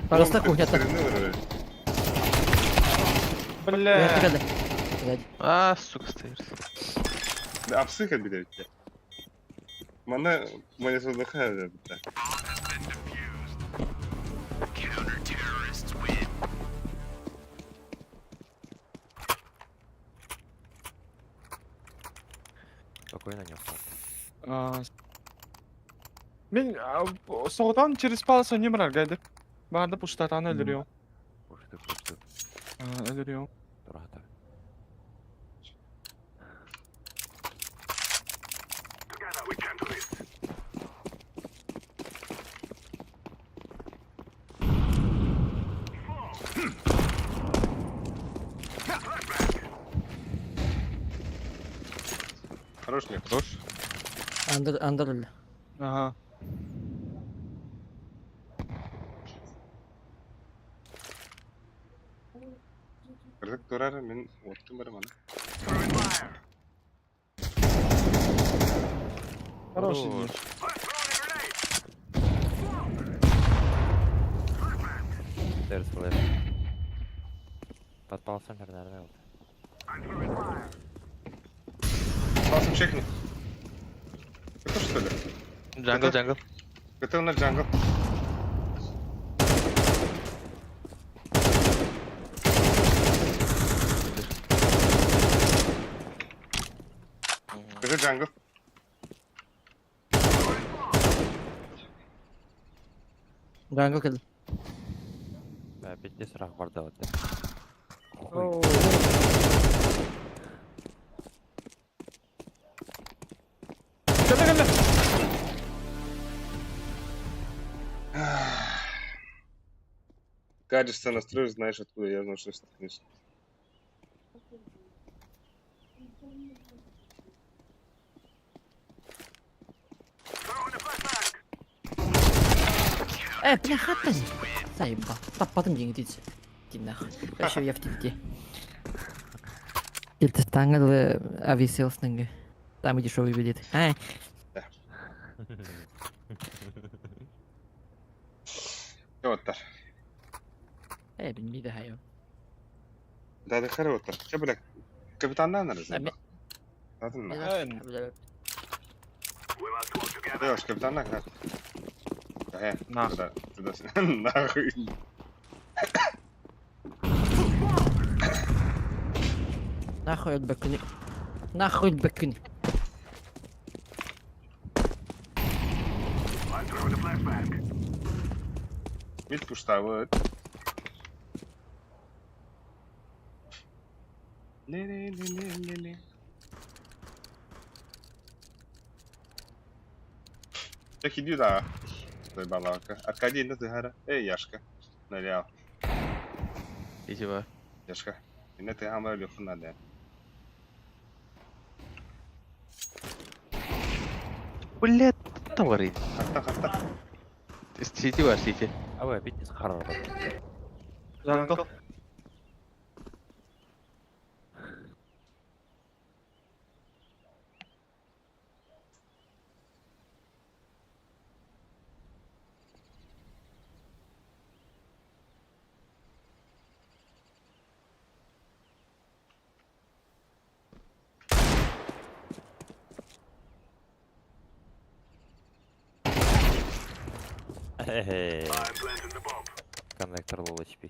K: Пожалуйста, кухня-то.
B: Бля.
K: Сзади.
L: А, сука, стоишь.
A: Апсы как бит эбит. Мана мана содоха эбит.
D: Спокойно не упал.
B: А, Мен соғдан через паласа не бар гайды. Барды пуштатан өлдүрüyor.
D: Пуштук, пуштук.
B: Өлдүрüyor.
D: Турата.
A: Хорош нет.
L: Хорош.
K: Андер, андер өлді.
B: Ага.
A: Кырдык турар мен оттум бар мана.
B: Хороший день.
D: Терс флеш. Подпал центр, наверное, вот.
A: Пасом чекни. Это что ли?
L: Джангл, джангл.
A: Это у нас джангл. Это джангл.
K: Джангл келді.
D: Да, пиздец рах барда вот. Хуй.
B: Кэллэ кэллэ.
A: Качество настроишь, знаешь откуда я знаю, что стукнешь.
K: Э, бля, хата. Заебал. Таппадым жеңі дейді. Деймін нахуй. Вообще я в тильте. Тильте стаңылы авиаселсныңы. Самый дешевый билет. А,
A: Вот так.
K: э, білмейді хайо.
A: Да, да, хорошо. Че, бля, капитан да, наверное?
K: Ме-
A: Да, ты на.
B: Э,
A: Да, уж капитан на, как? Да,
B: Нахуй.
A: Да, туда, нахуй.
K: Нахуй өлбөккүнү. Нахуй өлбөккүнү.
A: Мид пуштавы. Ле-ле-ле-ле-ле-ле. Так иди да. Стой, балалка. Аркадий, на ты гара. Эй, Яшка. Налиал.
L: Иди ба.
A: Яшка. И на ты гамра леху надо.
L: Блядь, там горит.
A: Хатта, хатта.
L: Сити бар, сити.
D: А вы пиздец харар
B: Джангл.
D: Коннектор лол HP.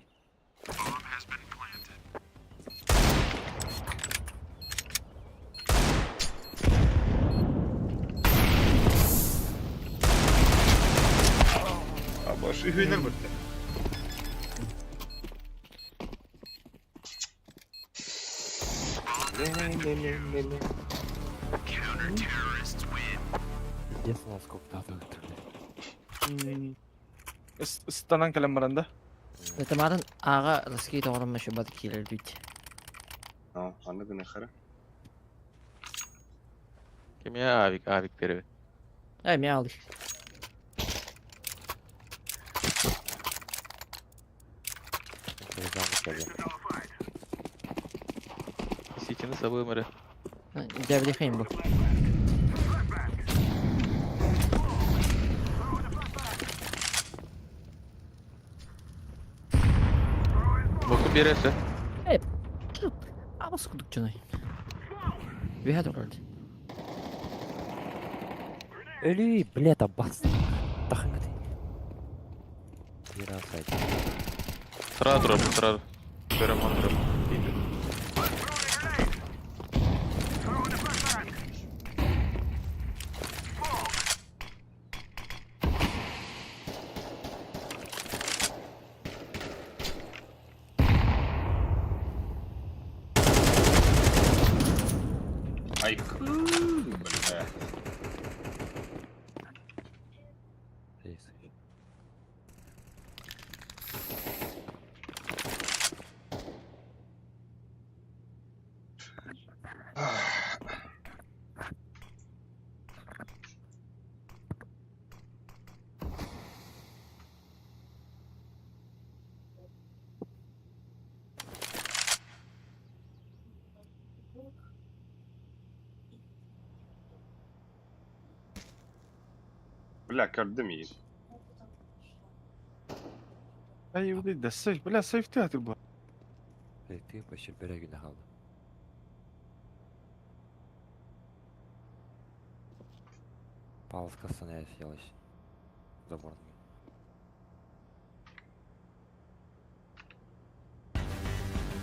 A: А больше үһүнер бүтте. Ле-ле-ле-ле-ле.
D: Пиздец у нас сколько надо, блядь.
B: Станан кэлэн баранда.
K: Этамарын аға рыски тоғырым мүші бат келер дейді.
A: Ну, аны гына хара.
L: Кем я авик, авик первый.
K: Э, мен алды.
D: Перезамок, блядь.
L: Ситини сабыам эрэ.
K: Дьээбэлиэхэйин бу.
L: Боку биэрээсэ.
K: Э, абас курдук дьоной. Үөһэ турар.
D: Өлүй, блядь, аббас. Тахыңгыты. Бир сайт.
L: Сразу турар, сразу. Көрөм турар.
A: Ай, бля. Бля, көрдүм иин.
B: Ай, да сейф, бля, сейф театр был.
D: Ты вообще берегин қалды. Палка становилась. Заборный.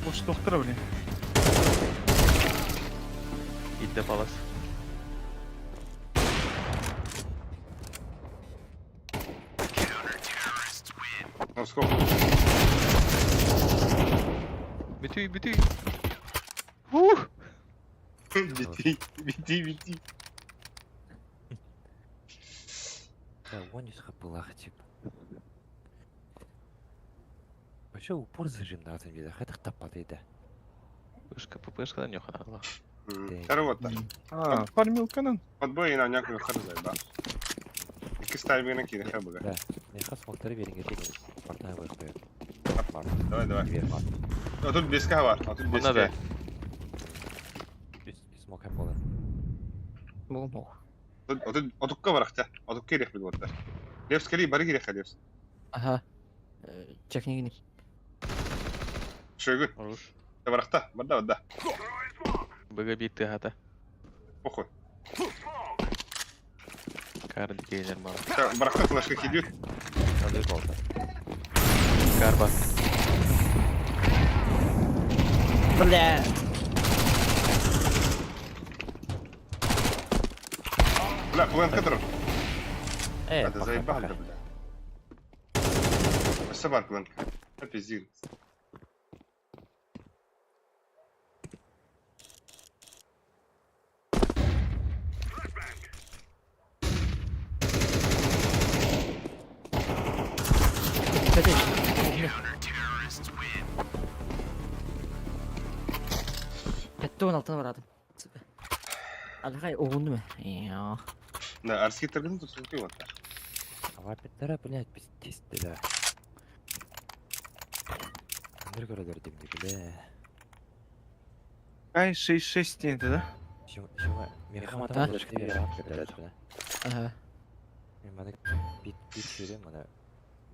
B: Может, доктора, блин.
L: Идде палас.
A: Ну сколько?
L: Бүтүй, бүтүй. Ух!
A: Бити, бити, бити.
D: Да, вон из хапылах, типа. Вообще упор зажим на этом виде, хотя таппады да.
L: Пышка, ППшка да нюха.
A: Карвота.
B: А, фармил канан.
A: Подбой на някой харзай, да. Ики ставим на кире хабага.
D: Да. Меха смоктары беринге деген. Партнер выходит.
A: Давай, давай. А тут близко бар, а тут близко.
L: Надо.
D: Смок болар.
K: Бу.
A: Тут отукка барахта. Отукка керек бит оттар. Левс кери бары керек левс.
K: Ага. Чекни
A: Шөгү.
L: Хорош.
A: Барахта, барда, барда.
L: Быга битти хата.
A: Похуй.
L: Кар дикейлер мал.
A: Барахта флешка кидет.
D: Надо болта.
L: Карба.
K: Бля.
A: Бля, план кадр.
D: Э,
A: Это заебали, бля. Спасибо, план. Пиздец.
K: Петтуын алтына барадым. Алхай оғынды ма? Я.
A: Да, арский торган тут смотри вот.
D: Авапеттера, блядь, пиздец, да. Андер көрөлөр демди, бля.
B: Ай, 6-6 это, да?
D: Чего, чего? Мехамата флешка берет, да?
K: Ага.
D: Мен мана бит бит сүрем, мана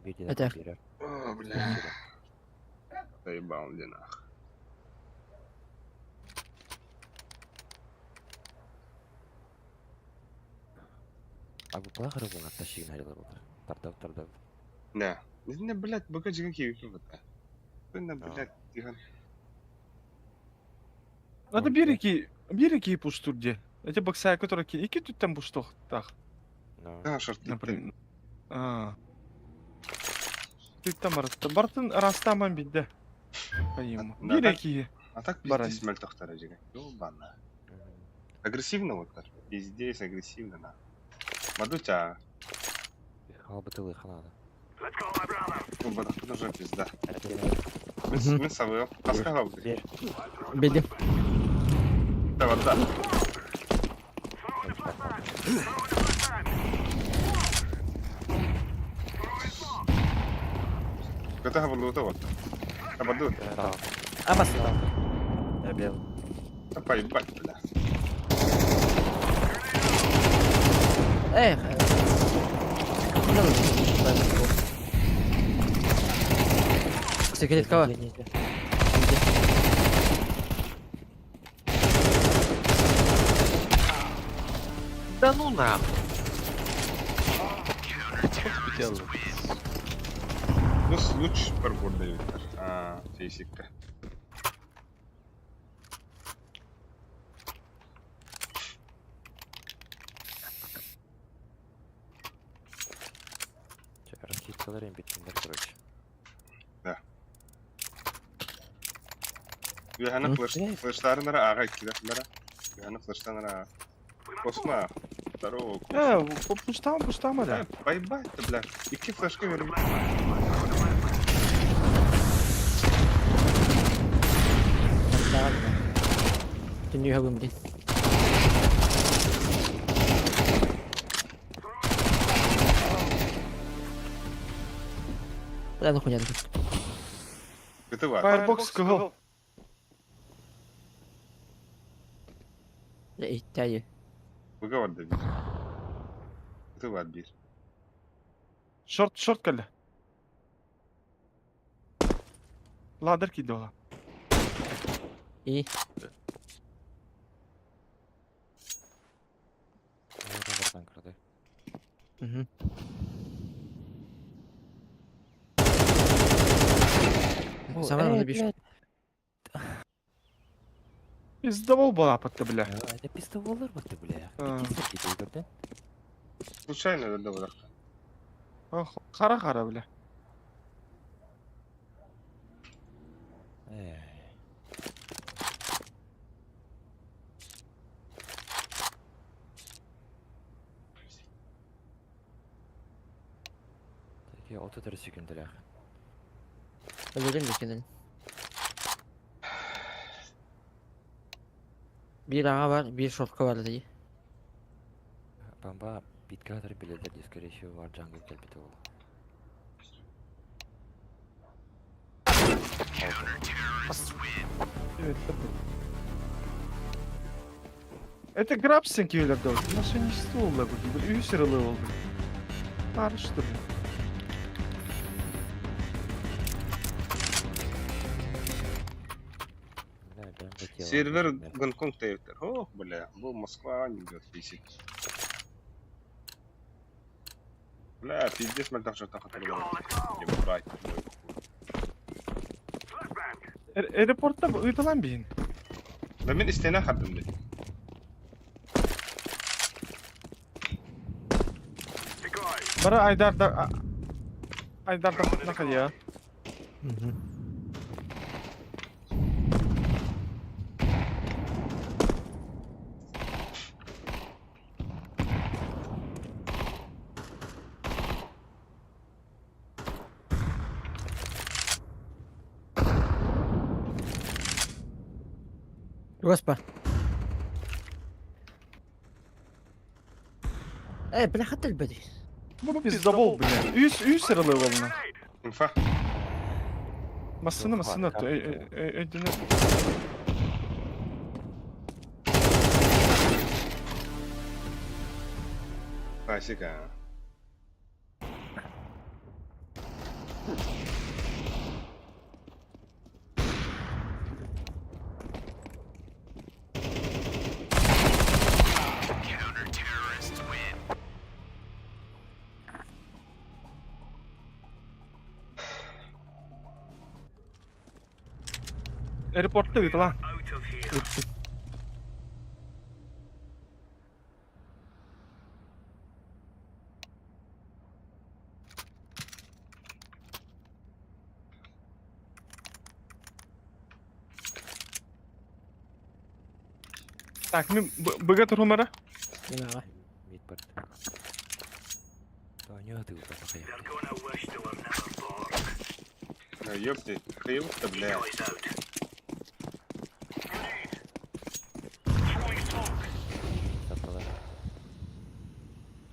D: бит
K: Это.
D: берер.
A: О, бля. Заебал, где нах.
D: А бу плахары был атташигин харилар болар. Тардав, тардав.
A: Да. Не, блядь, быка жиган киви вот. На, блядь, тихан.
B: Надо береги, береги пуштурде. Эти боксая, которые ки, ики тут там буштох, так.
A: Да, шорт.
B: Например. А. Ты там Бартын растаман бидде. Поему. Береги.
A: А так пиздец мальтохтара жиган. Ёбана. Агрессивно вот так. Пиздец, агрессивно на. Мадутя.
D: Хал бытылы ханада.
A: Ну, бадах уже пизда. Мен савыл. Аска
D: Бер.
K: Беди.
A: Да, вот да. Готова буду вот. Абаду.
K: Абас.
D: Я бел.
A: Да поебать, бля.
K: Эх. Секрет кого?
E: Да ну нахуй. Что
A: Ну, луч паркур дают. А, физика.
D: Раскидкалар эмбиттиннер, короче.
A: Да. Үөһэни флештарынара аҕа иккилэхлэрэ. Үөһэни флештанара аҕа. Косма. Здорово,
B: Э, пуштама, пуштама да.
A: Поебать-то, бля. Икки флешка бербит.
K: Түннү блин. Бля, ну хуйня тут.
A: Это var.
B: Firebox кыһыл.
K: Иттәйи.
A: Быга бар да бир. Это var бир.
B: Шорт, шорт кэллэ. Ладер киирдэ ола.
K: И.
D: Бардан кырды.
K: Угу. Самара на бишку.
B: Пиздовол была ты, бля.
D: Это пиздоволлар вот ты, бля.
B: А.
A: Случайно да да
B: Ох, хара-хара, бля.
D: Я 34 секундалях.
K: Өлөрүм дикенен. Бир аға бар, бир шортка бар дии.
D: Бомба биткатор билетер, скорее всего, var jungle келбити ол.
B: Это грабсен кейлерде. Мошенничество oldu bu. Үс ырылы oldu. Барышты бу.
A: Сервер Гонконг тейптер. Ох, бля, был Москва, не идет физик. Бля, пиздец, мы там что-то хотели. Ебать.
B: Аэропортта ыйталан бейін.
A: Да мен истена хардым бля.
B: Бара Айдарда... Айдарда нахая.
K: Госпа. Э, бля, хат элбэди.
B: Бу пиздобол, бля. Үс, үс ырылы oldu.
A: Инфа.
B: Массыны, массыны. Өйдүнө.
A: Классика.
B: Аэропортта ыйталан. Так, мен быга турумара.
K: Мен аға.
D: Мид бар. Да, не ты упал,
A: Да ёпты, хуёв-то, бля.
D: Запала.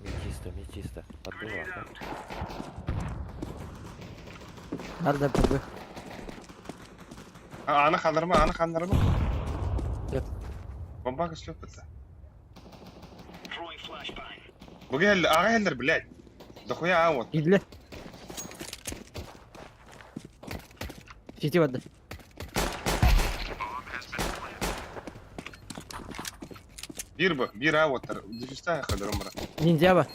D: Мид чисто, мид чисто. Подбила, да?
K: Бар да бу.
A: А, аны хандырма, аны хандырма.
K: Yok.
A: Бомба көстүөх Бу кэллэ, аҕа кэллэр, блядь. Дохуя аа вот.
K: Идле. Сити барда.
A: Биир бу, биир аа уоттар. Дефистаах хадырым бара.
K: Ниндзяба.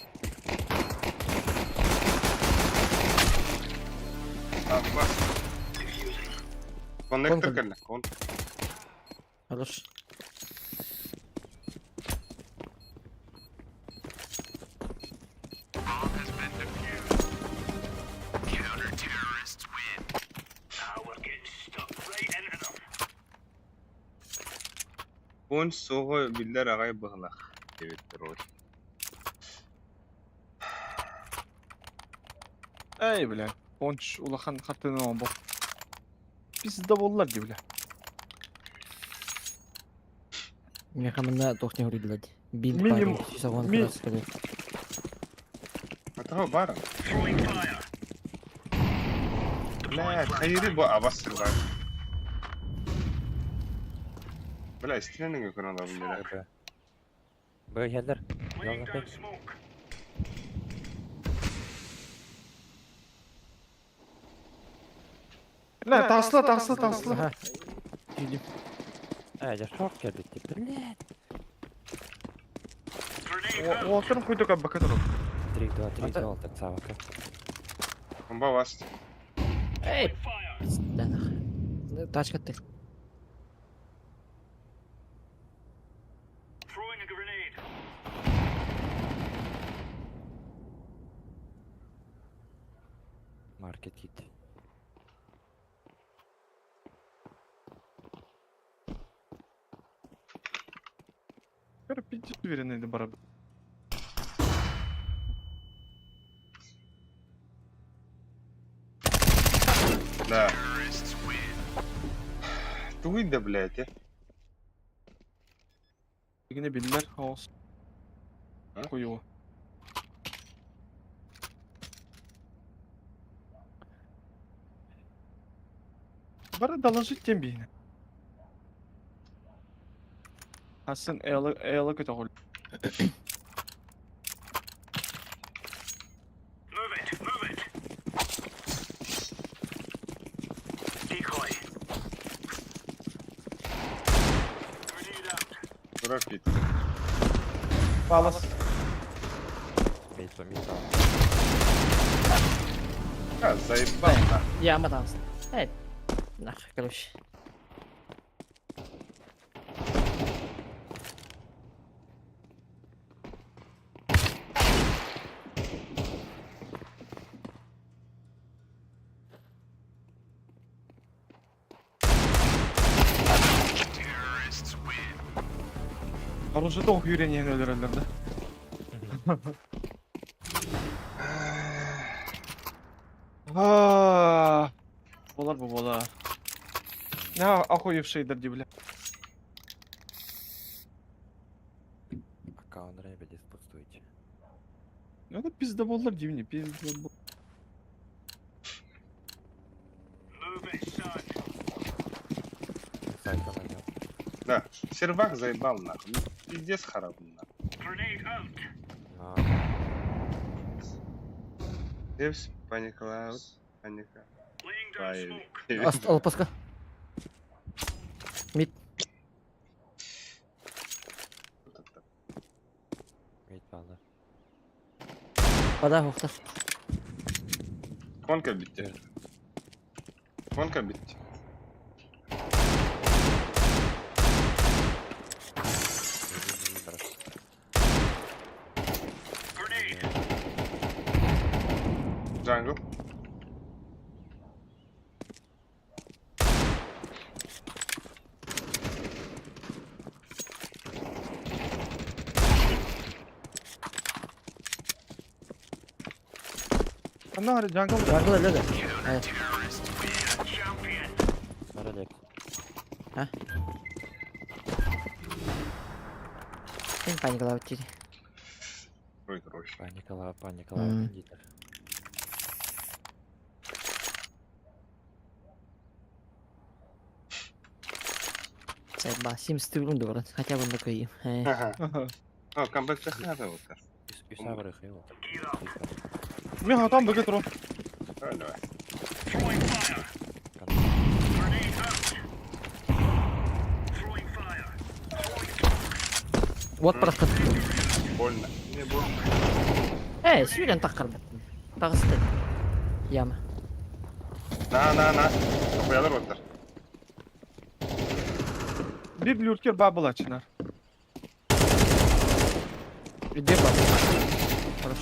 A: Абба. Коннектор кэллэ. Кон.
K: Хорош.
A: Пунш суоҕа биллэр аҕай быһылах диэбиттэр ол.
B: Эй, бля, Понч улахан хартыына оҥорбот. Пизда буоллар дии, бля.
K: Миэхэ манна туох не уруйдулар дии. Бинт
B: Минимум-
K: парень, сисагон
B: ми-
K: краскалар.
A: Атаҕа баар. Бля, хайыры бу абас сырбар. Бля, истинен көрөн алабын бля.
D: Б. Б иһэллэр. Яллар
B: Бля, тасла, тасла, тасла.
K: Аха. Түйдүм.
D: Э, дьэ шорт кэлбит деп. Блядь.
B: Уолтарын куйдук аббака турар.
D: 3 2 3 2 так савака.
A: Бомба вас.
K: Эй! Пизда нахуй. Тачка ты.
D: Маркет кит.
B: Көр пизде уверенный бара.
A: Да. Тугуй да, блядь, э.
B: Игне биллэр хаос.
A: А?
B: Хуево. Бары доложить тем бейне. Асан элы элы көтөҕүл.
A: Турар кит.
B: Палас.
D: Мид, мид.
A: А, заебал, на.
K: Яма таҕыста. Эй. Нахуй, короче.
B: Оружие тоқ үйренген өлөрөлөр да. Аа. Болар бу болар. На охуевшийдер ди бля.
D: Аккаунт ребят пустуйте.
B: Ну это пиздоболлар дивни, пиздобол.
D: Сайт нанял.
A: Да, сервак заебал нахуй. Ну, Пиздец харап нахуй.
D: На.
A: Эвс, паника аут, паника. Бай.
K: Алпаска. Мид.
D: Мид баллар.
K: Вода ухта.
A: Конка битте. Конка битте. Jungle.
B: Анна говорит, jungle.
K: Jungle эле да. Э,
D: Параллель.
K: Син паникалаабыт дии.
A: Ой, короче.
D: Паникала, паникала, кондитер.
K: Сайба, 70 долларов, хотя бы на кыйым.
A: Ага. О, камбэк тахата вот.
D: Үс абыры хыйыл.
B: Мен хатан бөге туру.
A: Давай, давай.
K: Вот просто.
A: Больно. Не больно.
K: Э, сүүрэн таххарбат. Таҕыста. Яма.
A: На, на, на. Тохуялар оттар.
B: Bir lurker bubble açınar.
K: Где баба? Хорош.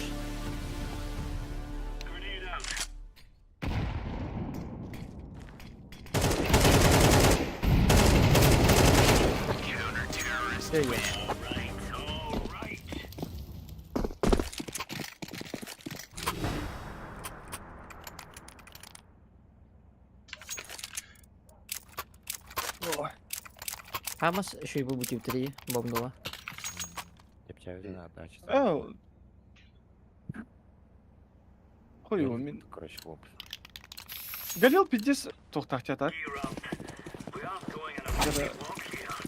K: Эй,
B: Ой.
K: Хамас еще и был три бомбнула.
D: Тепчавиден отдача.
B: Э. Хуй мин.
D: Короче, хлоп.
B: Галил пиздец тоқтақтатар.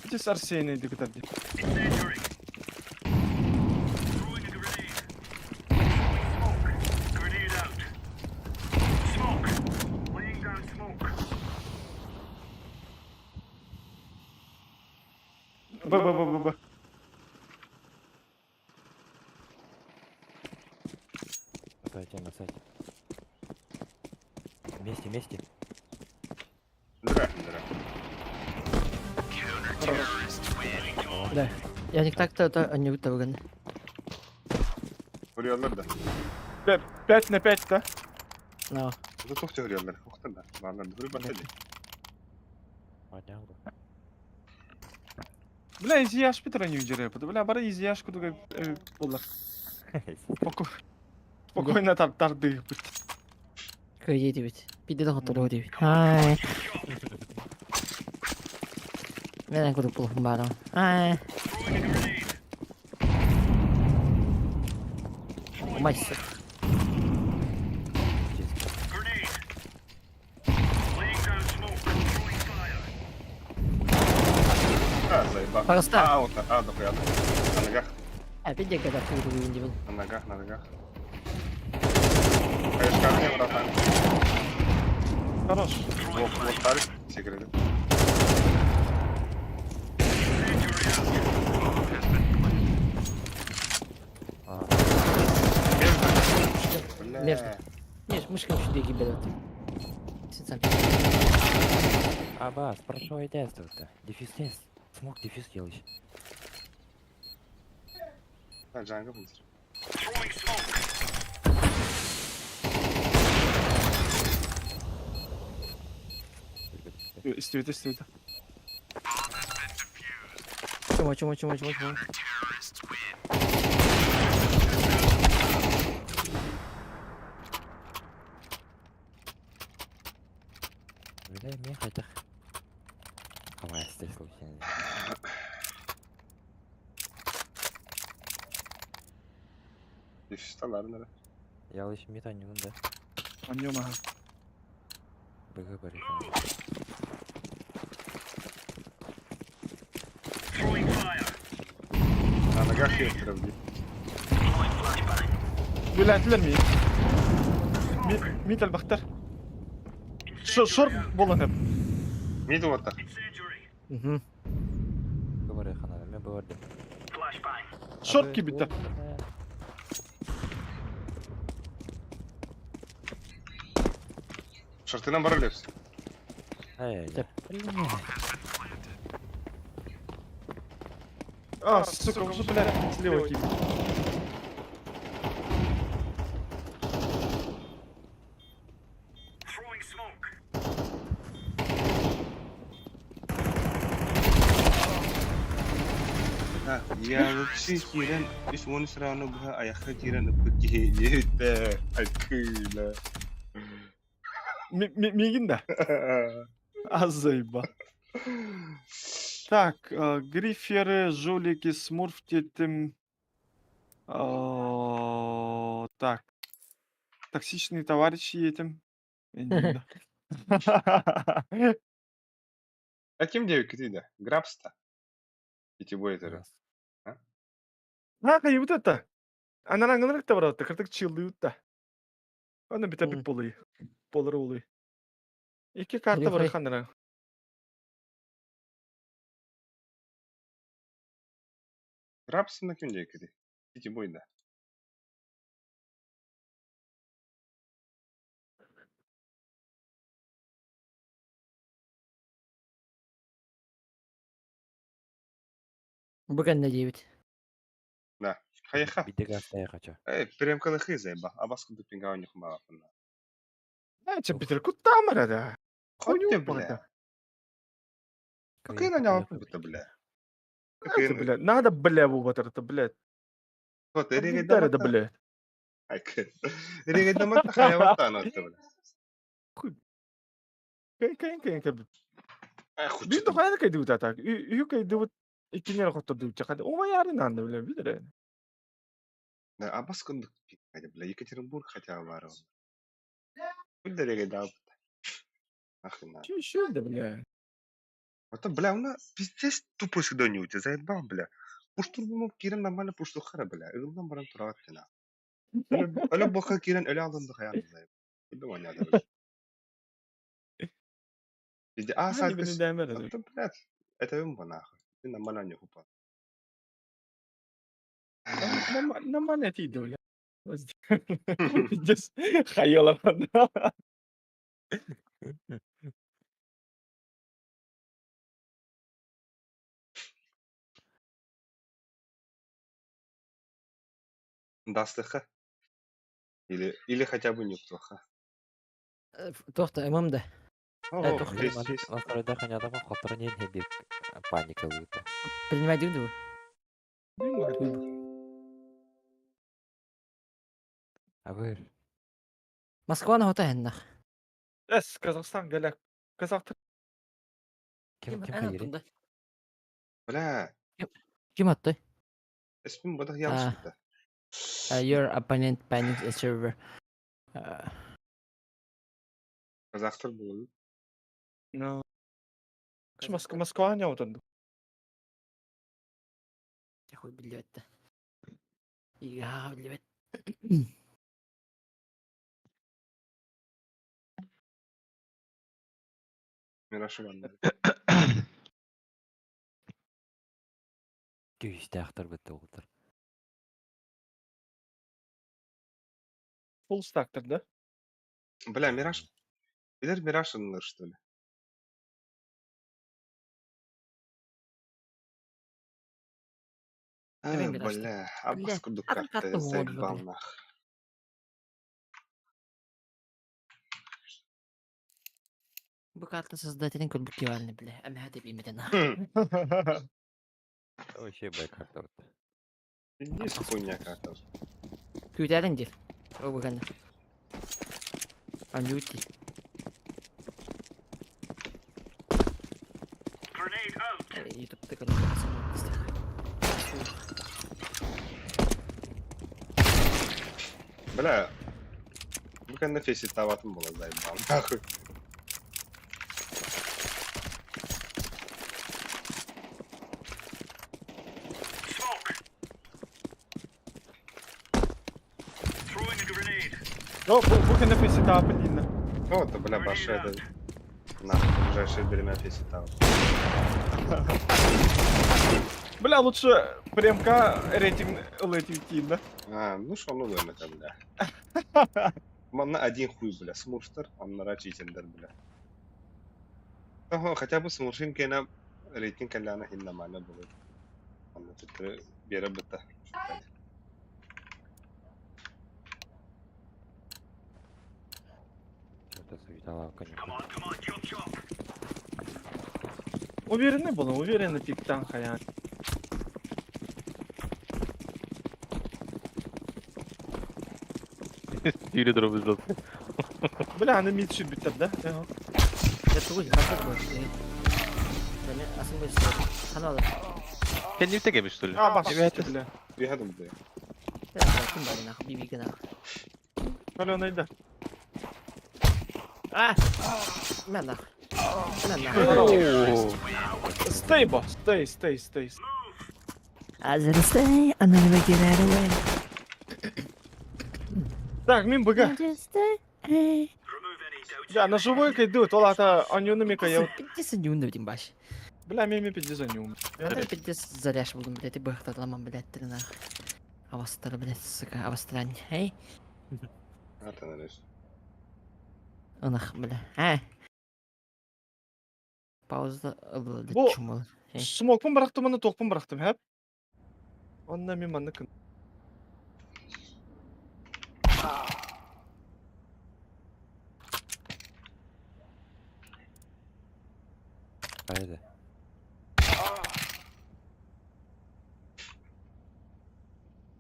B: Пиздец Арсений дегітарди. Б, Б, Б, Б, Б.
D: На сайте, на сайте. Вместе, вместе.
A: Дыра, дыра.
K: Да. Я не так-то, это они выгодны.
A: Vuruyorlar da.
B: 5 на 5 да?
K: Но.
A: Bu çok vuruyorlar. Oktan da. Varlar. Vuruyor bak hadi.
D: Поднял бы.
B: Бля, изияш бит ранью жере. Бля, бара изияш кудуга болар. Спокойно тар тарды бит.
K: Кыйы бит. Пиде да готово бит. Ай. Мен кудук булхум барам. Ай. Майсы.
A: А, заеба.
K: Пожалуйста.
A: А, вот, а, дохуя. На ногах,
K: А, пиде когда кудук индивил.
A: на ногах, на ногах. Конечно, ко мне, братан.
B: Хорош.
A: Вот, вот, тарик, секреты. Бля.
K: Между. Не, мышка вообще деги берет. Сенсам.
D: Абас, прошлое детство-то. Дефис есть. Смог дефис делаешь.
A: А, Джанго, быстро.
B: Истивит, истивит.
K: Чума, чума, чума, чума, чума.
D: Бля, мне хотя. Давай, здесь случайно.
A: Дефис nere?
D: Я лишь мид не да.
B: Аньем, ага.
D: БГ барикан.
A: На ногах есть правди.
B: Бля, ми. Мит албахтар. Шор болан хеп.
A: Мид вот так.
K: Угу.
D: БГ барикан, мен быварды.
B: Шорт кибитте.
A: Шортынан бар лепс.
D: Эй,
K: Так.
B: А, сука, уже, бля, слева кибит.
A: Я вообще кирен, из вон срану бха, а я кирен бки ете, акыла.
B: Мигин да? А заеба. Так, гриферы, жулики, смурф тетим. Так. Токсичные товарищи етим.
A: А ким диэбиккитий да? Грабста? Питьевой этэрэ.
D: А?
B: На хайыбыт это. Анараңылар да баратта, кыртык чыллыыбыт да. Аны битэ болуй. Болор улуй. Икки карта бар ханара.
A: Грабсына ким диэбиккитий? Питьевой да.
K: Бу кэннэ диэбит.
A: Да. Хайаха.
D: Биде гастая хача.
A: Эй, премкалыхы заеба. Абас курдук пинга ойньохумаҕаппын.
B: Э, битер куттаамара да.
A: Хоть бля. Какая на него бля?
B: Это, бля, надо, бля, вот это, блядь.
A: Вот,
B: это, бля.
A: Эрегедаматта хайаваттаан отто бля.
B: Кэн кэн кэн кэн. Биир да хайа кайдыбыт атак. Үһү кайдыбыт иккинер хоттордубут чакады. Ома ярын анда бля билер.
A: Да, абас курдук бля, Екатеринбург хотя бы бар. Күндерегедап. Нахрена.
B: Че еще да бля.
A: Это, бля, у нас пиздец тупой всегда не у тебя заебал, бля. Пуштур кирен нормально пуштухара, бля. Ыгылдан баран турат тена. Өлө боха кирен өлө алдын да хаян заеб. Бля, понятно, бля. Везде, а,
B: Салька,
A: это, блядь, это им нахуй. Ты нормально не хупа.
B: Нормально ты бля. Пиздец, хайала.
A: Дастыха. Или, или хотя бы неплохо.
K: Тохта, ММД.
A: О, здесь есть.
D: Настройда ханядама хотор не хебик паника лута.
K: Принимай дым
D: А вы?
K: Москва на хота
B: Эс, Казахстан, галяк. Казахстан.
D: Ким ким хайри?
A: Бля.
K: Ким атты?
A: Эспин бодах ялышпыта.
K: Your opponent panics a server.
A: Казахстан был.
B: No. Москва, Москва не вот он.
K: Хуй, блядь-то. Я, блядь.
A: Мирашеван.
D: Күйістәқтір бітті олтыр.
B: Full stack да?
A: Бля, Мираж. Билер Мираж что ли? А, бля, абас курдук карта заебал нах.
K: Бу карта создателин көрбүк бля. Ами хати билмеден.
D: Вообще бай карта.
A: Пиздец хуйня карта.
K: Күүтэрин дир. Огугана. Анюти. Ютубта
A: Бля, ну-ка на фесе таватым было заебал, нахуй.
B: О, бу на фесе таватын
A: О, это, бля, баша, это... Нахуй, ближайшее время фесе тават.
B: Бля, лучше премка рейтинг летит да?
A: А, ну что, ну это, бля. Манна один хуй, бля, смурштер, аннара читендер, бля. Ого, хотя бы смуршин кена рейтинг каляна хин нормально было. Анна тут бера быта.
D: Это суетала, конечно.
B: Уверенный был, уверенный пиктан хаян.
L: Или дробы
B: Бля, аны мид сүрбүттэр да?
K: Я тугуй, хаппыт бу. Асын бу Ханалы.
L: Sen не тегебиш, что ли?
B: А, баш, бля.
A: Бегадым, бля.
K: Ким бар нах, биби нах.
B: Каленый да.
K: А! Мен нах.
B: Stay bo, stay, stay, stay.
K: I stay, I'm gonna make it out of way.
B: Так, мин быга. Да, на живой кайду, то лата анюны мика я.
K: Пиздец анюны этим баш.
B: Бля, мен мен пиздец анюм.
K: Я пиздец заряж буду, блядь, и бахтатламам, блядь, ты нахуй. Авастар, блядь, сука, авастрань, эй.
A: Атанареш.
K: Ынах, бля, а. Пауза ылды
B: Бу
K: чумал.
B: смокпун бырахтым, аны тохпун бырахтым, хэп. Онна мен манны кын.
D: Haydi.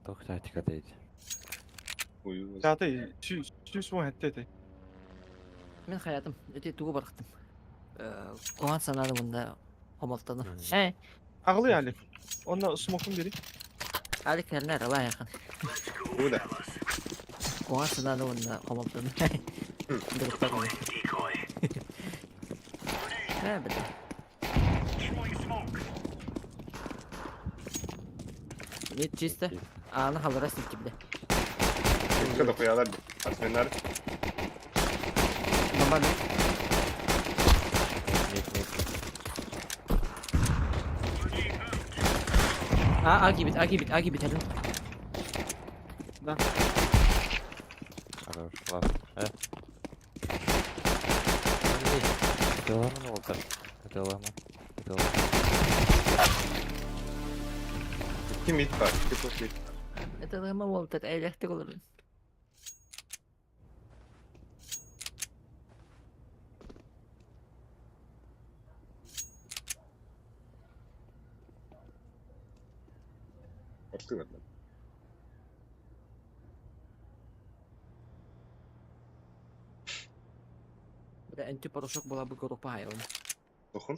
D: Тох тактика дейт.
B: Таты, сүүс уон хэттэ этэй.
K: Мен хаятым, өте тугу барахтым. Куһаҕан санааны мында хомолтону. Э.
B: Аҕылый Алик. Онно смокун бери.
K: Алик кэллэр, алай яхан.
A: Куда?
K: Куһаҕан санааны мында хомолтону. Дурукта Э, бля. Мид чисто. Ааны халара сикки, бля.
A: Kada koyarlar. Asmenler.
K: Бомба
D: Мид, мид.
K: А, а кибит, а кибит, а кибит, один.
B: Да.
D: Хорош, ладно. Э. Это лама Уолтер. Это лама. Это лама.
A: İki mid var. İki push mid.
K: Это лама Уолтер, элехтик olur.
A: Ортый var.
K: Бля, антипорошок была бы группа Айрон.
A: Дохун.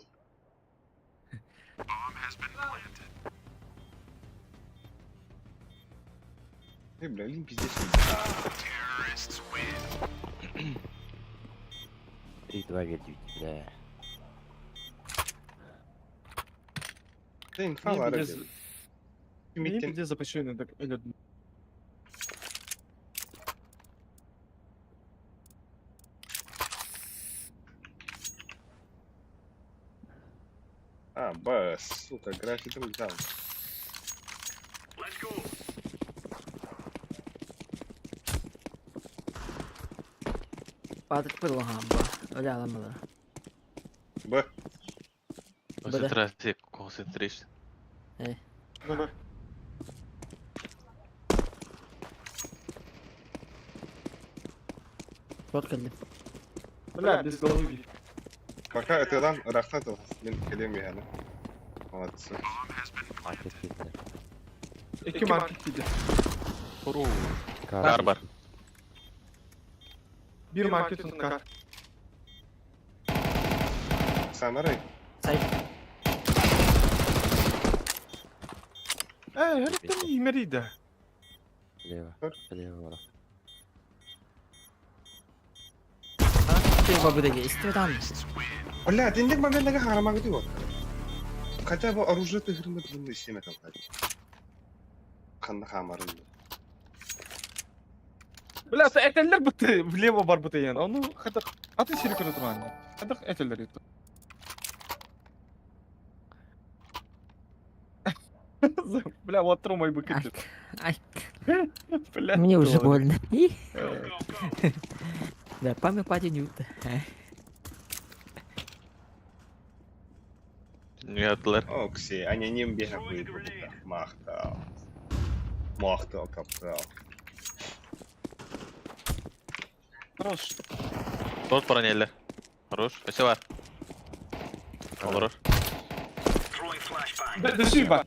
A: Эй, бля, блин, пиздец.
D: 3-2 9, бля.
A: Да инфа var.
B: Мин пиздец запрещенный так или
A: А, Б, сука, графитом дал.
K: Падать пылга, ба. Оля ламала.
A: Б.
L: Концентрация, concentration.
K: Э.
B: Давай.
K: Вот кэллим.
B: Бля, без головы.
A: Пока это lan рахтат мен келем yani. Молодцы.
D: Market gitti.
B: İki market gidi.
L: Kar var.
B: Bir market un kar.
A: Самарай.
K: Сайт.
B: Э, heriften imeriydi.
D: Лево. Лево var.
K: Ты бабы истедан.
A: Бля, денег момент харама вот. Хотя бы оружие ты хрена длинный семя там. Ханна хамарын.
B: Бля, этеллер бытты, влево бар быты yani. Onu хотя аты сири көрө турган. Хадак этеллер юту. Бля, вот трумай бы китит.
K: Ай,
B: Бля,
K: мне уже больно. Да, память паде нюта.
L: Нятылар.
A: Окси, они не бегают. Махтал. Махтал, каптал.
B: Хорош.
L: Тот бронелер. Хорош. Спасибо. var. Olur.
B: Дөшүй бар.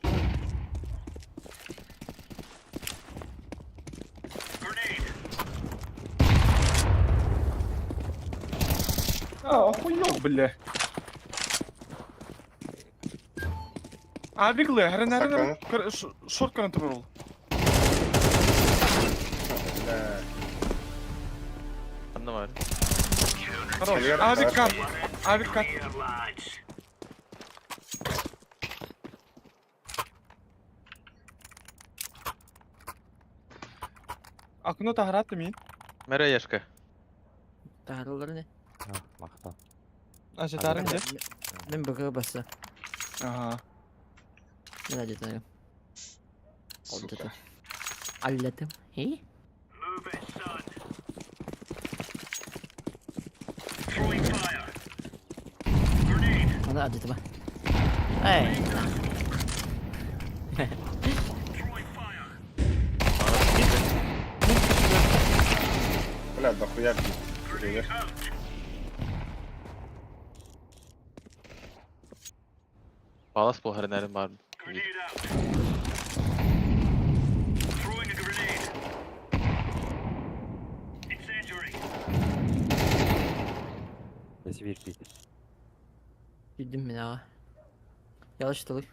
B: А, охуел, бля. А, биглы, хрен, хрен, шорт контрол.
A: Бля.
L: Anlamadım.
B: Хорош. Авик кар. Авик как? Окно таһараат мин.
L: Мэрэ Яшка.
K: Таһарылар не?
D: Махтал.
B: А, жетарым де.
K: Мен БГ баса.
B: Ага.
K: Мен адетарым.
A: Сука.
K: Аллатым. И? Ана адетыма. Эй.
A: Бля, дохуя бит.
L: Балас бұл хәрнәрин бар.
D: Бesi bir bit.
K: Bildim мен аға. Ялыштылык.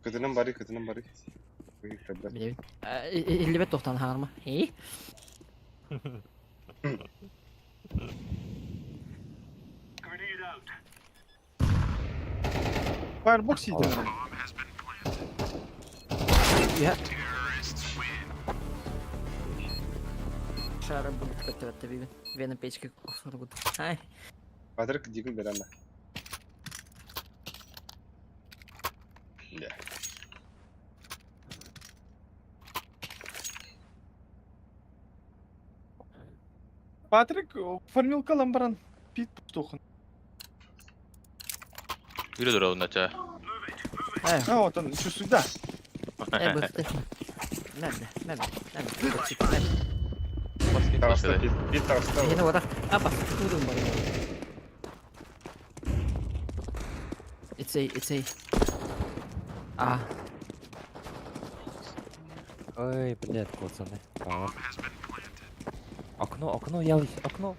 A: Кытынан бары, кытынан бары.
K: Билебин. Элибет тоқтан хаарма. И?
B: Firebox yedi.
K: Я. Шара будет көтөбөттө бибин. Вена печке косоргут. Ай.
A: Патрик дигил берәме. Бля.
B: Патрик фармилка ламбаран пит тухын.
L: Yürü dur oğlum da
B: А, вот он, еще сюда.
K: Э, быкты. Мәмне, мәмне, мәмне. Мәмне.
A: Таҕыста, бит бит таҕыста.
K: Yine orada. Апа, турун бар. It's a, it's a. А,
D: Ой, блядь, пацаны. Балас. Окно, окно, ялыш, окно.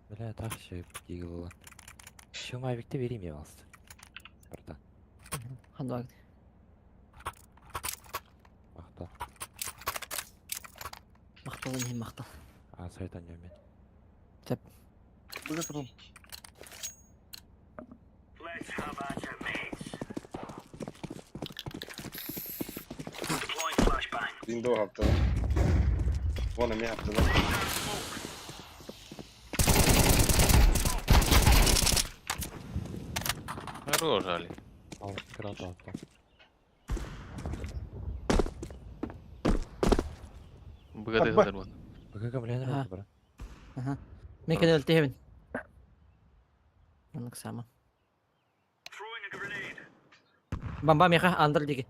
D: Бля, так şey дигил Şu Mavic'te vereyim ya aslında. Братан,
K: ханваг.
D: мақтал.
K: Мактал не мактал.
D: А, сайтан мен.
K: Теп.
B: Быга турун.
A: Window haftada. Вон эми haftada.
L: Хорош, Али.
D: Ал, крат алты.
L: Быгады
B: Б.
L: хәзер бу.
D: БГ блин,
K: Ага.
D: бра.
K: Ага. Мен кенел тебин. Маннык сама. Бамба меха андыр диги.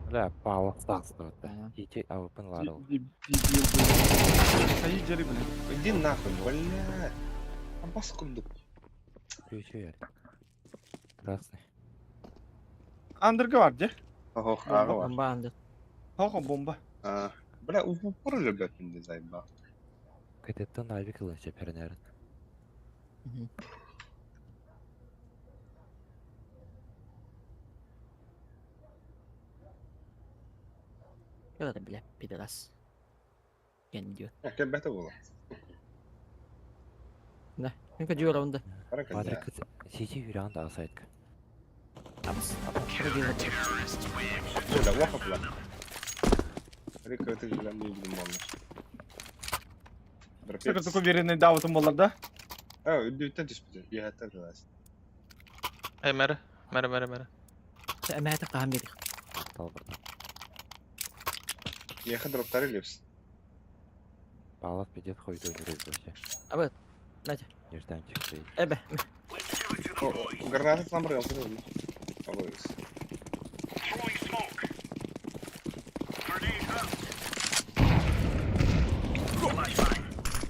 D: Бля, палас тақсы
K: Ага.
D: Ити ауыпын ларыл.
B: Дебил, блин. Аи, блин.
A: Иди нахуй, бля. Абас курдук.
D: Ключ яр. Красный.
B: Андерга бар, де?
A: Ох, ага бар.
K: Бомба андыр.
B: Хо, бомба.
A: А, Бля, в упор же, блядь, не заебал.
D: Кэтеттен авик ылынча пернәрин.
K: Yola бля, пидорас. Ген диyor.
A: Я кебете было.
K: Да. Мен кө раунда.
A: Барака,
D: Патрик, сити юран да асайтка.
K: Абыс.
A: Бля, лоха, бля. Рика, ты же, бля, не видим, можно.
B: Сука, такой уверенный да, вот он был, да?
A: А, үдүттен түспүтэ. Биһаттан тылас.
L: Эй, мәрі. Мәрі, мәрі, мәрі.
K: Мәтә каһам бир.
D: Мақтал, братан.
A: Меха дроптары лепс.
D: Палас пидет хуй дойнерез вообще.
K: Абы. Мәтә.
D: Нежданчик стоит.
K: Эбе.
A: О, граната там брал, Алоис.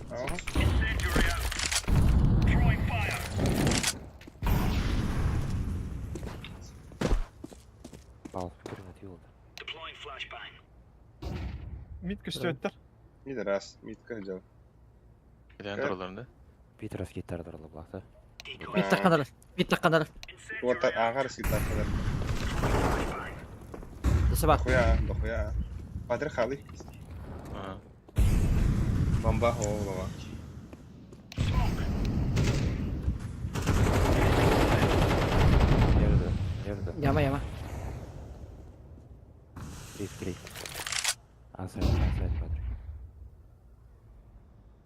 A: Ага.
D: Паус көрүҥ отуу болду.
B: Мид көстүөттэр.
A: Мид раз, мид кыдьал.
L: Кэлэн тураллар да?
D: Питер скиттар тураллар булаахта.
K: Мид тахханар. Мид тахханар.
A: Вот ааҕар скиттар.
K: Саба.
A: Дохуя, дохуя. Падре халы.
L: Ага.
A: Бомба голова.
D: Нерді, нерді.
K: Яма яма.
D: Три, три. Асайд, асайд, Патрик.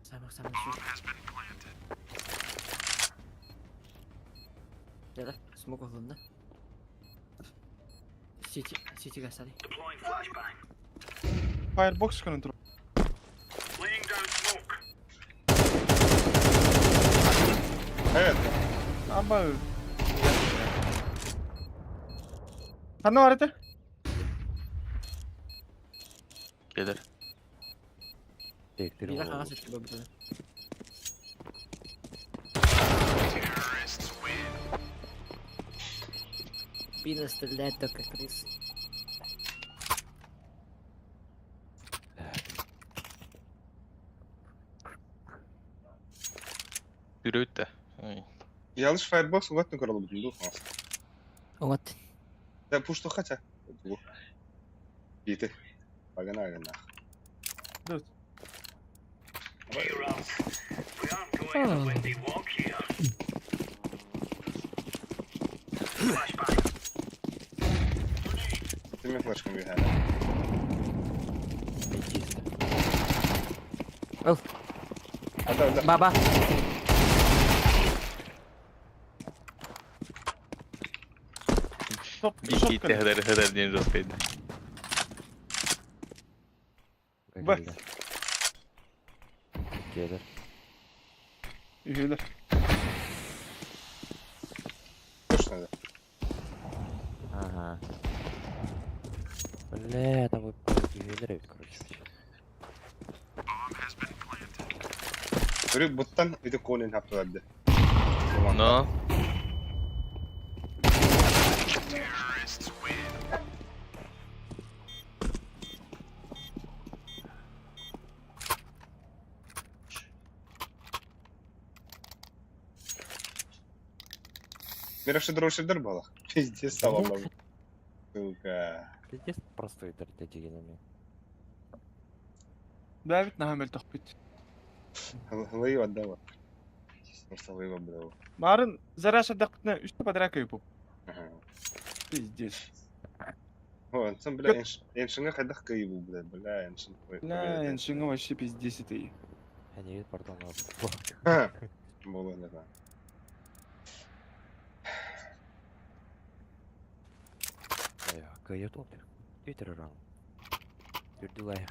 K: Самых самых şu. Дәле, смок алынды. Сити, сити гасали.
B: Firebox көрөн тур.
A: Evet.
B: Аба. Ханна бар ete?
L: Келер.
D: Тек,
K: Бира қағаз өтті бөбі. Бина стреляет только крысы.
L: Yürü de. Ай.
A: Ялыш Firebox угатны көрөлө бүтүн дух.
K: Оңат.
A: Да пушту хача. Бу. Бите. Багана агана.
B: Дөрт.
A: Тиме флешкам бихана.
K: Ыл.
A: Ата, ата.
K: Баба.
B: Топ,
L: Биките хедер хедер диэн жоспайды.
B: Б.
D: Келер.
B: Үһүлэр.
A: Точно да.
D: Ага. Бля, там вот ювелир ведь, короче.
A: Көрү буттан ити конин хаптыларды.
L: Но.
A: Мираши дрошидер бала. Пиздец салам. Сука.
D: Пиздец простой дәрдегенеме.
B: Бәбит нахамел тохпит.
A: Лыйва отдала. Просто лыйва брал.
B: Марын зараша дақытна үсті подряд кайып.
A: Ага.
B: Пиздец.
A: О, сам, бля, эншинга хайдах кайбу, бля, бля, эншин.
B: Бля, эншинга вообще пиздец это и.
D: Әне пардон.
A: Было, не знаю.
D: Кайып ол. Твиттер ран. Түрдүлай.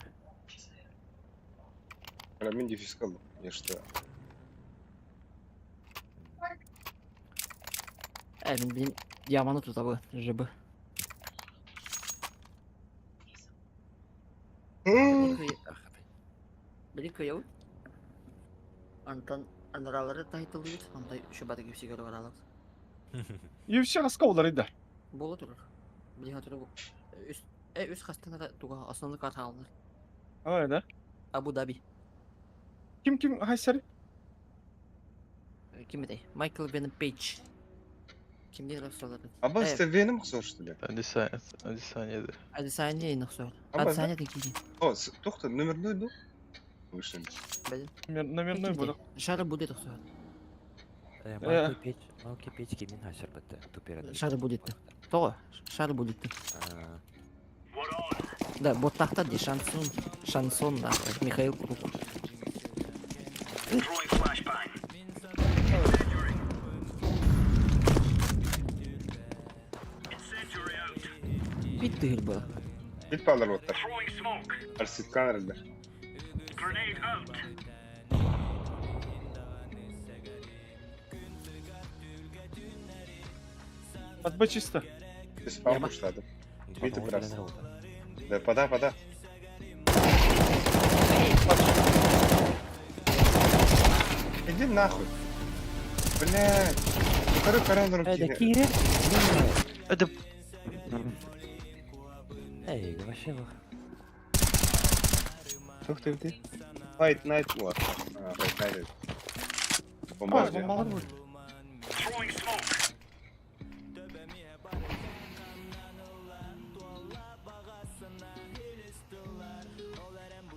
A: Бля, мен дефис қалдым. Я что?
K: Ә, мен білем, яманы тұтабы, жыбы. Били кыяу. Антон анаралары тайтылыйт, андай шубаты кепсигер баралар.
B: UFC хаска олар иді.
K: Бола турар. Били хатыры бу. Үс э үс хастана туга основной карта алыныр.
B: Ай да.
K: Абу Даби.
B: Ким ким хайсары?
K: Ким этэй? Майкл Веном Пейдж. Кимден рапсалары?
A: Аба, сте веном хсор, что ли?
L: Адисанияdır.
K: Адесanya нохсор.
A: Аба,
K: Адесanya декиди.
A: О, тухта, номерной ду? Вышли.
K: Бәден.
B: Номерной буду.
K: Шары будет охсор.
D: Малки печ, малки печ кимин хасер бітті. Тупер.
K: Шары будет. То, шары будет. Да, вот так-то де шансон, шансон нахуй, Михаил Круг. Бит түгел был.
A: Бит палар оттар. Арситкан релер.
B: Атба чисто.
A: Спам бушлады. Бит раз. Да, пода, пода. Иди нахуй. Блядь. Коры корон руки.
D: Кирер.
L: Это...
D: Эй, вообще лох.
A: Туох диэбитий? Fight Night War. А, Fight Night. Бомба
B: А, бомбалар будет.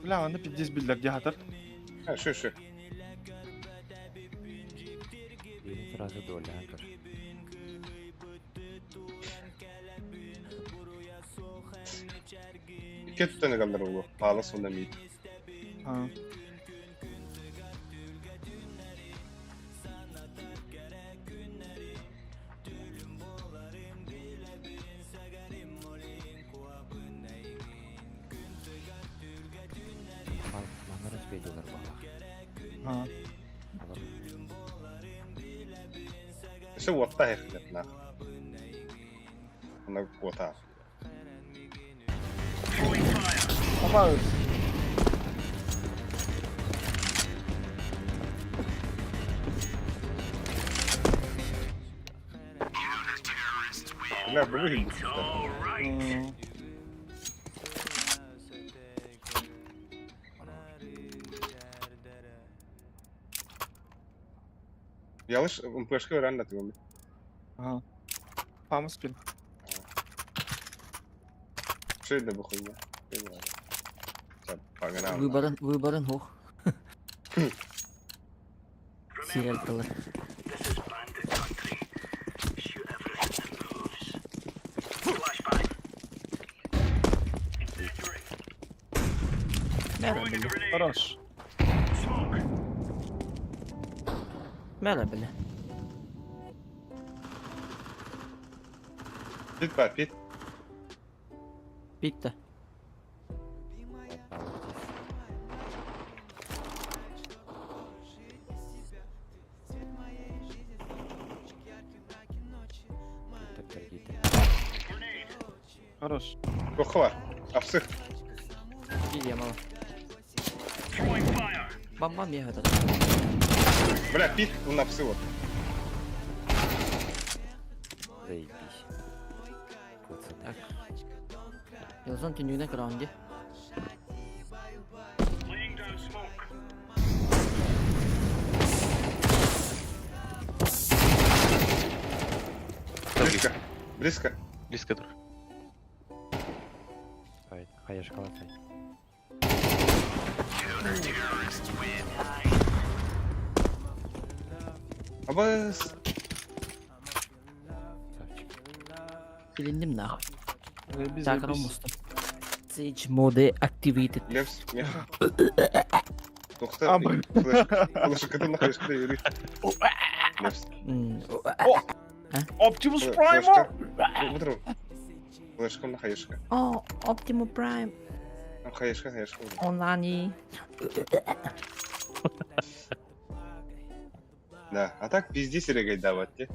B: Бля, аны пиздец биллэр дии хатар.
A: А, шо, шо.
D: Биирин сразу дуоллаан көр.
A: Икки өттүттэн ыгаллар буолуо. Паалас уонна мид.
B: А.
D: Манна успейдилар баҕалаах.
B: А.
D: Олор
A: Өссө уоттаах эхлэтнах. Ана куотаах.
B: Опа.
A: Бля, блин,
B: М,
A: Ялыш МПшка реально тыгын.
B: Ага. Пама спин.
A: Что это за хуйня? Сейчас, погнал.
K: Выборын, выборын хух. Сирел тылы. Мәрә біле.
B: Хорош.
K: Мәрә біле.
A: Пит бар, пит.
K: Битті.
D: Төптөр
B: Хорош.
A: Коху бар. Апсых.
K: Видя мало. Бам-бам я этот.
A: Бля, пит, он апсы вот.
D: Заебись. Пацаны.
K: Так. Yılzan tündüğüne kıran di.
A: Близко. Близко.
L: Близко друг.
D: Ай, хаешка латай.
A: Абас.
D: Савчик.
K: Bilindim нахуй.
B: Заебись,
K: Такыр
B: заебись.
K: olmuştum. Siege mode activated.
A: Лепс, меха. Тухта.
B: А, блин.
A: Флешка, на хаешка юри. Лепс.
K: М,
B: Оптимус Прайма!
A: Флешка. Флешка на хаешка.
K: О, Optimus Prime.
A: Там хаешка, хаешка.
K: Онлани.
A: Да, а так пизди серегай давать, те.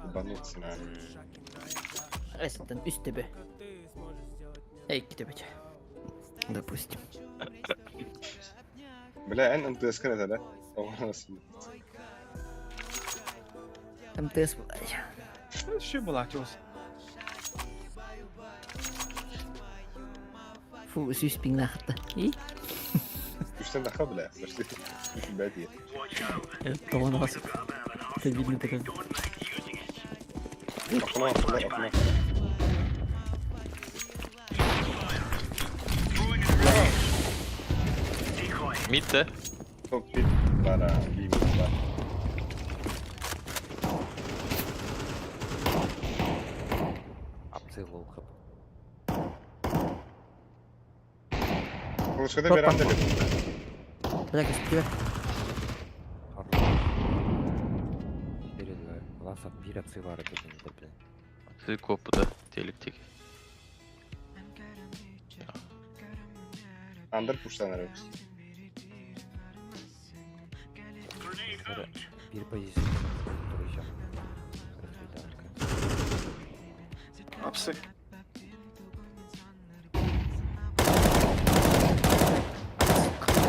A: Ебануться на.
K: Resmen üst tepe. Ey tepe. Допустим.
A: Бля, эн МТС это, да?
K: МТС блядь.
B: Еще была тёс.
K: Фу, сүүс пиңнахта. И?
A: Күштен наха, бля. Пошли. Блядь,
K: Тоғын басып. Это видно такой.
A: Окно, окно, окно.
L: Мид да?
A: Топ пит, бара, би, бар.
D: Апсы лоу хп.
A: Флешкада веранда леп.
K: Бля, костюм.
D: Хорош. 4-2. Ласа бир апсы бар это не блин.
L: Апсы копу да. Телек тек.
A: Андер пуштан арабыз.
D: Бир позиция. Друзья.
B: Апсы.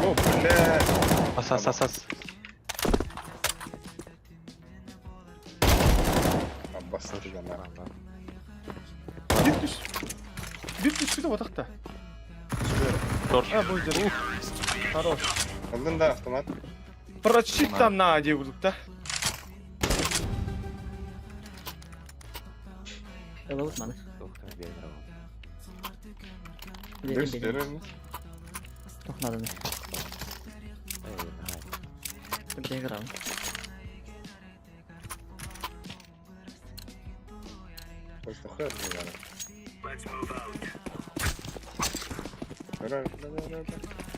A: О, бля.
L: Ас, ас, ас, ас.
A: Аббас, ты на.
D: Ладно.
B: Бир түс. Биир түспүтэ ботах да.
L: Торт.
B: А, бу дьэ. Хорош.
A: Ыллын да автомат.
B: Прочит там на дии курдук да.
K: Ылабыт маны.
D: Туохтан биэрэр ол.
K: Билетин
A: Дөрс
K: билин.
A: берер
K: Туох нааданы.
D: Эй, наһаа.
K: Битэ грам.
A: Просто хер не надо.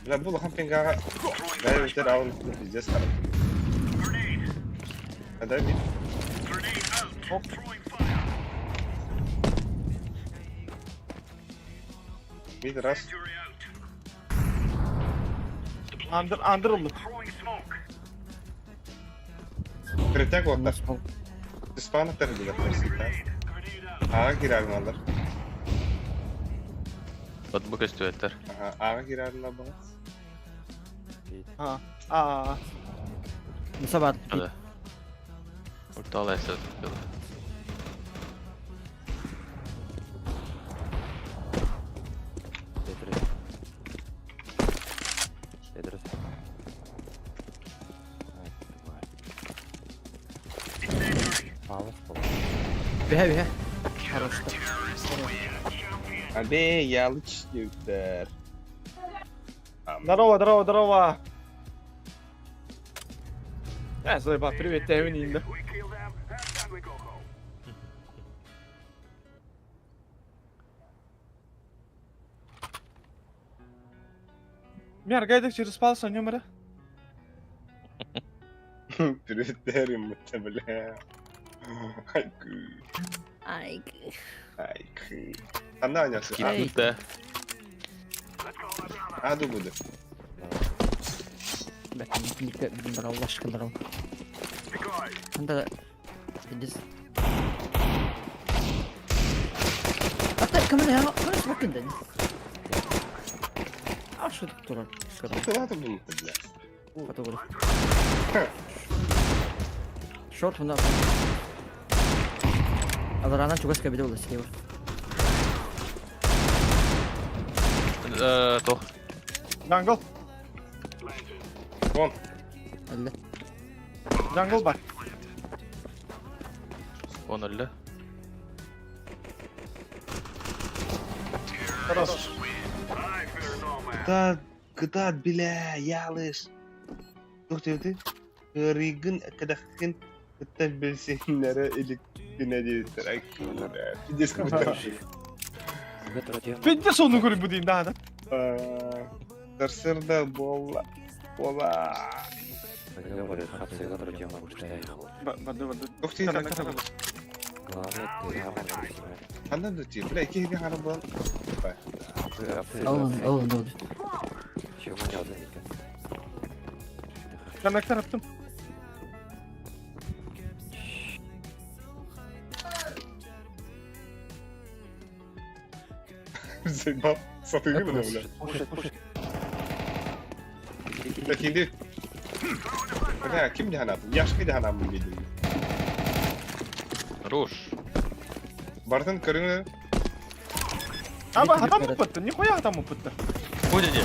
A: Бля, бу улахан пингаҕа бэйэбитигэр аҕын пиздец харах. Дай мид. Мид раз.
B: Андыр, андыр ыллык.
A: Третяк уоттар. Спаныктар билэр Аҕа киирэрин алар.
L: От бу көстүбэттэр.
A: Аха, аҕа киирэрин албаҕас.
B: А, а,
K: Муса бар.
L: Да. Ортал эсэ.
D: Тетрис. Тетрис. Ай, тварь. Палас был.
K: Бэһэ бэһэ. Хорош.
A: Абе, ялыч диэбиттэр.
B: Здорово, здорово, здорово. Э, заеба, привет, тэвин инде. Мер, гайдак через палса, нөмірі.
A: Привет, бля. Айкы.
K: Ай.
A: Айкы. Ханна анясы.
K: Эй.
L: Китте.
A: Аду буду.
K: Бәк, бир Аллашкалар. Анда Пиздец. Ата кімін я? Кімін смокин ден? А что тут турар?
A: Куда ты был, бля?
K: Фотограф. Шорт мына. Алар чугас кабиде булды слева.
L: Э, тох.
B: Jungle.
A: Вон.
K: Әллә.
B: Jungle бар.
L: Он өллө.
B: Хорош.
A: Куда, куда, бля, ялыш. Тух ты? Ригын, кадахын, кытта билсиннere илик кине диэбиттэр. Айкы, бля. Пиздец кубуттар.
B: Пиздец оны көрүп бу дейін да.
A: Тарсырда бола. Бола.
B: Барды, барды.
A: Тух ты?
D: Главное, ты главное,
A: Ханна дути, бля, киһи хара буолан.
K: Алын, алын, алын.
D: Чего не одна
B: Коннектор аттым.
A: Заебал. Сатыгы бля, бля.
D: Пушит, пушит.
A: Так иди. Бля, ким диханатын? Яшки диханамын дедим.
L: Хорош.
A: Бартын көрүңөр.
B: Аба, адам ұппытты, нихуя адам ұппытты.
L: Будет.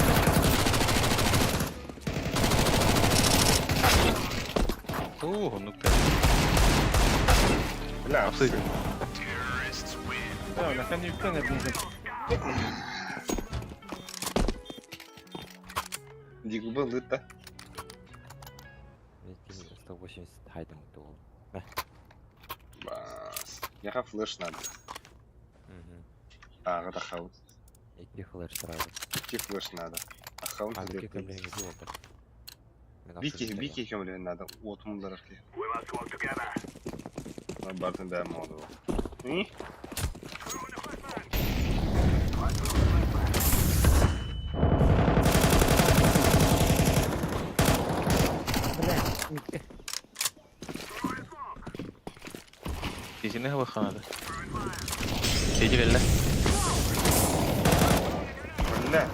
L: О, ну-ка.
A: Бля,
L: Абсы.
B: Бля, кәне үктен әбден.
A: Дигубы лыта.
D: 180 хайдың туыл.
A: Бас. Яха флеш надо.
D: Угу.
A: А, это хаут.
D: Икки флеш сразу.
A: Икки флеш надо. А хаут
D: А,
A: где
D: бики көмлегіңізде отыр. Мен
A: Бики, бики көмлегін надо. От мулдар арки. Бартын бәрі моды бол.
K: Бля, митке.
L: Тизине хабаханады. Сиди белле.
A: Бля,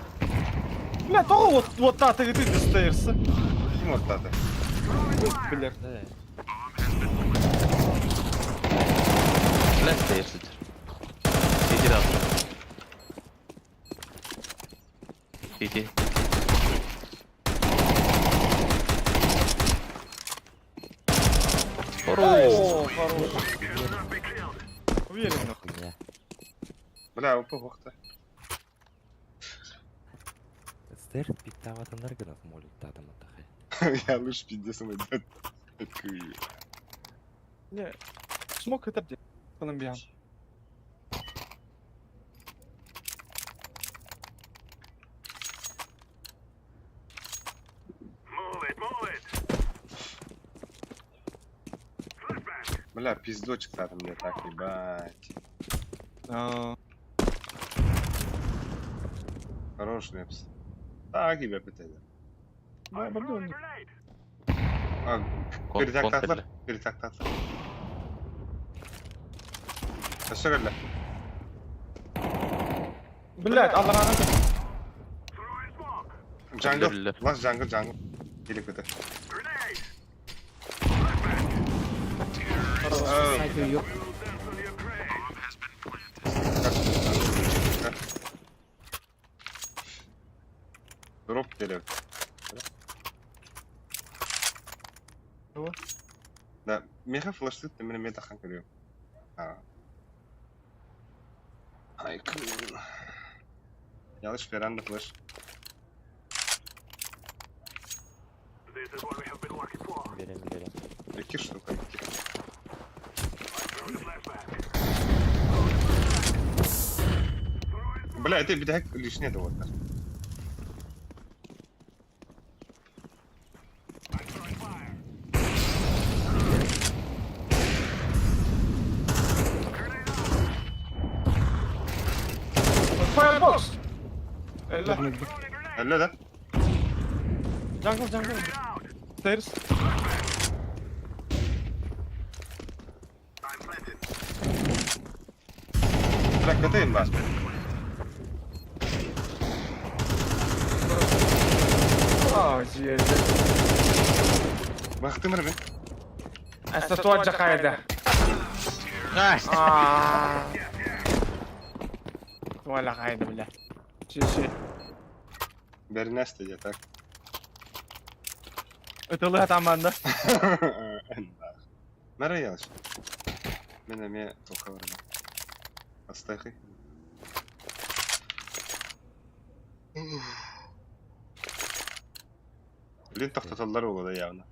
B: Бля, тоғы вот, вот та ты ты достаешься.
A: ким оттады?
B: Бля.
L: Бля, стейр сидер. Сиди да.
B: Хорош. Уверенно.
D: Хуйня.
A: Бля, опа, бохта.
D: Сэр, питаватанар гына молик татам атахай.
A: Я лучше пиздец мой
B: Не. Смок это где? Колумбиан.
A: Бля, пиздочек там мне так, ебать.
B: А,
A: Хорош, Лепс. Так, ебать, это.
B: Да, бардон.
A: А,
L: Кон
A: перетактатлар,
L: кэллэ.
A: перетактатлар. Өссө кэллэ.
B: Блять, алларана.
A: Jungle.
L: Биллэр.
A: Last jungle, jungle. Или көтө.
K: Сайт yok.
A: Дроп келет.
B: Чего?
A: Да, меха флештит, мен мен тахан көрөм. А. Ай. Ялыш веранда флеш.
D: Берем, берем.
A: Iki штука, iki. Бля, это бедяк лишнее это вот.
B: Firebox. Элла.
A: Öyle да?
B: Jungle, jungle. Stairs.
A: Бля, катайым ба.
B: А, жесть.
A: Бақтым мен.
B: Астатуа джакайда. Туала кайда, бля. Ши-ши.
A: Бернесте я так.
B: Ытылы таманда.
A: Мара ялыш. Мен эме тоқа барам. Астайхы. Блин, тоқтаталар олады явно.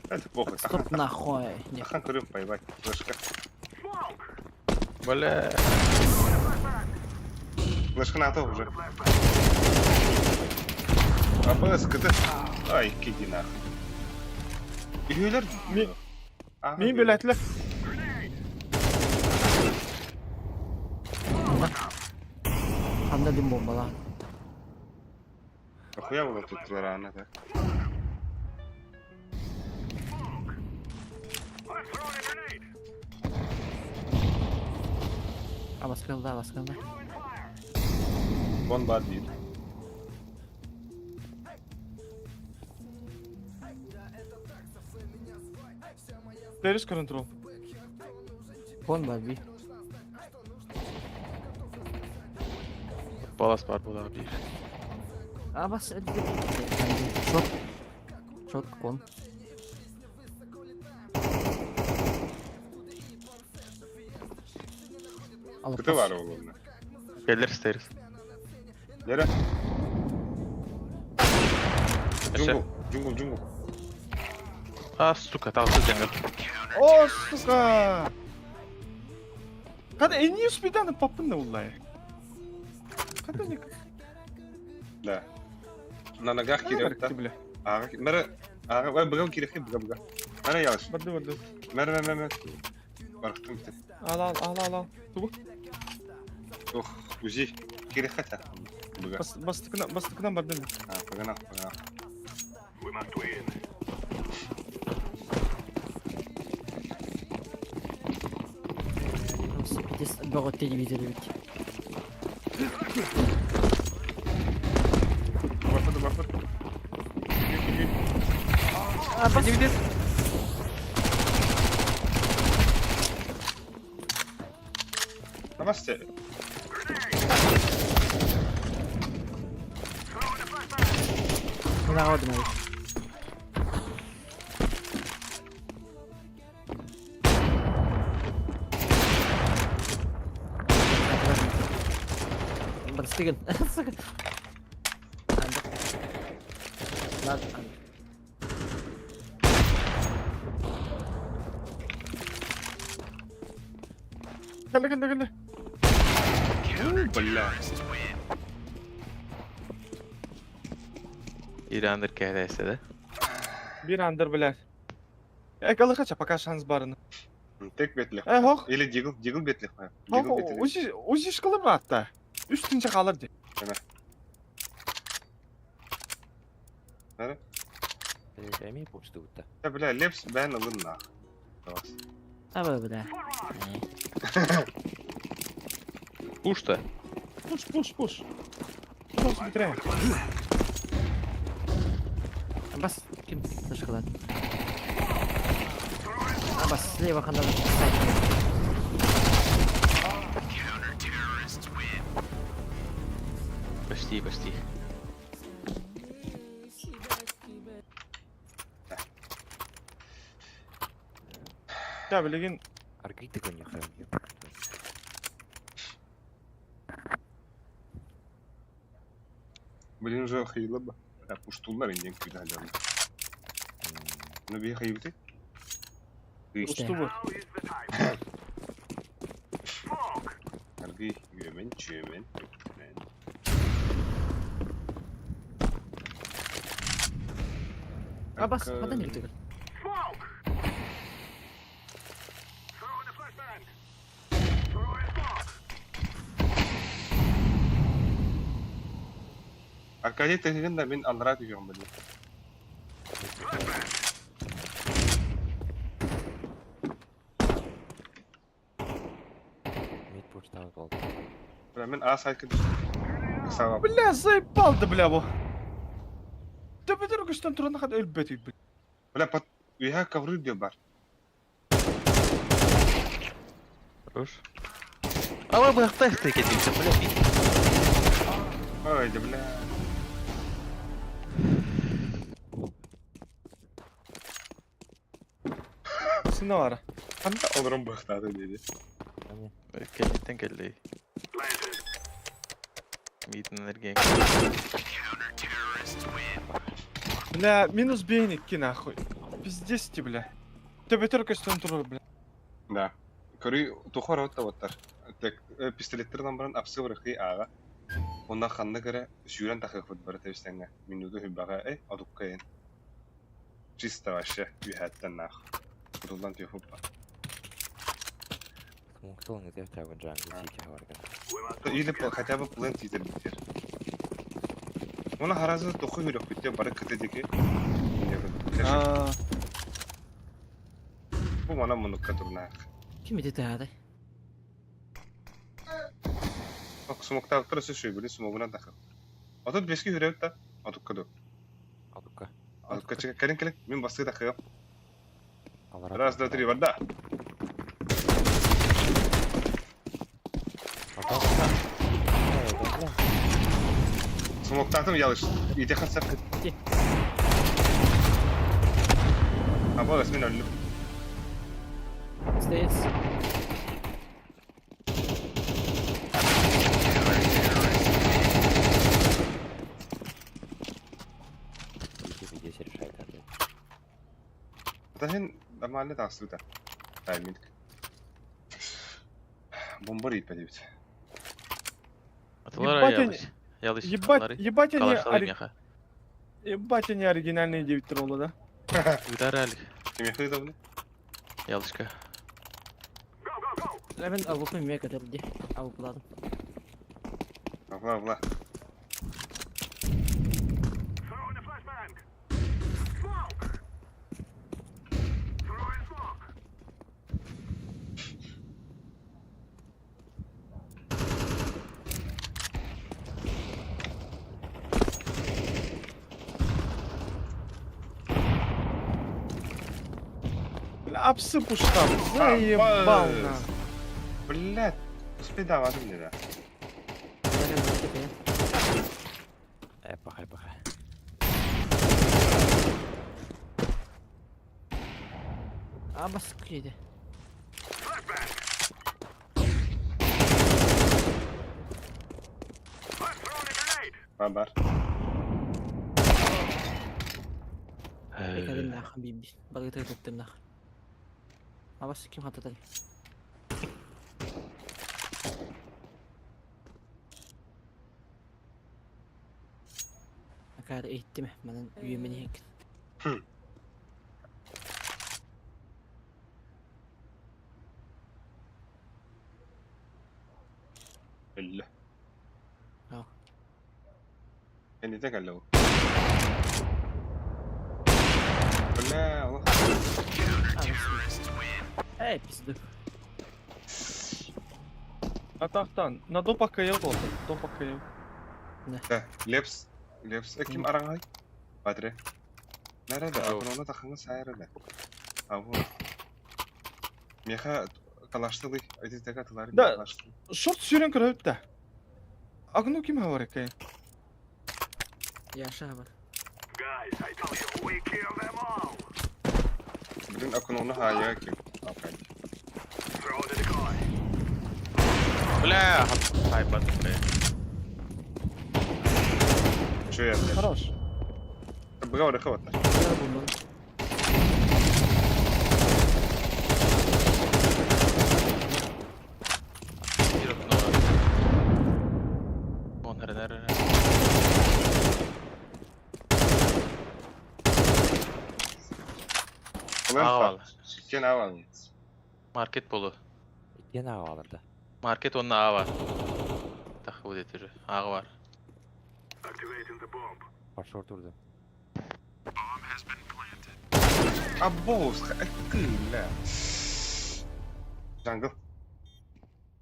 A: Это плохо.
K: Стоп нахуй. Не.
A: Тахан көрем поебать. Флешка.
L: Бля.
A: Флешка на то уже. АБС, КТ. Ай, киди нахуй. Үйлер.
B: Ми- Мин билетле.
K: Ханда дим бомбала.
A: Охуя было тут рано так.
K: Абаскалда, абаскалда.
A: Вон бат бит.
B: Stairs контрол.
K: Кон барби.
L: Балас бар була бир.
K: Абас. Шот. Шот кон.
A: КТ бар oğlum.
L: Келлер стерс.
A: Нere?
L: Өссө.
A: Джунгл, джунгл, джунгл.
L: А, сука, тағысы жаңыл.
B: О, сука. Kada en iyi speed'den papın ne vallahi. Kada ne
A: Да. На ногах кирек, да.
B: бля.
A: Ага, мәрі, ага, ой, бұға керек, бұға, бұға. Мәрі ялыш.
B: Барды барды.
A: Мәрі, мәрі, мәрі. Барықтым бітті.
B: Ал ал ал ал ал. Тугу.
A: Ох, узи. Керек хотя. Бұға.
B: Бас бастыкына бастыкына барды.
A: А, погнал, погнал.
K: Пиздец, бього телевизор ведь.
A: Бархат, бархат.
B: Не видит?
A: Намасте.
K: Народу. Тыгын. Сука. Анда. Надо.
B: Кэллэ кэллэ кэллэ.
A: Бля.
L: Иранdır кээдээсэ да.
B: Бир андыр блядь. Э, калыхача, пока шанс барына.
A: Тек бетлих.
B: Э, хох.
A: Или дигл, дигл бетлих.
B: Хох,
A: Дигл бетлих.
B: узи, узи школы братта. Үстүнче қалыр де.
D: Эми почта бутта.
A: Да, бля, лепс бэн алын нах.
K: Аба бля.
L: Пушта.
B: Пуш, пуш, пуш. Пуш, быстрее.
K: Бас ким шоколад. Абас слева ханда.
L: Почти, почти.
B: Да, билигин
D: Аргый тыгын яхайм.
A: Блин, уже хайла ба. Бля, пуштулар инден күйді халярны. Ну, бей хайбыты.
B: усту бу.
A: Аргы, юемен, чуемен, юемен.
K: Абас ханда не тыгын.
A: Аркадий тыгын да мен аллара түйем бля.
D: Мид почта болду.
A: Бля, мен А сайт Сава.
B: Бля, заебал да, бля, бу. Да бедер күстен туран хад өлбөт бит.
A: Бля, под... Я ковры где бар.
L: Хорош. Ала быхта ихты кетимсе, бля.
A: Ой, да бля.
B: Сына бар.
A: Қанда олырым бықтады деді.
L: Кенеттен келди. Мидин энергия.
B: Бля, минус бейник нахуй. Пиздец ти, бля. Да бедер күстен турар, бля.
A: Да. Көрі тухар отта оттар. Тек пистолеттерден баран апсы бырықы аға. Онда ханны көрі сүйрен тақық бұд бары тәбістенге. Минуты хүббаға, эй, адукка ен. Чисто вообще, үйәттен нах. Құтылдан түйіп ба.
D: Смоктол не зев чагын джангл сити хаварган.
A: Или хотя бы плент етер бітер. Оны харазы тоқы үйрек бітте бары кіті деке.
B: А,
A: Бұл мана мұныққа тұрнақ.
K: Ким ити тыгады?
A: Ок, смоктағы тұрысы шөй, смогына тақы. Атып беске үйрек та, адукка ду.
D: Адукка.
A: Адукка чыга, кәрін кәрін, мен басты тақы.
D: Алара.
A: Раз, два, три, вода. Смоктатым ялыш. Итехан сәп.
K: Ти.
A: Аба, мен өлдім.
K: Стейс.
D: Здесь решает опять.
A: Тахин нормально тасты да. Тайминг. Бомбар итпе дейбит.
L: Атылар
B: Ебать они-
L: ялыш. Ялыш.
B: Ебать, ебать они,
L: Калашлар
B: ори-
L: меха.
B: ебать они оригинальные 9 тролла, да?
L: Удар алих.
A: Кемехли да бұны?
L: Ялышка.
K: Мен авупы мега дерди. Авупладым.
A: Авла, авла.
B: Бля, апсы пуштам. Заебал на.
A: Блядь, успей давадым деді.
D: Пахай, пахай.
K: Абас киди.
A: Бар.
K: Экадым нах бибис. Багыты туттым нах. Абас ким хататар? Акар иттим манан үйемени хек.
A: Өллө.
K: А.
A: Энитэ кэллэ ол. Бля, ол.
K: Эй, пизду.
B: Атахтан, на допа кайыл болды. Допа кайыл.
A: Да, Лепс. Лепс. Ким араңай? Батре. Nerede? Акуноны тахыңы сайрыда. А вот. Меха калаштылы, эти тылар
B: Да.
A: калаштылы.
B: Шорт сүйрен көрөп да. Агну ким хабар экен?
K: Яша бар.
A: Блин, акуноны хая ким. Окей.
L: Бля, хайбат, бля.
A: Чё я, блядь?
B: Хорош.
A: Быга орыхы вот.
K: Я булдum.
L: Бир окно. Вон, РНР, РНР. Аавал.
A: Кен авал.
L: Маркет болу.
D: Иккен аҕалар да.
L: Маркет онна ава. Так будет уже. Ага бар.
D: Бар шорт урду.
A: Абоус, бля. Джангл.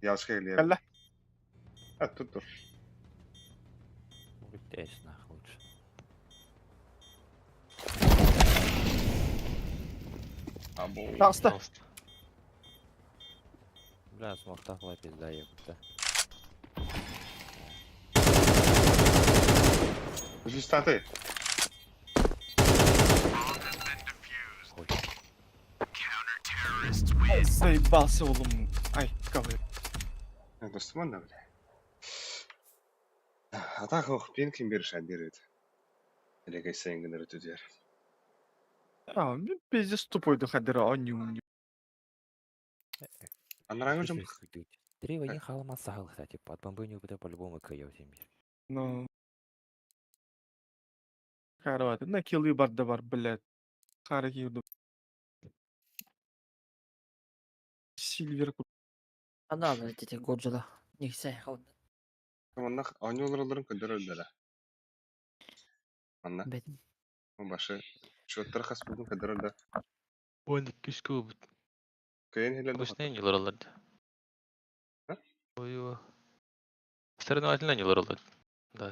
A: Ялшка или...
B: Кэллэ.
A: А, тут тур.
D: Бүттэ нах лучше.
A: Абоус.
B: Таста.
D: Бля, смоктах была пизда ебута.
A: Жүз.
D: Ой.
B: Заебался oğlum. Ай, кавы.
A: Достуман да, бля. Атах ох, пин ким бериш адирит. Элегай сайынгыныр өтүдер.
B: А, мен пиздец тупой хадера, а не умный.
A: Анраңы жым.
D: Три в один халма сахал, кстати, под бомбы не упадет по-любому кайо мир.
B: Ну. Карават. На килы бар да бар, блядь. Хара киюду. Сильвер.
K: Ана эти Годжила. Нихсе.
A: Оннах оñолоролорун көдөрөллөрө. Анна.
K: Бетим.
A: Башы шоттар хаспудун көдөрөллөр.
L: Он күскү бут.
A: Көйен хелен
L: Обычный нелер аларды.
A: А?
L: Ой, ой. Соревновательный нелер аларды. Да.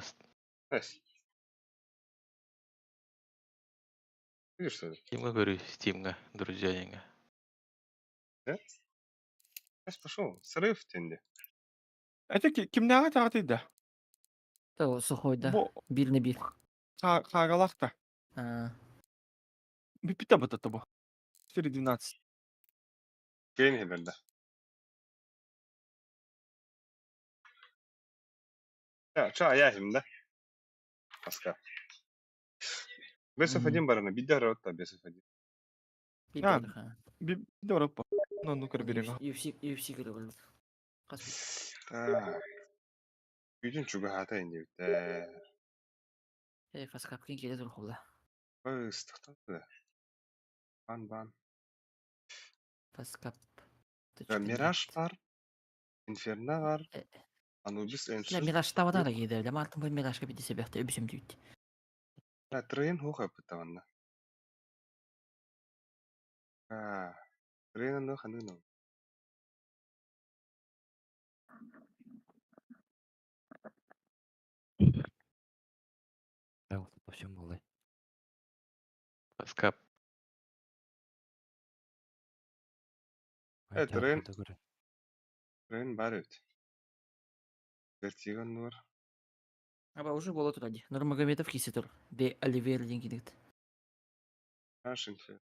A: Эс. Видишь, что ли?
L: Стимга говорю, Стимга, друзья деньги.
A: Да? Эс пошел. Срыв тенде.
B: Это кимнәгә тагы да?
K: То сухой да.
B: Бу
K: Бир не бир.
B: хагалахта.
K: А,
B: Бипита бата табу. 4.12.
A: Көйен хелен да. Я, ча аяхим да? Паска. Бесов один барана, бидер отта бесов один.
K: бир
B: А,
K: бар, ха.
B: Би доропа. Ну, ну көрберең.
K: UFC UFC көрө
A: Так. Үйдүн чуга хата инде бит.
K: Э, фаскапкин келе тур холла.
A: Ыстыктады. Бан бан.
K: Фаскап.
A: Мираж бар. Инферно бар. Анубис
K: Ла
A: Энши.
K: Мираж тавада да киде. Ла мартын бу Миражга бити себепте өбүсөм дүйт.
A: Трейн хуха бытаванна. А, Трейн ну ханы
D: Да, вот по всему малый.
L: Паскап.
A: Э, Трейн. Трейн бар бит. Вертиго нур.
K: Аба уже боло туради. Нурмагомедов кисе тур. Де Оливейра деген кидигит.
A: Аш Инферно.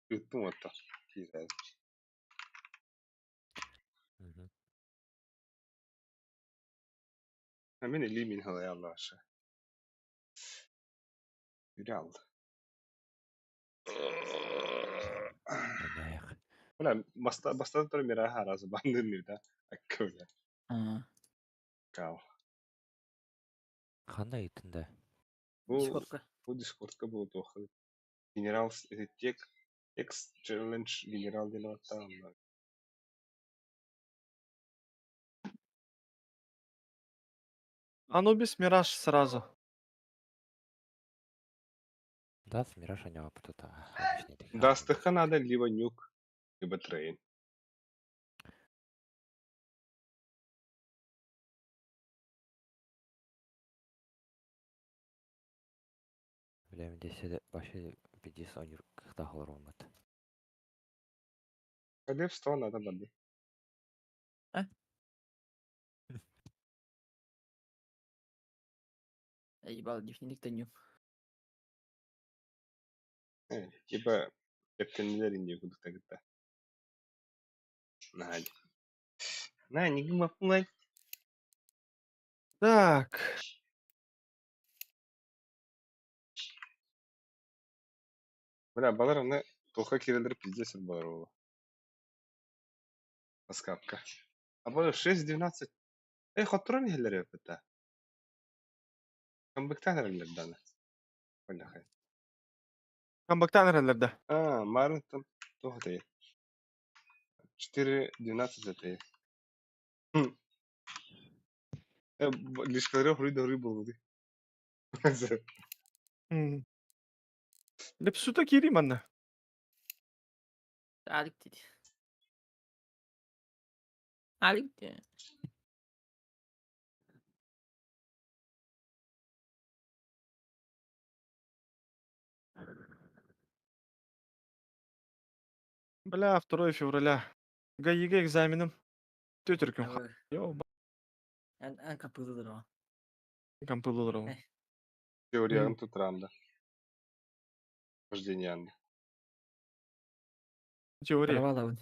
A: Ыыттым уоттар. Киирээт. А мин илии мин халайаллаашы. Үрэл. Бля, баста бастан турар мира аразы бандын да. Аккөля. Кал.
D: Ханна ыйыттын да?
A: Бу бу Дискордка бу туох генерал тек X Challenge генерал диэн ааттаах.
B: Анубис Мираж сразу.
D: Да, с Мираж они опыта
A: Дастыхха надо либо нюк, либо трейн.
D: Бля, десе вообще пиздец они когда олоруммут.
A: Халев 100 надо барды.
K: А? Я ебал, дефиник нюк.
A: Типа кэптэнилэр инде кудукта кытта. Наһаа. На, не гымаппын
B: Так.
A: Бля, балар аны туохха киирэллэр пиздец балар буолуо. Аскапка. А бу 6-12. Эй, хотторон иһэллэр эбит Камбыктаан эрэллэр даҕаны. Бляха.
B: Камбактаан эрэллэр да.
A: А, марын там туох этэй? 4-12 этэй. Лишкалары хуруй да хуруй буолбутуй.
B: Лепсута киирии манна.
K: Алик диди. Алик диди.
B: Бля, 2 февраля. ГАИга экзаменым. Төтөркүн. Йо,
K: Эн капылыдыр о.
B: компылылар ол.
A: Теорияҕын тутураан да. Вождениянды.
B: Теория.
K: Провала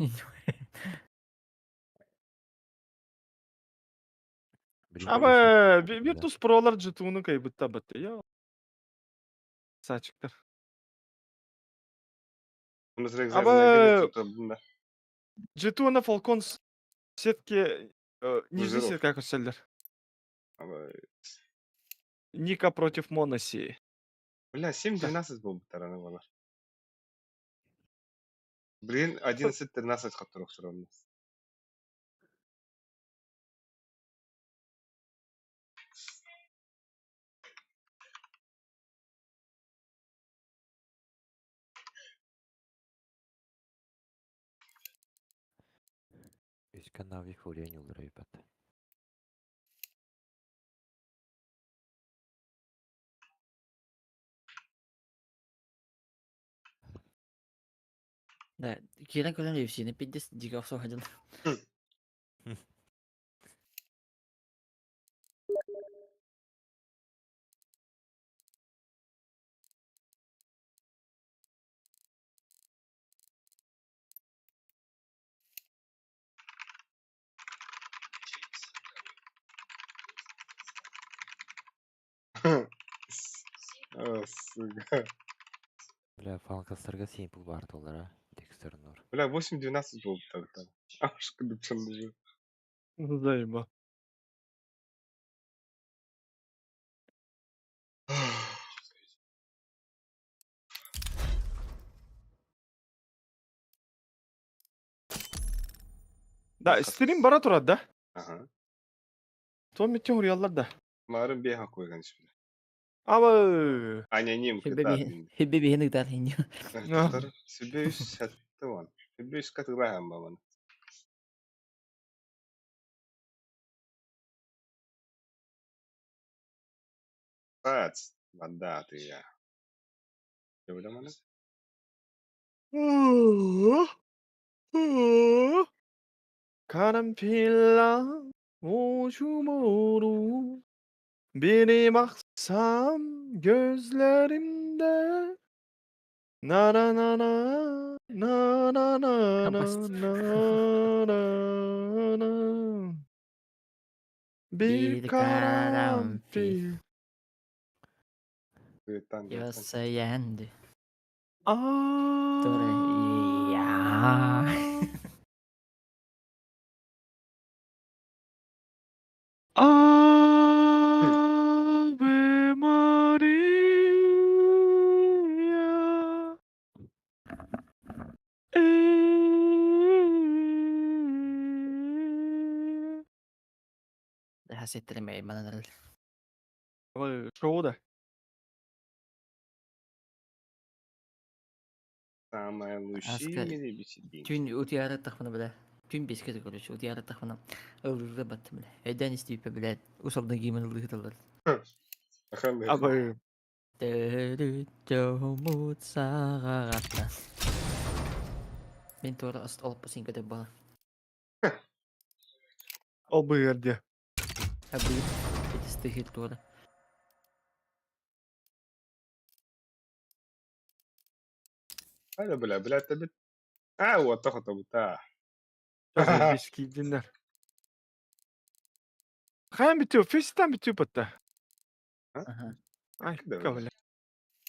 B: Аба, Virtus Pro'лар G2-ну кайбытта бытты. Йо. Сачыктар. Аба, G2 на Falcons сетке нижний
A: Лузеров.
B: сетка көсөллөр. Ника против Моноси.
A: Бля, 7-12 был тараны балар. Блин, 11-13 хотторох все равно.
D: Үскә Нави Фурия юллары ребят.
K: Да, киирэн көрөн UFC-ни пиздец дигэ охсо хадьыл.
A: О, сука.
D: Бля, фалкастарга симпл бар доллара. Декстер Нур.
A: Бля, 8-12 был тогда. Аж кудыпчан
B: Заеба. Да, стрим бара турар да.
A: Ага.
B: Том митин хуруйаллар да.
A: Марын беха койган şimdi.
B: Аба.
A: Аняним
K: Хибби биһин ыытар хинни.
A: Сүбэ үс сэтте ван. Сүбэ үс катыгырахан бабаны. Пац. Вода ты я. Сөбүлэ
B: Karanfilla uçumoru Bir baksam gözlerimde Na na na na. На на на на
K: Баст.
B: на на на. Bir
K: Bir
B: karanfil.
K: karanfil.
A: Duettan, duettan.
K: Yasa yendi.
B: Aa.
K: Dur ya.
B: Ave Maria.
K: Det här sitter i mig mannen.
B: Шоу да.
A: Самая лучшая
K: Аска
A: бисидин.
K: Түн утуяра тахмана бля. Түн беске короче утуяра тахмана. Ылырда баттым бля. Эден истейпе бля. Усалдан киймен ылыгыталар.
B: Абы.
K: Мен тура аст алып басын көтеп бала.
B: Ол быгырды.
K: Абы. Кетісті хил тура.
A: Hadi бля, бля, табит. А, вот так вот, та.
B: Бискидиннер. Хайан битүү, фестан битүү батта.
K: Аха.
B: Ай,
A: Да,
B: ка бля.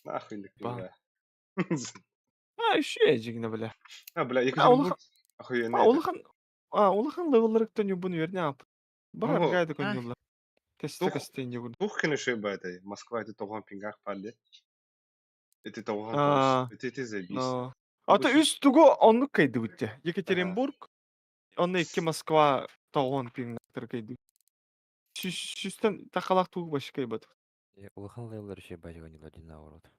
A: Нахуй не
B: Ба.
A: бля.
B: А, үші бля.
A: А, бля,
B: А,
A: Екатеринбург
B: улахан,
A: охуенный.
B: а, улахан, а, улахан левелларыктан юбун верне ап. Бар
A: Ну,
B: гайды
K: А.
B: конюлла. Кесте
A: Тух-
B: кесте югун.
A: Тух шеба это, Москва, это тоған пингах пале. Это тоған
B: А,
A: Это ты заебись.
B: Но. Ата үс тугу оннук кайды битте. Екатеринбург, онны икки Москва тоғон пингактыр кайды. Сүстен тақалақ тугу баш кайбат.
D: Улахан левеллер еще бать гонила наоборот.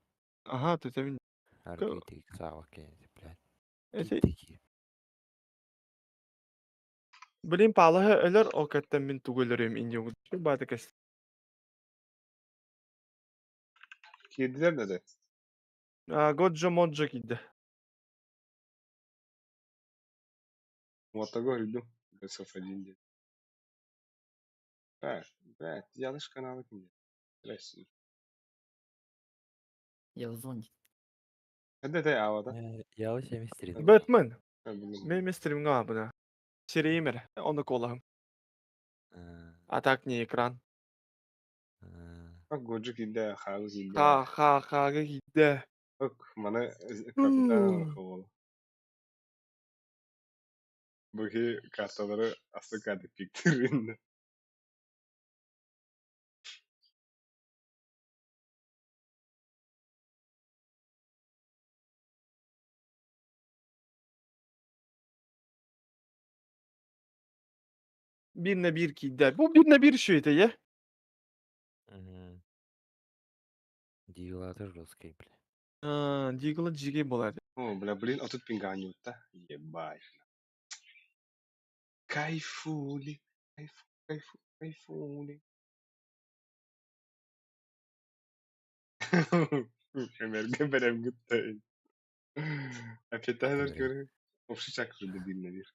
B: Ага, то это
D: Аргитик, савак, блядь.
B: Это
D: Такие.
B: Блин, палаһы өлөр ол каттан мин тугу өлөрүм ин югун. Баты кес.
A: Кирдилер не де?
B: А, Годжо Моджо кидде.
A: Вот такой люблю. Бесов один день. Так, блядь, yanlış kanala kim? Блядь.
K: Я в зоне.
A: Hadi de avada.
D: Я 73.
B: Бэтмен.
A: Ben bilmiyorum.
B: Мен стримга абына. Сереймер. Оны колахым. А так не экран.
A: Bak Gocu gidde, Хагы gidde.
B: Ха ха хага кидде.
A: Bak bana kapitan kovalı. Bu ki kartaları aslı kartı piktirinde.
B: Birine bir кидде. Бу birine bir şu ye.
D: Дигла тоже русский, бля.
B: А, Дигла жиге болады.
A: О, бля, блин, а тут пинганют, да? Ебать. Кайфули, кайфу, кайфу, кайфули. Ömer berem gitti. Опять
D: Говори.
A: Общий чак birine bir.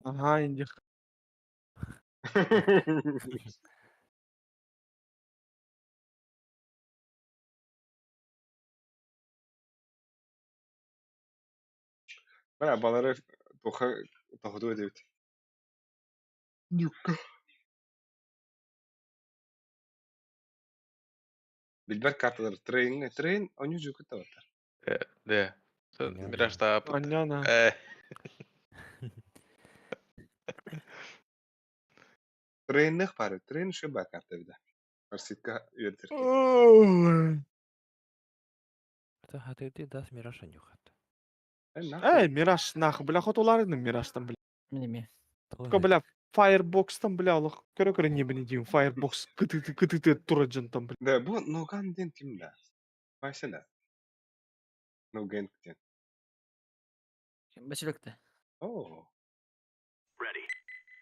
B: Ага, инди.
A: Бля, балары тоха тохду эдебит. Юкка. Билбер карталар трейн, трейн, они жукта ватар.
L: Да. Мираж та
B: Аняна.
A: Трейнних пары, трейн шеба карта биде. Арситка үйөртер.
D: Это хаты ты даст Мираша нюхат.
B: Эй, Мираж нахуй, бля, хот уларыдым Мираштан, бля.
K: Міне.
B: Только, бля, Firebox'тан, бля, олох көрө көрө не бини дейм. Firebox кытыты кытыты тураджан там, бля.
A: Да, бу Ноган ден ким да? Вася Ноген ден.
K: Бәсілікті.
A: О.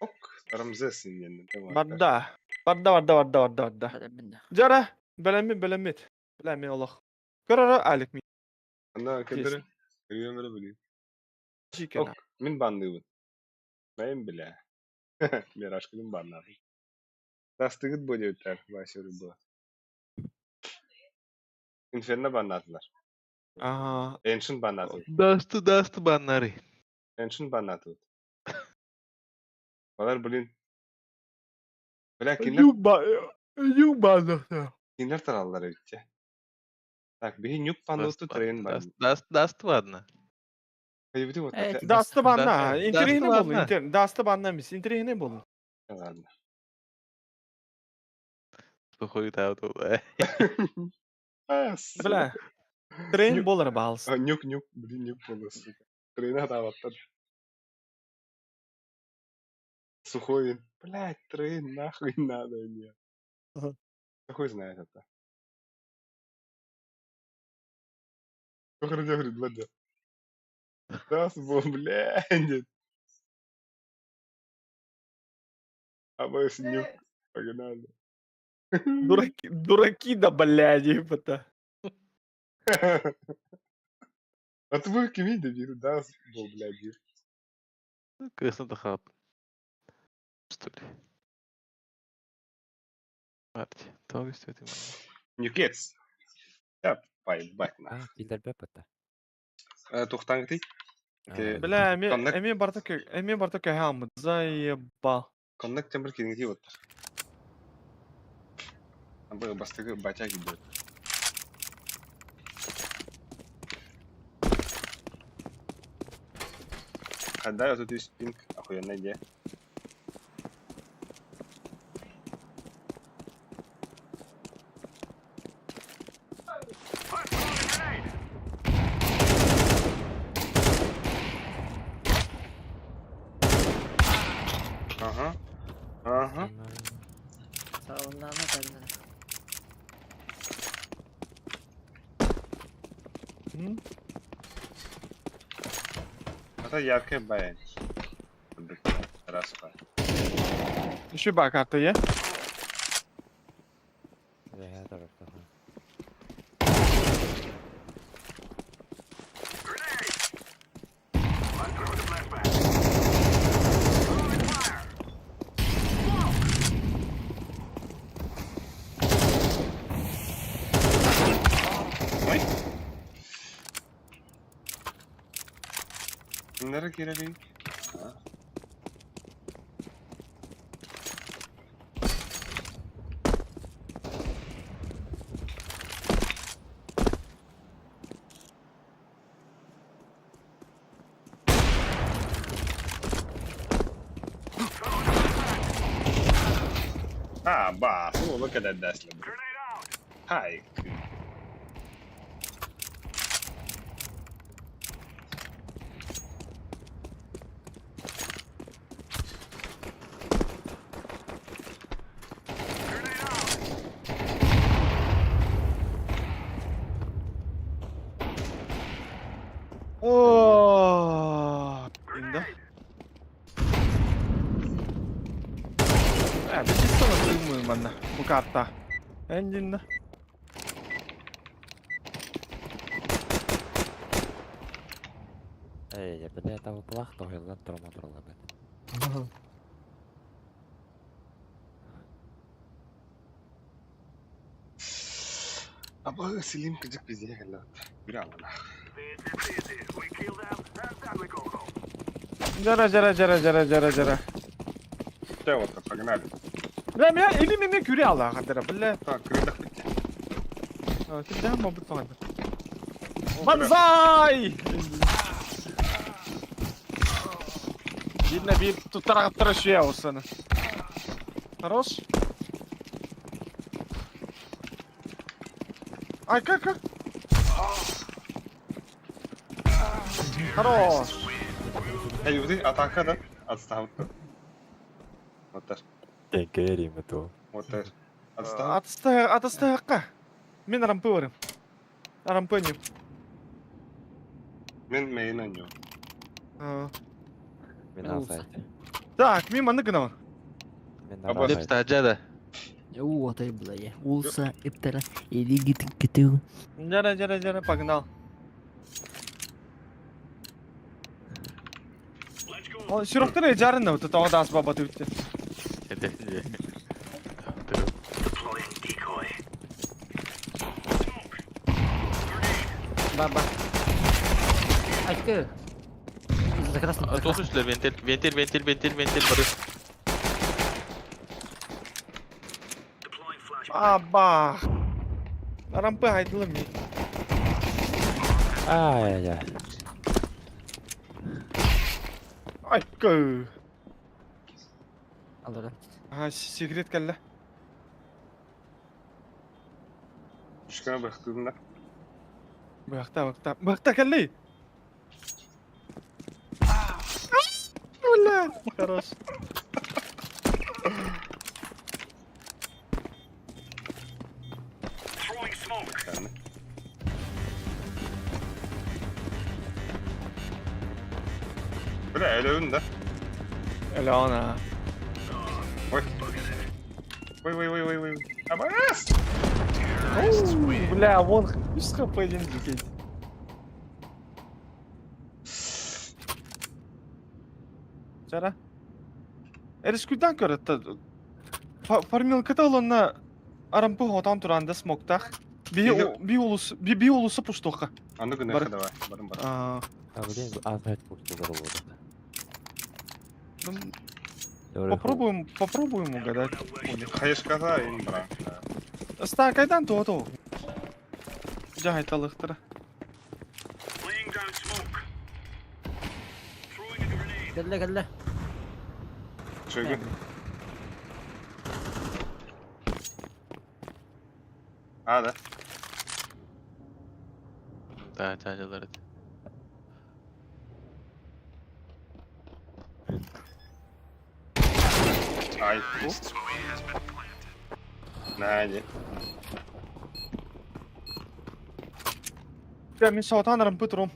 A: Ок, Рамзес инен.
B: Барда. Барда, барда, барда, барда, барда.
K: Бәләмін.
B: Жара, бәләмит, бәләмит. Бәләмит Аллах. Көрө алик ми.
A: Ана кедер. Көрүөмөрө билим.
B: Жикен.
A: Ок, мин банныбын. Мен биле. Мираж кылым баннадым. Дастыгыт бу диэбиттэр, Вася было. Инферно баннадылар.
B: Ага.
A: Ancient баннатыбыт.
L: Дасты, дасты баннары.
A: Ancient баннатыбыт. Балар, блин. Бля, кинилэр
B: Юбанахта.
A: кинилэр тараллар эбит дьэ. Так, биһи нюк паннууту трейн бар.
L: Даст, даст, ладно.
A: Хайбыты вот
K: Э,
B: Дасты банна.
L: Дасты
B: Интересный болу.
L: ладно.
B: Дасты банна эмис. Интересный болу.
A: Ладно.
L: Сухой тауту.
A: А, сука.
B: Бля. Трейн
A: Нюк.
B: болар баалыс.
A: А, нюк, нюк, блин, нюк буолла, сука. Трейна таабаттар. Сухой. Блядь, трейн нахуй надо мне.
B: Ага.
A: Хуй знает это. Говорит, блядь. Да, блядь. А мы с нюк погнали.
B: Дураки, дураки да, блядь, ебата.
A: А ты вы кими дебил, да, был, блядь.
L: Кысын тахап. Что ли? Марти, то есть это
A: Нюкец. Я поебать на.
D: А, киллер бөпөттө.
A: Тухтангты.
B: Бля, эми
A: Коннект.
B: эми барта эми барта кэхаммыт. Заебал.
A: Коннект тембр кинги вот. Бастыгы батяги будет. Когда я тут есть пинг, охуенная идея. Ага. Ага.
K: Сağından da
B: М?
A: Это яркая баян. Раз, два.
B: Еще ба карта е.
A: Ой. Nereye girelim? Ah, bah, oh, look at that dash. Hi.
B: О, Да. Э, бечистана думаю, манна. Бу карта. Эндинна.
D: Эй, бля, там плах, то я трома трола, бля.
A: Аба Селим кыжык бизге келди. Bir alana.
B: Жара, жара, жара, жара, жара, жара.
A: Все, вот, погнали.
B: Бля, меня или меня күрә ала хәтер, бля.
A: Так, крыдах битте.
B: Кимдә ма бит тагын. Банзай! Видно, бир тутарак тырышыя осыны. Хорош. Ай, как, как? Хорош.
A: Эй, атака да? Отстав. Вот так.
D: Теңкерим это.
A: Вот так. Отстав.
B: Атысты, атысты хаққа. Мен рампы барым. Рампы не.
A: Мен мейін аню.
D: Мен алсайт.
B: Так, мен маны гына.
D: Мен
A: Аба.
D: алсайт.
L: Лепста жада.
K: О, тай бля. Улса иптера или гитин киту.
B: Жара, жара, жара, погнал. О, сүрөктөр жарын да тоҕо даас баба түбүттэ.
L: Эде.
K: Ба-ба. Айкы. За красным, за
L: Туох
K: красным.
L: үстүлэ вентиль, вентиль, вентиль, вентиль, вентиль бары.
B: Абах. Рампы айдылым ми.
D: Ай-яй-яй.
B: Айкы.
K: Аллара.
B: Ага, секрет кэллэ.
A: Үшкәне бырахтыдым да.
B: Быахта, быахта. Быахта кэлли. Бля, хорош.
A: Бля, өлөбүн да.
B: Алена.
A: Ой. Ой, ой, ой, ой, ой. Абас!
B: Бля, вон үс хп один дикеть. Чара. Эрискуйдан көрөттө. Фармилката олонна арампы хотан туранда смоктах. Би би улус би би улуса пуштоха.
A: Аны гына
B: Бар.
A: давай. Барым бар.
B: А,
D: А, блин, азайт пусту
B: ну, попробуем, попробуем угадать.
A: Хайышката ин бара.
B: Ста кайдан то то. Жахай талыктыра.
K: Кэллэ, кэллэ.
A: Чөйгө. А, да.
L: Да, чачалар.
A: Ай. Нәне.
B: Я мен саутан рампы турум.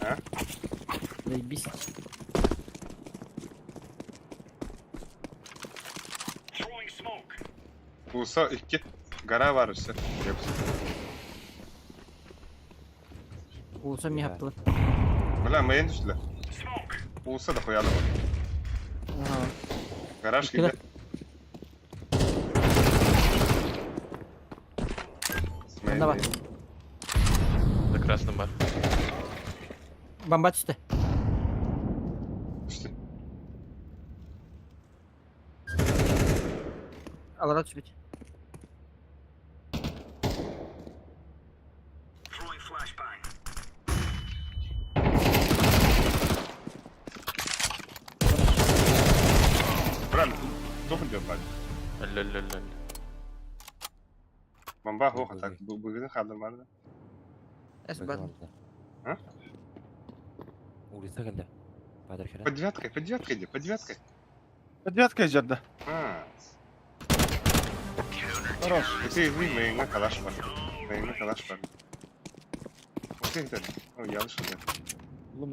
A: А?
K: Заебись.
A: Улса 2. Гора бар үсі.
K: Улуса ми хаптылар.
A: Бля, мейін түштілі. Улса да хуяды бар.
B: Ага.
A: Гараж
K: Иккилер.
A: килде.
K: Онда бар.
L: За красным бар.
K: Бомба түсті.
A: Түшті.
K: Аллара түспейді.
A: Бля, тоқын деп бар.
L: Лө-лө-лө.
A: Бомба хоха так. Бүгін қалдырмады.
K: Эс бар.
A: А?
D: Улица кэллэ. Падар
A: Под девяткой, под девяткой иди, под девяткой.
B: Под девяткой жерде.
A: А,
B: Хорош.
A: ты вы мейінге калаш бар. Мейінге калаш бар. Окей, да. О, ялыш да.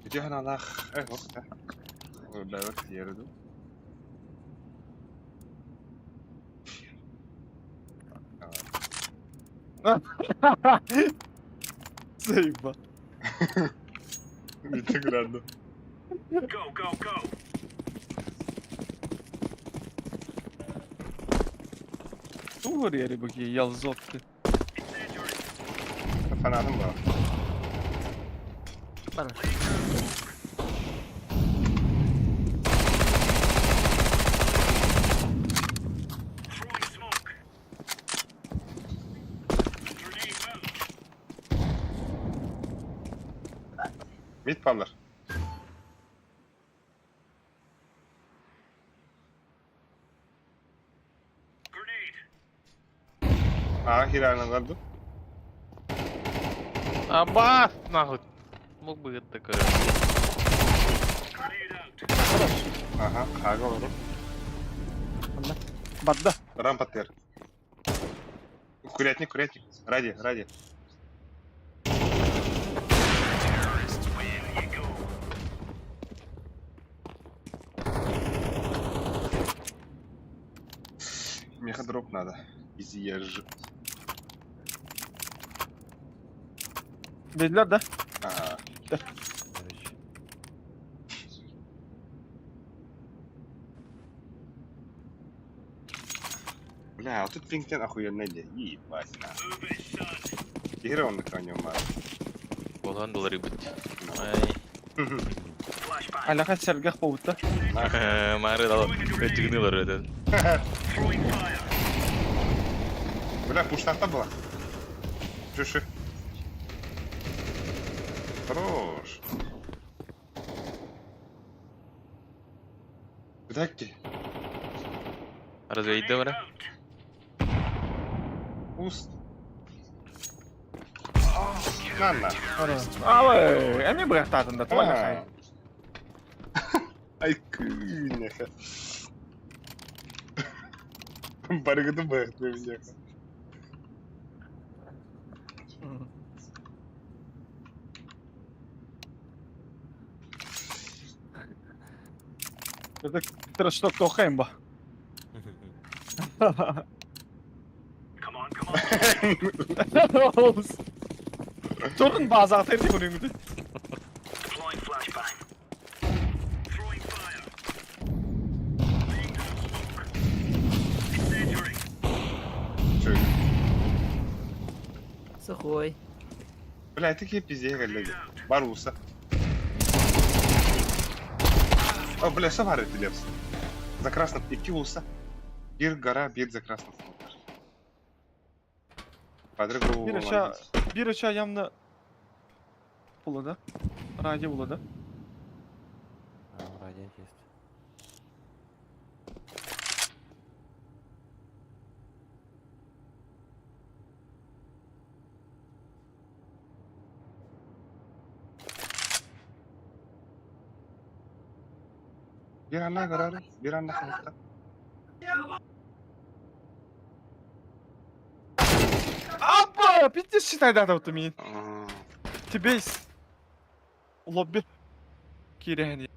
A: Где Аллах? Эх, вот да. Ой, бля, вот ереду.
B: Заеба.
A: Витя граду.
B: Тугор ери буки ялзотты.
A: Фанатым бар.
K: Бар.
A: Мид паллар. А, хираны калды.
L: Абас, нахуй. Мог бы это такое.
A: Ага, хага олору.
K: Онда.
B: Бадда.
A: Рампа тер. Курятник, курятник. Ради, ради. Меха дроп надо. Изъезж.
B: Dediler да?
A: Ага. Бля, а тут пингтен охуенный день. Ебать, на. Игра он на коне мар.
L: Болан доллары бит. Ай.
B: Аляха сэргэх буолбута.
L: Мары дал. Өтүгүнү олор өтөн.
A: Бля, пуштата была. Чуши. Хорош. Куда ты?
L: Разве иди бара?
A: Уст. На на.
B: Алы, эми бырахтаатын да, туа хай.
A: Ай, күйнеха. Барыгыты бырахты всех.
B: Это трэш-ток тохайм ба. Турун базаҕа терди көрүҥүтү.
K: Сухой.
A: Бля, такие пиздец, коллеги. Баруса. О, бля, что варит Лепс? За красным идти уса. Бир гора, бир за красным. Падры
B: Bir aşağı, bir aşağı yamda buladı. Radyo buladı.
D: Радио есть.
A: Bir anna görer, bir anna kalktı.
B: Апа, пиздец считай да вот мин. Тебе лобби кирени.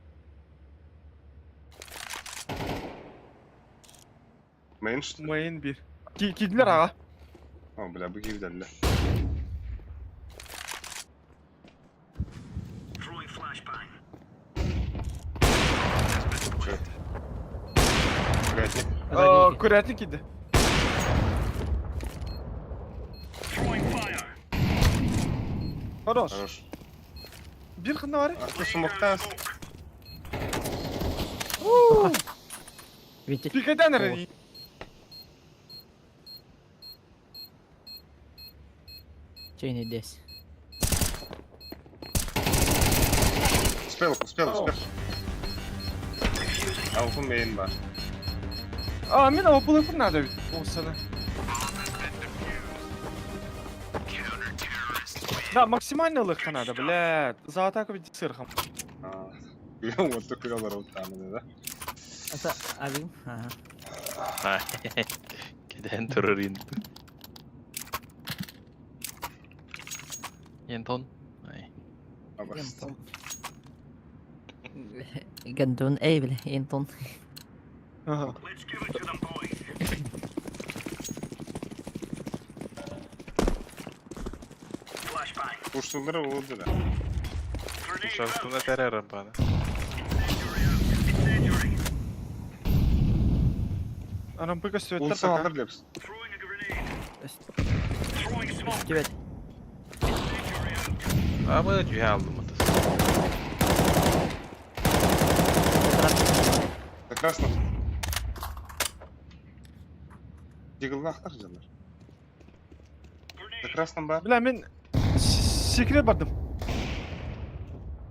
A: Мейн что?
B: Мейн bir. Кидилер ага.
A: О, бля, быки видали. Курятник.
B: Курятник иди. Хорош.
A: Хорош.
B: Bir хана бар.
A: А что смоктас?
B: Пикайдан эрэ.
K: Чейни здесь.
A: Успел, успел, успел. А у мейн бар.
B: А, мен опылыпын надо ведь. Осыны. Да, максимально легко надо, блядь. За атаку ведь сырхом.
A: Я вот только говорил там, да?
K: Это авим? Ага.
L: Кеден турурин. Ентон. Ай.
K: Ентон. Гандон, эй, бля, Ентон.
B: Ага.
A: Курсунları oldu da.
L: Ушастына теререм бана.
B: Арампыка сөттер
A: Улса
B: пока.
A: алыр лепс.
K: Привет.
L: А мы түйе алдым это.
A: За красным. Дигыллахтар жандар. За красным бар.
B: Бля, мен секрет бардым.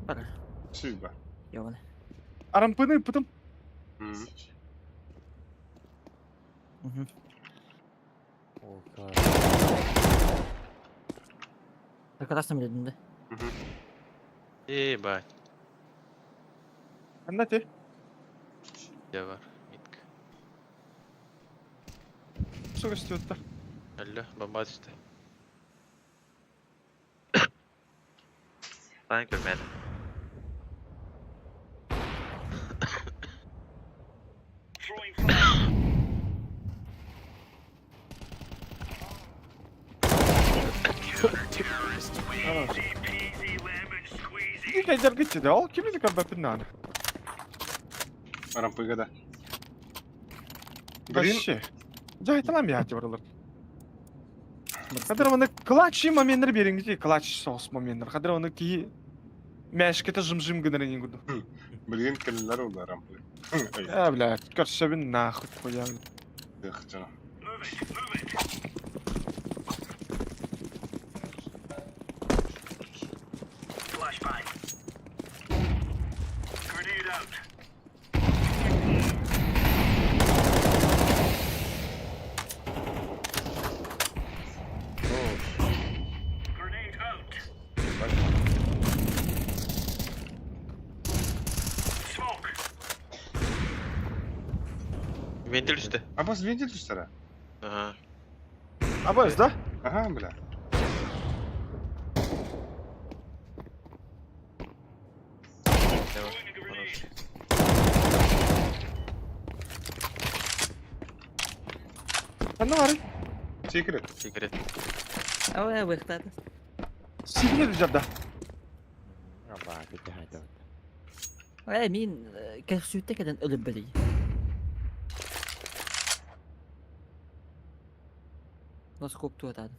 K: Бар.
A: Сүйба.
K: Ёбаный.
B: Арампыны пытым.
K: Угу.
D: О,
K: За красным рядом, да?
L: Ебать.
B: Анна те.
L: Я бар. Митка.
B: Сука сөттер.
L: Алло, бомба түсті. Таң көрмеді.
B: Пикайдаргытчы да, ол кими да көрбөппүн даҕаны.
A: Рампыга да. Блин.
B: Вообще. Дьаһайталаан биһааччы барылар. Хадыр оны клатчи моменттер бериңити клатч соғыс моменттер. Хадыр оны кии мәшкете жым-жым гыныр инин курдук.
A: Билигин кэллилэр ол рампы.
B: Э, бля, көрсөбүн нахуй хуя.
A: Тыхчана.
L: Вентиль үстэ.
A: Абас вентиль түстэрэ.
L: Ага.
B: Абас, да?
A: Ага, бля.
B: Ханна баарый?
A: Секрет.
L: Секрет.
K: Ой, выхтады.
B: Секрет дьарда.
D: Абаа, кити хайдабыт.
K: Э, мин кәрсүүттэ кэлэн өлөрбөтүй. Носкоп туотаадым.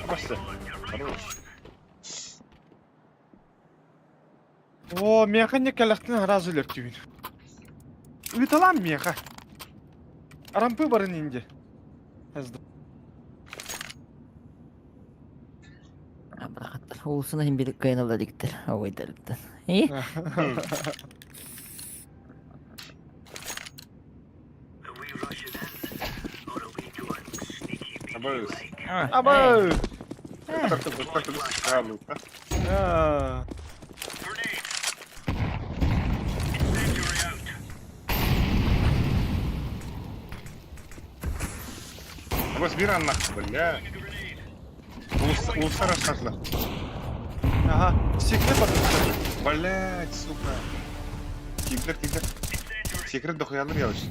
A: Абас. Хорош.
B: О, меха не кэлэхтин араас өлөртүүбүн. Ыыталаан меха. Рампы барын инде.
K: Абрахаттар. Уулусуна иһин бир кыайан ыла иликтэр. Ой, И?
A: Абас.
B: Аба!
A: А. Абас бир аннах, бля. Улусар ашарла.
B: Ага, секрет бар.
A: Блять, сука. Тигдер, тигдер. Секрет дохуялар явыш.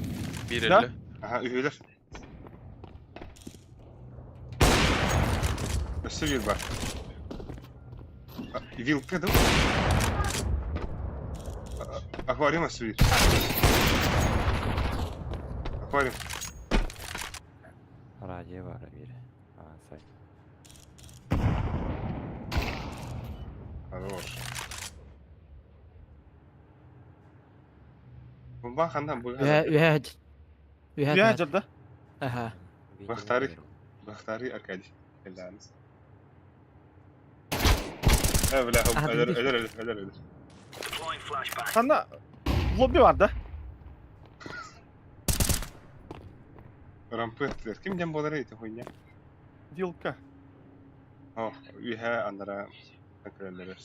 L: Бир
B: Да?
L: эле.
A: Ага, үһүлэр. Өссө бир бар. А, Вилка, да? Аквариум өссө бир. Аквариум.
D: Радио бар бир. А, сай.
A: Хорош. Бомба хандан бу.
K: Үһэ, үһэ. Үһэ.
B: Үһэ дьарда.
K: Аха.
A: Бахтари. Бахтари Аркадий. Элланс. Э, бля,
K: А,
A: өлөр,
K: билбит.
A: өлөр, өлөр, өлөр, өлөр.
B: Ханна лобби бар да?
A: Рампы өттүлэр. Ким дем болар эти хуйня?
B: Вилка.
A: О, үһэ анара акреллер.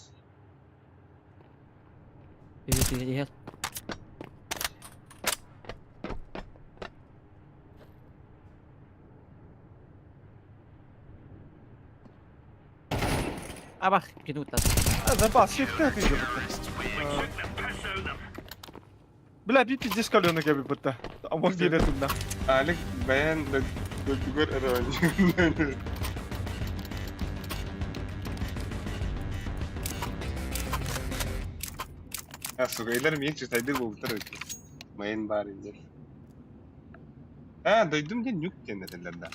K: Үһэ, үһэ, үһэ. Абах, кинуттар.
B: А, запас, секрет идет. Бля, би пиздец каленый кэби бытта. Амон бире тунна.
A: Алик бэйэн дөгөр өрөөн. А, сука, илер миин чытайды бултар өтү. Майын бар индер. А, дойдум ден нюк ден этелер да.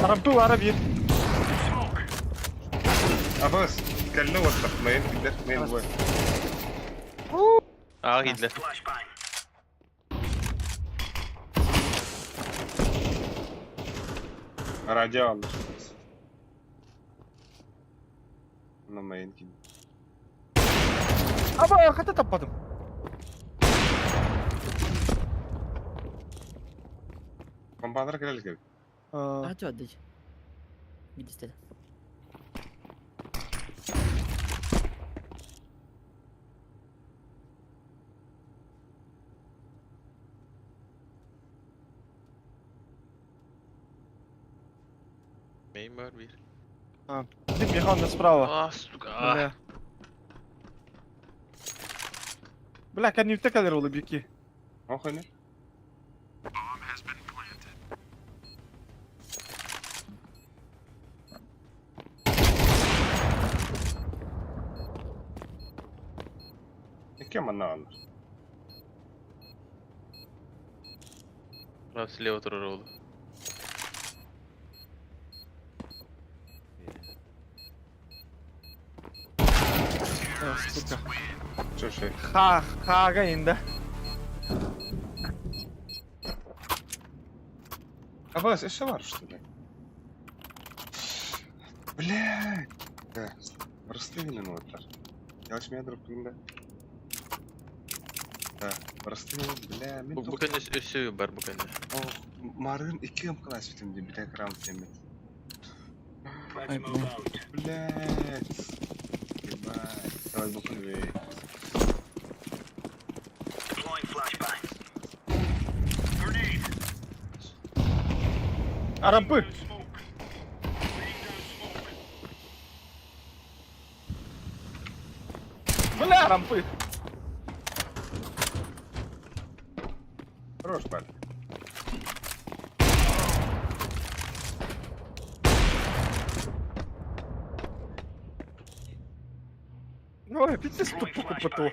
B: Рампы бара бир.
A: Абас, кэллэ уоттар, майын киллер, майын бой.
L: Аа киирдэ.
A: Радио алды. Ну, майын киллер.
B: Аба, хата таппадым.
A: Бомбалар кэлэл кэби.
B: А,
K: А, чё, дыть? Видите?
L: Мейн бар биир.
B: А, ты Михан справа.
L: А, сука.
B: Бля. Бля, кэннибитэ кэлэр ол бики.
A: Ох ини. Икки манна бааллар.
L: Прав слева турар уолу.
B: Сука.
A: Чөшө.
B: Ха, хага инде.
A: Абас, өссө бар что ли? Блядь. Да. Бырастыы уоттар. Ялыш меня друг да. Да, бырастыы бля, мин
L: Бу
A: тух.
L: кэннэ өссө бар бу кэннэ.
A: Ох, марын икки ым класс бүтүм ди бүтэ крам теммит.
I: Ай, бля.
A: Блядь. Ебать. Давай буквы.
B: Арампы. Бля, рампы.
A: Хорош, парень.
B: Ой, пиздец тупо поту.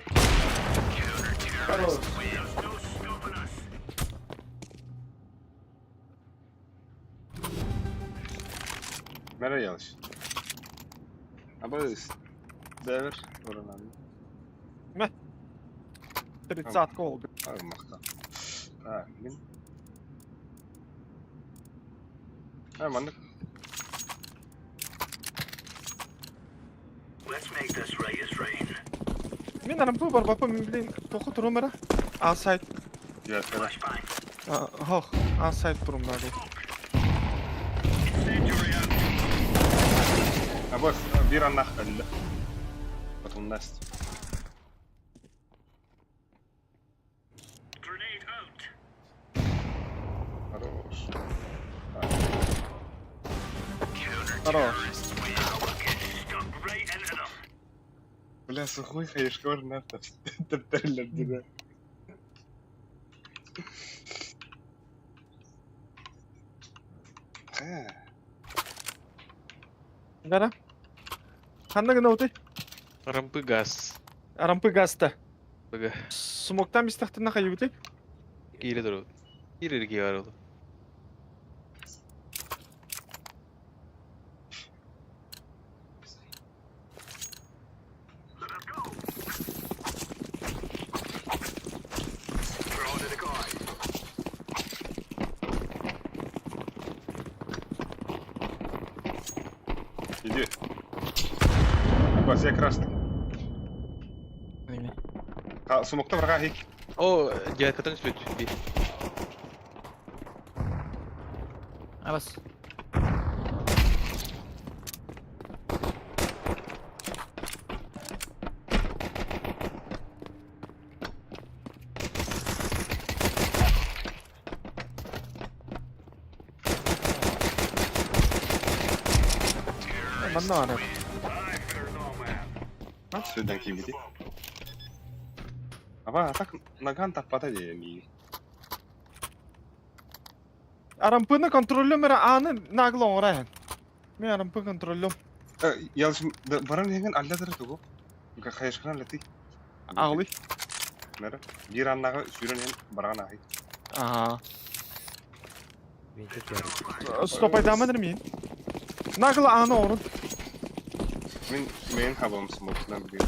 C: Хорош.
A: Nereye yalış? Абас. Дэвер, оранан.
B: Тридцатка ол.
A: Армахта. Так, мин. А, маннык.
B: Мин рампы бар бапа, мин блин, тоху турумера. А сайт.
A: Девятка.
B: Хох, а сайт турумнагы.
A: Абас, бир аннах әллә. Потом Настя. Хорош.
B: Хорош.
A: Бля, сухой хаешкор на таптарлар дида.
B: Гара. Ханна гына уты.
L: Рампы газ.
B: Рампы газта.
L: Бага.
B: Смоктан бистахтына хайыбыты.
L: Киире турар. Киирер кии бар уолу.
A: Иди. Абас, я красный. А, смокта врага хик.
L: О, девяткаттан түспүт биир.
K: Абас.
B: Манна ары.
A: А, сюда кибити. Аба, а так наган таппата дии.
B: Арампыны контроллемера аны нагло оңрайын. Мен арампы контроллем.
A: Ялыш, баран һеңен алладыр тугу. Хаешкан лети.
B: Ағлый.
A: Нere? Бир аннагы сүүрэн һен барган ахи.
B: Ага.
D: Винтик яры.
B: Стоп айдамын мин. Нагло аны орын.
A: Мин мен хабам смокнан бир.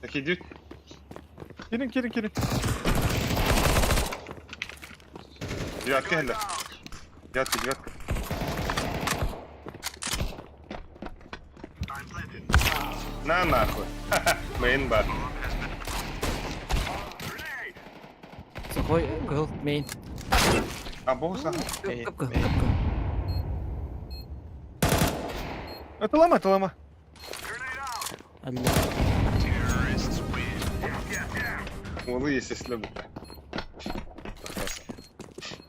A: Так иди.
B: Кирин, кирин, кирин.
A: Девятка хелле. Девятка, девятка. На нахуй. Мейн бар.
K: Сухой кыл мейн.
A: А босса.
K: Кып кып кып.
B: Это лама, это лама.
K: Алла.
A: Уолу естественно бутта.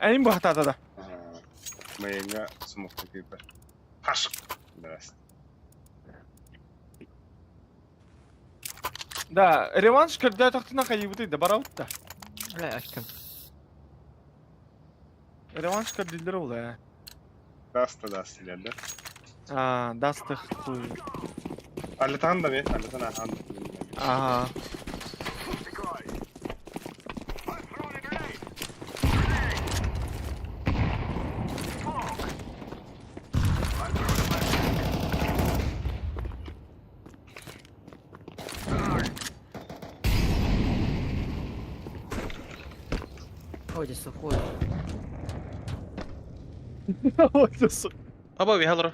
B: Эйин быһатаата да.
A: Майынга сумукта күүпэр. Хаш! Здрасте.
B: Да, реванш көрдөөтөхтүнэ хайыыбытый да барабыт да.
K: Бля, очком.
B: Реванш көрдүүллэр ол ээ.
A: Даста даст да?
B: А, даст хуй.
A: Алетан да ми? Алетан ахан.
B: Ага.
K: Ой, здесь сухой.
B: Ой, да сука.
L: Аба вихалро.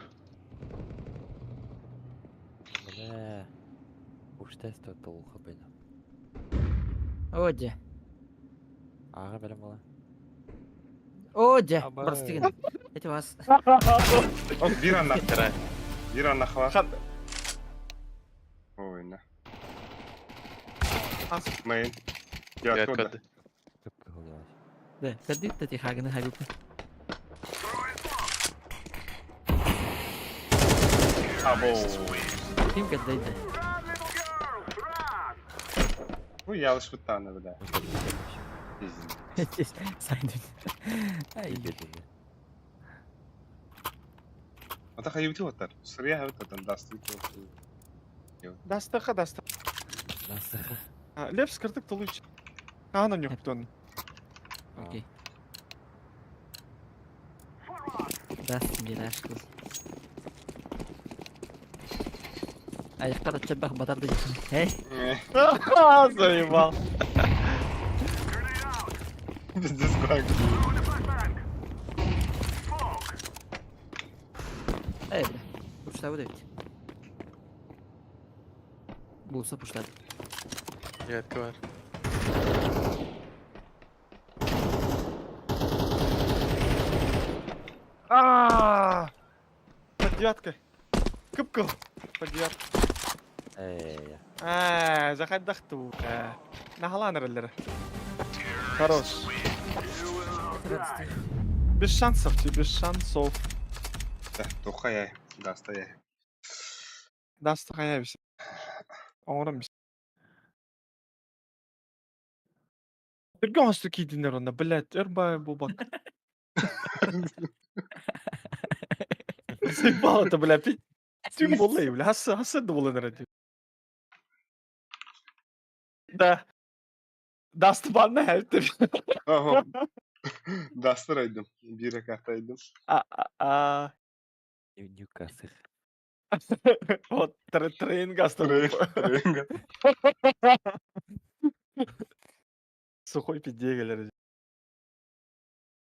D: Бля. Уж тест толуха бэйна.
K: Оде.
D: Ага, бэлэм була.
K: Оде.
L: Абай.
K: Простыгин. Эти вас.
A: Ок, бир анна.
L: Тара.
A: Бир анна хва.
B: Хан.
A: Ой, на.
B: Ас.
A: Мейн. Я
L: Я
A: откуда?
L: код.
D: Кып-кыһыл
K: Да, кадыт эти хаганы хагупы.
A: Або.
K: Ким кадыт?
A: Ну, ялыш бутта бля. Пиздец.
K: Сайдын. Ай.
A: Ата хайбити оттар. Сырия хабит оттан даст.
B: Дастыха, даста.
D: Насыха.
B: Лепс кырдык толуч. Ана нюхтон.
K: Окей. Даст мираж. Аяқтар чабах батарды. Эй,
B: Заебал.
A: Пиздец, как.
K: эй, бля. Пушта выдавить. Булса пушта.
L: Я открываю.
B: А! Под девяткой. Кып-кыл. Под девяткой.
D: Эй.
B: А, захадахту. Нахалан реллер. Хорош. Без шансов тебе, без шансов.
A: Тоха я. Даста я.
B: Даста хаябис. Оңорон бис. Түргөн хосту кийдинер онда, блядь, эрбай бубак. Заебал это, бля, пить. Тюм болей, бля, хаса, хаса да ради. Да. Даст банна хелтер.
A: Ага. Дастыр айдым. Бир ракат айдым.
B: А, а, а.
D: Ньюкасых.
B: Вот, трейн гаста.
A: Трейн.
B: Сухой пидегелер.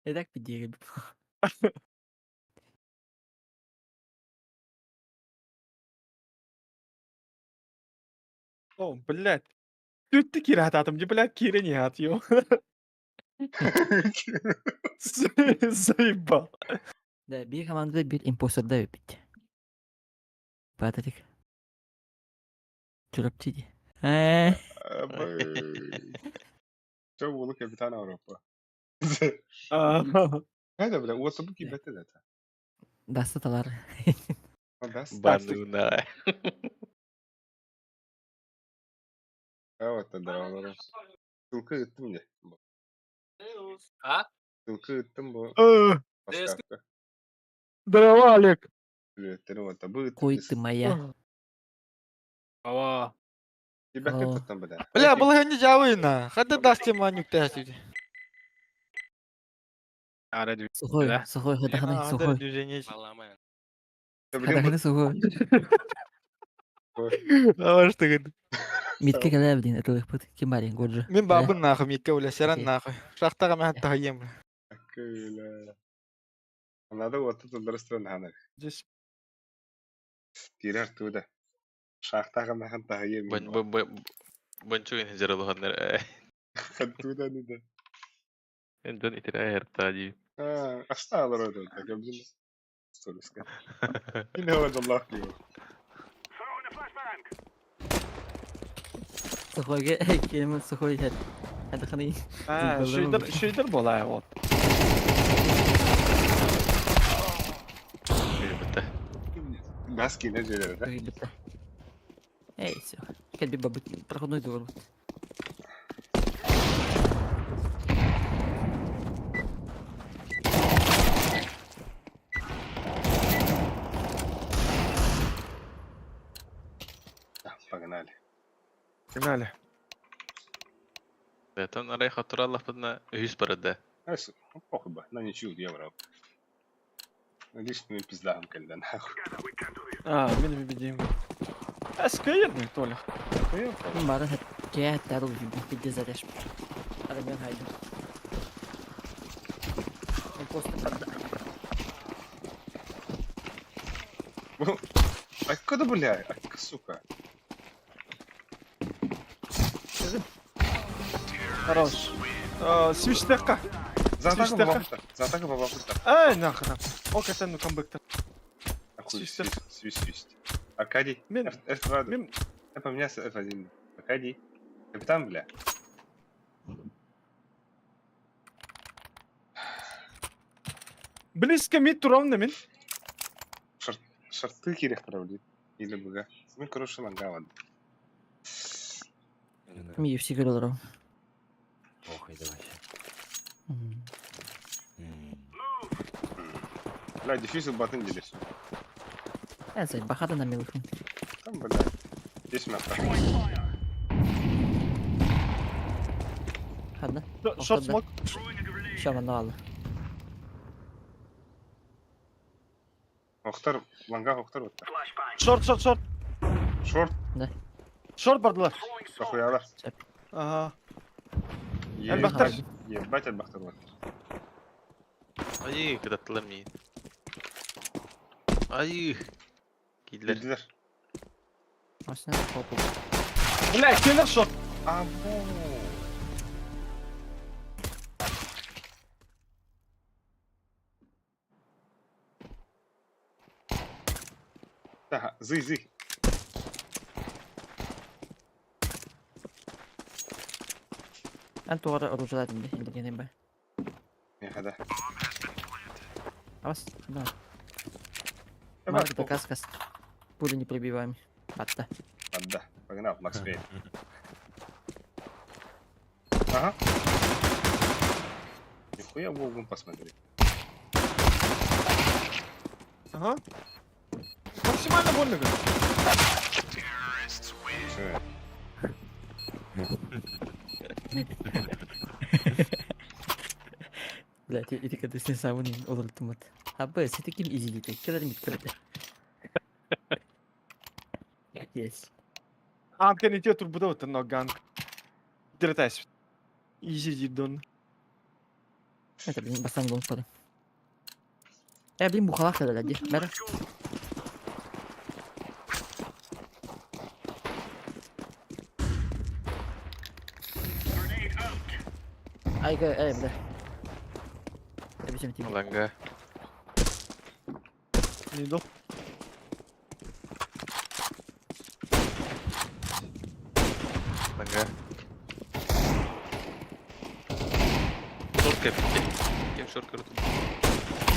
K: И так пидегель.
B: О, блядь. Түтті кире ататым, де, блядь, кире не ат, ё. Заебал.
K: Да, бир команда бир импостер да бит. Патрик. Чурапчиди. Э,
A: Что было капитан Европа? Это, бля, вот бу кибет это.
K: даста талар.
A: Даст.
L: Бануна.
A: А вот тогда. Тылкы ыттым де.
E: А?
A: Тылкы ыттым бу.
B: Здорово, Олег.
K: Кой ты моя.
H: Ава.
A: Тебя
K: О.
A: там, бля.
M: Бля, был не жавына. Хада дасте манюк тәсү.
K: Сухой, сухой, хадаханы, сухой.
M: Движение.
K: Хадаханы сухой.
M: Давай что говорит.
K: Митке кэлэ блин, это лых пыт кимари годжи.
M: Мин бабын нахуй, митке уля, серан нахуй. Шахтага мен хатта хаем.
A: Надо вот тут дұрыстырын ханар.
B: Здесь
A: Тирер туда. Шахтага махан тахайым.
L: Бан бан бан банчугин хижаралуханнар.
A: Туда не да.
L: Энтон итира хертади.
A: А, аста алар это, так обзин. Сториска. Не вот Аллах его.
K: Сухой, кем сухой. Хайдаханый?
B: А, шейдер, шейдер буолаа вот.
L: Бітті.
A: Газ киинэ дьиэлэрэ да?
K: Бітті. Эй, все. Кэлби бабыт проходной двор.
A: Да, Погнали.
B: Погнали.
L: Этон арай хотураллахпытына үһүс барыда.
A: Ай, сука, ну, похуй ба, на ничью евро. Лишний пиздахом кэллэ нахуй.
B: А, мин бибидим. Эскэйерный Толя.
K: Бары кээ тарыл пидде заряж. Армен хайдым. Просто подда.
A: Откуда, бля? Ай, сука.
B: Хорош. Свичтекка.
A: За атаку
B: Свистека.
A: бабахта. За атаку бабахта.
B: Эй, нахуй там. Ок, это ну камбэк
A: Охуй,
B: Свистек.
A: свист, свист, свист. Аркадий,
B: Мин-
A: F2,
B: Мин
A: я поменялся F1. Аркадий. Капитан, бля.
B: близко мид туровна мин.
A: Шарты кирехтара, блядь. Или бга. Ну, короче, лангава.
K: Ми UFC көрөлөр.
D: Ох, иди вообще.
A: Бля, дефьюз батын делись.
K: Э, сай бахата на милых.
A: Там, бля. Здесь метров.
K: Хадна.
B: Шорт смок.
K: Ща мануал.
A: Охтар, ланга охтар вот.
B: Шорт, шорт, шорт.
A: Шорт,
B: Шорт бардылар.
A: охуяла.
B: Ага.
A: Ебать, ебать, альбахтар вот.
L: Айы, кытаттылар миин. Айы. Кидлер.
A: Кидлер.
K: Осна попу.
B: Бля, келер шорт.
A: Або. Так, зы, зы.
K: Ан туара оружие дим индигене ба.
A: Не, хода.
K: Ас, да.
A: Давай,
K: Марк да каскас. Пули не пробиваем. Атта.
A: Да, погнал, Макс Пейн. Ага. Нихуя в угол посмотри.
B: Ага. Максимально больно, говорит.
A: Чё?
K: Блять, иди когда сен сабын олортумат. Абы, сен ким изилите? Келер миткерде. Yes.
B: Анка не те турбуда вот но ганг. Дретайс. Изи дидон.
K: Это, блин, бастан гонг пары. Э, блин, бухалах тогда, ди. Бер. Айга, э, бля. Я тебе.
L: Ланга.
B: Не иду.
L: Ланга. Шорка бітті. Кем шорка руту.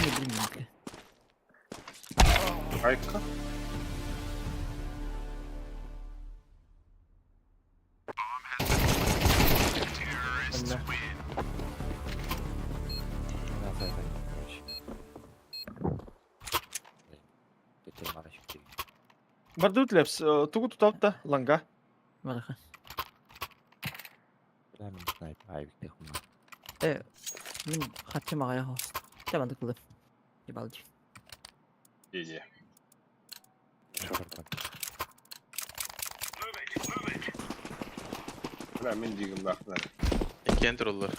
K: Не, блин, не.
A: Айка.
B: Бля.
D: На сайт, короче. Блин, Тут мара чуть.
B: Бардут лепс. Тугу тутапта ланга.
K: Мараха.
D: Бля, мен снайп, ай, бик хума.
K: Э, мен хатчы мага хос. Табанды кылды. Ебалды.
A: Иди.
D: Шорт.
A: Бля, мен дигім лахна.
L: Иккен турулар.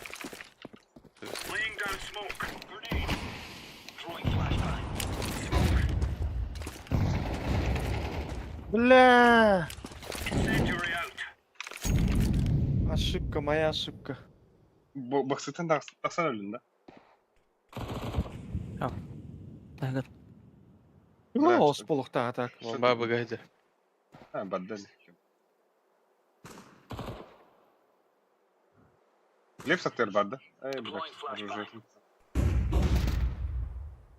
B: Бля. Ошибка, моя ошибка.
A: Бақсытан тақсан өлін да?
K: Тагыр.
B: Ну, ос полухта так.
L: Бомба бігайды.
A: А, баддан. Глеб саттыгар бар да? Эй, блядь, оружие.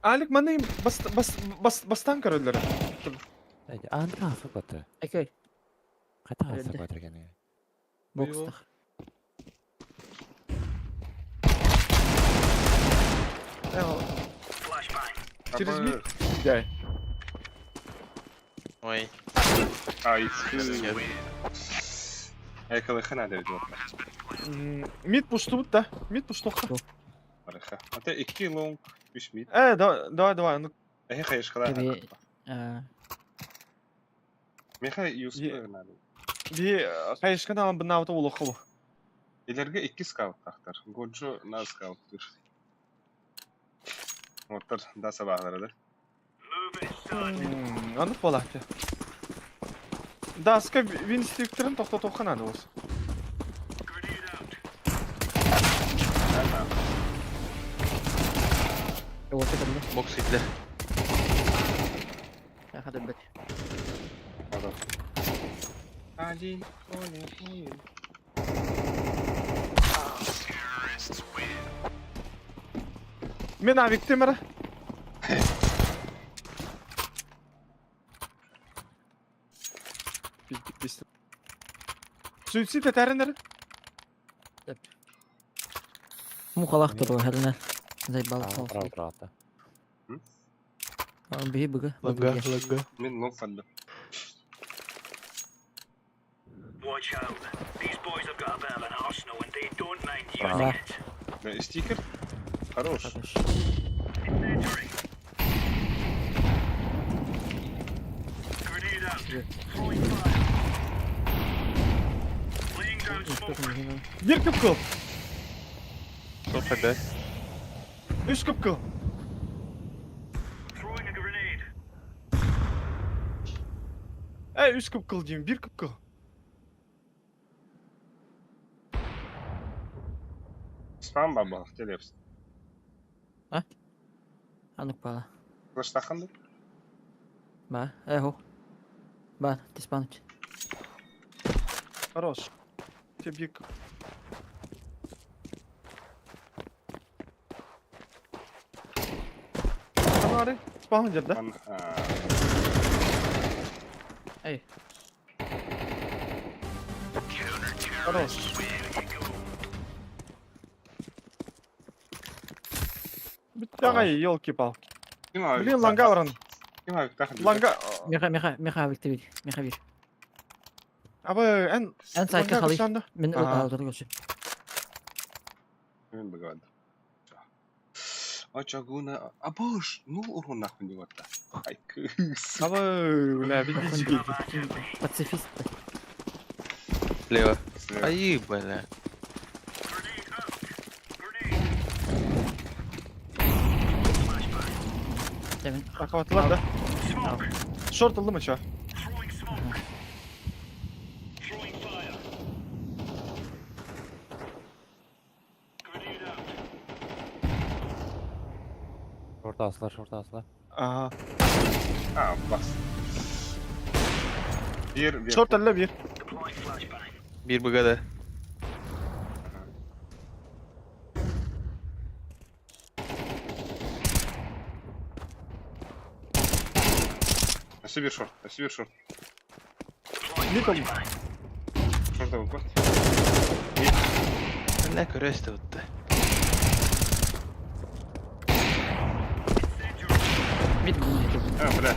B: Алик маны бас бас бас бастан көрөллөр.
D: Аан хафы баты.
K: Окей.
D: Қайта хафы батыр екен.
K: Бокстах.
B: Через мид. Дай.
L: Ой.
A: Ай, Экалыха надо ведь.
B: Мид пуштубут да. Мид пуштуқта.
A: Барыха. Ата 2 лонг, 3 мид.
B: Э, давай, давай, давай. Ну,
A: Эхе хайышкала.
K: Тебе...
A: Меха юспы надо.
B: Би хайышкана алан бынаута улуху.
A: Илерге 2 скаут тахтар. Годжо на скаут. Оттар да сабахлары да.
B: Аны болақты. Даска винстиктерин тоқтатуға надо болсын.
L: Бокс итле.
A: Один, один.
B: Мен авиктем ара. Суицид этәринер.
K: Мухалах туру хәрнә. Зайбал.
D: Раутрата.
K: Би бүге.
M: Лага, лага.
A: Мен лонг падды.
K: Да.
A: Да, стикер. Хорош.
B: Bir кып-кыл.
L: Топ опять.
B: Үш кып-кыл. Әй, үш кып-кыл деймін, бір кып-кыл.
A: Спам бабал, телепс.
K: А? Анық бала.
A: Флештаханды?
K: Ба, эхо. Ба, ты спаныч.
B: Хорош. Тебе бик. Анары, спам деді да?
K: Эй.
B: Хорош. Давай, елки-палки. Блин, ланга Ланга...
K: Меха, меха, меха, Виктор, меха, Вик.
B: Абы, эн...
K: Эн сайтка хали. Мен алдыр көрсө.
A: Мен багады. Очагуна, абыш, ну урон нахуй не вот Ай, кыс.
B: Абы, бля, видите.
K: Пацифист.
L: Слева. Ай, бля.
B: Акватлар да? Шорт алды ма чё?
D: Шорт асла, шорт асла.
B: Ага.
A: А, бас. Bir, bir.
B: Шорт алды bir.
L: Bir БГД.
A: Сибир шорт, Сибир шорт.
B: Никол.
A: Шорт алып
L: Бля, көрөстө бутты.
A: А, бля.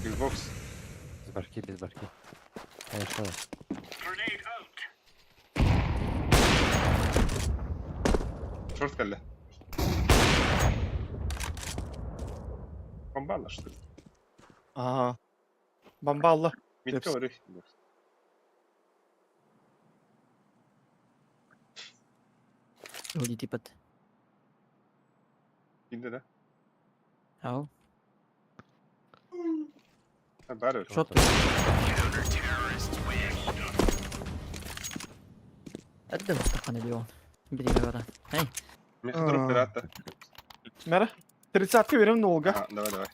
A: Xbox.
D: Без башки, без башки. Эй, что?
A: Шорт келди. Бомбалла, что ли?
B: Ага. Бомбалла.
A: Митка бар.
K: Ули типа.
A: Инде да?
K: Ау.
A: Бар.
K: Шот. Это мустахан миллион. Блин, бара. Эй.
A: Меха дроп пирата.
B: Мера? Тридцатка берем долго.
A: Давай, давай.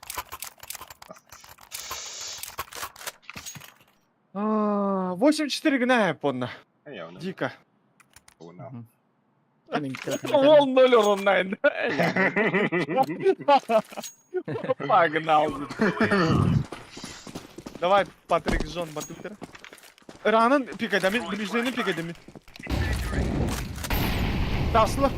B: 8-4 гна понна. Дико. Уол ноль уруннайн. Погнал. Давай, Патрик Джон Батутер. Ыраанын пикадами, ближнейни пикадами. Тасла.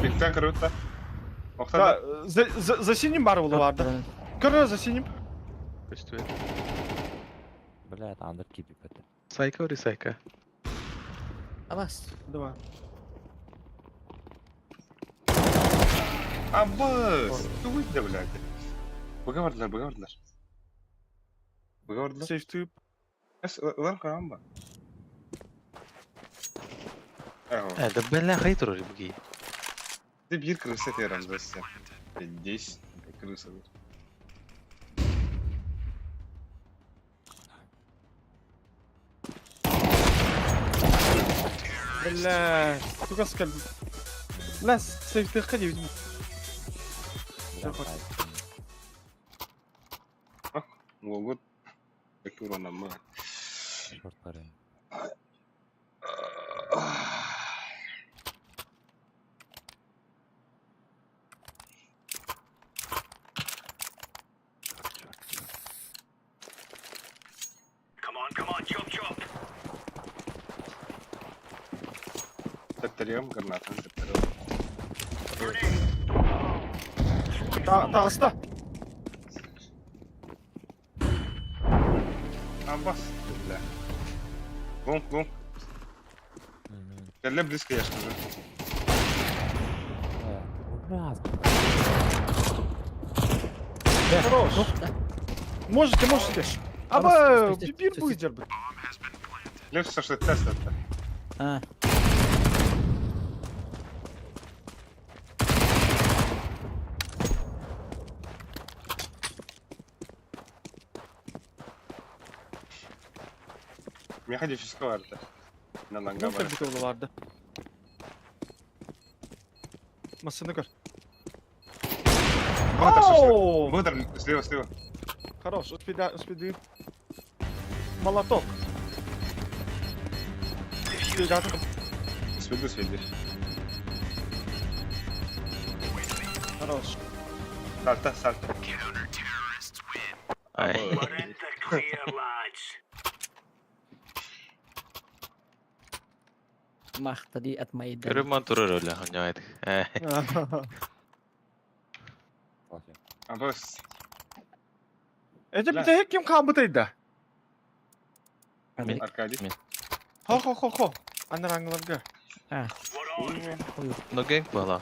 A: Биктен кырыбытта.
B: Да, за, за, за синим бар барды. Көрө за синим.
L: Көстүбэт.
D: Блядь, андыр кипи бөтө.
L: Сайка ори сайка.
K: Абас.
B: Давай.
A: Абыс! Тугуй да, блядь. Быга бардылар, быга бардылар. Быга бардылар.
B: Сейф тип.
A: Ылар каан ба?
L: Э, да бля, хай турар буги.
A: Ты бир крыса теран бессе. Здесь крыса.
B: Бля, сука скальп. Бля, сейф ты ходи, видимо.
A: Могут. Как урона мы.
D: Шорт бар.
A: Таттарем гранатом таттарем.
B: Таҕыста.
A: Абас, бля. Лонг, лонг. Кэллэ близко, я скажу.
B: Хорош. Можете, можете. Аба, бир будет дербы.
A: Лев сошли тест это.
K: А.
A: Меха дефиска vardı. На ланга
B: Ну,
A: бар.
B: бит vardı. Масыны көр.
A: Богатыр
B: Оу!
A: Богатыр, слева, слева.
B: Хорош, успеди, успеди. Молоток.
A: Сведу, сведи.
B: Хорош.
A: Сальто, сальто.
L: Ай.
K: Махтади от Майдан.
L: Көрүм турар өлө хоньойд. Э.
A: Абас.
B: Это бите ким кабытайда?
A: Аркадий.
B: Хо-хо-хо-хо. Анараңларга.
K: А.
L: Но гэнг бала.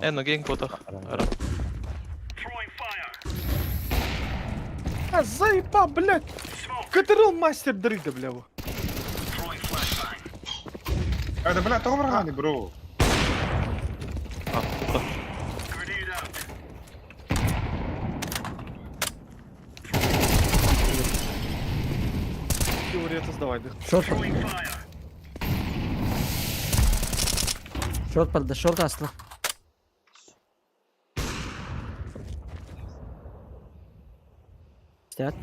L: Э, но гэнг ботах. Ара.
B: А заеба, блядь. Катерил мастер дрыда, бля. во.
A: Это, бля, тоҕо барҕааны, бро.
B: Теория сдавай, да.
K: Шорт. Шорт барда, шорт асла. Стоят.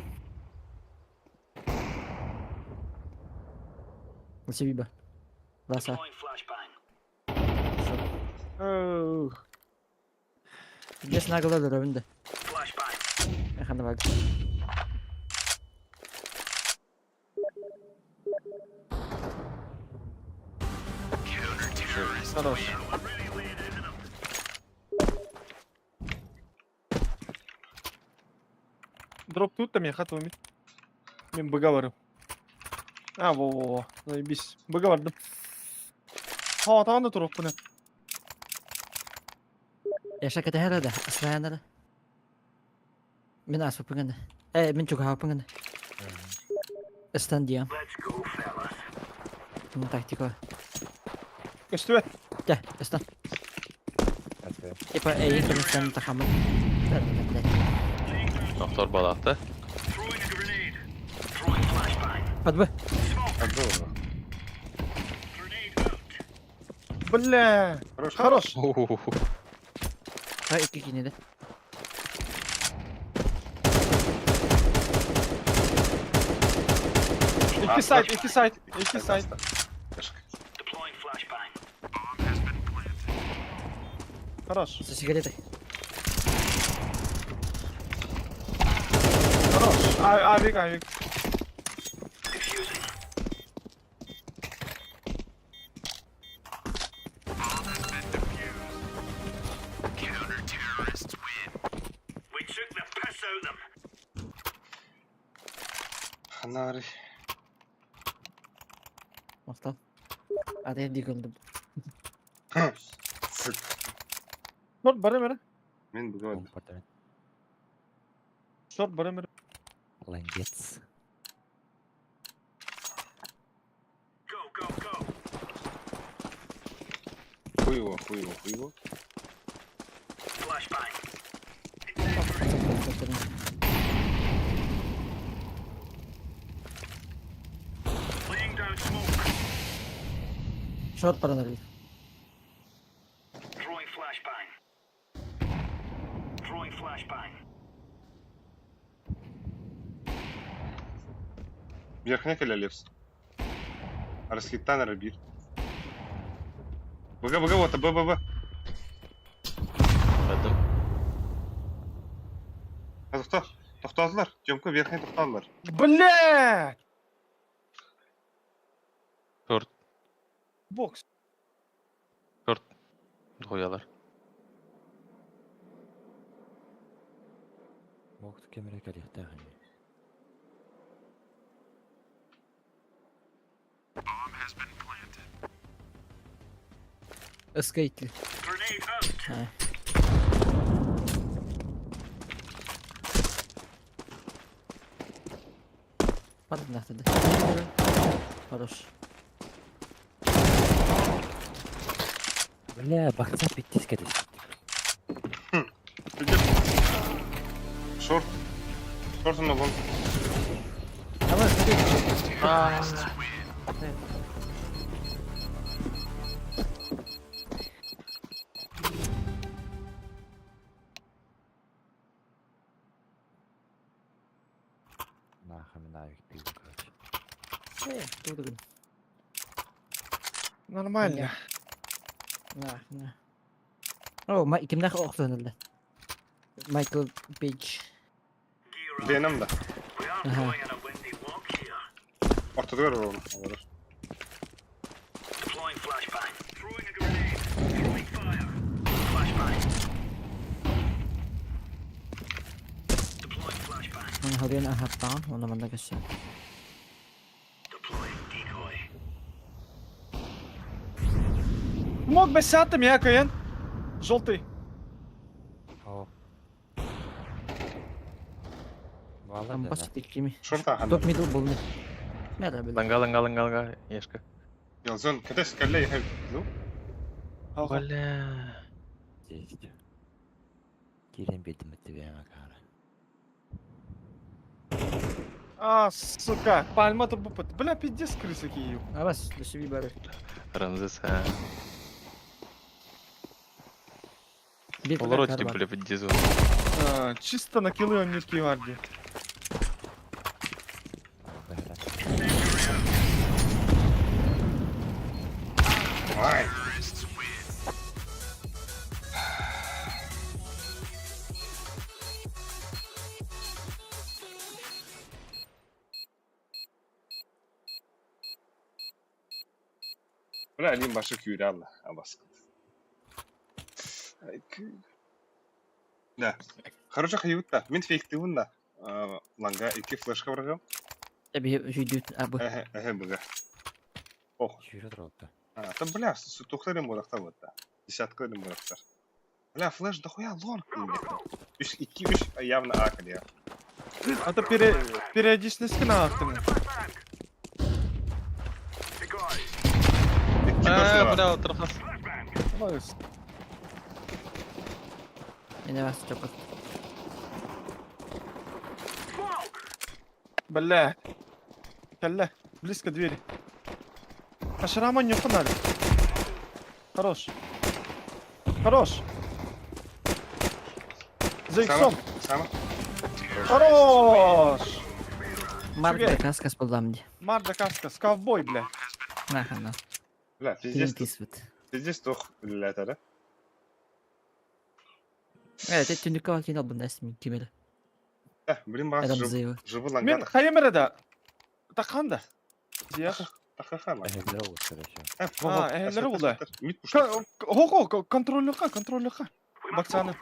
K: Себиба. Ласа.
B: Эх.
K: Здесь нагло дөрөбүндө. Эхана баг.
B: Хорош. Дроп тут, там я хату умит. Мен быга А, во-во-во, заебись. Быга бардым. Ха, таҕан да туруохпун.
K: Яша кэтэ да, асраянара. Мин аспапыгана. Э, мин чугаапыгана. Стан диям. Мин тактика.
B: Көстүбэт.
K: Тә, стан. Типа, эй, стан тахамын.
L: Доктор балакты.
K: Подбы.
A: Подбы.
B: Бля!
A: Хорош.
B: Хорош!
K: Ha икки кинилэр.
B: Икки сайт, икки сайт, икки сайт. Хорош.
K: За сигаретой.
B: Хорош. А, авик, авик.
A: Ханары.
K: Махтал. Ата дии көрдүм.
A: Сука.
B: Шорт бары бары.
A: Мен бүгін
B: Шорт бары бары.
D: Ландец.
A: Хуево, хуево, хуево.
K: Шорт баран
A: Верхняк или Левс? Расхитан Рабир. БГ, БГ, вот, Б, Б, Б.
L: Адам.
A: А тоқта, тоқтадылар. Тёмка верхний тоқтадылар.
B: Бля!
L: Шорт.
B: Бокс.
L: Шорт. Хуялар.
D: Мог кемере калихтагы.
K: Эскейтли. Ha. Баран нахтады. Хорош.
D: Бля, бакса биттис кетес.
A: Шорт. Шорт на вон.
K: Давай, смотри.
D: Нахуй навик пиво, короче.
K: Э, тут гын.
B: Нормально.
K: На, на. О, кимнах охтонылды. Майкл Пейдж.
A: Веном да.
K: Ага.
A: Ортада көрөр оны. Олар.
K: Мен хорен ахаттан, оны манда кесе.
B: Мог бы сятым я каян. Желтый.
D: О. Вала
K: Там
D: да.
K: бас тиккими.
A: Шорт ахан.
K: Топ мидл болны. Мәрі білі.
L: Ланга, ланга, ланга, ланга. Ешка.
A: Ялзон, кәтес кәлле яхай. Ну?
L: Бля.
D: Здесь. Кирен бедим тебе макара.
B: А, сука, пальма турбопыт. Бля, пиздец крысы кию.
K: Абас, лүсүби бары.
L: Рамзес, а.
K: Бир
L: Олар өтті, бля, поддезу.
B: А, чисто на килы он не киварди.
A: Ай. Бля, Алим башы күйрі алла. Абас. Да. Хорошо хайют да. Мен фейктивын да. Ланга икки флешка баргам.
K: Әбі жүйдүт абы.
A: Эхе, эхе бага. Ох.
D: Сүйрет ротта.
A: А, там, бля, тухтарым бодақта вот да. Десятка дым бодақтар. Бля, флеш дохуя лонг. Үш, икки, үш, явно акали, я.
B: А то периодичность на автоме.
L: А, бля, отырқас.
K: Эне бас чопот.
B: Бля. Калля. Близко двери. А шрама не фонарь. Хорош. Хорош. За иксом.
A: Сама.
B: Хорош.
K: Марк
B: Үчүгэй.
K: каскас буллам ди.
B: Марда каска, ковбой, бля.
K: Нахана.
A: Бля,
K: Пиздец.
A: пиздец. Пиздец туох үлэлээтэ да?
K: Э, те түнүккэ бар киин албын эсмин кимели.
A: Э, блин, баҕас
K: Адам Зеева.
A: жыбы
B: Мин
A: лангата.
B: хайым эрэ да. Такхан да. Зиях.
A: Тахахан.
D: Эһэллэр оҕустар еще.
B: А, эһэллэр оҕула.
A: Мид пушта.
B: Хо-хо, контроллюха, контроллюха. Баксаны.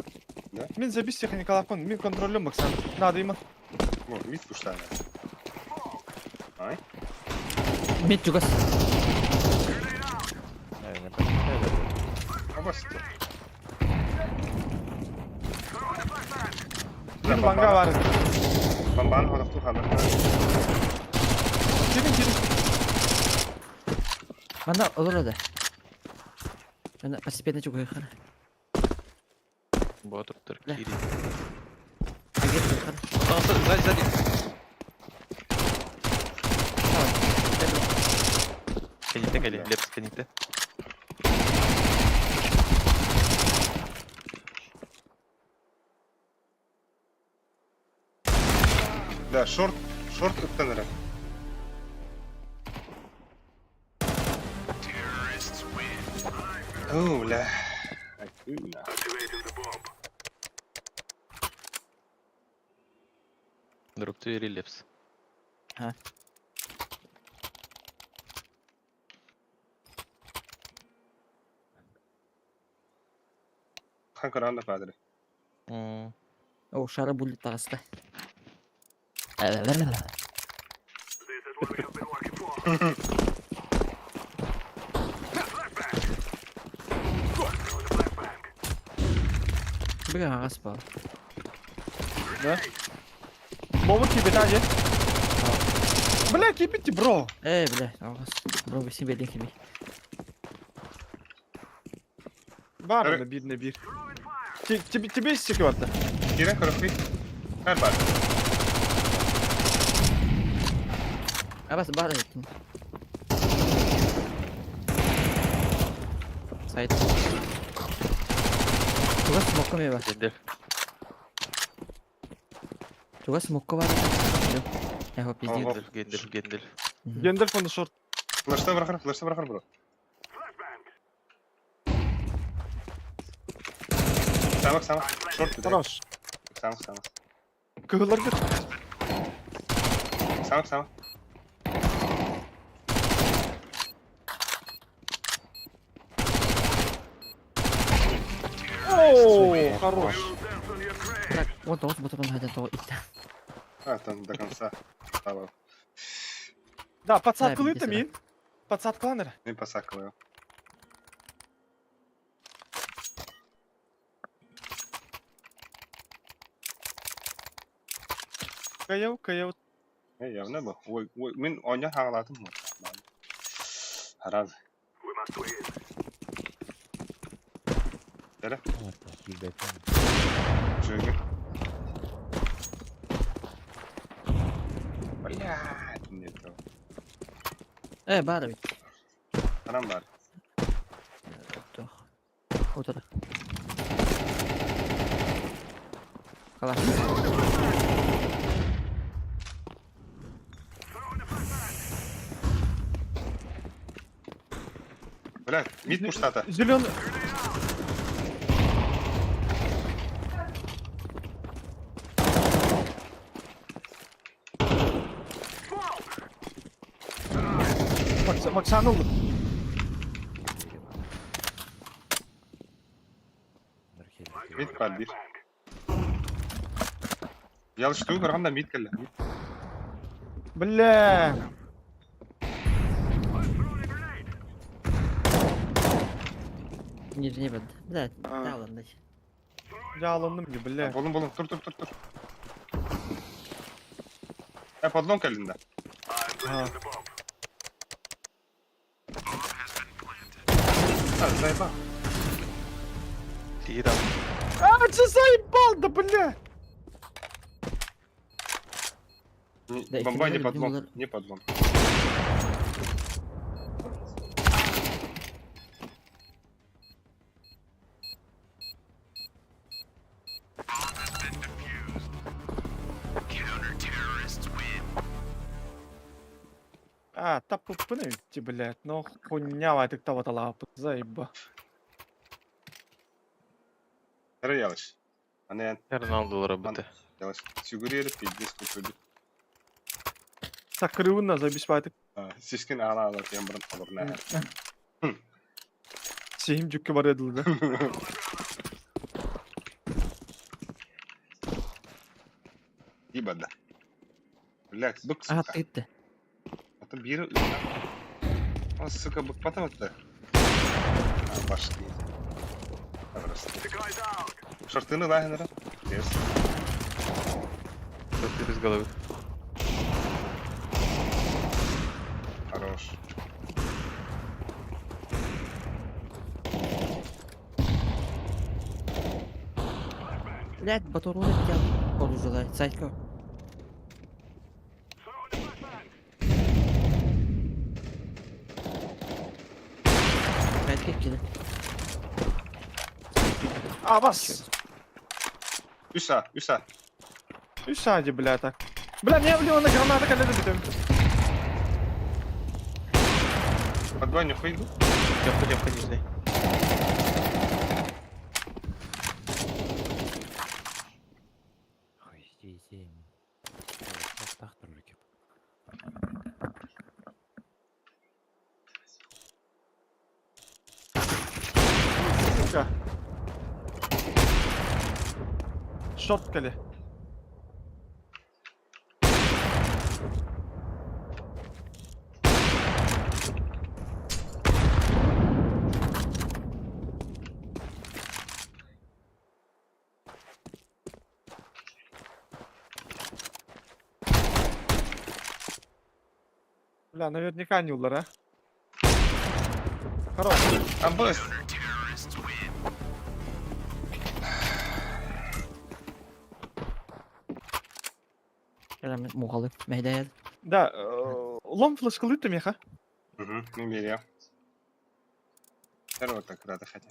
A: Да?
B: Мин забис техникалаппын, мин контроллюм Баксаны. Надо има.
A: Мид пушта. Ай.
K: Мид чугас.
A: Абас.
B: Бир ланга бар.
A: Бомбаны хотохтуу хаалар.
B: Кирин, кирин.
K: Манна олор да. Манна постепенно чугайхара.
L: Ботуктар
K: Да.
L: кири.
K: Агент чугайхара.
E: Сзади, сзади.
L: Кэнниттэн кэлин, Лепс кэнниттэн.
A: Да, шорт, шорт ыттан эрэ. О, бля. Акула.
L: Друг ты Лепс.
K: А.
A: Хан көрөн да падре.
K: О, шара булли таҕыста. Быга аҕас баар.
B: Да? Лову кибет, а, е? Бля, кибите, бро.
K: Э, бля, аҕас. Бро, бисин белин кими.
B: Бар, на бир, на бир. Тебе, тебе есть секварта?
A: Кирен көрөкпүй. Хар бар.
K: Абас баар эттин. Сайт. Тугас смокка ме бар.
L: Гендер.
K: Тугас смокка бар. Эхо пиздец.
L: Гендер, Гендер, Гендер.
B: Гендальф на шорт.
A: Флешта бырахар, флешта бырахар, бро. Самак, самак. Шорт.
B: Хорош.
A: Самак, самак.
B: Кыһыллар кыт.
A: Самак, самак.
B: О, хорош.
K: Так, вот тоҕус ботурун хайдан тоҕо итта.
A: А, там до конца. Стало.
B: Да, подсадкалыы
K: Да,
B: мин. Подсадкалан эрэ.
A: Мен посакываю.
B: Каяу, каяу.
A: Э, явно бу. Ой, ой, мен оня хаалатым. Хараз. Эре, жөге. Блядь, не то.
K: Э, баар эбит.
A: Харам бар.
K: Тох. Отыр. Кала.
A: Блядь, мид пуштата.
B: Зеленый. Максан oldu.
A: Мид бар бир. Ялыштуу көргөндө мид келди.
B: Бля.
K: Не, не бад. Да, да, ладно.
B: Я алынным ги, бля.
A: Болун болун тур тур тур тур. Э, подлон келдин да.
B: А.
A: А, заебал.
L: Тиги там.
B: А, че заебал, да бля.
A: Не,
K: Да,
A: Бомба не
K: иккини
A: подлон,
K: булар.
A: не подлон.
B: А, таппыппын эбитти, блядь. Ну, хуйня вайтык табаталааппыт, заебба.
A: Эрэ ялыш. Аны эн
L: Роналдулара быты.
A: ялыш. Сүгүрү пиздец купуду.
B: Сакырыбын да забис байтык.
A: Сискин ала ала тиэн баран олорна.
B: Сихим жүккө бар эдилdi.
A: Ибо да. Блядь, бык
K: Ага,
A: сука.
K: тыытты.
A: Это бир. О, сука, бык потом-то. А, башки. Просто. Шортыны лагеры. Yes.
L: Ты без головы.
A: Хорош.
K: Блядь, батуруна хотел. Полужила. Сайко. Сайко киди.
B: А, бас!
A: Үса, үса.
B: Үс сади, бля, так. Бля, мне блин, на граната каледа битем.
A: Под баню хуйду.
L: Идем, пойдем, по нижней.
D: Хуй, сей. Так, руки.
B: Сука. Шорткали. Бля, наверняка не улар, а? Хорош.
A: А быс.
K: Кэлэм мугалы. Мэйдэ.
B: Да, лом флешкалы ты меха.
A: Угу, не верю. Здорово, так рада хотя.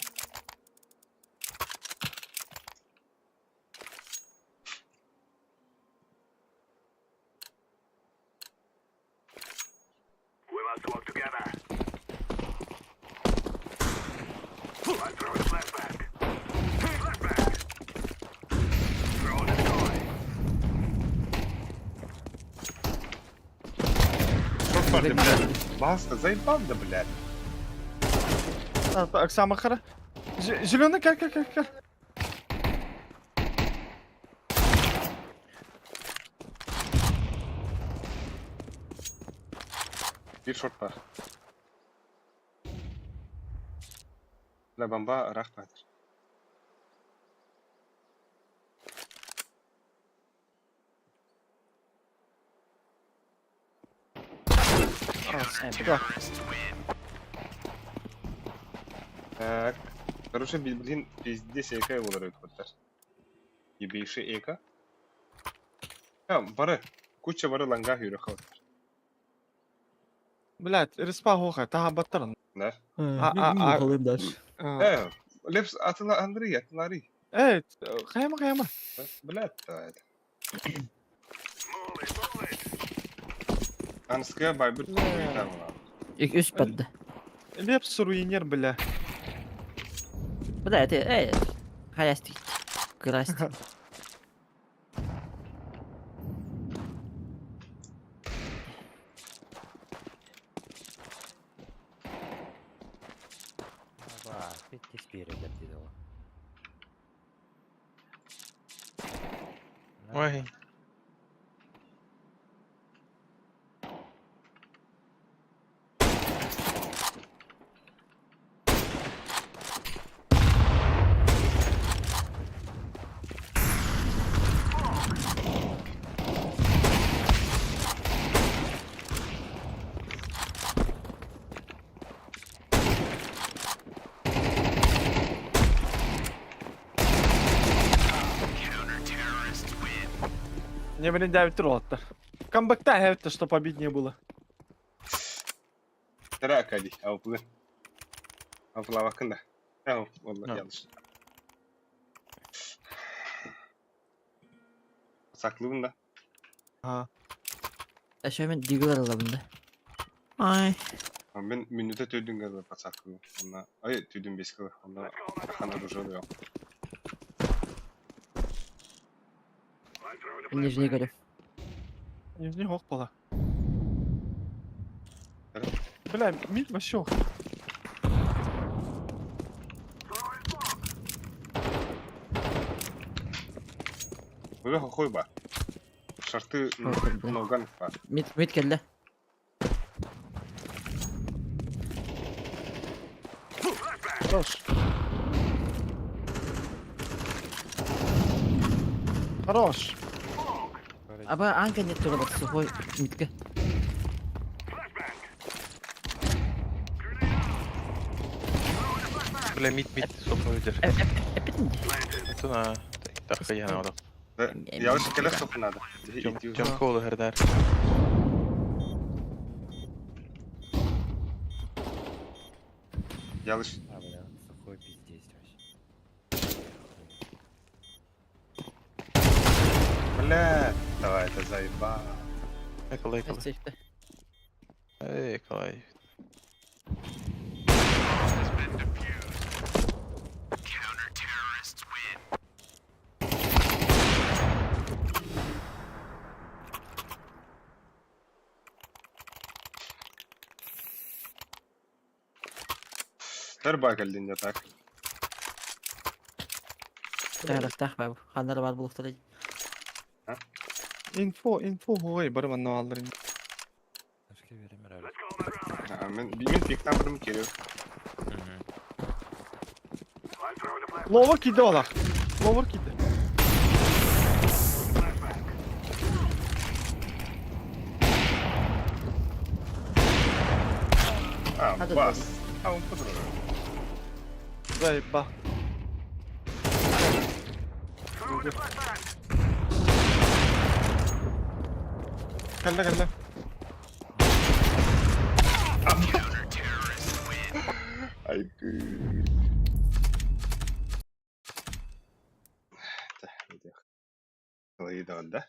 A: Что ты, блядь? Баста, заебал да, блядь.
B: А, так, самое хоро. Зеленый, как, как, как, как.
A: Bir short var. La бомба рах батыр.
B: А, сука.
A: Так. Короче, блин, пиздец эка болар өтіп Ебейші эка. Я, бары. Куча бары ланга хүрі қалар.
B: Блядь, респа хоха, таха баттаран.
A: Да?
B: А,
K: Мугалым дальше.
B: а.
A: Лепс атыла Андрей, атылари.
B: Эй, хайма, хайма.
A: Блядь, да это. Анская байбыр.
K: Үс бадды.
B: Лепс руинер, бля.
K: Бля, это эй. Хаясти. Красти.
D: Аба, пять перед дело.
L: Ой.
B: Не, блин, девять ротта. Камбэк-та, это чтоб обиднее было.
A: Тара Акади, ауплы. Ауплы бакында. Ау, والله yanlış. Saklığın da.
B: Ha.
K: Эшемен дигылар алабында. Ай.
A: Мин минута төрдүн гала подсадку. Онно ай түрдүн бес кылы. Онно хана оружие
K: Нижний горю.
B: Нижний хох была. Бля, мид вообще.
A: Бля, хохой ба. Шарты ноган ба.
K: Мид, мид келді.
B: Хорош. Хорош.
K: Аба анка нет тура бат сухой мидке.
L: Бля, мид, мид, сопно видер. Это на... Так, я надо.
A: Я уже келе соп надо.
L: Тем колы гердар.
A: Я лишь...
D: А, бля, сухой пиздец вообще.
A: Бля, давай, это заебал.
L: Эколай, эколай. Эй, эколай.
A: Тарба кэллин так.
K: Тахтах баб. Ханнар бар булуктар.
B: Инфо, инфо хой бар манна алдырын.
A: Мен мен пиктан бирим келип.
B: Ловер киди олар. Ловер киди.
A: А, бас. А, он подруг.
B: Заеба. Кэллэ кэллэ.
A: Ай, да?